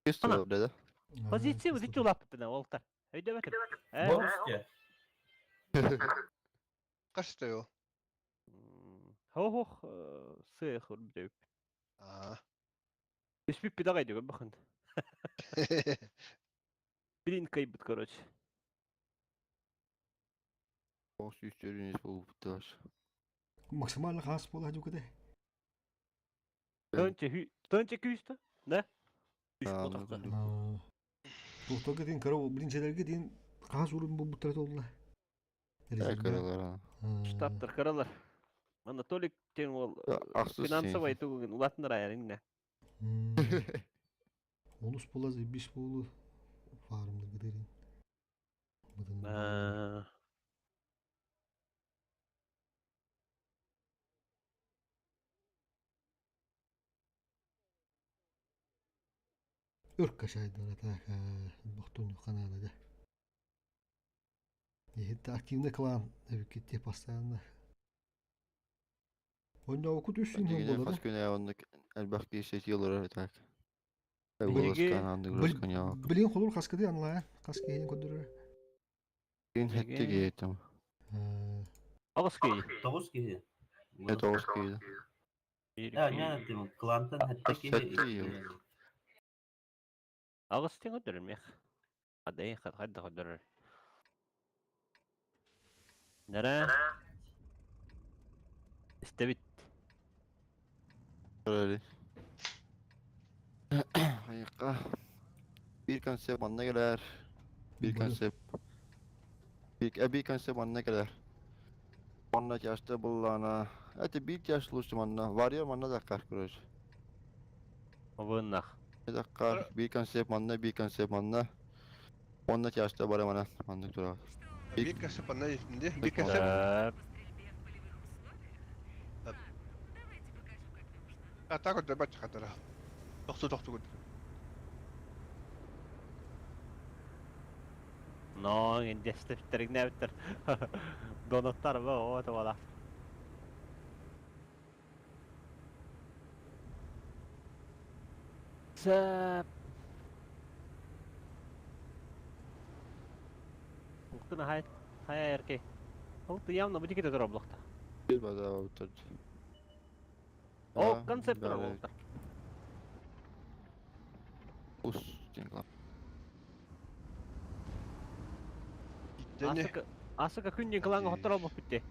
Иккисти да. Позиция бит улап бит олтар. Өйдө бетим. Кашты йо. Хо-хо, сых үрбү. А. Үспүп бит агай деген бакын. Блин, кайбыт, короче. Ош үстөрүнүз болуп тур. Максимально хас бола жукуде. Тонче тонче күйстө, да? Тухтага дин карау блин желерге дин хас урун бу буттар олла. Каралар. Штабтар каралар. Анатолий тен ол Аксыз финансовый тугун улатыныр аярыңна. Онус бола зибиш болу фармды гыдырин. Өр качайдара так бохтун канада да. Это активный клан эбиккитте постоянно. Онно окут үс күн Дигине болар. хас күн оннук элбэх киһи сетиолор так. Биһиги- Билин холур хаскыды анлаа. Хас киһини көдөрөр. Күн хетти киһитим. Аҕыс киһи. 9 киһи. 9 киһи. Я, не, ты клантан хэтте киһи. Хэтте киһи. Аҕыс тиҥ өдөрөр мех. Адай хадда өдөрөр. Нара. Истебит. Öyle. Айыкка. Bir konsept manna geler. Bir konsept. Bir konsept manna geler. Manna yaşta bullana. Ati bir yaş luştu manna. Var ya manna da kar kuruş. Обыннах. Dakika bir konsept manna bir konsept manna. Онна yaşta bara mana. Mandık dura. Bir kasap anna şimdi. Bir kasap. Атака дебат хатара. Тохту тохту гуд. Но, индестептеригнептер. Доноттар ба, о, това. Сәп. Уктына хай хай эрке. Ол явно бу дикете тура блокта. Bir bada otur. О, концепт тура блокта. Ус, дингла. Асыка асыка күнден кылаңы хоттора болуп битти.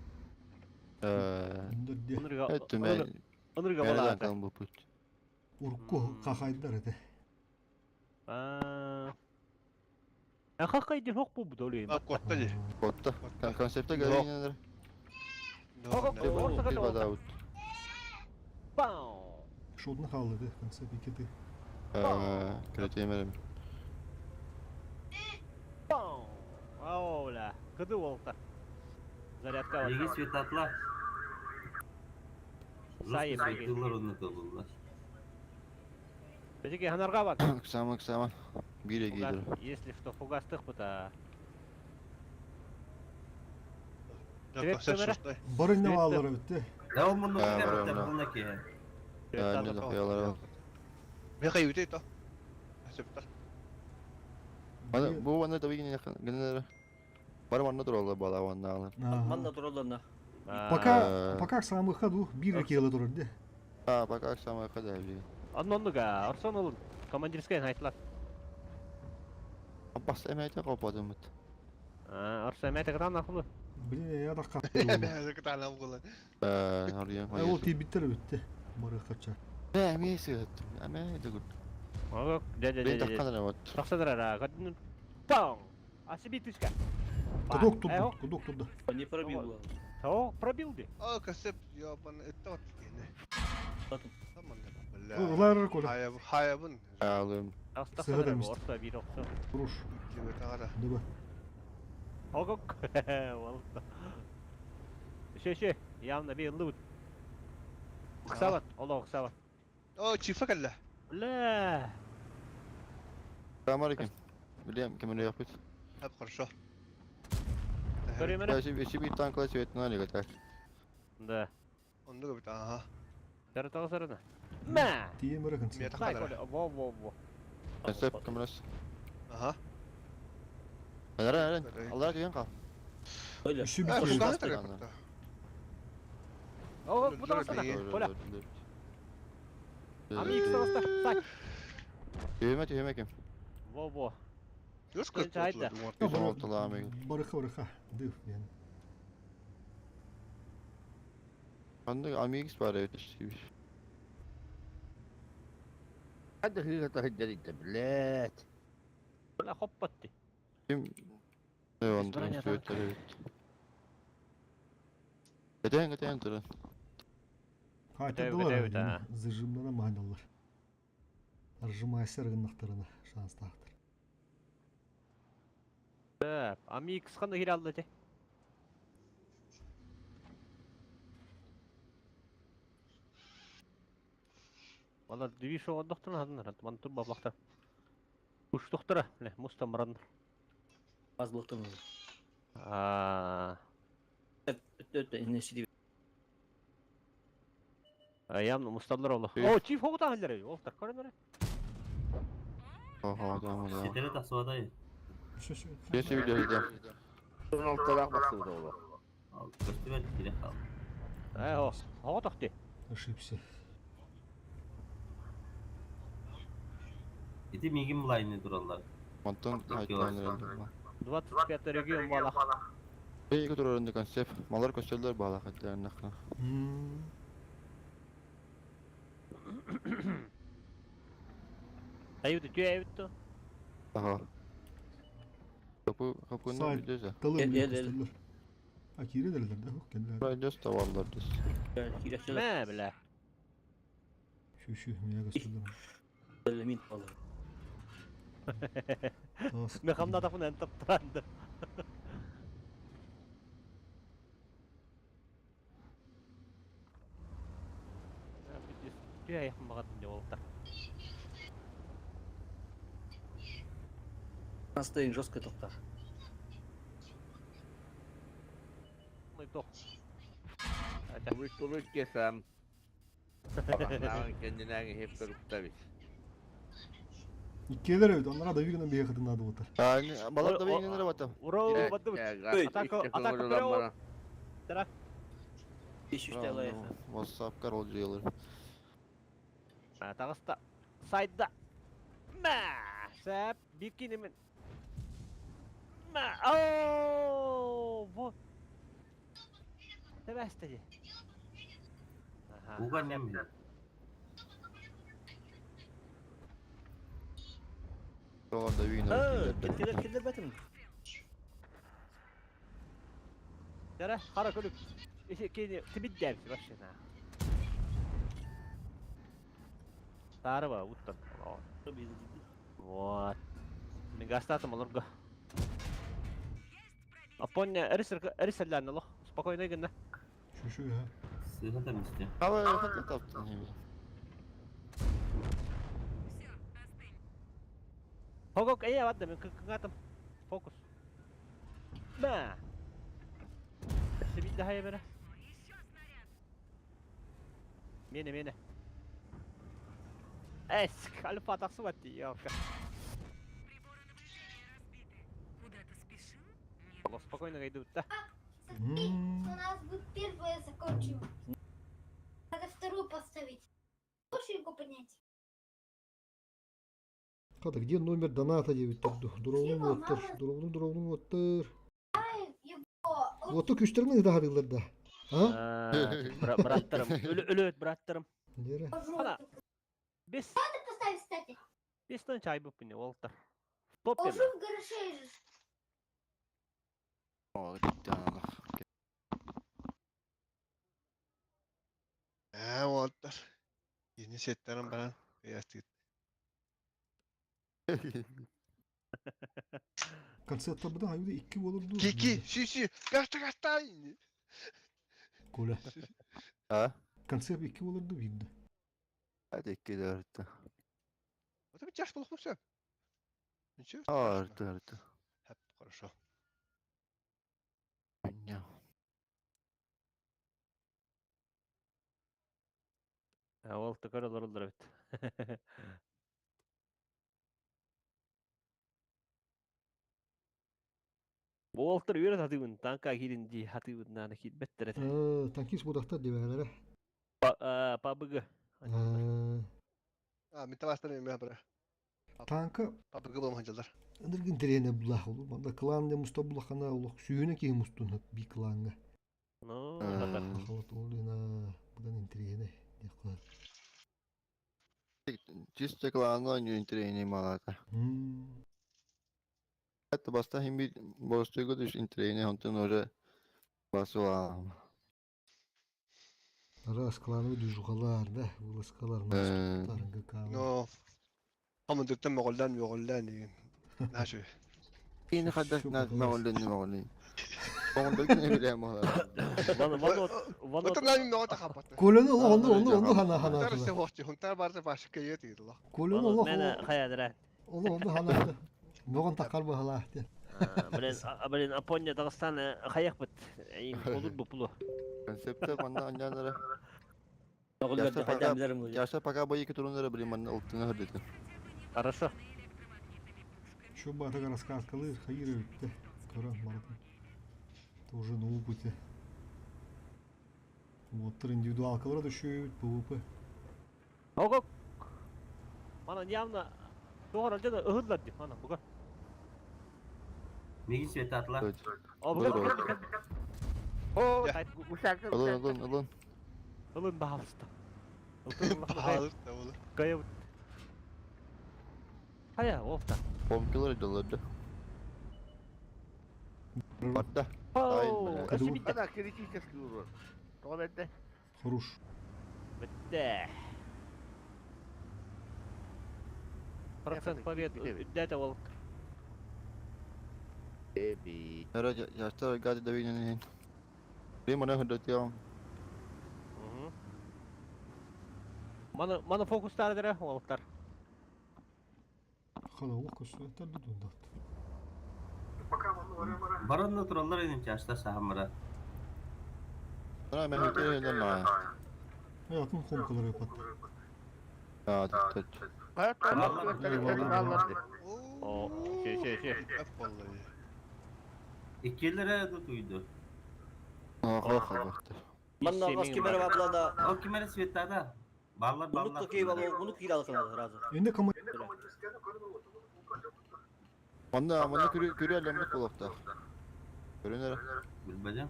Онырга онырга бала. бу пут. Урукку хахайдар эте. Аа. Аха кайдын хок бу долуй. Котта ди. Котта. Концепте gelin. Bir bada ут. Пау. Шодны халды концепт икети. Кретемерим. Пау. Аула. Кыды болта. Зарядка Неге светатла? Сайын Светилар онны кылылар. Бежеке ханарга бар. Ксама ксама. Бире гидер. Если что, фугастых бута. Барынна алары битти. Да ол муну килер булна ки. Меха юте то. Септар. Ана бу ана таби гине генер. Бар манна туралла бала ванна алар. Манна туралларна. Пока пока самый ходу бир келе турар де. А, пока самый ходу би. Анноннуга, Арсон ол командирская айтылат. Бас эмете копадым. А, Арсон эмете кытан акылы. Блин, я да катты. Кытан булы. Э, арыям. Ол тибиттер битти. Бары кача. Не, месяц. Аме дегут. Ог, дя дя дя. Мен вот. Тахсадырара, кадын. Пау! Асиби тучка. Кудок туда, кудок туда. Не пробил. О, пробил ди. О, касеп, ёбан, это вот кене. Улар кола. Хаяб, хаябын. Алым. Орта бир оксу. Руш. Дуба. Огок. Волта. Еще, еще. Явно бир лут. Ксават, Олох ксават. О, чифа калла. Бля. Салам алейкум. Билем, кем yapıt. Хап, хорошо. Еще bir танк цветной или так. Да. Онда бит, ага. Тара сарына. Мә! Тиемер концепт. Во, во, во. Концепт кемрес. Ага. Ара, ара. Аллах деген кал. Еще бит. О, бу сана. Коля. Ами икс таста. Сай. Түйеме, түйеме кем. Во, во. Барыха, барыха. Дыв, мен. Анда Амикс бар evet işte. Hadi hızlı hızlı блядь. Бля, хоппатты. Ким? Ne онда evet evet. Кетен кетен турun. Хайтадылар. Зажимнана маналар. Аржымайсыр гыннактарына шанс тактыр. Да, Амикс кандай кире алды те. Вала движ ондохтун хадын мантур баблахта. Уштухтара, ле, мустан баран. Аз блоктан. Аа. Өттө инне сиди. Аям мусталлар оло. О, чиф хоғута халлары. Ол тар көрөнөр. Ого, да, да. Ситэри тахсыбатай. Бесі видео Алталаах басыбыт оло. Көстүбэт кире хал. Э, о, хоғутахты. Ошибся. Ити мигим лайны тураллар. Онтон хайтлайнер. 25 регион балах. Бей турарынды концепт. Малар көстөлдөр бала хайтлайнер. Аюты түйе аюты. Ага. Капы капыны Сайт. билесе. Тылы Эл, биле эл, эл. көстөлөр. А кире дерлер да, хок келдер. Радиос таваллар дес. Мә, бля. Şu şu мия көстөлөр. Мин алыр. Тас. Мехамда да фунен таптыранды. Түйе аяқын бағатын деп олықтар. Настроение жестко тоқтар. Ой, тоқ. Турук кесам. Абахнаан кендинээги хеп көрүктабит. Иккелер öyle, onlara da bir bir kadın adı otar. Yani балар да бейгенер батам. Ура, бады. Атака, атака, вперед. Тара. 500 лайф. WhatsApp карол жыйылыр. Тағыста. Сайда. Мә, сәп, бикини мен. Мә, ооо, вот. Тэбэстэди. Уга немле. Ролан да бейгенер. Кеткелер келдер бәтім. Тара, қара көлік. Еше кені тибиддәбси башына. Тарыба, уттан. Вот. Мен гастатым оларга. Апоня, эрисерлән алох. Спокойно гына. Şu şu ya. Сыха там исте. Аба хатта таптын. Хогок әйе бадда мен кыңатым. Фокус. Мә. Сибидде хая бере. Мене, мене. Эск, альфа тақсы батты, ёлка. Алло, спокойно гайду, да. Смотри, у нас будет первое закончим. Надо вторую поставить. Бошеньку поднять. Када, где номер доната деп турду. Дуровнун оттыр, дуровнун дуровнун оттыр. Вот то күчтерин да харылар да. А? Браттарым, өлөт браттарым. Нере? Ана. Бес. Надо поставить, кстати. Бестен чай буп не олтар. Топ Уже в гараже же. Ээ, уолаттар. Yeni setlerim баран кыястыгыт. Концерт табыдан аюда икки болурду. Кики, си си, гашта гашта. Коля. А? Концерт икки болурду бирди. Hadi икки дөртү. Вот это чаш болох все. Ничего. Арты арты. Хорошо. Меня. Ол тыкыр олар бит. Болтыр үйрет хатыбын, танка кирин ди хатыбын наны кит беттер. Танкист будактар дебелер. Пабыгы. А, мен табастан эме бара. Танка Папы гыбым ханжалдар. Ындыргын тирене булах олу. Манда клан де муста булахана олу. Сүйүнө ки мустун би кланга. Ну, Ахалат олу будан интирене. Декла. Чисто кланна не интерене малата. Это баста хим bir бостуйго düş интерене онтон уже басыла. Раз клановый движухалар, да, вылазкалар, наступтар, ГК. Но. Хамын дөттен моголдан моголдан деген. Нашы. Кийин хадда моголдан моголдан. Моголдан не билем моголдан. Ван Отыр нами моголда хапат. Колону ону ону ону хана хана. Хунтар се хошти, хунтар барса башка кайет идло. Колону Мен хаядыра. Ол онно ханаата. Мөҕөн таххар быһалаах диэн. Блин, блин, Апония Дагестан хайахпыт. Эйин olur bu pulu. Концепция манна анньаанара. Оҕолор хайдам билэрим буолуо. Яша пока бойы туруннара блин манна ылтына хырдытын. Хорошо. Şu батыга рассказкалыыр хайыр өттө. Көрөн барытын. Тоже на опыте. Вот индивидуалкалара да үшүйүт ПВП. Ого. Манан явно тоғыр алжада ыһыллар ди. Мана буга. Миги светатла. О буга. О, тай Усакы. Ылын ылын ылын. Ылын баалыста. Баалыста ол. Кайып. Хая, офта. Помкилар идалларды. Батта. Оу, өсү Ана критический урон. Тоға бәтті. Хорош. Бітті. Процент побед үддәтә ол. Эби. Эра яштар гады да винен. Блин мана хырдытыям. Мана мана фокустар дere олықтар. Хана ох көстөр да дундат. Баронна тураллар иним чашта сахамара. Ана мен өтө на. Атын хомкалары пат. А, тот. О, ше ше ше. Иккилere да туйду. А, хо хо. Манна ас кемере баблада. О кемере светада. Баллар баллар. Bunu кей бабла, bunu кире алкалар сразу. Энде кама Манна манна көрө көрө алямыт болопта. Көрөнөр. Билбедим.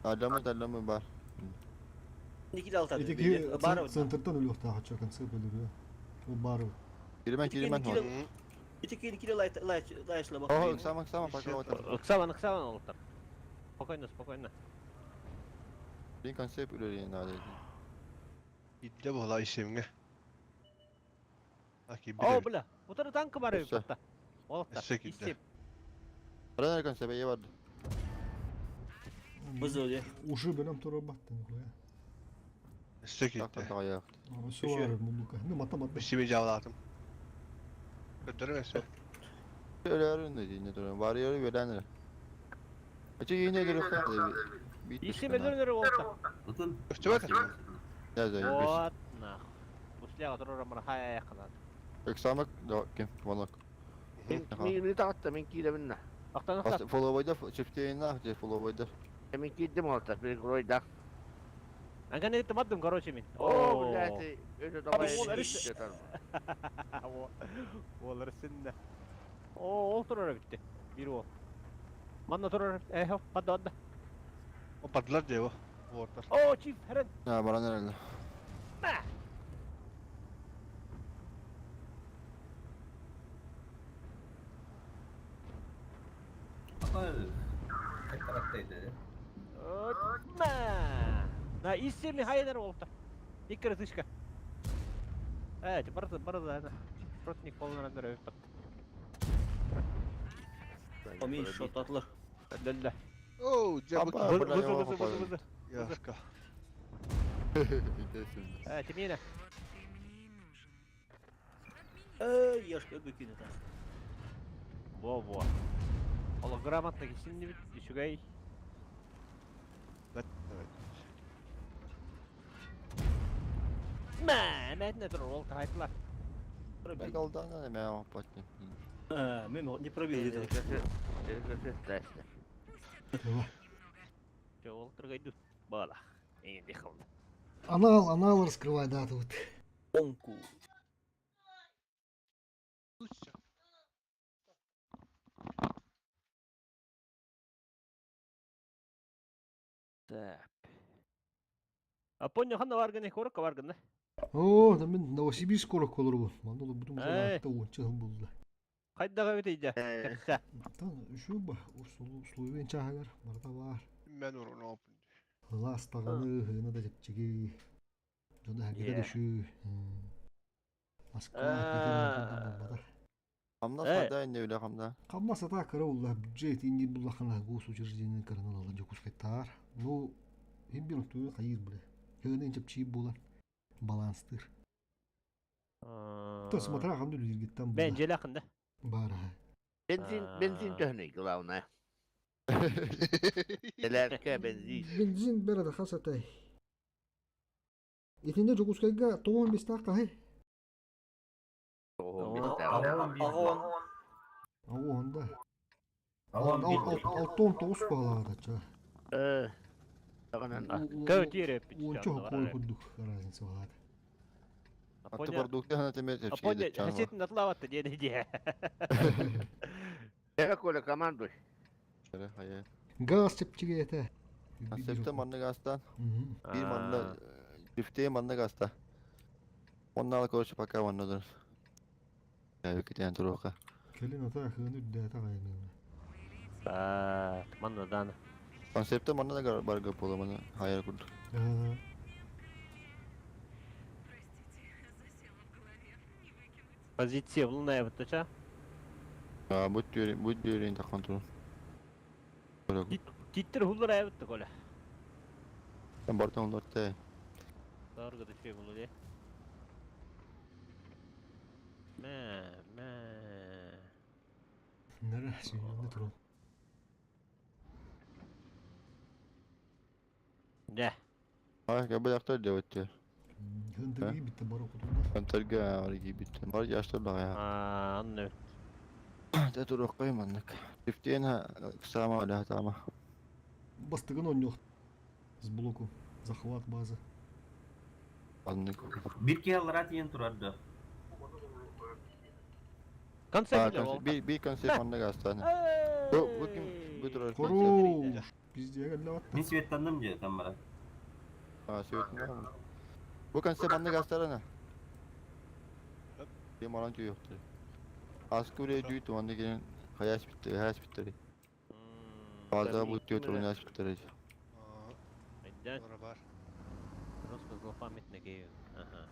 Алямыт алямыт бар. Никил алта. Этики центртан өлөктө хача конце бөлүрү. Ол бары. Киремен киремен. Ити кире лай лай лайшла бак. О, ыксаман ыксаман пока вот. Ыксаман ыксаман олықтар. Спокойно, спокойно. Блин концепт үлерин надо. Идде була исемге. Аки О, бля. Утары танкы бар өйпатта. Олықтар. Өссө Баранар концепт е барды. Бызы Уже бөлөм тура баттын куя. Өссө китте. Өссө бар мулука. Ну мата мата. Өссө жавлатым. Көтөрө өссө. Өлөрүн дейин туран. Бар yeri verenler. Ачы yine görüp Исем өлөрүнөр олықтар. Утун. Өссө бар. Да, да. Вот нах. Бусляга турар мара хая якынан. Ыксамак да ким вонок. Мен тағытта, мен кире минна. Ақтан ақтан. Фоловойда чептейин на, фоловойда. Мен кидим олта, bir гройда. Анган это маддым, короче, мен. О, блядь, это давай. Ол ірсінді. О, ол тұрар бітті. Bir ол. Манна тұрар, э, хоп, падда, падда. О, падлар дево. Вортар. О, чиф, херен. Ha, баранар эле. На, исеми хайдер олта. Иккere тышка. Э, ти барды, барды, ана. Протник полный рандер өп пат. Омин шот атлар. Дөллө. О, жабы. Бызы, бызы, бызы, бызы. Яшка. Э, Тимина. Э, яшка бүкүнө та. Во-во. Ола грамотно кисин бит, үчүгэй. Мә, мәтне тур, ол тайтлар. Мен алдан мен апаттым. А, мен не пробил где-то. Жо, ол тургайду. Бала. Эң дихалды. Анал, анал раскрывай, да, тут. Онку. Так. А понял, ханна варганы, хорка варганы. О, да мен Новосибирск корок колор бу. Мандол бутум Эй. жана онча жыл булду. Хайдага бит иде. Кәксә. Тан үшү ба, усулу услуйбен чагар, барда бар. Мен урун опун. Лас таганы хына да жепчиги. Жона хагида Yeah. düşü. Москва Хамна Э. сада инде үле хамна. Хамна сата кыра улла бюджет инди буллахана госучреждение кырынан алан жокускайтар. Ну, хим бир тую хайыр биле. Хына жепчи була. Баланстыр. То смотря ханды үлүргиттен Бен желақында. Бар. Бензин, бензин төһөнүй, главное. Теләркә бензин. Бензин бәрі хас атай. Итинде Жокускайга 95 қахай. Ағуан. Ағуанда. Алтон тоғыз бағалады ча. Ончо қой курдук разница болады. Атты продукты хана темет Апоня, хасетин атлаватты деді де. Эра Коля командуй. Газ чепчиге это. Концепте манны гастан. Bir manna lifte manna gasta. Оннал короче пока манна Я кетен турука. Келин ата хыны үддә тагайны. А, манна дан. Концепте манна да бар көп бола мана хайыр курду. Позиция булная бутача. А, будь дүйрен, будь дүйрен такан туру. Титтер хуллар айбытты Коля. Мен бартан олар те. Дарга да şey булу де. Мә, мә. Нара сүйүндө туру. Да. Ай, кабы яктар деп өттү. Хынтырги битте бар окутунда. Хынтырга арги битте. Бар жаштар да я. А, анны. Те турук койманнык. Лифтен сама да тама. Бастыгын он С блоку. Захват базы. Аннык. Bir киһи тиен турар да. Концепт Би би концепт маннык астаны. Бу бу ким бу турар. Хорош. Пиздеге лаватта. Мин светтанным же там бара. А, светтанным. Бу концепт маннык астарына. Би маран түйөктү. Аскуре дүйт онды келен хаяс битти, хаяс битти. База бу түйө турун хаяс битти. Айдан. Просто злопамятный гей. Ага.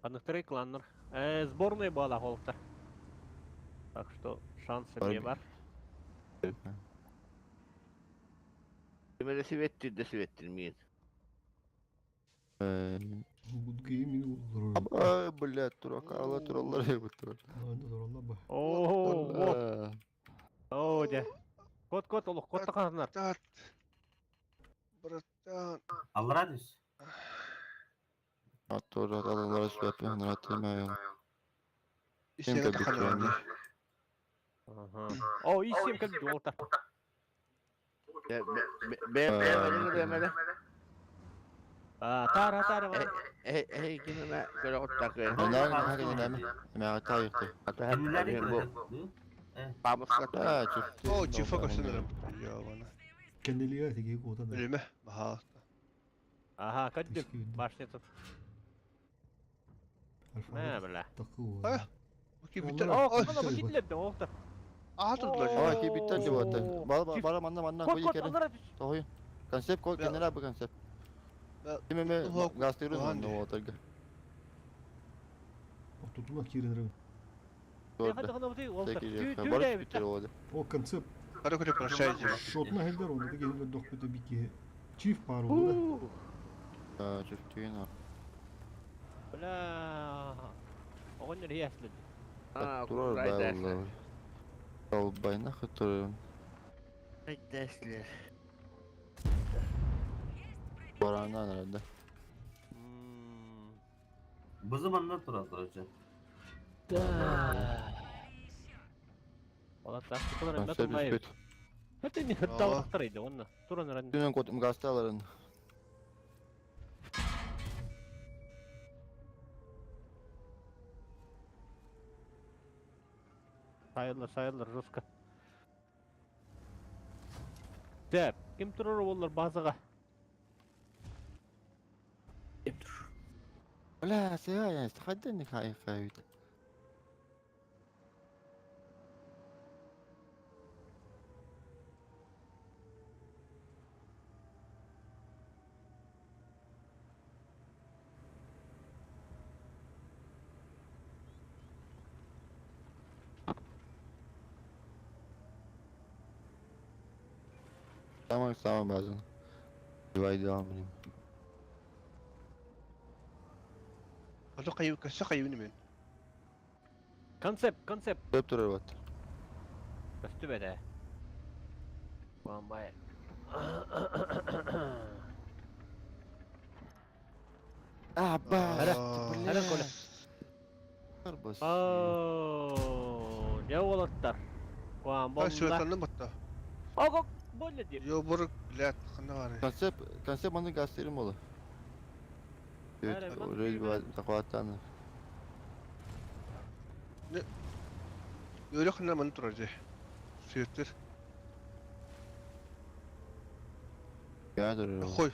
Анықтыры кланнар. Сборная была холта. Так что шансы мне бар. Кимеде сибеттир де сибеттир миин. Будгей мин Ай, блядь, турак, алла тураллар я тур. Анда тураллар ба. О, О, де. Кот, кот, олох, кот тақанар. Братан. Аллара düz. Атура аллар сибеп, ханрат Исеме таханар. Ага. О, исем кәлді олта. Бе бе бе бе А, тара, тара. Эй, эй, кинеме көрө оттак. О, чифа көстөнөр. Я вана. Кенделиге теге кота да. Билме, баха. Ага, кәдді башня тут. Мә, бля. А? Ки биттер. О, кана бу китлеп олта. А, турдулар. А, ки биттер деп атты. Бара бара манна манна Кот, кой кот, керен. аллара түс. Той. Концепт кой кенера бу концепт. Кимеме гастырын онда отырга. Тутуна кирин О, концепт. Бара көрө прощайте. Шотна хелдер оны теге хелдер дох бите бики. Чиф пару да. А, чиф түйін. Бля. Оғын яслы. А, Турар бай. Албайна хатырын. Айдаслер. Баранан herhalde. Бызы манна турар короче. Да. Ола так, туран Концепт бәтулай. үспет. Хөтэ не хыттал тақтар еді, онна. Туран ран. Түнен кот гасталарын. Сайылар, сайылар, жестко. Деп, ким турар олар базаға? Ким тур? Бля, сея, я хадден хай хайт. Самый самый базан. Двойдал, блин. Ото кайы көссө кайы мен. Концепт, концепт. Көп турар вот. Көстүбэт ээ. Бамбай. А, Эрэ, эрэ Коля. Арбас. Оо, дьэ уолаттар. Куан А болла. светланны батта. Ого, болла диир. Йо бур блядь, ханна бары. Концепт, концепт маны гастерим болу. Эрэ, Evet, маннык öyle киирбэт. bir takvattan. Öyle ханна маны турар же. Светлер. Я дуру. Хой.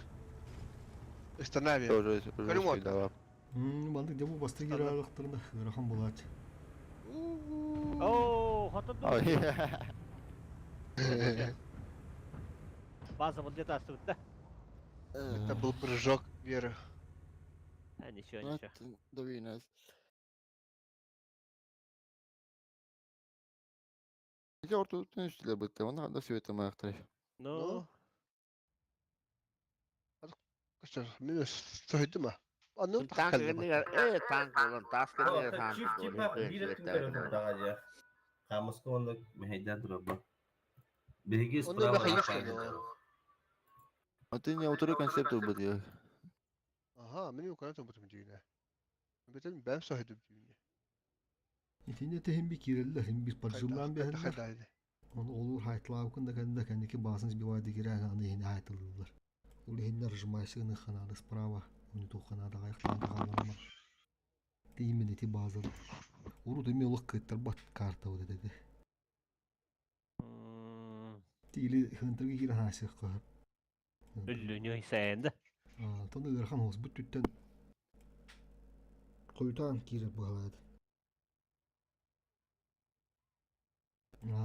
Останови. Тоже, Көрүң тоже давап. Маннык дьэ бу бастакы киирэ ыарахан буолааччы. Оо, хотон Ой. База вот где-то астыбыт да? Это был прыжок веры. А, ничего, ничего. Довинас. Ити ортотун үстүлэ бытты, оны да света маяқтырай. Ну, Көстөр, мен сойдум а. Аны Танк кэннигэр, э, танк болон, таас кэннигэр танк Чип болон, чип биир өттүн көрөн турдаҕа дьэ. Хамыска уонна мэһэйдээн турарба. Биһиги Онно справа бэхэ лааппайга Атын я утуру концепт быт я. Аха, мен укана тобутум дүйнэ. Бетен бэм сойдум дүйнэ. Итинне тэһин би киирэллэр, хин бир поджимнаан биһэллэр. Хайдайды. Оны олур хайтылаабыкын да кэннэ кэнники баасын сбивайды кирээн аны иһини хайтылыыллар. Ол иһиннэр сжимайсыгыны ханады справа, оны тухханада гайхтаан хааланамар. Тиимен ити базар. Урут эми олох кыттарбат карта вот это. Тили хынтыргы киирэн хаасык кыһып. Үллүнү сәйэнде. Тону ыарахан хос бут түттен коютаан киирэр быһалаат.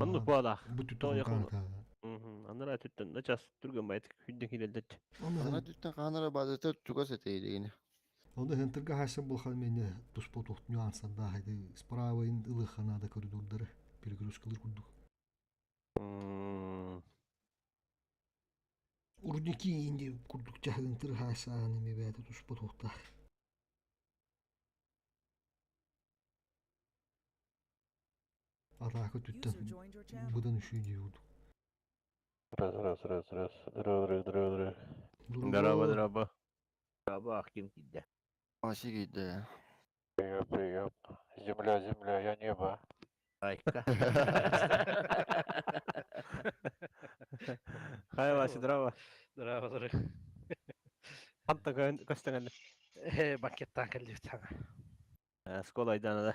Оннук буолаах. Бу түттен карта. Анара түттен начас түргөн байт хүнден килелдет. Ана түттен канара базата чугас этейдигини. Оны хынтырга хаасан булхан мене туспо тухт нюансарда хайды справа ылыханада коридордары перегрузкалар курдук. Урдики инди курдук жахынтыр хаасан эми бәте туспо тухта. Атака түттен будан үшүй диюду. Раз, раз, раз, раз. Раз, раз, раз, раз. Здорово, здорово. Здорово, ким кидде. Аси кидде. Привет, привет. Земля, земля, я небо. Айка. Хай, Вася, здорово. Здорово, здорово. Ханта көстөңөн. Э, банкеттан келдик сага. Школа айдана да.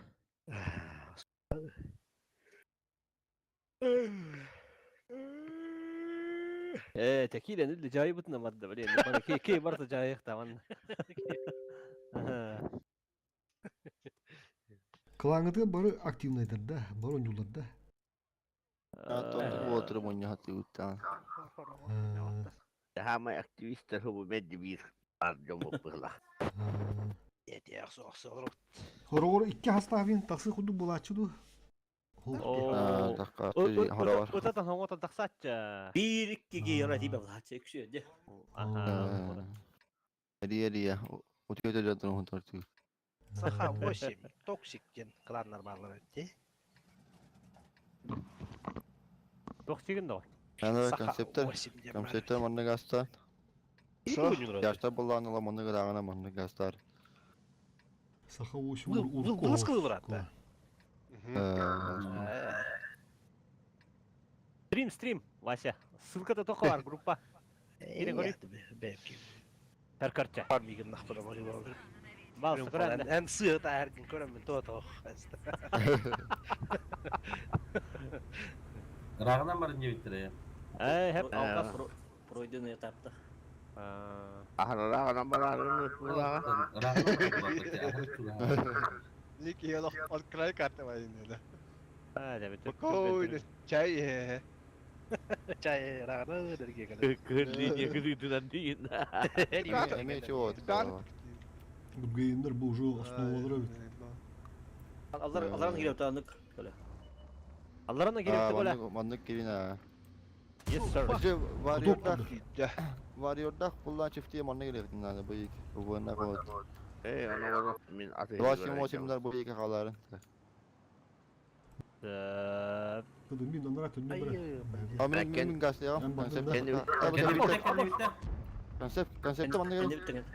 Э, текилен اللي جايبتنا مادة блин. كي كي برضه جايختها من. Клаңыты бары активныйдар да, бары оңдулар да. Аттон уотыр монья хаты уттан. Хамай активисттер хубу медди бир бар жомуп была. Хорогор икки хастаабин таксы куду булаачуду. Утатан хоңотон тахсаачча. Бир иккиге яра тибе булаачча күшү де. Рия рия. Утуйда жатын хонтор ту. Саха 8 токсик ден кланнар барлар этти. Токсигин да. Ана концепттер. Концепттер манны гастар. Яшта буллан ла манны грагана манны гастар. Саха 8 ур ур. Кылы брат. Стрим, стрим, Вася. Ссылка-то только бар, группа. Или говори. Таркарча. Пармигин нахпыра волейбол. Бал, сакуран. Эн сыт аргин көрөм мен то Рагынан барын жебиттер Э, хеп. Алкас пройденный этапта. Ахрарагынан барарын булага. Ники я открой карты войны, да. А, да, бит. Спокойно, чай. Чай рагына дерге келе. Кырлине кырыдынан дейин. Эме чего? Геймдер бу уже основалары бит. Алар аларан кирип танык. Көлө. Аларан кирип коля. Маннык кирина. Yes, sir. Же варьердах варьердах буллан чифти манна келебитин надо бу ик буына кот. Эй, аны мин аты. 278 бу ик халарын. Кыды мин анара түннү бара. А мен мен гасты Концепт. Концепт, концепт манна келебит.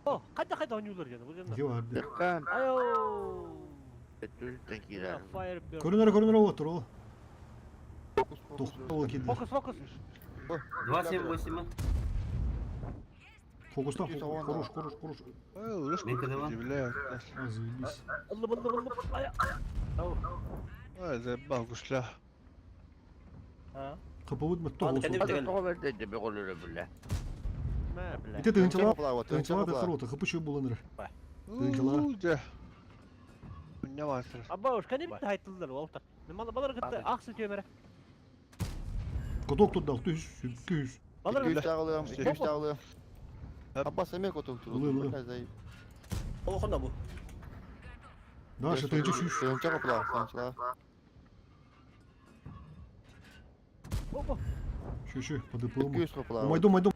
О, қайда қайда ойнулар деді бұл жерде. Где барды? Айо. Түлтен кирер. Firebird. Көрүнөр көрүнөр отур ол. Тоқтау килди. Фокус, фокус. 2, 7, 8. Фокустан хорош, хорош, хорош. Мен кіді бар. А, заебись. Аллы, аллы, аллы. Ая. Ау. Ай, заебал гусля. А? Капавыт мөттө Аны болсун. кәне бітеген. Мә, бля. Ите тыгынчала, тыгынчала да хорота, хапы чөй буланыр. Тыгынчала. Не васыр. Аба, уж кәне бітті айтылдыр, Уолтер. Мен мала балар кітті, ақсы төмірі. Коток турдал, түс, күс. Балар 200 тағылым, 200 тағылым. Аббас эме котук Улы, улы. О, хонда бу. Даша, тыгынча шүш. Тыгынча копла, тыгынча. Опа. Шү, шү, подыпылым. 200 копла. Майду, майду.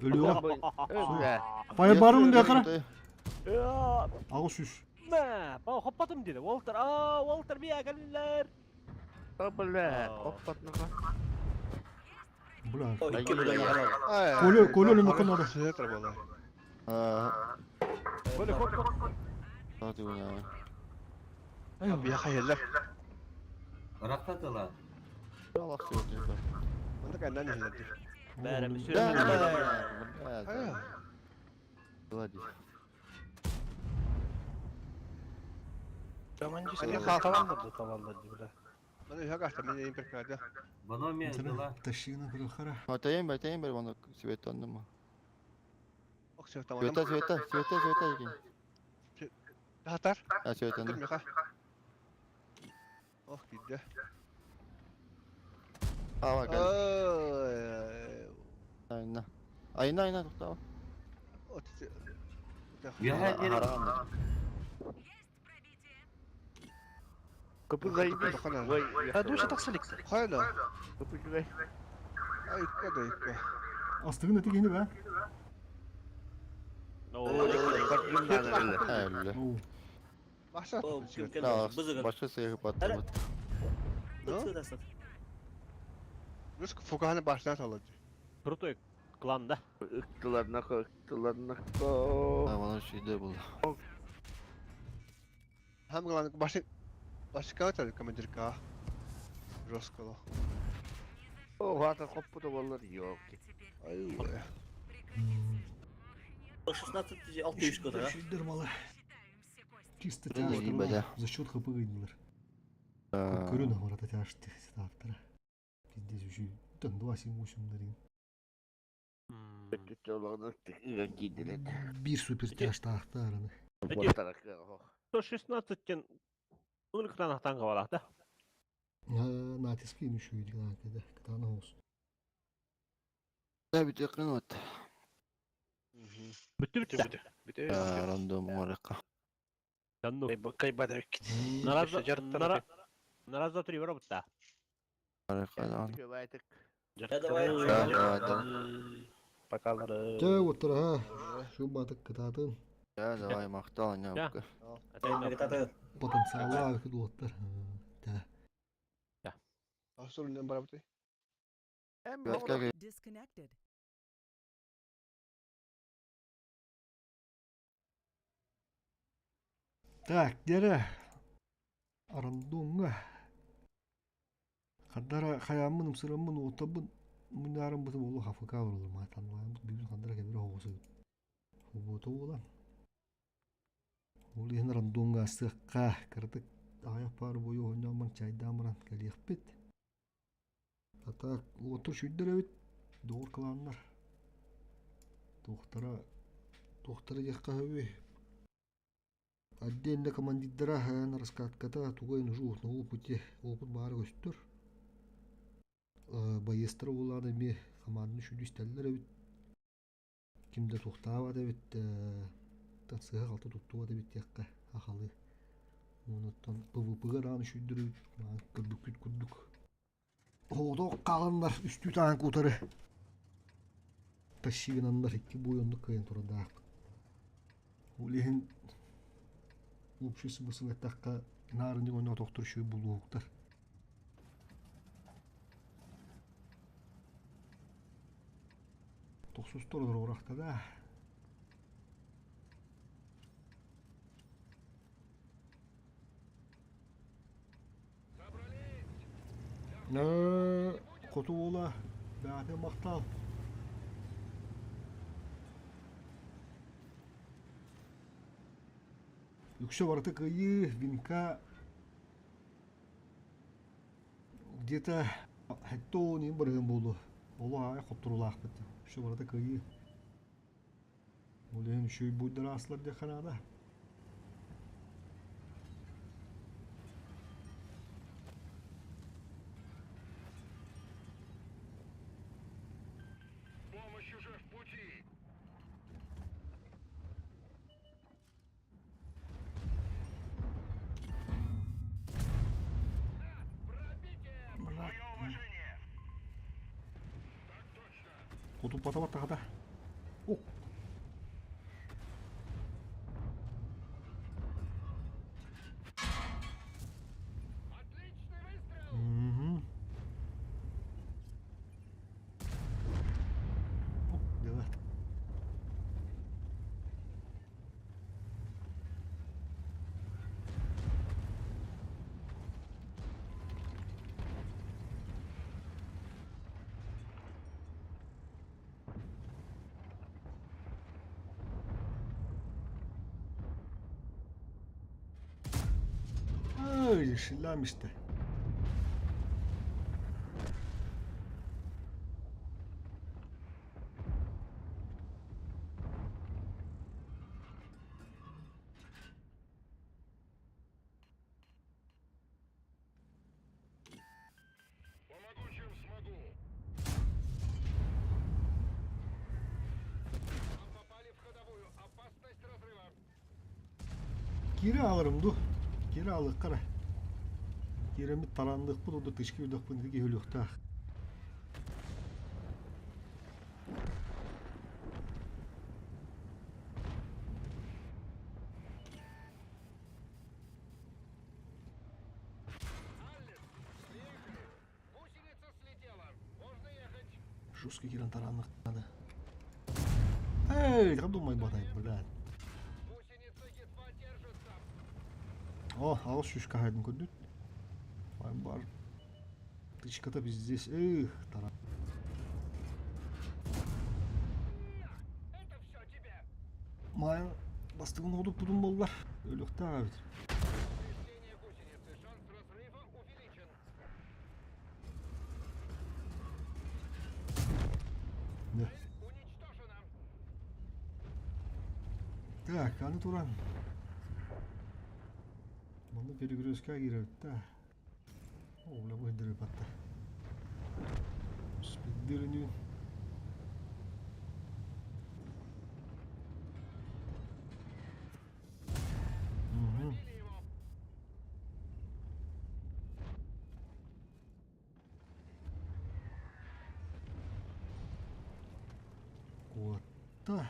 Өлüyor. Файр барым да кара. Агы сүз. Мә, ба, хоппатым деді. Уолтер, а, Уолтер бия кәлілер. Бля, хоппатныга. Бля. О, икки бөле Коле, коле өлүнү конады. А, Коле, хоп, хоп. Hadi oyna. Я хайылар. Ырақта тыла. Allah söyleyecek. Мында кайдан хилер. Бәрі Да. Глади. Жаман таланларды таланларды бля. Мына я гашта мен имперкада. Бұны мен тыла. Тащина бир хара. Атайын бер, атайын бер оны светтанды ма? Ок света. Света, света, света, света екен. Хатар. А светаны. Миха. Ох, киде. Ава кел. Айна. Айна, айна тоқтау. Я Капы заебись. А душа тақсылик. Хайла. Капы жугай. Ай, када икка. Астыгын эти кени бе. Әлі. Баша. Башы сыйғып атты. Руск фуканы башына салады. Крутой клан, да? Ыктыларына ыктыларына. Ана шүйде бұл. Хам главное башы башы каутар командирка. Жестко. О, вата хоппута болар yok. Ай. 16 600 код, а? Шүддер малы. Чисто Блин, тяжко. бля. За счет хп выйдилер. Көрүн амарата тяжты сетаптара. Пиздец еще. Тан 2 7 8 дарин. Бир супер тяж тахтараны. 116 тен Улықтан ақтан қабалақ, да? Натиски нүшүйді да, кытаны болсын. Да, бит якын от. Бүтті бүтті. Бүтті. Рандом орыққа. Жанну. Кайбада кит. Наразда три робот Орыққа да. Давай. Да, да. Покалары. Жа отыр ha. Şu батык кытатын. Да, давай мақтал, аня. Потенциалы аркы дуоттар. Да. Асыл не барабыты. Disconnected. Так, дере. Арандонга. Хаддара хаяммын ымсыраммын отабын мунярым бутым олу хафыка болur матан бүгүн хаддара кебир хоғысы. Хобото болан. Ол ен рандонга астыққа кырдык аяқ бар бойы ойнаман чайдамыран калиқпет. Ата отыр шүйдер өт доор кыланнар. Тохтара тохтара жаққа хөбі. Отдельно командирдара на раскатката тугай нужу на опыте опыт бары көстөр. Боестер уланы ми команданы шүдүстеллер бит. Кимде тухтаба да бит тансыга қалты туттуба да бит якка ахалы. Онуттан ПВП-га дааны шүйдүрүп, көрдүк күт күрдүк. Оҕото хааланнар үстүү таанка утары тащигынаннар икки буойуннук кыайан турардаахпыт. Ол иһин общий смысл эттэххэ наарынньык оонньоотохтор үчүгэй булуоһуктар. Тохсустар олоруохта да. Хоту уола бэҕэтэ махтал. Үксэ барыта кыайыы, винка где-то 70 бырыһын буолуо. Олох аҕай хотторуулаахпыт. Үксэ барыта кыайыы. Ол иһин үчүгэй буйдара аслар диэххэ наада. Помощь уже в пути. Хотуппата баттахата. О! Угу. Оп, дела. Ай, шилламиште. Помогу, чем смогу. Нам попали в ходовую. Опасность разрыва. Кире алырым ду. Кире алык кара. Киремит тарандыкпыт, оду тышки үрдөхпүн ити киһи Жесткий кирен таранных надо. Эй, думай, ботай, блядь. О, алыс шүшка хайдын көрдүт. Бар. Тычката здесь. Эх, таран. Майын бастығын одуп будун боллар. Өлөктө бит. Да. Так, аны туран. Маны перегрузка киребит да. О, бля, бу индирип атта. Спиддиринүү. Угу. Куотта.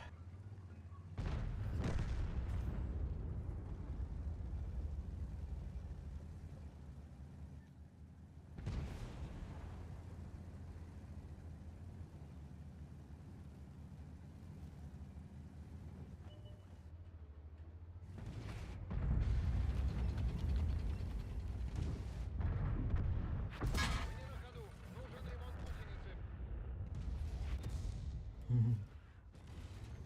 Угу.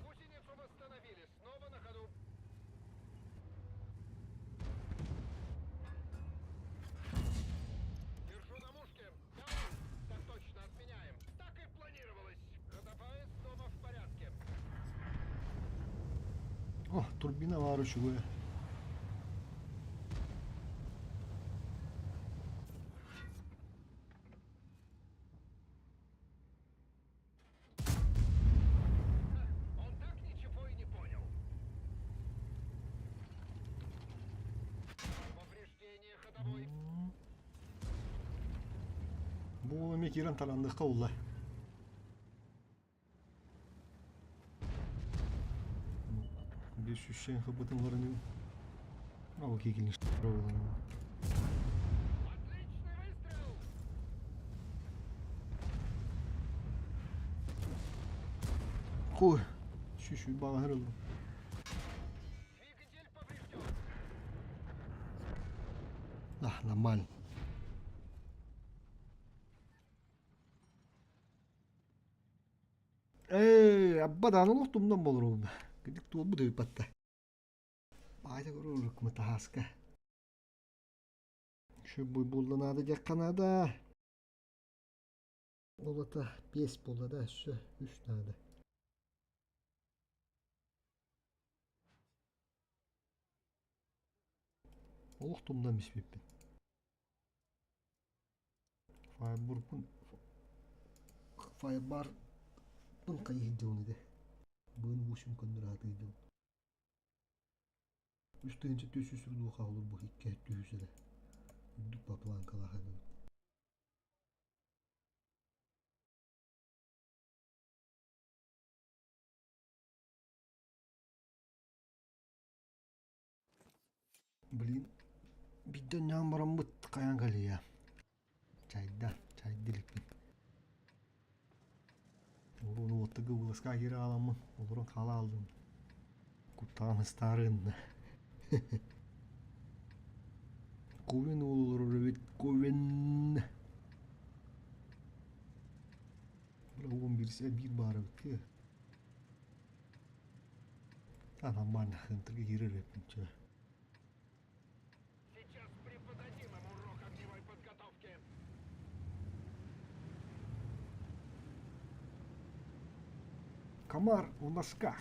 Гусеницу восстановили. Снова на ходу. Держу на мушке. Давай. Так точно, отменяем. Так и планировалось. Ходовая снова в порядке. О, турбина бар үчүгэй. Он так ничего и не понял. Повреждение ходовой. Бу эми киирэн таранныхха улла. Bir şüşen хыбытын ларыны. Браво кикилин Хуй. Шүшү бағыр oldu. Да, нормально. Эй, абба дааны олохтумнан болор ол. Кидик туолбу дөйпатта. Баайда көрөр мытаһаска. Şu буй булланады дьакканада. Олата 5 болла да, şu 3 надо. Олохтумнан биспиппин. Файбурпун файбар бун кайыһдьуун иде. Быын бушум көннөр аатыйдьуун. Үс тыһынча түс үс рудуха olur бу икки түһүсэлэ. Үрдүк бапланкалаха Блин, бидден ням бараммыт каян калия. Чайда, чайдиликпин. Олуну оттыгы уласка кире аламмын, олорон хала алдым. Куттаан ыстарын. Ковен олор бит ковен. Бра 11 бир бары битти. А нормально, хынтырга кирер эппин. Комар в носках.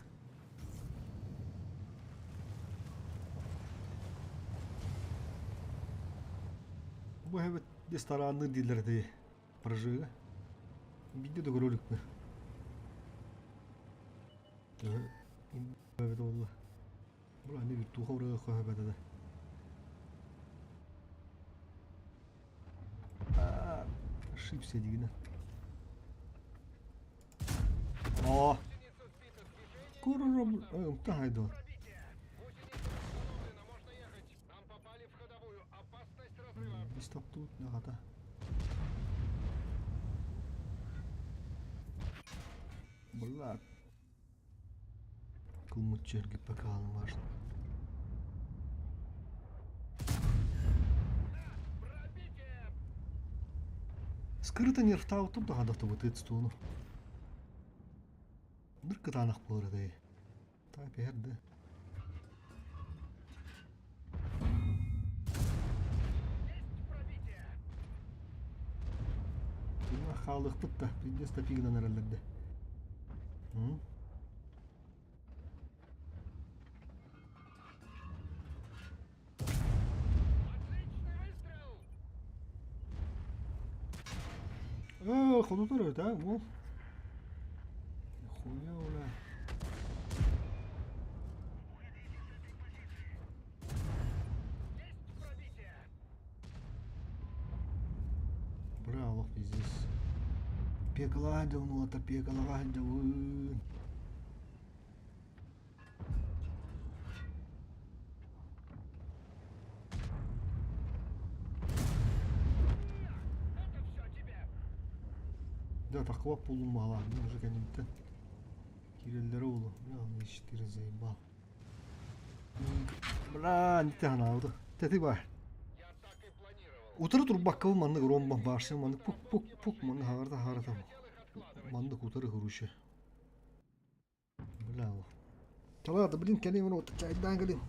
Бу хэбэт ресторанны дилерди прожига. Бидде да көрөлүкпү. Эбет олла. Була не бир туха урага хөбөдө да. Ошибся дигине. О! Курурум, умта хайду. Стоп тут, нагата. Бла. Кулмучерги пока важно. Скрыто нервтау тут дагадахты вот эту сторону. Ныркытанах болар да. Та берді. Бұна халық да, пиздец тапигынан әрелерді. Ходу да, ол. Хуя, ура. Бля, лох пиздец. Пекала ну это пекала Да, такого полумала, ну уже кәнемтен. Киреллері олу. Бля, он 4 заебал. Бля, не тән алды. Тәти бар. Утыры турбаккы маннык ромба барсы маннык пук пук пук маннык хагарда харата. Маннык утыры хуруши. Бля. Талада, блин, кәнем рот, чайдан кәлем.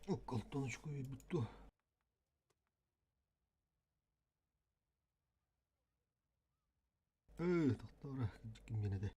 Алтоночку биэрбит дуо? Ээ, тохтоо ким гэнэ этэ.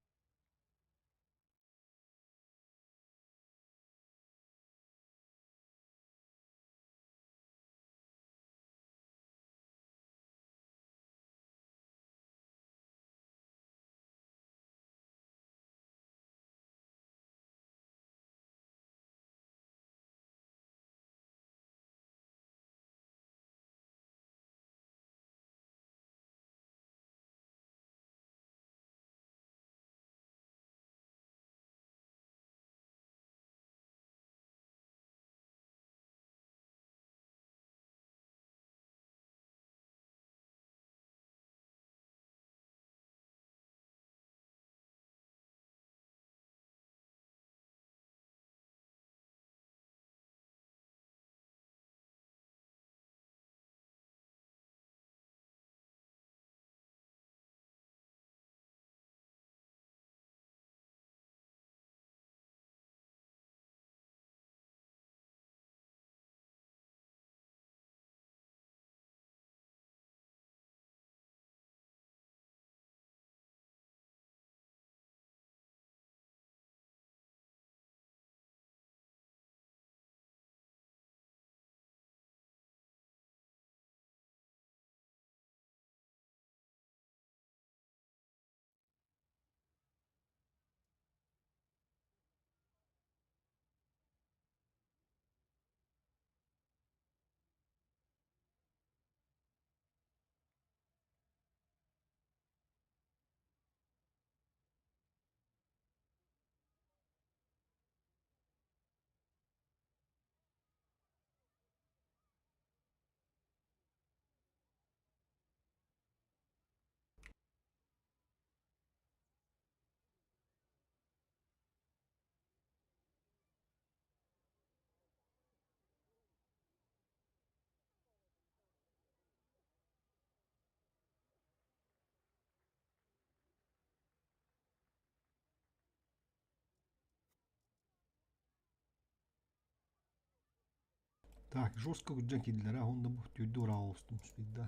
Так, жестко гүджэн киирдилэр, а онно бу түүрдү ураҕа оҕустум спидда.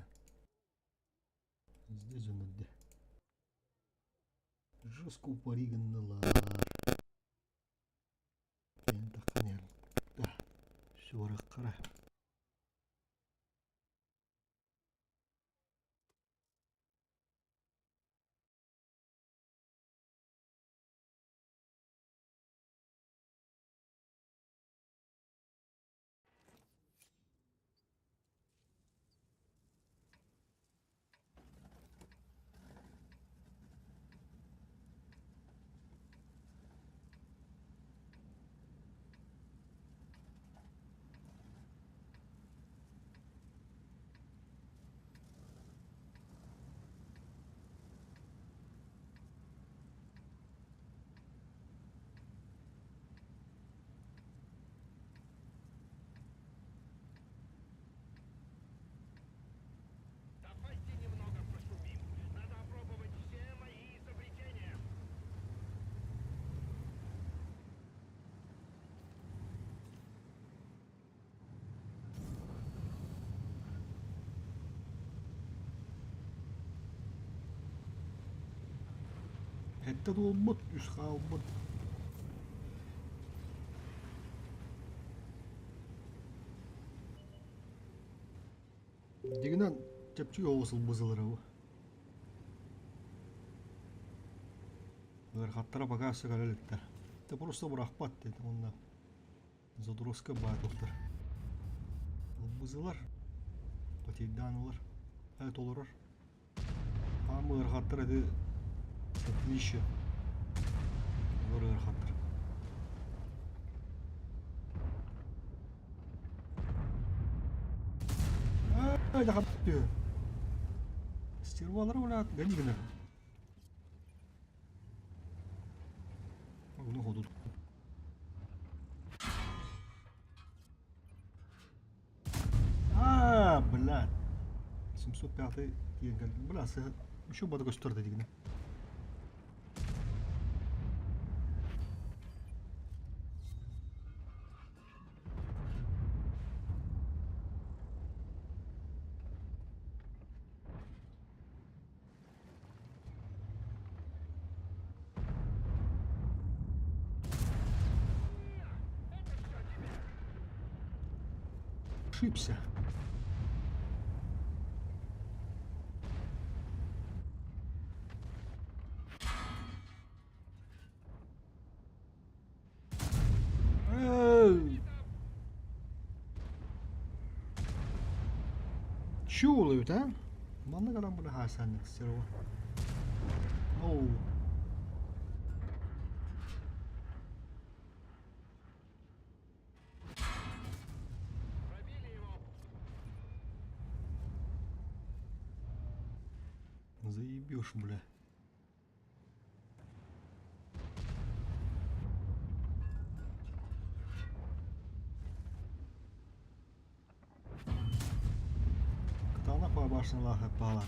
Везде дьоннорде. Жестко упари гыннылар. Эн таххан да. Все қара. Давайте немного пошумим. Надо опробовать все мои изобретения. Сэттэ туолбут, үс хаалбыт. Дьиҥинэн чэпчэки оҕус ылбызылара бу. Ыарахаттара пока сыгара иликтэр. Ты просто бырахпат диэн уонна Задроска баатылтар. Ылбызылар, потейдаан ылар, толорор. Аам ыарахаттар эти отличие. Олор ыарахаттар. Ай, дахаттı. Стервалар блядь, гони гына. Onu hodut. А, блядь. 705 диэн кэлдим. Бля, еще бада көстөр дедигine. Ошибся. Эй! Чё улыбит, а? Манна гарам була хасаннык серва. Оу. Заебешь, бля. Кытаанах башнялаах баалар.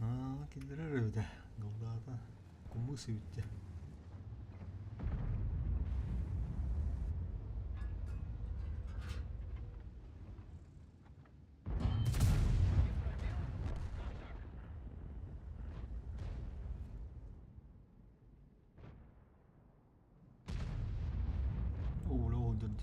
Аа, киллэрэр эбитэ. Гылдаата. Кумус эбиттэ. Оо, дырд.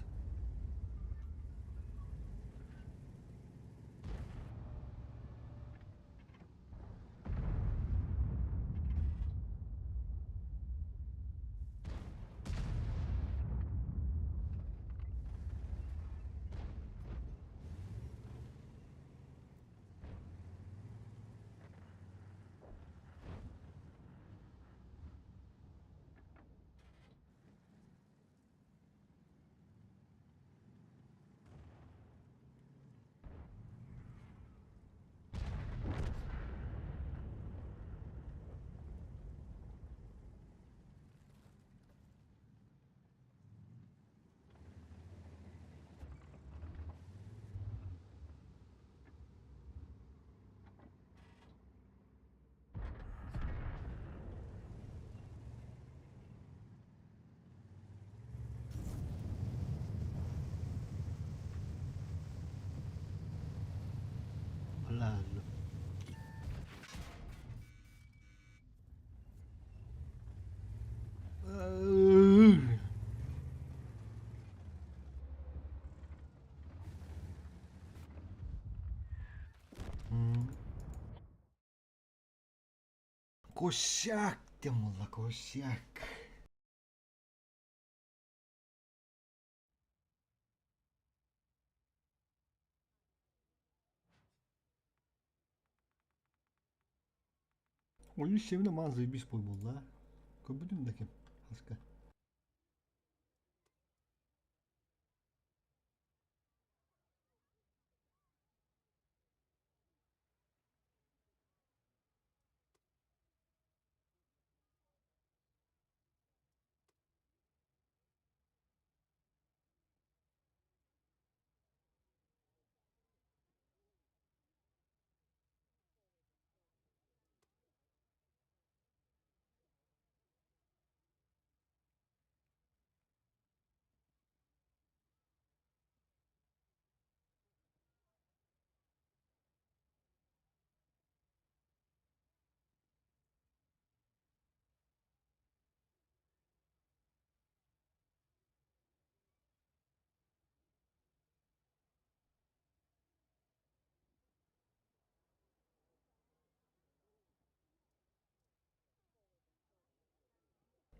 Ладно. Косяк ты, мула, косяк. Oyun sevine man заебись буолла. Көрбүтүм да ким. Хаска.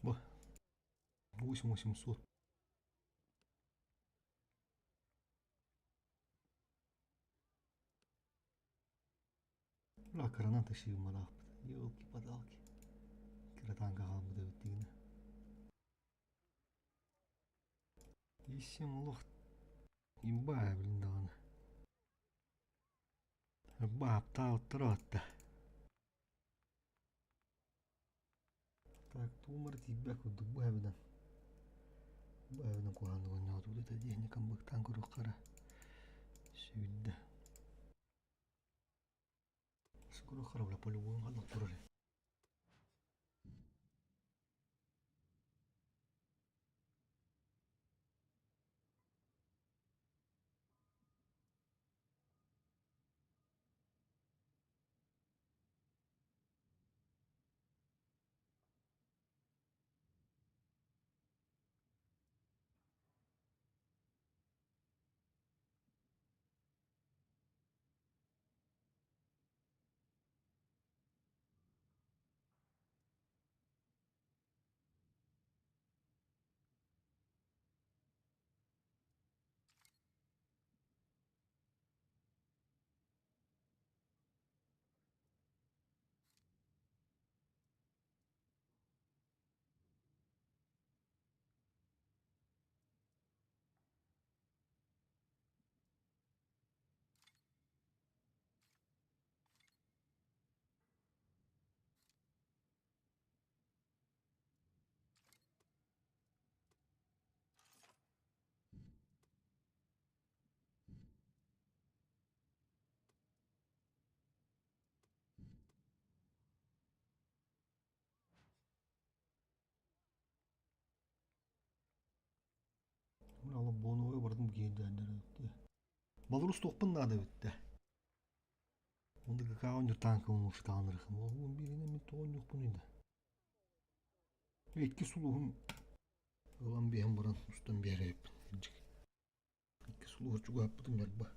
Бу. 8800. Бля, граната шиымалаахпыт. Елки-палки. Кыра хаалбыт эбит дигинэ. Исим олох имба блин даҕаны. Баптаабыттар Так, туумар тиийбэт курдук бу эбинэн. Бу эбинэн куһаҕаннык оонньоотубут этэ техникам быктаан көрүөххэ сүүрдэ. Көрүөххэ бля полигон ханна турар. Хаала буонуга бардым киирдээннэр. Балырус туохпун наада эбиттэ. Онда какао ню танка унушытаанырыхым. Ол бииринэ мин тоҕонньуохпунуй да. Икки сулуһум ылан биһэн баран устан биэрэйиппин. Икки сулуһу чугаһаппытым ярба.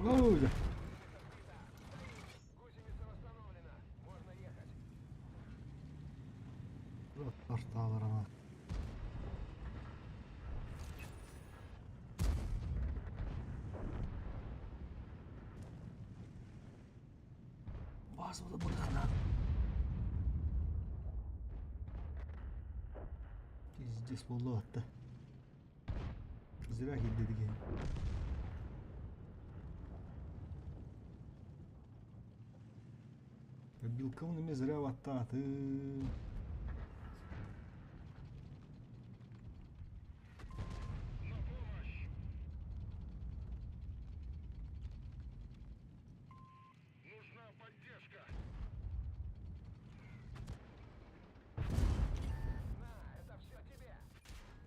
Ой! Арталарына. Базовы бырхана. Пиздец болду атта. Зря килди деген. Билкабын эме зря баттаатым.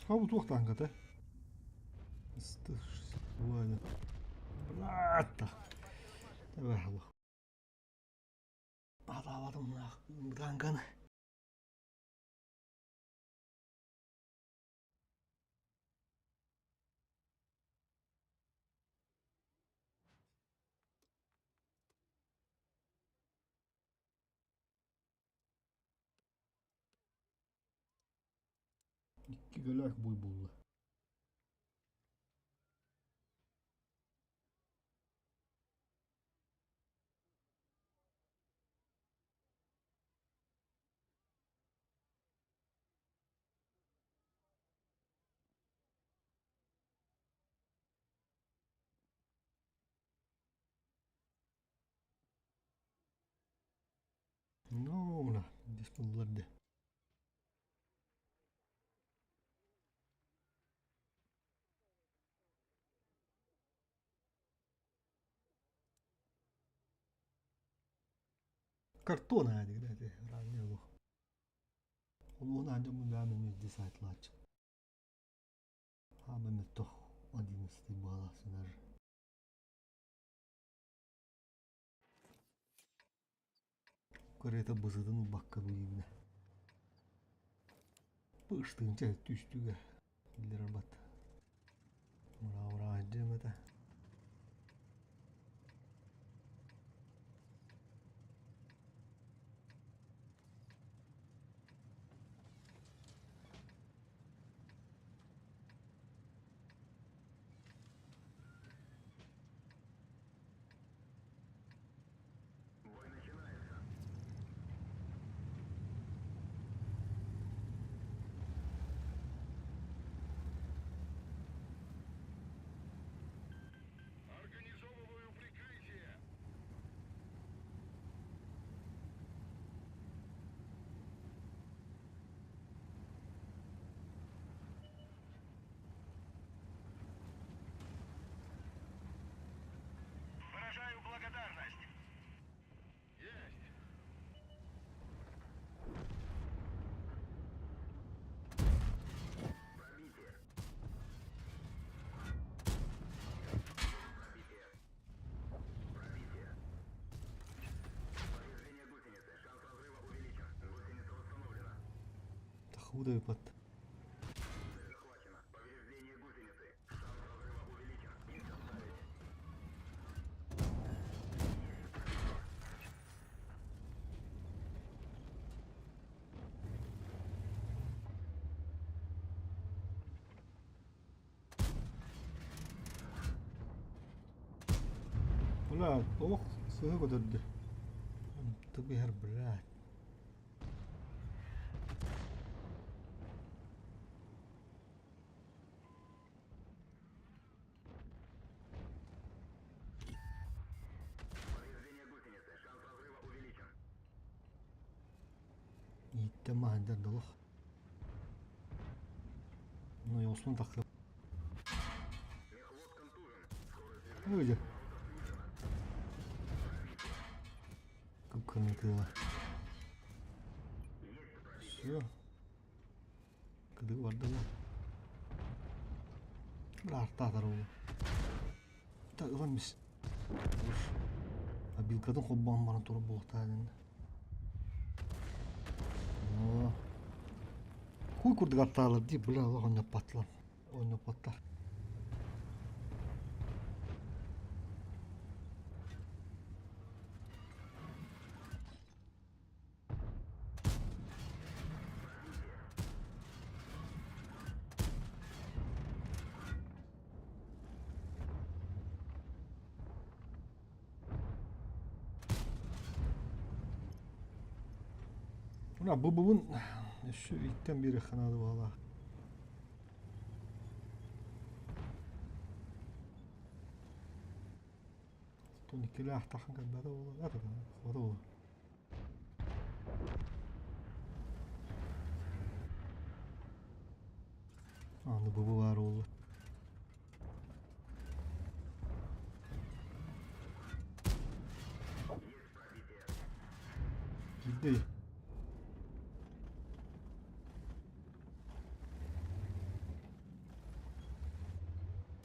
А вот туох танката. 162. Брата. Давай, аллах. Атаабатым танканы. Икки көлөөх буй булла. Ыллар да. Картон аадик да ранее олох. Ол он дьоммун бэйэм эмиэ илдьэ саайтылааччы. Хаама мөлтөх одиннадцатый буола сынар. Көрөтө бызытын ылбакка дуу Быштыынча түстүгэ киллэрэр бат. Мура-мура дьэмэтэ. Организовываю прикрытие. Выражаю благодарность. Есть. Пробитие. Пробитие. Пробитие. Повреждение гусеницы. Шанс разрыва увеличен. Гусеница восстановлена. Худой под. Захвачено. Повреждение гусеницы. Шанс разрыва увеличен. Есть отставить. Бля, ох, сыһы көтөрдө. Тыбыһар, блядь. Повреждение гусеницы. Шанс разрыва увеличен. Ииттэ маһындар долох. Ну, ёсун тахы. Мехвод контужен. Скорость Öyle. снижена. Кып-кырмытыла. Есть пробитие. Все. Кыды барды бу. Бля, артаатар ол. Та ылан мис. Обилкатын холбоон баран турар буолуохтаах Оо. Хуй курдук аттаалар дии, бля, олох онньоппаттылар. Онньоппоттар. Мына бу бүгүн өссө иттэн биэриэххэ наада буолла. Тон иккилээх тахан кэлбэтэ буолла. Это хото буолла. Аны бу баар буолла. Есть пробитие. Киирдэ.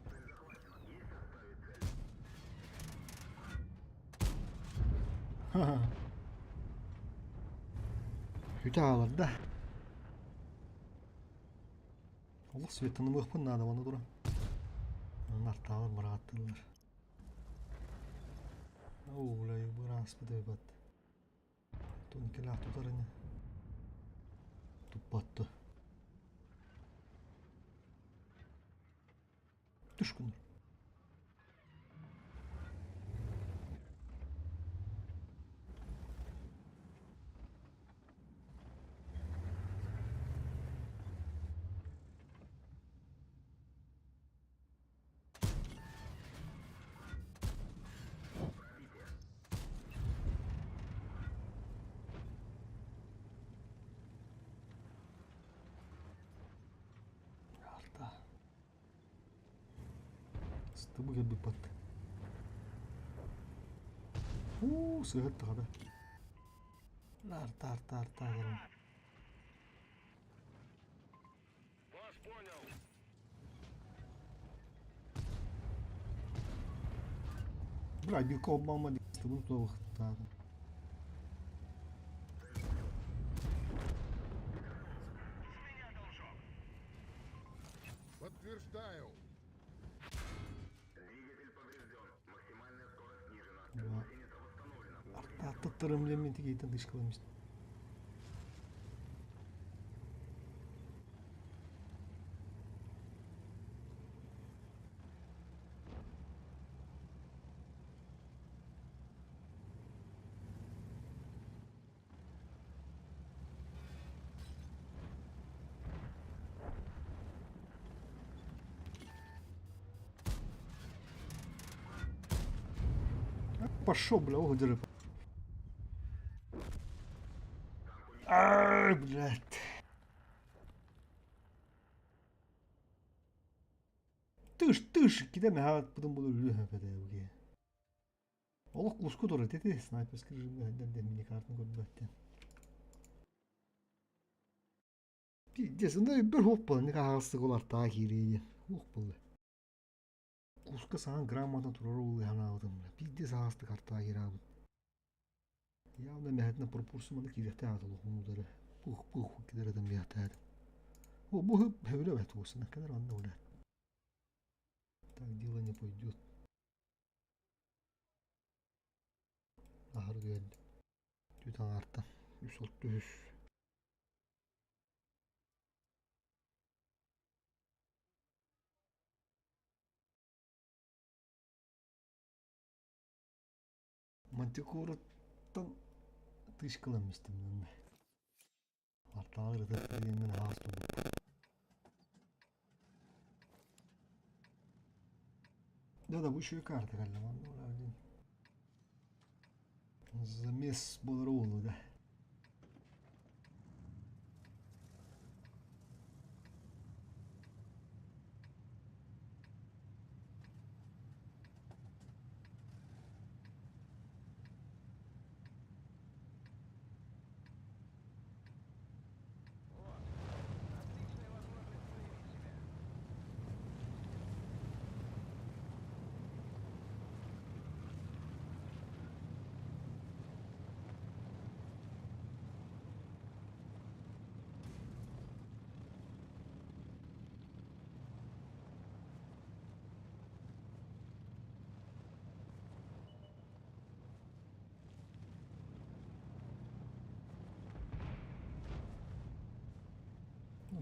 Цель захвачена. Есть отставить цель. Ха-ха. Хүтэ хаалар да. Олох светанымыахпын наада уонна туран. Нартаалар бырааттыыллар. Оо, бля, бырааспыт эбит. Тон иккилээх тутар ини. Туппатты. Түшкүнүр. Пробитие. Бу кэлбит батта. Уу, сыһыт тахада. Тар тар тар тар. Бля, билка обманма дии туохтаатым. Подтверждаю. Аттаттарым диэн тигийтэн тышкаламыст. Пошел, бля, ох, держи. Ай, блядь. Тыш, тыш, кидеме ха, потом буду лүһэ Олох куску турар ити снайперский режимҥэ сылдьан диэн мини-картаны көрбөттөн. Пиздец, онно өйбөр суох буолла, инник аһаҕастык улартаҕа киириэ диэн. Суох буолла. Куска саҥа грамотно турар уолу санаабытым. Пиздец аһаҕастык артаҕа киирэбит. Явно мэһэтинэ пропорция манна киириэхтээх этэ олох удары. Пух пух кидер этим диэхтээх этим. О, бу хөбүлэбэт уосына кэлэр онно улар. Так дело не пойдет. Аһар үөн түт аҥаартан үс алта үс Мантикораттан тышкалам истим Артаҕар ытык диэммин аһаас тубуппун. Да-да, бу үчүгэй карта кэллэ манна один. Замес буолар уолу да.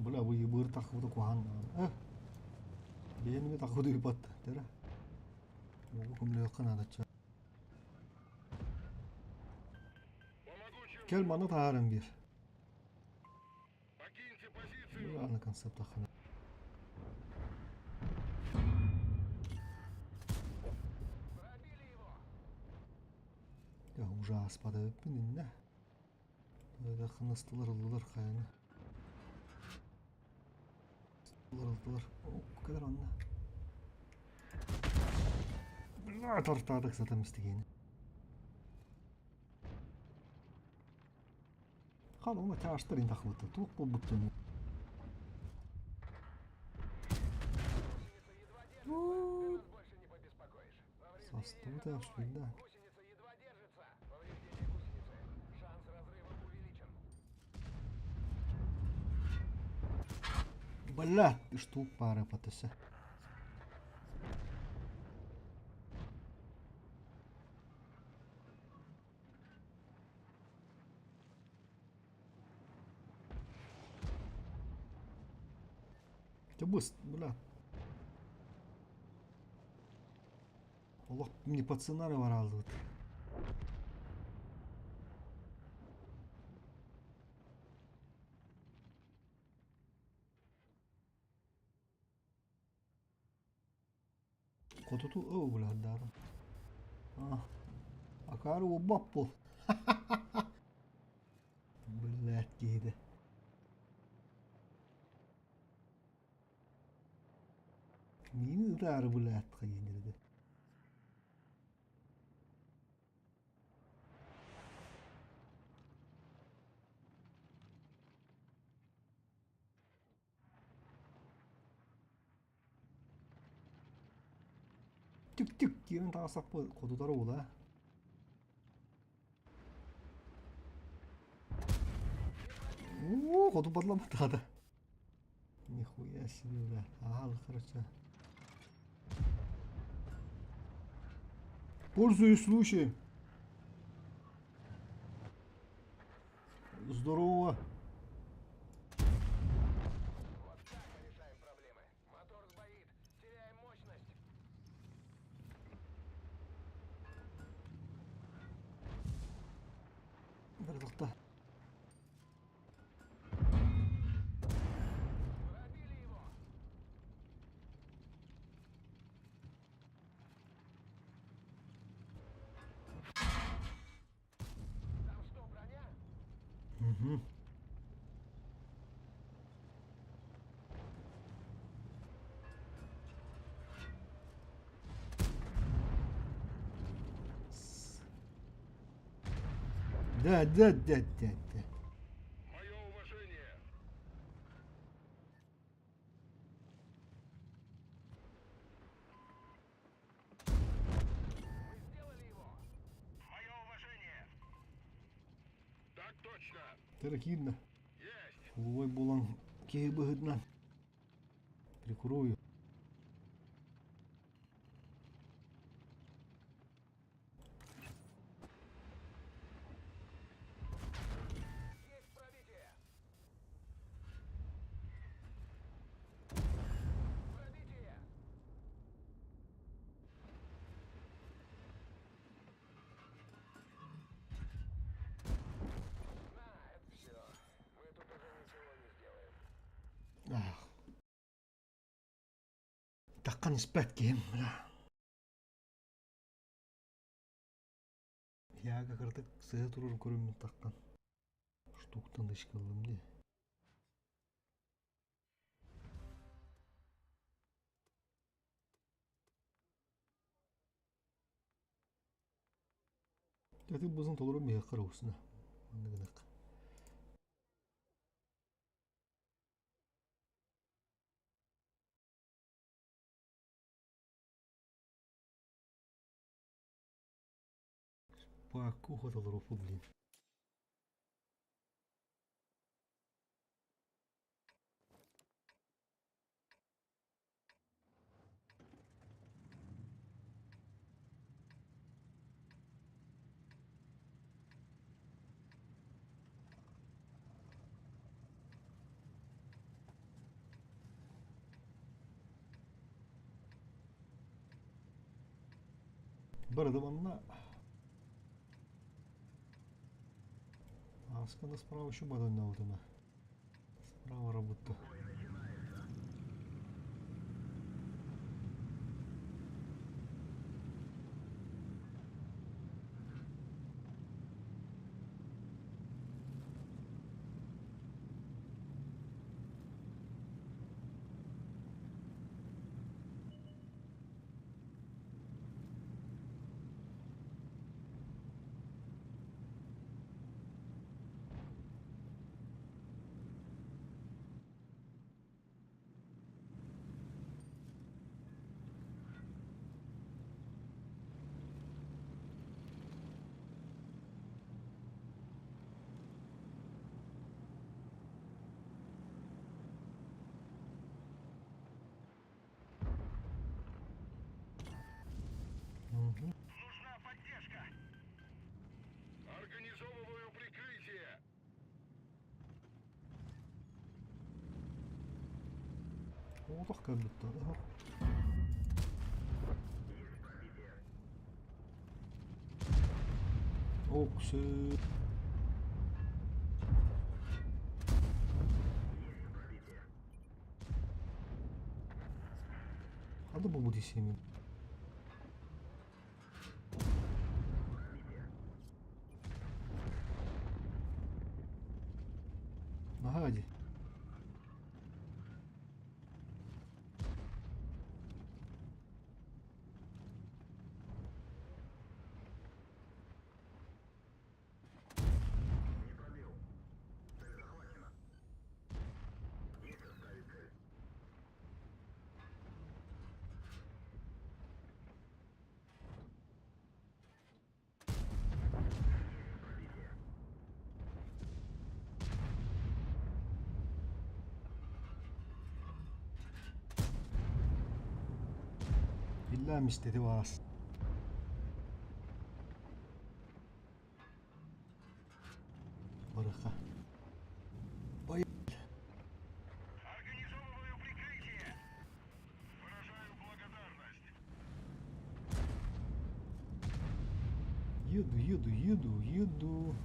Бля, бу ебыр тахыбыта куһаан э бэйэни тахыбыта ыйбат тера Могу көмөлөөххө наадаччы Кэл маны таһааран биэр Аны концепт ахына Уже ааспата эбиппин иннэ. Ханастылар ыллылар хайаны. Ыллылар. Кэлэр онно. Бля, тартаадык сатам истигиини. Хан уна чаастар ин тахыбыта. Туох буолбуттун. Састыбыта да. Бля, штук пара потося. Ты быстро, бля. Олох не по сценарию бараллыбыт. Хотуту өө булардаатым. Акаары уоббаппу. Блядь, киһитэ. Миин ытаары булаат хайынырды. Түк-түк диэн таҕыстахпыт хотутар уола. Оо, хоту батламатаата. Нихуя себе, бля. Ага, короче. Пользуясь случаем. Здорово. Бардахта. Угу. Да, да, да, да, да. Таракидна. Улой булан киһи быһытынан прикрою. Ах. Таххан испэт киһим, бля. Яга кыратык сыһа турарын көрөммүн таххан. Штуктан да ыллым дии. Ити бузун толору миэхэ усна. Манныгынык. Пакуха толору блин. Барыда манна. Аскана справа еще бадонна вот она. Справа работа. Мгм. Нужна поддержка. Организовываю прикрытие. Отох кэлбиттэр. Оксы. Хада бу десеми. Нагади. Биллэм истети баас. Барыха. Ой. Еду, еду, еду, еду.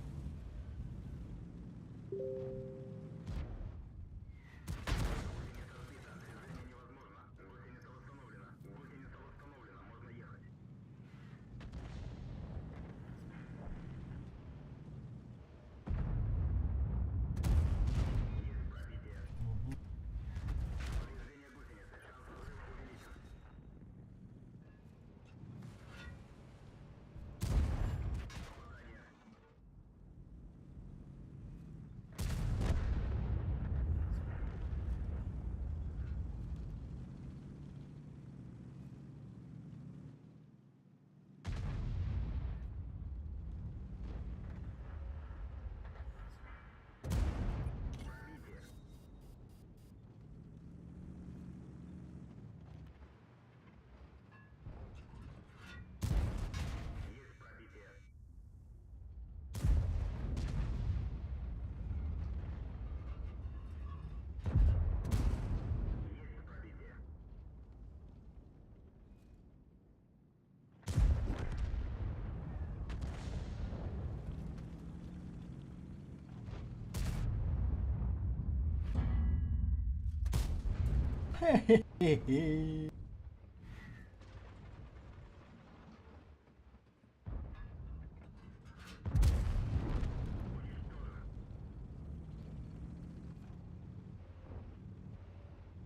Хе-хе-хе.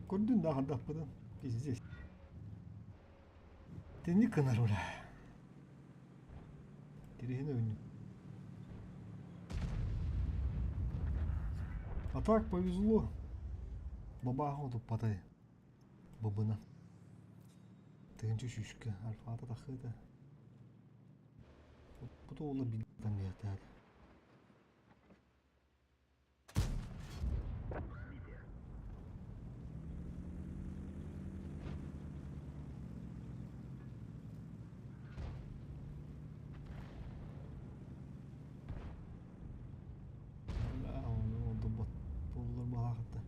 Көрдүн да хардаппытын. Пиздец. Тинник гынар бля. Тириһин өвүннүм. А так повезло. Бабаҕа туппатай. Быбына. Тыһынча сүүскэ альфата тахыыта. Бу ола билтан диэхтээх. Буоллар балаахатта.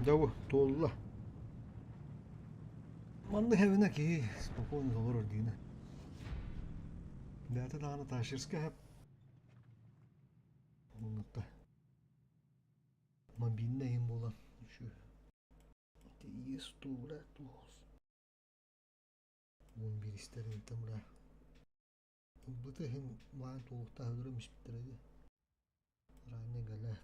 Дьэ туолла. Маннык эбинэ киһи спокойно олорор диинэ. Бэйэтэ даҕаны Таширскай хэп Оннукта. Мобильнай иһин буолан үчүгэй. Тиийэ бля туос. Уон бииристэринтэн бля. Ылбыты иһин маан туолуктаах өлөрөм испиттэрэ дии. Ранний голяк.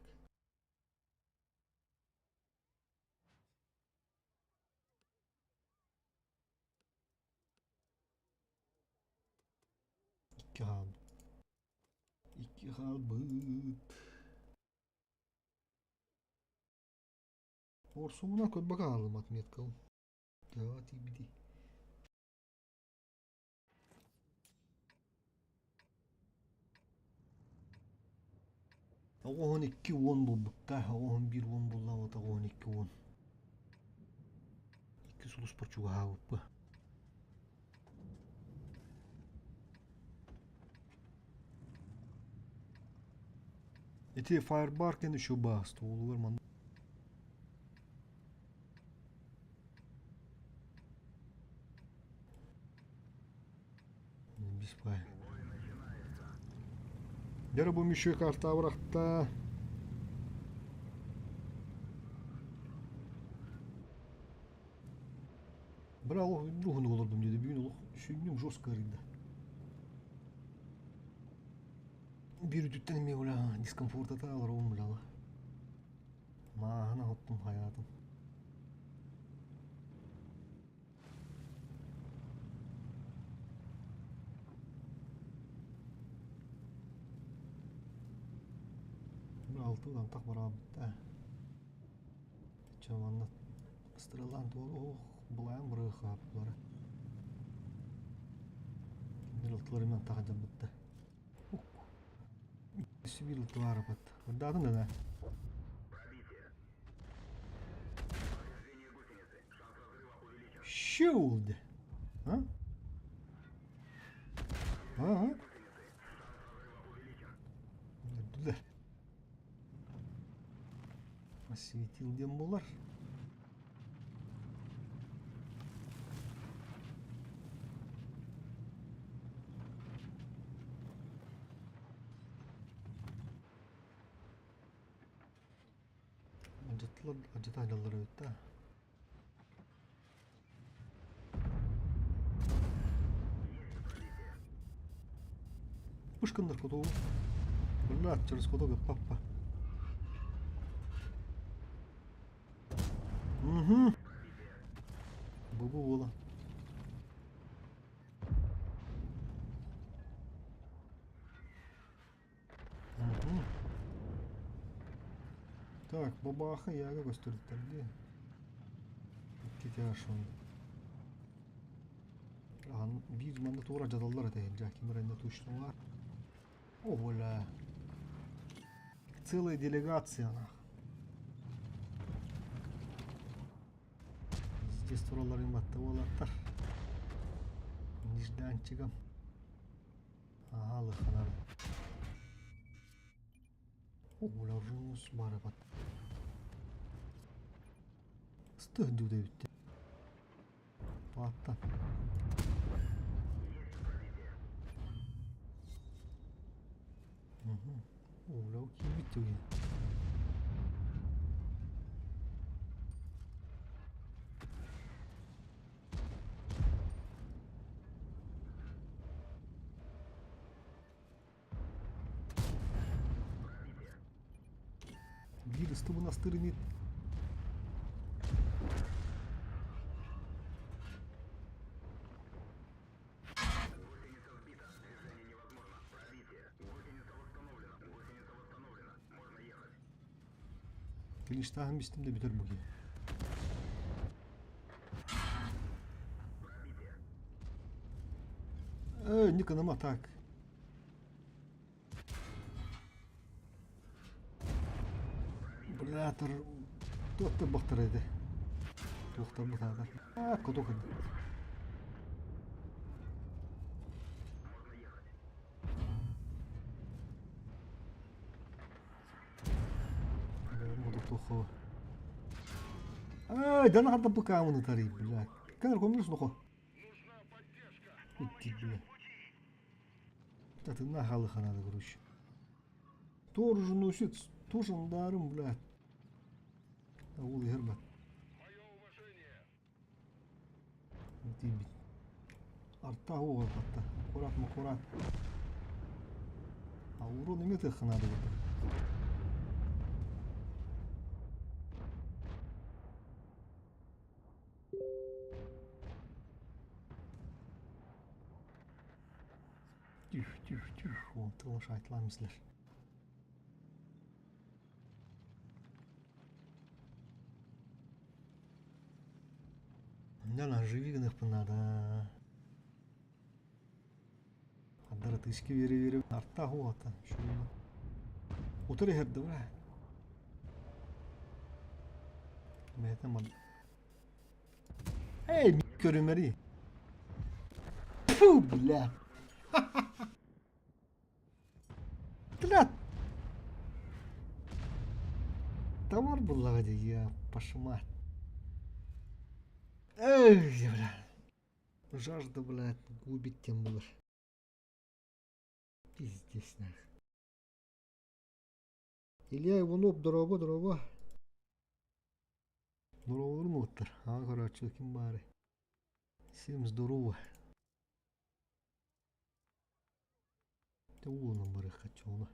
Икки хаалбыт. Икки хаалбыт. Орсуҥҥунан көрбөкө хааллым отметкабын. Төһөҕө тиийбитий? Оҕуһун икки уон булбукка, оҕуһун биир уон буллаабыт, оҕуһун икки уон. Икки сулуспар чугаһаабыппы. Ити Firebar кэн еще баас туолугар манна Беспай. Дьэ бу мүшү карта бырахта. Бра олох уһун олордум диэди бүгүн олох сүнньүм жестко арыйда. Биир үтүттэн эмиэ бля дискомфортата олоробун бляла. Мааһын оһоттум хайаатым. Алты антах бараабыт Чэ манна стрелаан туох ох былаан бырыахааппылара. Алтылар мен таха бытта. Сибир алтылары бат. Ырдаатын да. Шулды. А? Ага. Өлдүлэр. Осветил диэн буолар. Алдьаттылар, алдьата сылдьаллар эбит да. Пушканнар кутуу. Бля, через кутуга папа. Угу. Бу буола. Угу. Так, бабаха яга көстөрүттэр дии. Икки шон. Ахан биир манна туора дьадаллар этэ дьэ ким эрэ точно О, бля. Целая делегация нах. Здесь туралларын батта буолаттар. Нежданчигом. Ага, лыханар. О, бля, жунус бары бат. Стых дүүдэ бүттэ. Баатта. Угу. О, бля, киирбит түгэн. Биир ыстыбын астыр ини. Фиништааһын бистим да бүтэр бу киһи. Эй, Никоном так. Бля, тур... Туохтар бахтар еді. Туохтар бахтар. А, кутук. Ай, да надо пока он тариф, блядь. Кэнер коммунус нохо. Идти, бля. Да ты нахалыха надо, короче. Тоже носит, тоже даром, блядь. Аул Гербат. Тибит. Арта оҕо батта. Аккурат маккурат. А урон имет их надо вот. Тише, тише, тише. О, ты лошадь ламислер. Нана живи гыныхпын надо. Аддара тыски вере вере арта хуата. Утары херді бра. Мэтэ ман. Эй, көрүмэри. Фу, бля. Бля. Товар буллаҕа дии, я пошма. Эй, бля. Жажда, блядь, губит тем булар. Пиздец, нах. Илья Иванов, дорообо, дорообо. Дорооболорун уоттар. Аҕа көрөөччү ким баары. Всем здорово. Дьэ уолунан барыахха чуола.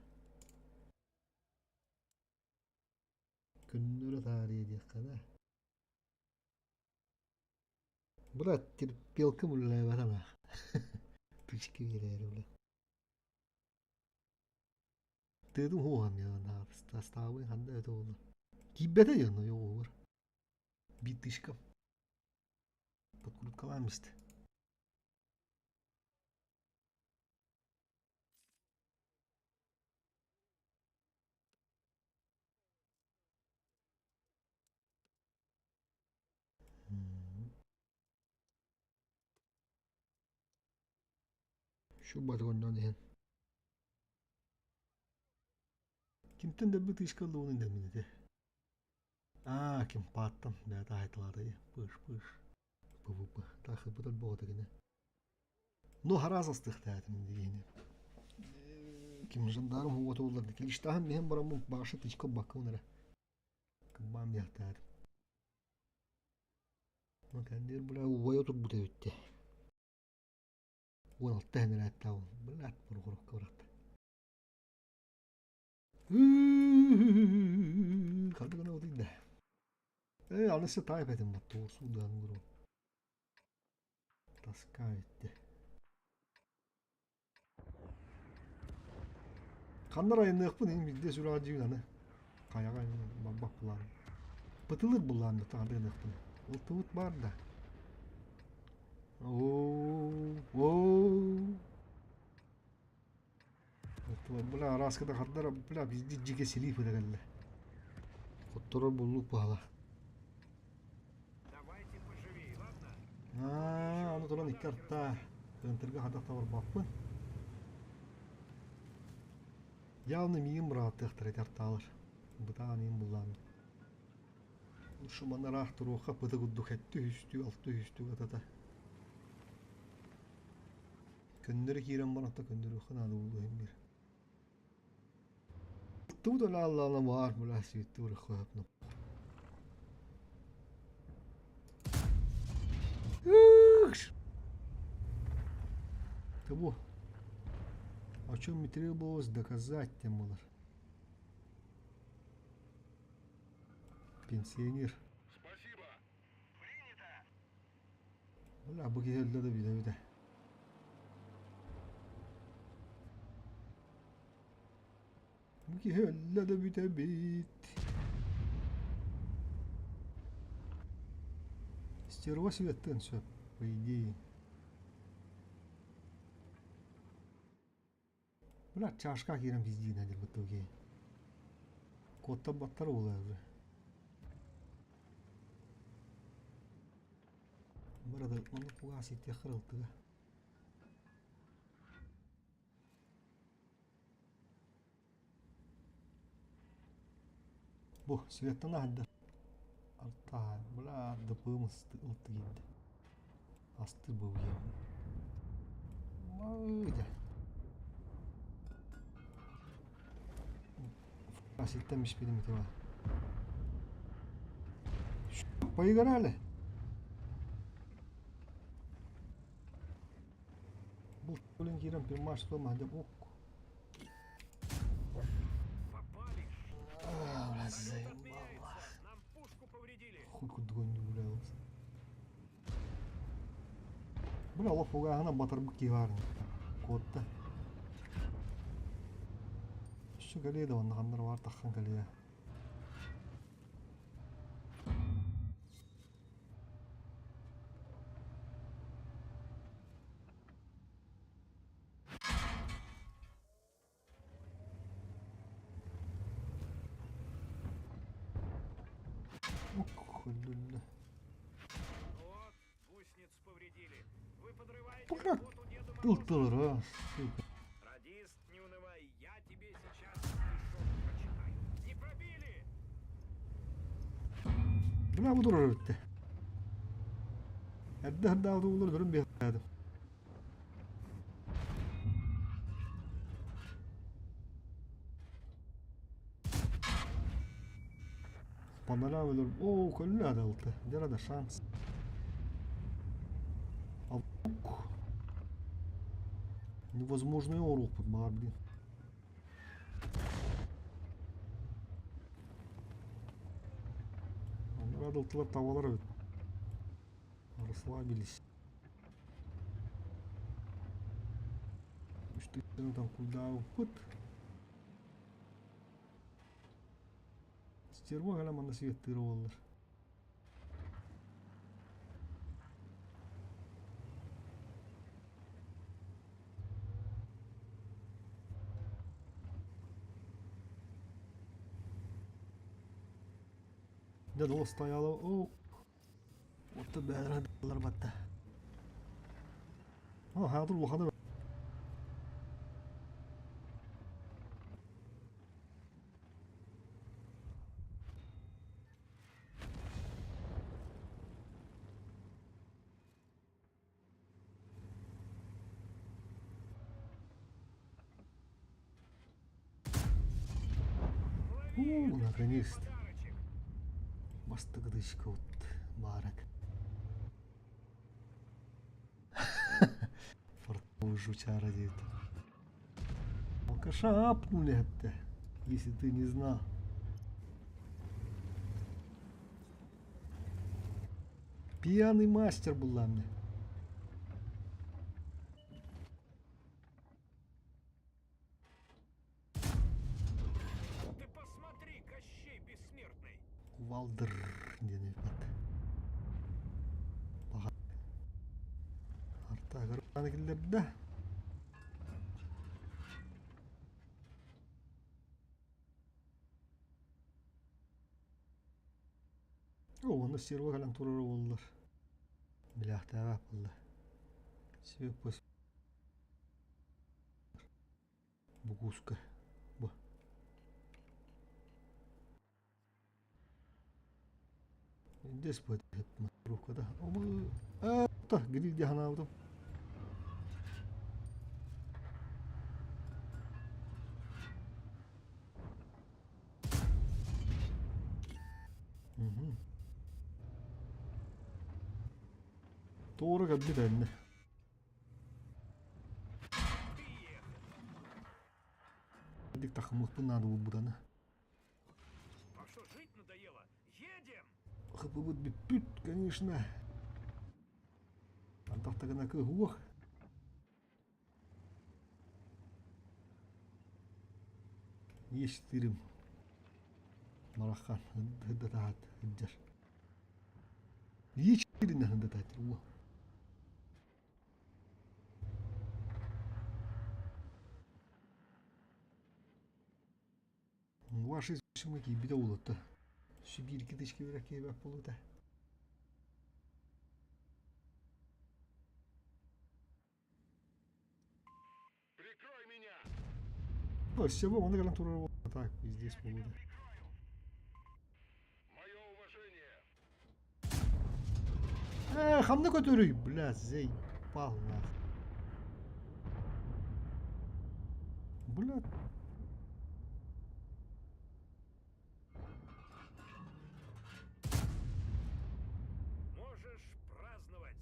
Көннөрө таарыйа диэххэ да. Брат, терпелка үлэлээбэтэ Тычки биэрээри бля. Тыытым хуоһан астаабын ханна это буолла. Киирбэтэ дьоно йоҕугар. Биир тышка. Подкруткалаан истэ. Шубаты оннон иһин. Кимтэн да бытышка луунун дэминити. Аа, ким пааттан бэйэтэ аһайталаата пыш-пыш. ПВП. Таахыппыт ольбоҕото кини. Ну, хараас астыахтаатым дигини. Ким жандарм уота улларды. Килиштаһын миһин бараммын баша тычка баккын эрэ. Кымбаам диэхтаатым. Ну, кандир бля убайа турбута эбитте. 16 хэнэрээттаабын. Блядь, бургурукка барахта. Ханнык гына утуйда. Ээ, анысы таайп этим бу туурсуудаан гуру. Тоска этте. Ханнар айанныахпын ин билде сүрәҕэ аны. Хайаҕа барбах булаан. Пытылыр булаан да таҕа гыныахпын. Ылтыбыт бар да. Оо, оо. Бля, араскада хардара, бля, везде дьигэ силип кэллэ. Хотторор буллук баала. Аа, аны туран икки арта. Тыантырга хадах табарбаппын. Явно миигин бырааттыахтар эти артаалар. Бытаан иин буллаан. Ушу манараах туруохха пыты курдук этти үстүү, алты үстүү атата. Көннөрү киирэн баран да көннөрүөххэ наада буолуо иһин биир. Тугу да аллаана баар бля сүүттүү ураххаапна. Того. О чем и требовалось доказать тем булар. Пенсионер. Бля, бу киһи өллө да билэбит ээ. Бу киһи өллө да бүтэбит. Стерва светትን сөп, по идее. Бля, чашка киирэн пиздиинэ диир бытыгы. Куоттар баттар буолар уже. Бырада онно кугаас иттиэх кырылтыга. Бу светтан аһардар. Артаа, бля, дапым ылты киирдэ. Асты бу Мыйда. Аситтен мишпидим итива. Поиграли. Бұл өлең кирен пимаш тома деп ок. Хуй кудгон не гулялся. Бля, олох угаһына батарбыт киһи баар куотта. Өссө кэлиэ да онно ханна эрэ баар таххан кэлиэ. Ох, Бля, тыл раз, сука. Бля, бу турар эбиттэ. Эрдэ хардаабыт уулар дөрүн биэрдим. Панорама өлөр. Оо, көлүнэ адалты. Дьэ да шанс. Алук. Невозможный орук баар, блин. Адылтылар табалар эбит. Расслабились. Үстүттэн там кулдаабыппыт. Стерва кэлэн манна светтыыр буоллар. Дьэ, доо стояла. О, Отто бэйэлэрэ батта. О, хаатыр улахана. У, наконец-то. Бастыгыдышка вот барак. Фартовый жучара диет. Алкаша апнули это, если ты не знал. Пьяный мастер была мне. Ты посмотри, Кощей бессмертный. Кувалдыр диэн эппит. Баҕа. Артаагар киллэрдэ. О, онно серва кэлэн турара буоллар. Билээхтээҕэ буолла. Сөп Бугуска. Бу. Здесь будет маскировка, да. Это гриль где она вот. Угу. Туора кэлбит эннэ. Дик тахымыппын наада буолбутаны. Вам что, жить надоело? Едем! Хыпыбыт бүппүт, конечно. Антахтагына кыһуох. Естирим. Марахан хыддатаат хыджар. Ечтирин хыддатаат. Ваши шымыки биде улутта. Сибирь китышки үрәккә болута. Прикрой меня! О, всего он играл туру. Так, здесь болута. Мое уважение! Э, хамны көтөрүй, бля, заебал нах. Бля. Можешь праздновать!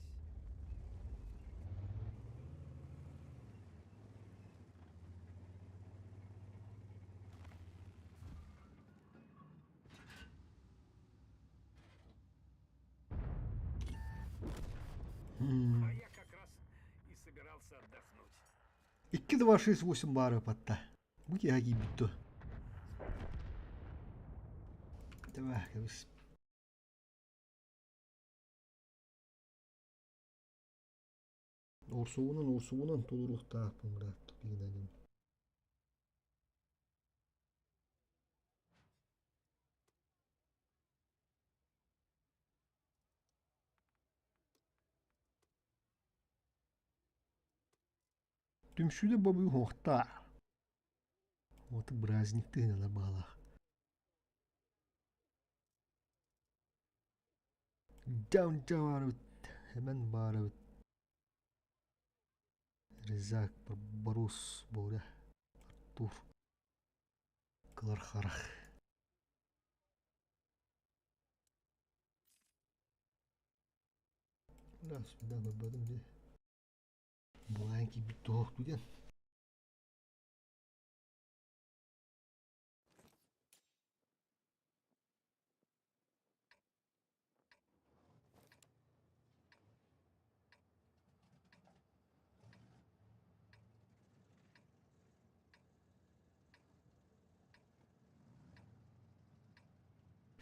А я как раз и собирался отдохнуть. 2, 2, 6, 8 бары патта. Бу киһи бүттү. Давай, кабыс. Орсуунан, орсуунан толуруктаахпын брат, бигинанин. Түмсүүдэ бобуй хуохтаа. Вот праздник тыһыналар баалаах. Down барыбыт, Хэмэн барыбыт. Резак, Барбарус, Боря, Артур, Кылар Харах. Да, сюда көрбөтүм дии. Булаан киирбит туох диэн.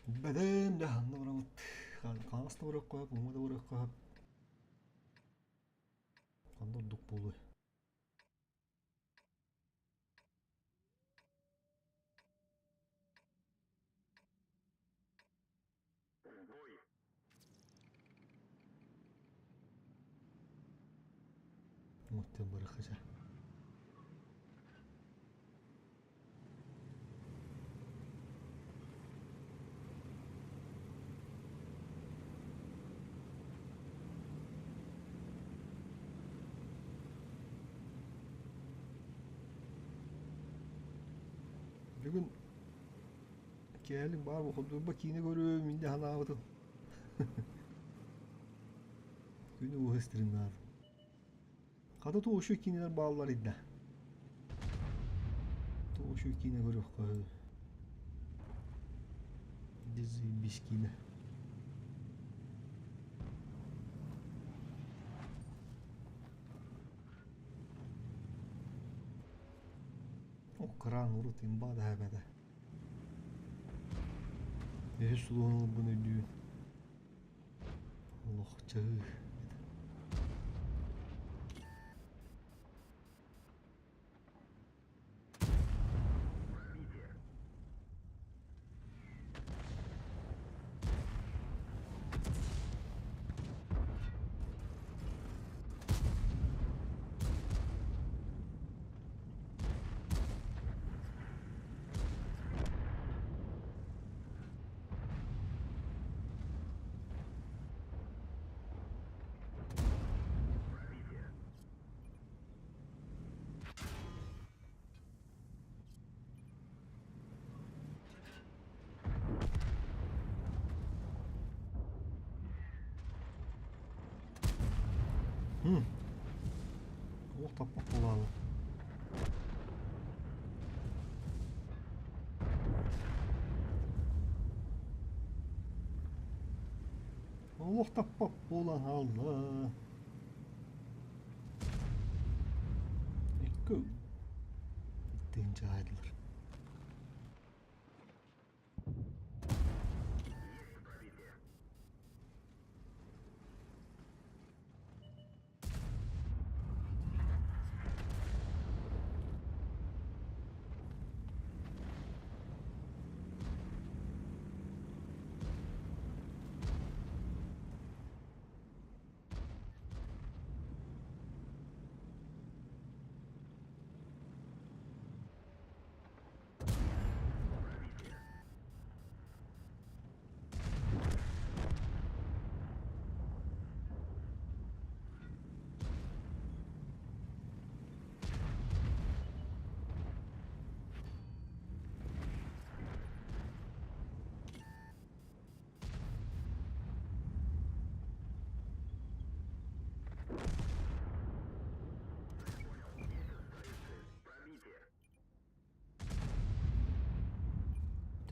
Бэдэм да ханна барабыт. Хаҥас да барыахха сөп, уҥа да барыахха сөп. Ханна ордук буолуой? Уҥаттан барыахха чэ. Бүгүн Кэлин баар буолбут киинэ көрүөм инде санаабытым. Күнү уһа стримнаатым. Хата туох киинэлэр бааллар идда. Туох киинэ көрүөххэ Дизибис киинэ. О, кран урут имба да эбэтэ. Үһүс сулуһун ылбын өйдүүн. Олох чаһыы. Олох таппат буолаалы. Олох таппат буолан хаалла. Икки тыынча аайдылар.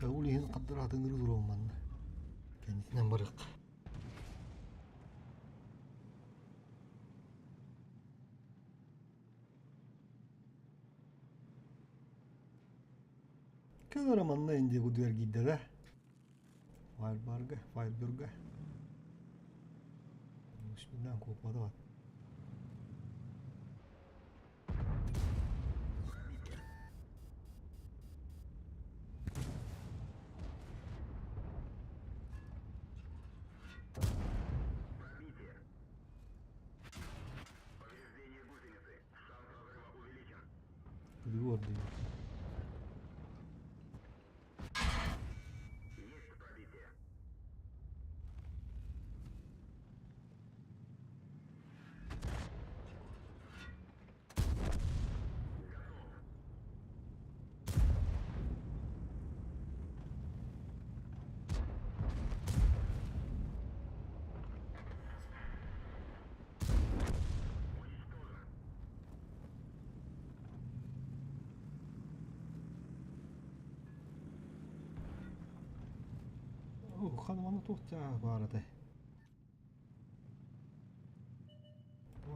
Ол иһин хаддараатыҥыры туруом манна. Кэннитинэн барыахха. Кэл манна инде кудуэр киирдэ Файлбарга, файлбурга. Bismillah куоппата бат. Кудуор дии. Хан туох чаа баар этэй?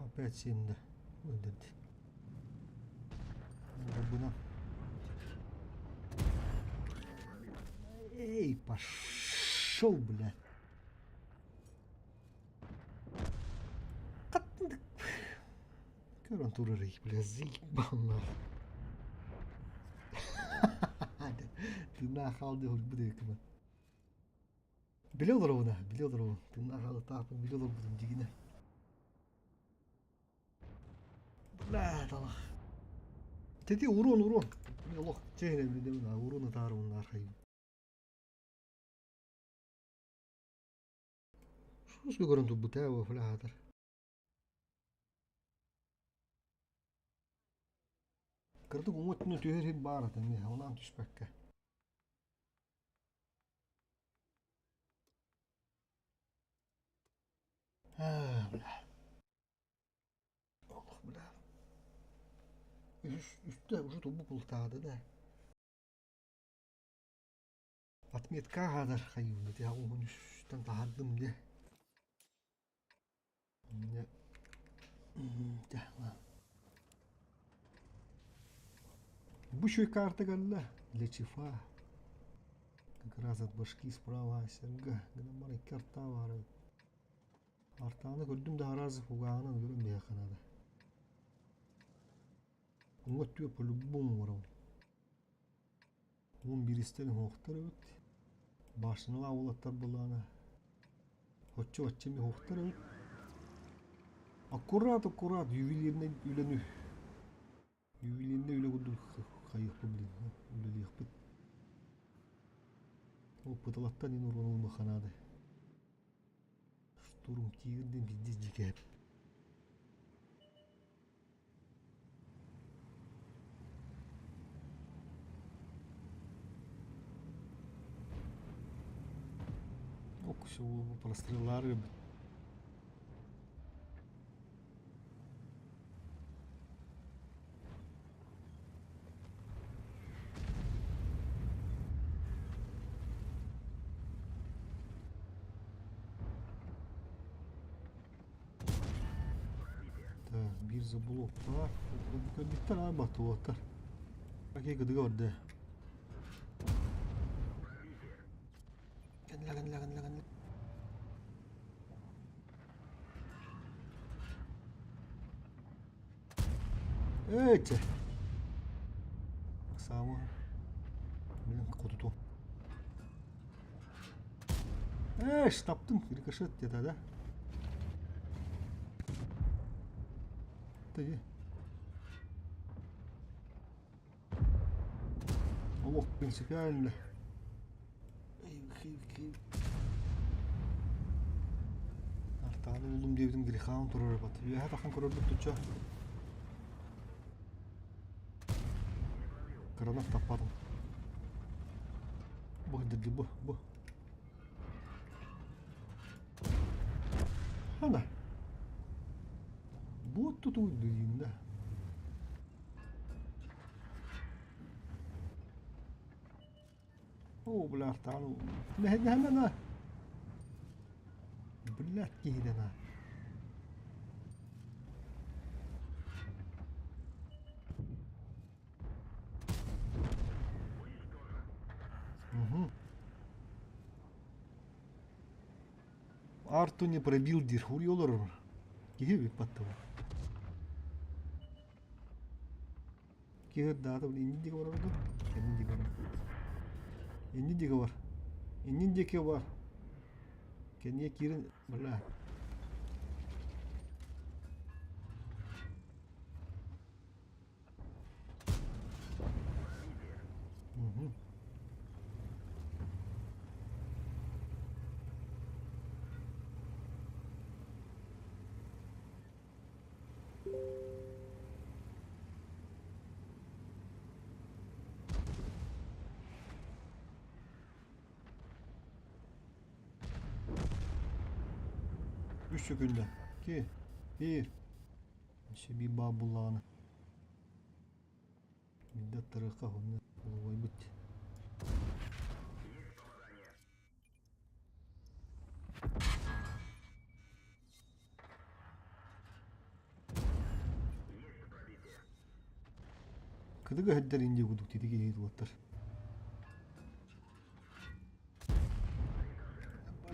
Опять семь да. Өлдөрдү. Буна. Эй, пошел, бля. Көрөн турар бля, заебал нахуй. Тына халды хурбу декма. Биле олоробуна, биле олоробун. Тына халы таапын биле олорбутум дигине. Бля, талах. Тети урон, урон. Мен олох чехне билдем, урон атаарым архайым. Шус көрөн тубут ээ флаатар. Кырдык уҥуттуну түһэр баар этэ, онон түспэккэ. Аа, бля. Олох, бля. Үс, үстэ уже тубу култаады да. Отметка хадар хайыыбын ити уһун үстэн таһардым де. Бу еще и карта галла для чифа. Как раз от башки справа серга. Гына карта бар. Артааны көрдүм да араас кугааҕынан көрөн биһиэхэ наада. Уҥа өттүгэр по-любому барабын. Уон бииристэн уһуохтар эбит. Башнялаах уолаттар былаана. Оччо-бачча эмиэ уһуохтар эбит. Аккурат, аккурат ювелирнай үлэни ювелирнай үлэ курдук хайыахпыт блин үлэлиэхпит. Ол пыталаттан иин уран ылымыахха наада. Штурм тигр диэн пиздец дьикээп. Ок, простреллары Так, биир забулуохтаах. Көрбүттэр аа батуоттар. Окей, кыдыга барда. Кэннилэ, кэннилэ, кэннилэ, кэннилэ. Эче. Саама. Блин, хотуту. Эш, таптым. Рикошет где-то, да? Ты. Олох принципиально. Артааны булдум диэбитим грехаун турар бат. Үөһэ тахан көрөрбүт туча. Кыранах таппатым. Бу дирди бу бу. Хана. Бу туту дүйүндэ. Оо, бля, артаан. На, Блядь, киһиден Угу. Арту не пробил дир, хуй олорор. Киһи бүппаттыба. Киһи даата иннин диэки барар дуо? Кэннин диэки барар. Иннин диэки бар. Иннин диэки бар. Кэннигэ киирэн бля. Угу. Үс сөкүндэ. Ки, биир. Өссө биир баа буллаҕына. Мидда аттарыахха уонна улугуйбут. Кыдыгы өһөрдөр инди кудук титиги иһит уоттар.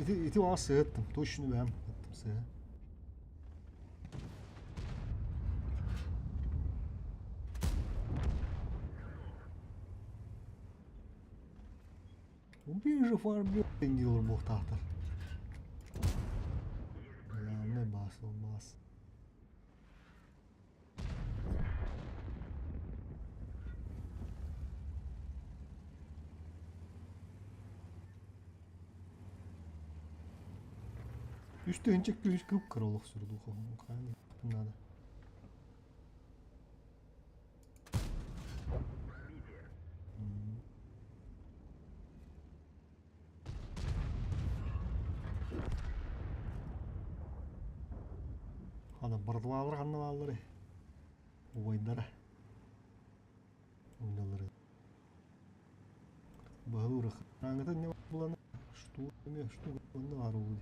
Ити ити оҕа сыһыттым, точно бэм аттым сыһа. Убей же фарбер диир буолуохтаахтар. Главное бас бас. Үс тыһыынча күүс кып-кыра олох сурдуха надо. Бардыбаалар ханна баалларый? Убайдара. Оннолары. Баһылыыр хараҥата не булан что эме что онно баар буолуо.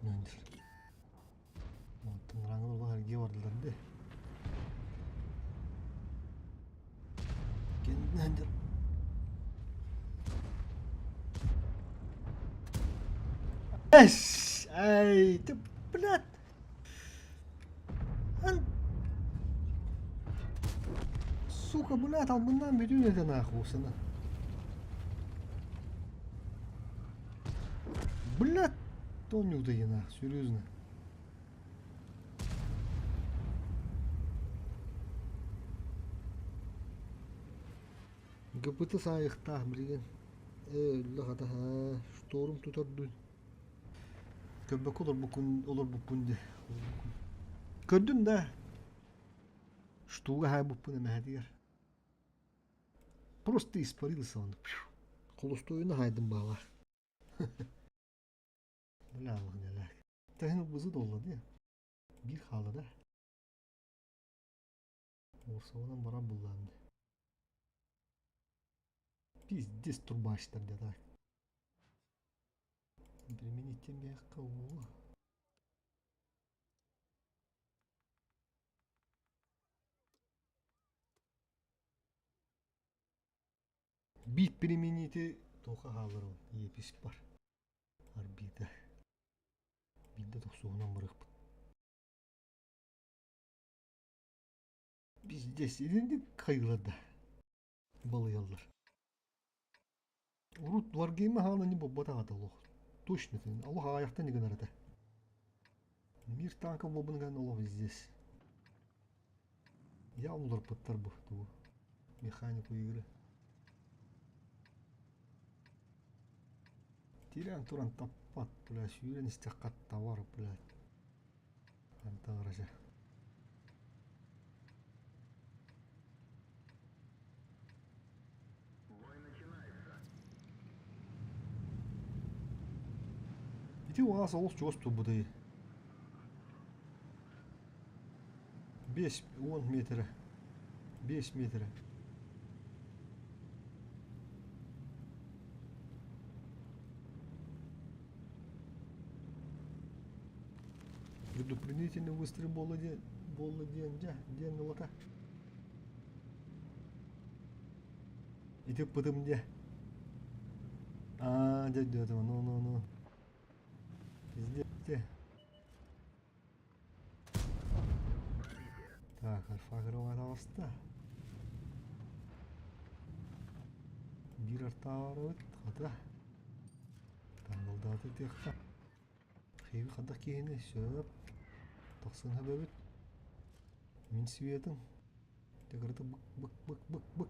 Нөндүр. Оттон раҥыл улахан эргиэ бардылар дии. Кэннинэн Эс! Ай, ты, блядь! Ан... Сука, блядь, албыннаан бүтүн этэ нахуй сана. Блядь, то не удайына, серьезно. ГПТ саайыхтаах билигин. Ээ, үллэ хата шторм тутар дуу. Көрбөккө олорбуккун олорбуппун дии. Көрдүм да. Штуга хаайбыппын эмэһэтигэр. Просто испарился он. Холостуойуна хаайдым баала. Бля, Аллах Тэһин бызы долла дии. Биир хаалла да. Орсабынан баран буллаан дии. Пиздец турбачтар дии так. Применить мягко уу. Биир применити тоха хаалар ол епис бар. Орбита. Биирдэ тохсуһунан барыахпыт. Пиздец, итинник хайыылар да балыйаллар. Урут Wargame хаалан не буолбатах ата олох. Точно олох аҕыйахтан гынар этэ. Мир танка буолбун олох здесь. Явно уларыппыттар бу тугу механику игры. Тирээн туран таппат, бля, сүүрэн истэххэ табар, блядь. Антаҕарача. Ити уаас олус чугас турбутай. 5-10 метрэ. 5 метрэ. Предупредительный выстрел буолла диэн буолла диэн дьэ диэн ылата. Ити ыппытым дьэ. Аа дьэ дьэ ну ну ну. Пиздец дьэ. Так, альфа таҕыста. Биир артаабарабыт хата. Таңылдааты тиэххэ. Хиби хадах киһини сөп. Тахсын хөбөбүт. Мин светым. Тегырыты бык бык бык бык бык.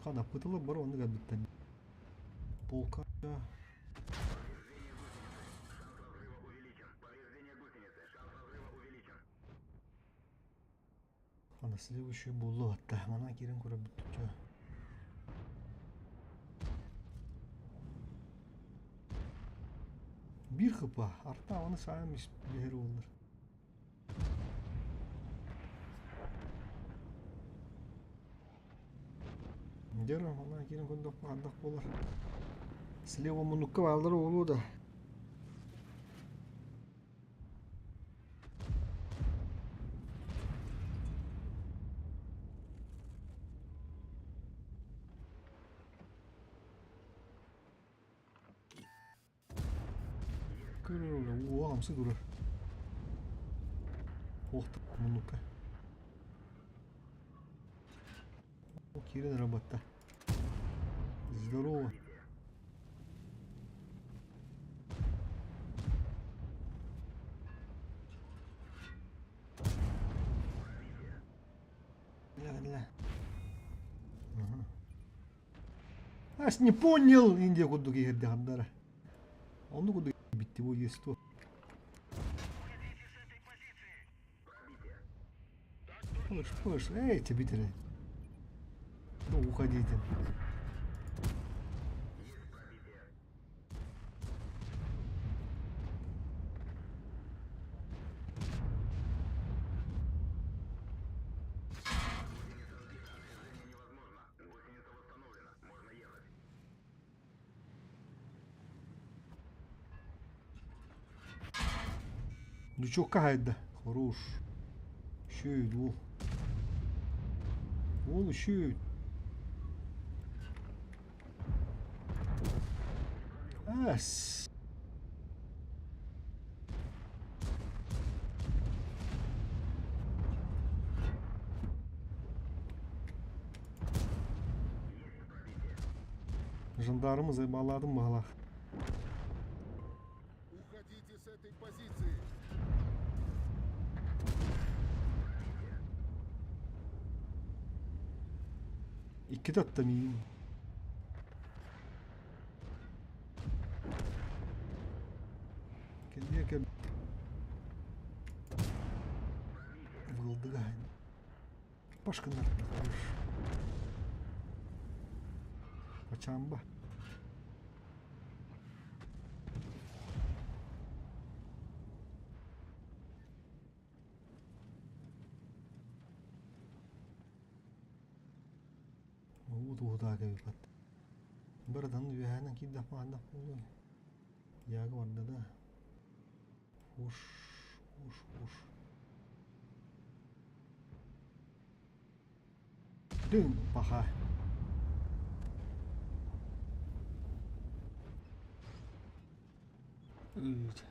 Ханаппытылар бар оннук элбиттэр. Полка Ана следующий буолла батта. Манан киирэн көрөрбүт чө. Биир хыпа, арта аны саам биһэр буоллар. Дьэ, манан киирэн көрдөххө хайдах буолар. Слева муннукка бааллар буолуо да. Көрөр уу хамсы турар. Ох муннукка. Киирэн эрэ батта. Здорово. Бля, бля. Ага. Ас не понял, Индия курдук иһэрдэхандара. Онну курдук битти бу есто. Пыш, пыш, эй, тебе битере. Ну, уходите. Лючокка хайда. Хорош. Еще иду. Вон еще. Ас. Жандармы заебаладым баҕалаах. Уходите с этой позиции. Иккитэ атта миин. Кэлиэ кэм Вылдыгаһын. Пашканар хорош. Пачамба. Уу туһутаа кэбиппэт. Быратан үөһээнэн киирдэх мааннах буолуой. Яга барда да. Уш, уш, уш. Дым, паха. Ыыт.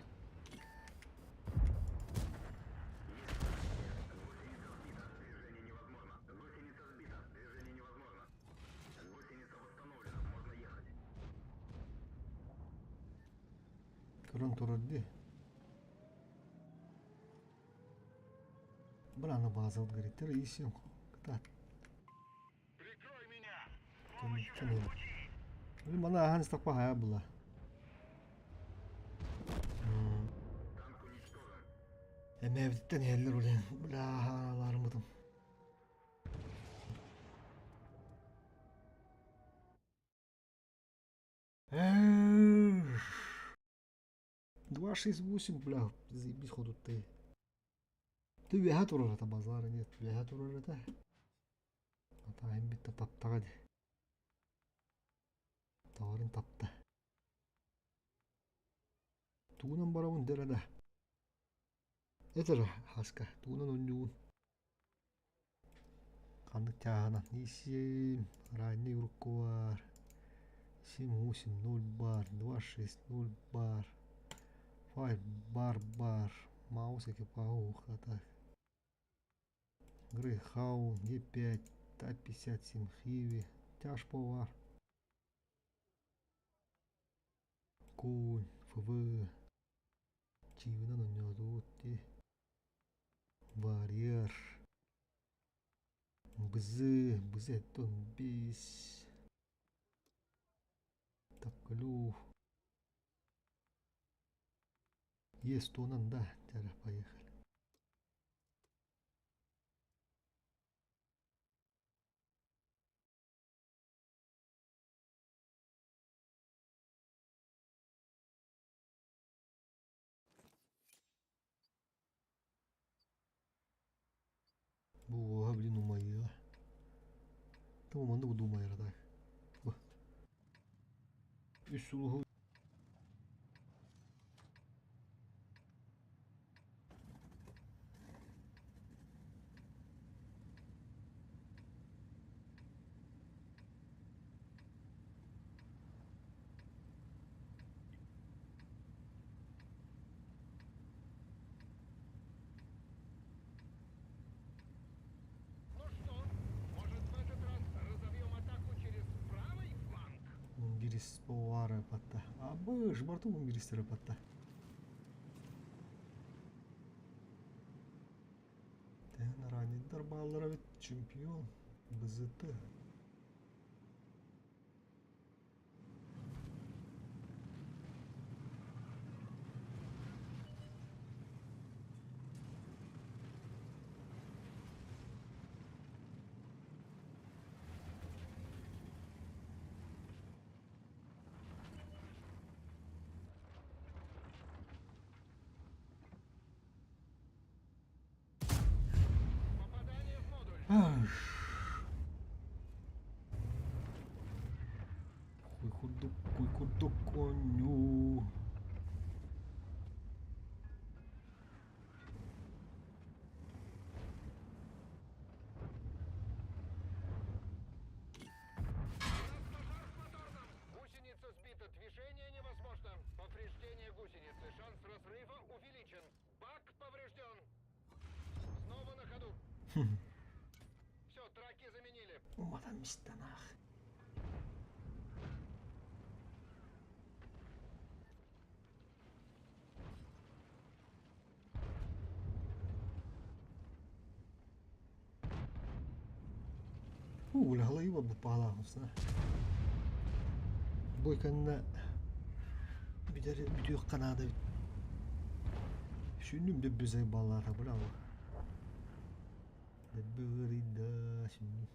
Көрөн турар дии. Браны базал говорит, исем кытаат. Мана ахан истакпа хая була. Эмээбититтэн иһэллэр улен. Бля, хаалаарымытым. 2,68, бля, заебись ходу ты. Ты үөһэ турар это базара нет, үөһэ турар это. Атаайым битте таптаҕа дии. Товарын тапта. Тугунан барабын дэр да. Это же хаска, тугунан онньугун. Ханнык чааһынан 7, ранний урукку бар. 7, 8, 0 бар, 2, 6, 0 бар. 5 бар бар. Маус экипажа так. Грейхаун, Е5, Т-57, Хиви, Тяжповар. Конь, ФВ. Чивынан онньоотубут дии. Барьер. Бзы, бз 15. Таклю. Есть он, да, теперь поехали. Бу уоһа блин умайыа. Тому маннык думайра так. Бу. Үс сулуһу Биирис повара батта. Абыш, барту биристер батта. Тэн раниддар бааллара бит чемпион БЗТ. Куй курдук, куй курдук оонньуу. Гусеница сбита. Движение невозможно. Повреждение гусеницы. Шанс разрыва увеличен. Бак поврежден. Снова на ходу. Все, траки заменили. Уматан мистанах. Уу, лаһалайыба буппаалаахмысына. Бу кэннэ бүтэр бүтүөххэ наада эбит. Сүннүм дөббү баллаата быраво. Дөббү ыарыйда сүннүм.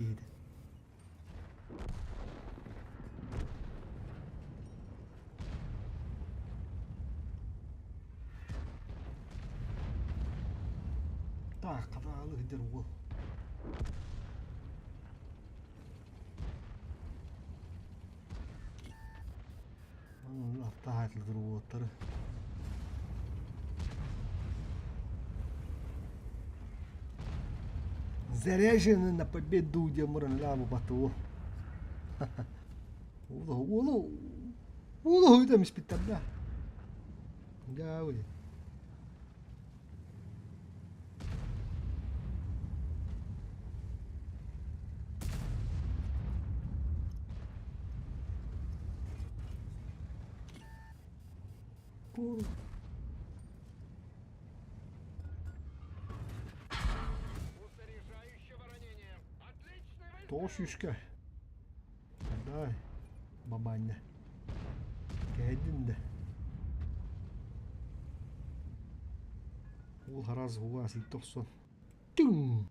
Киһитэ. Так, хатаалы сылдьар уол. Аттаһаатылар уолаттары. Заряжены на победу диэн баран лаабы батуо. Уолу уолу уолу ыйтам испиттэр да. Дьаабы. Тоҕус сүүскэ. Дай, бабаанньа. Кэһэйдин да. Уол хараас угаас иитэ охсон. Түҥ!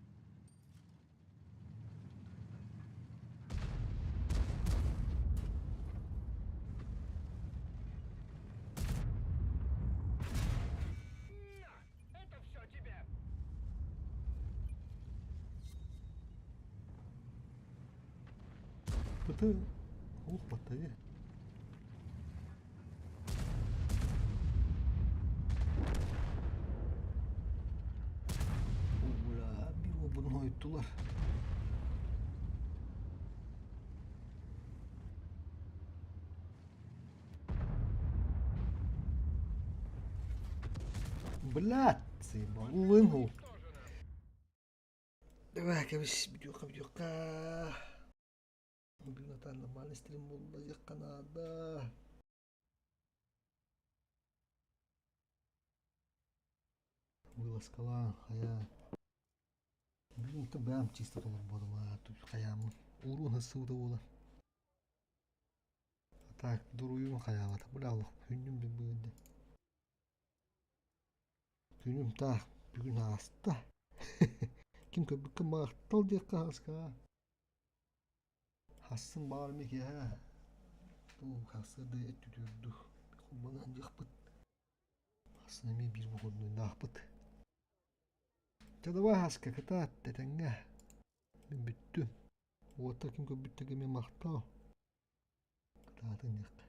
Быты ух баттайы. Бля, bir obunu hoyuttular. Блядь, заебал. Давай, кэбис, бүтүөххэ, бүтүөххэ. Бүгүн атаан нормальный стрим буолла диэххэ наада. Вылазкалаан, хайа. Бүгүн бэйэм чисто толорботум аа, хайааммын. Уруун сыссыбыта буолан. Так, дуруйум хайаабата. Бля, олох күннүм да бүгүн Күнүм таах бүгүн ааста. Ким көрбүккэ махтал диэххэ ааска. Хассын баар ме киэһэ. Туу хассы да өттүтүрду. Холбонон диэхпит. Хассын эмиэ биир боходуннаахпыт. Чэ давай хаска кытаат тэтэҥҥэ. Мин бүттүм. Уоттар ким көрбүттэргэ эмиэ махтал. Кытаатын диэххэ.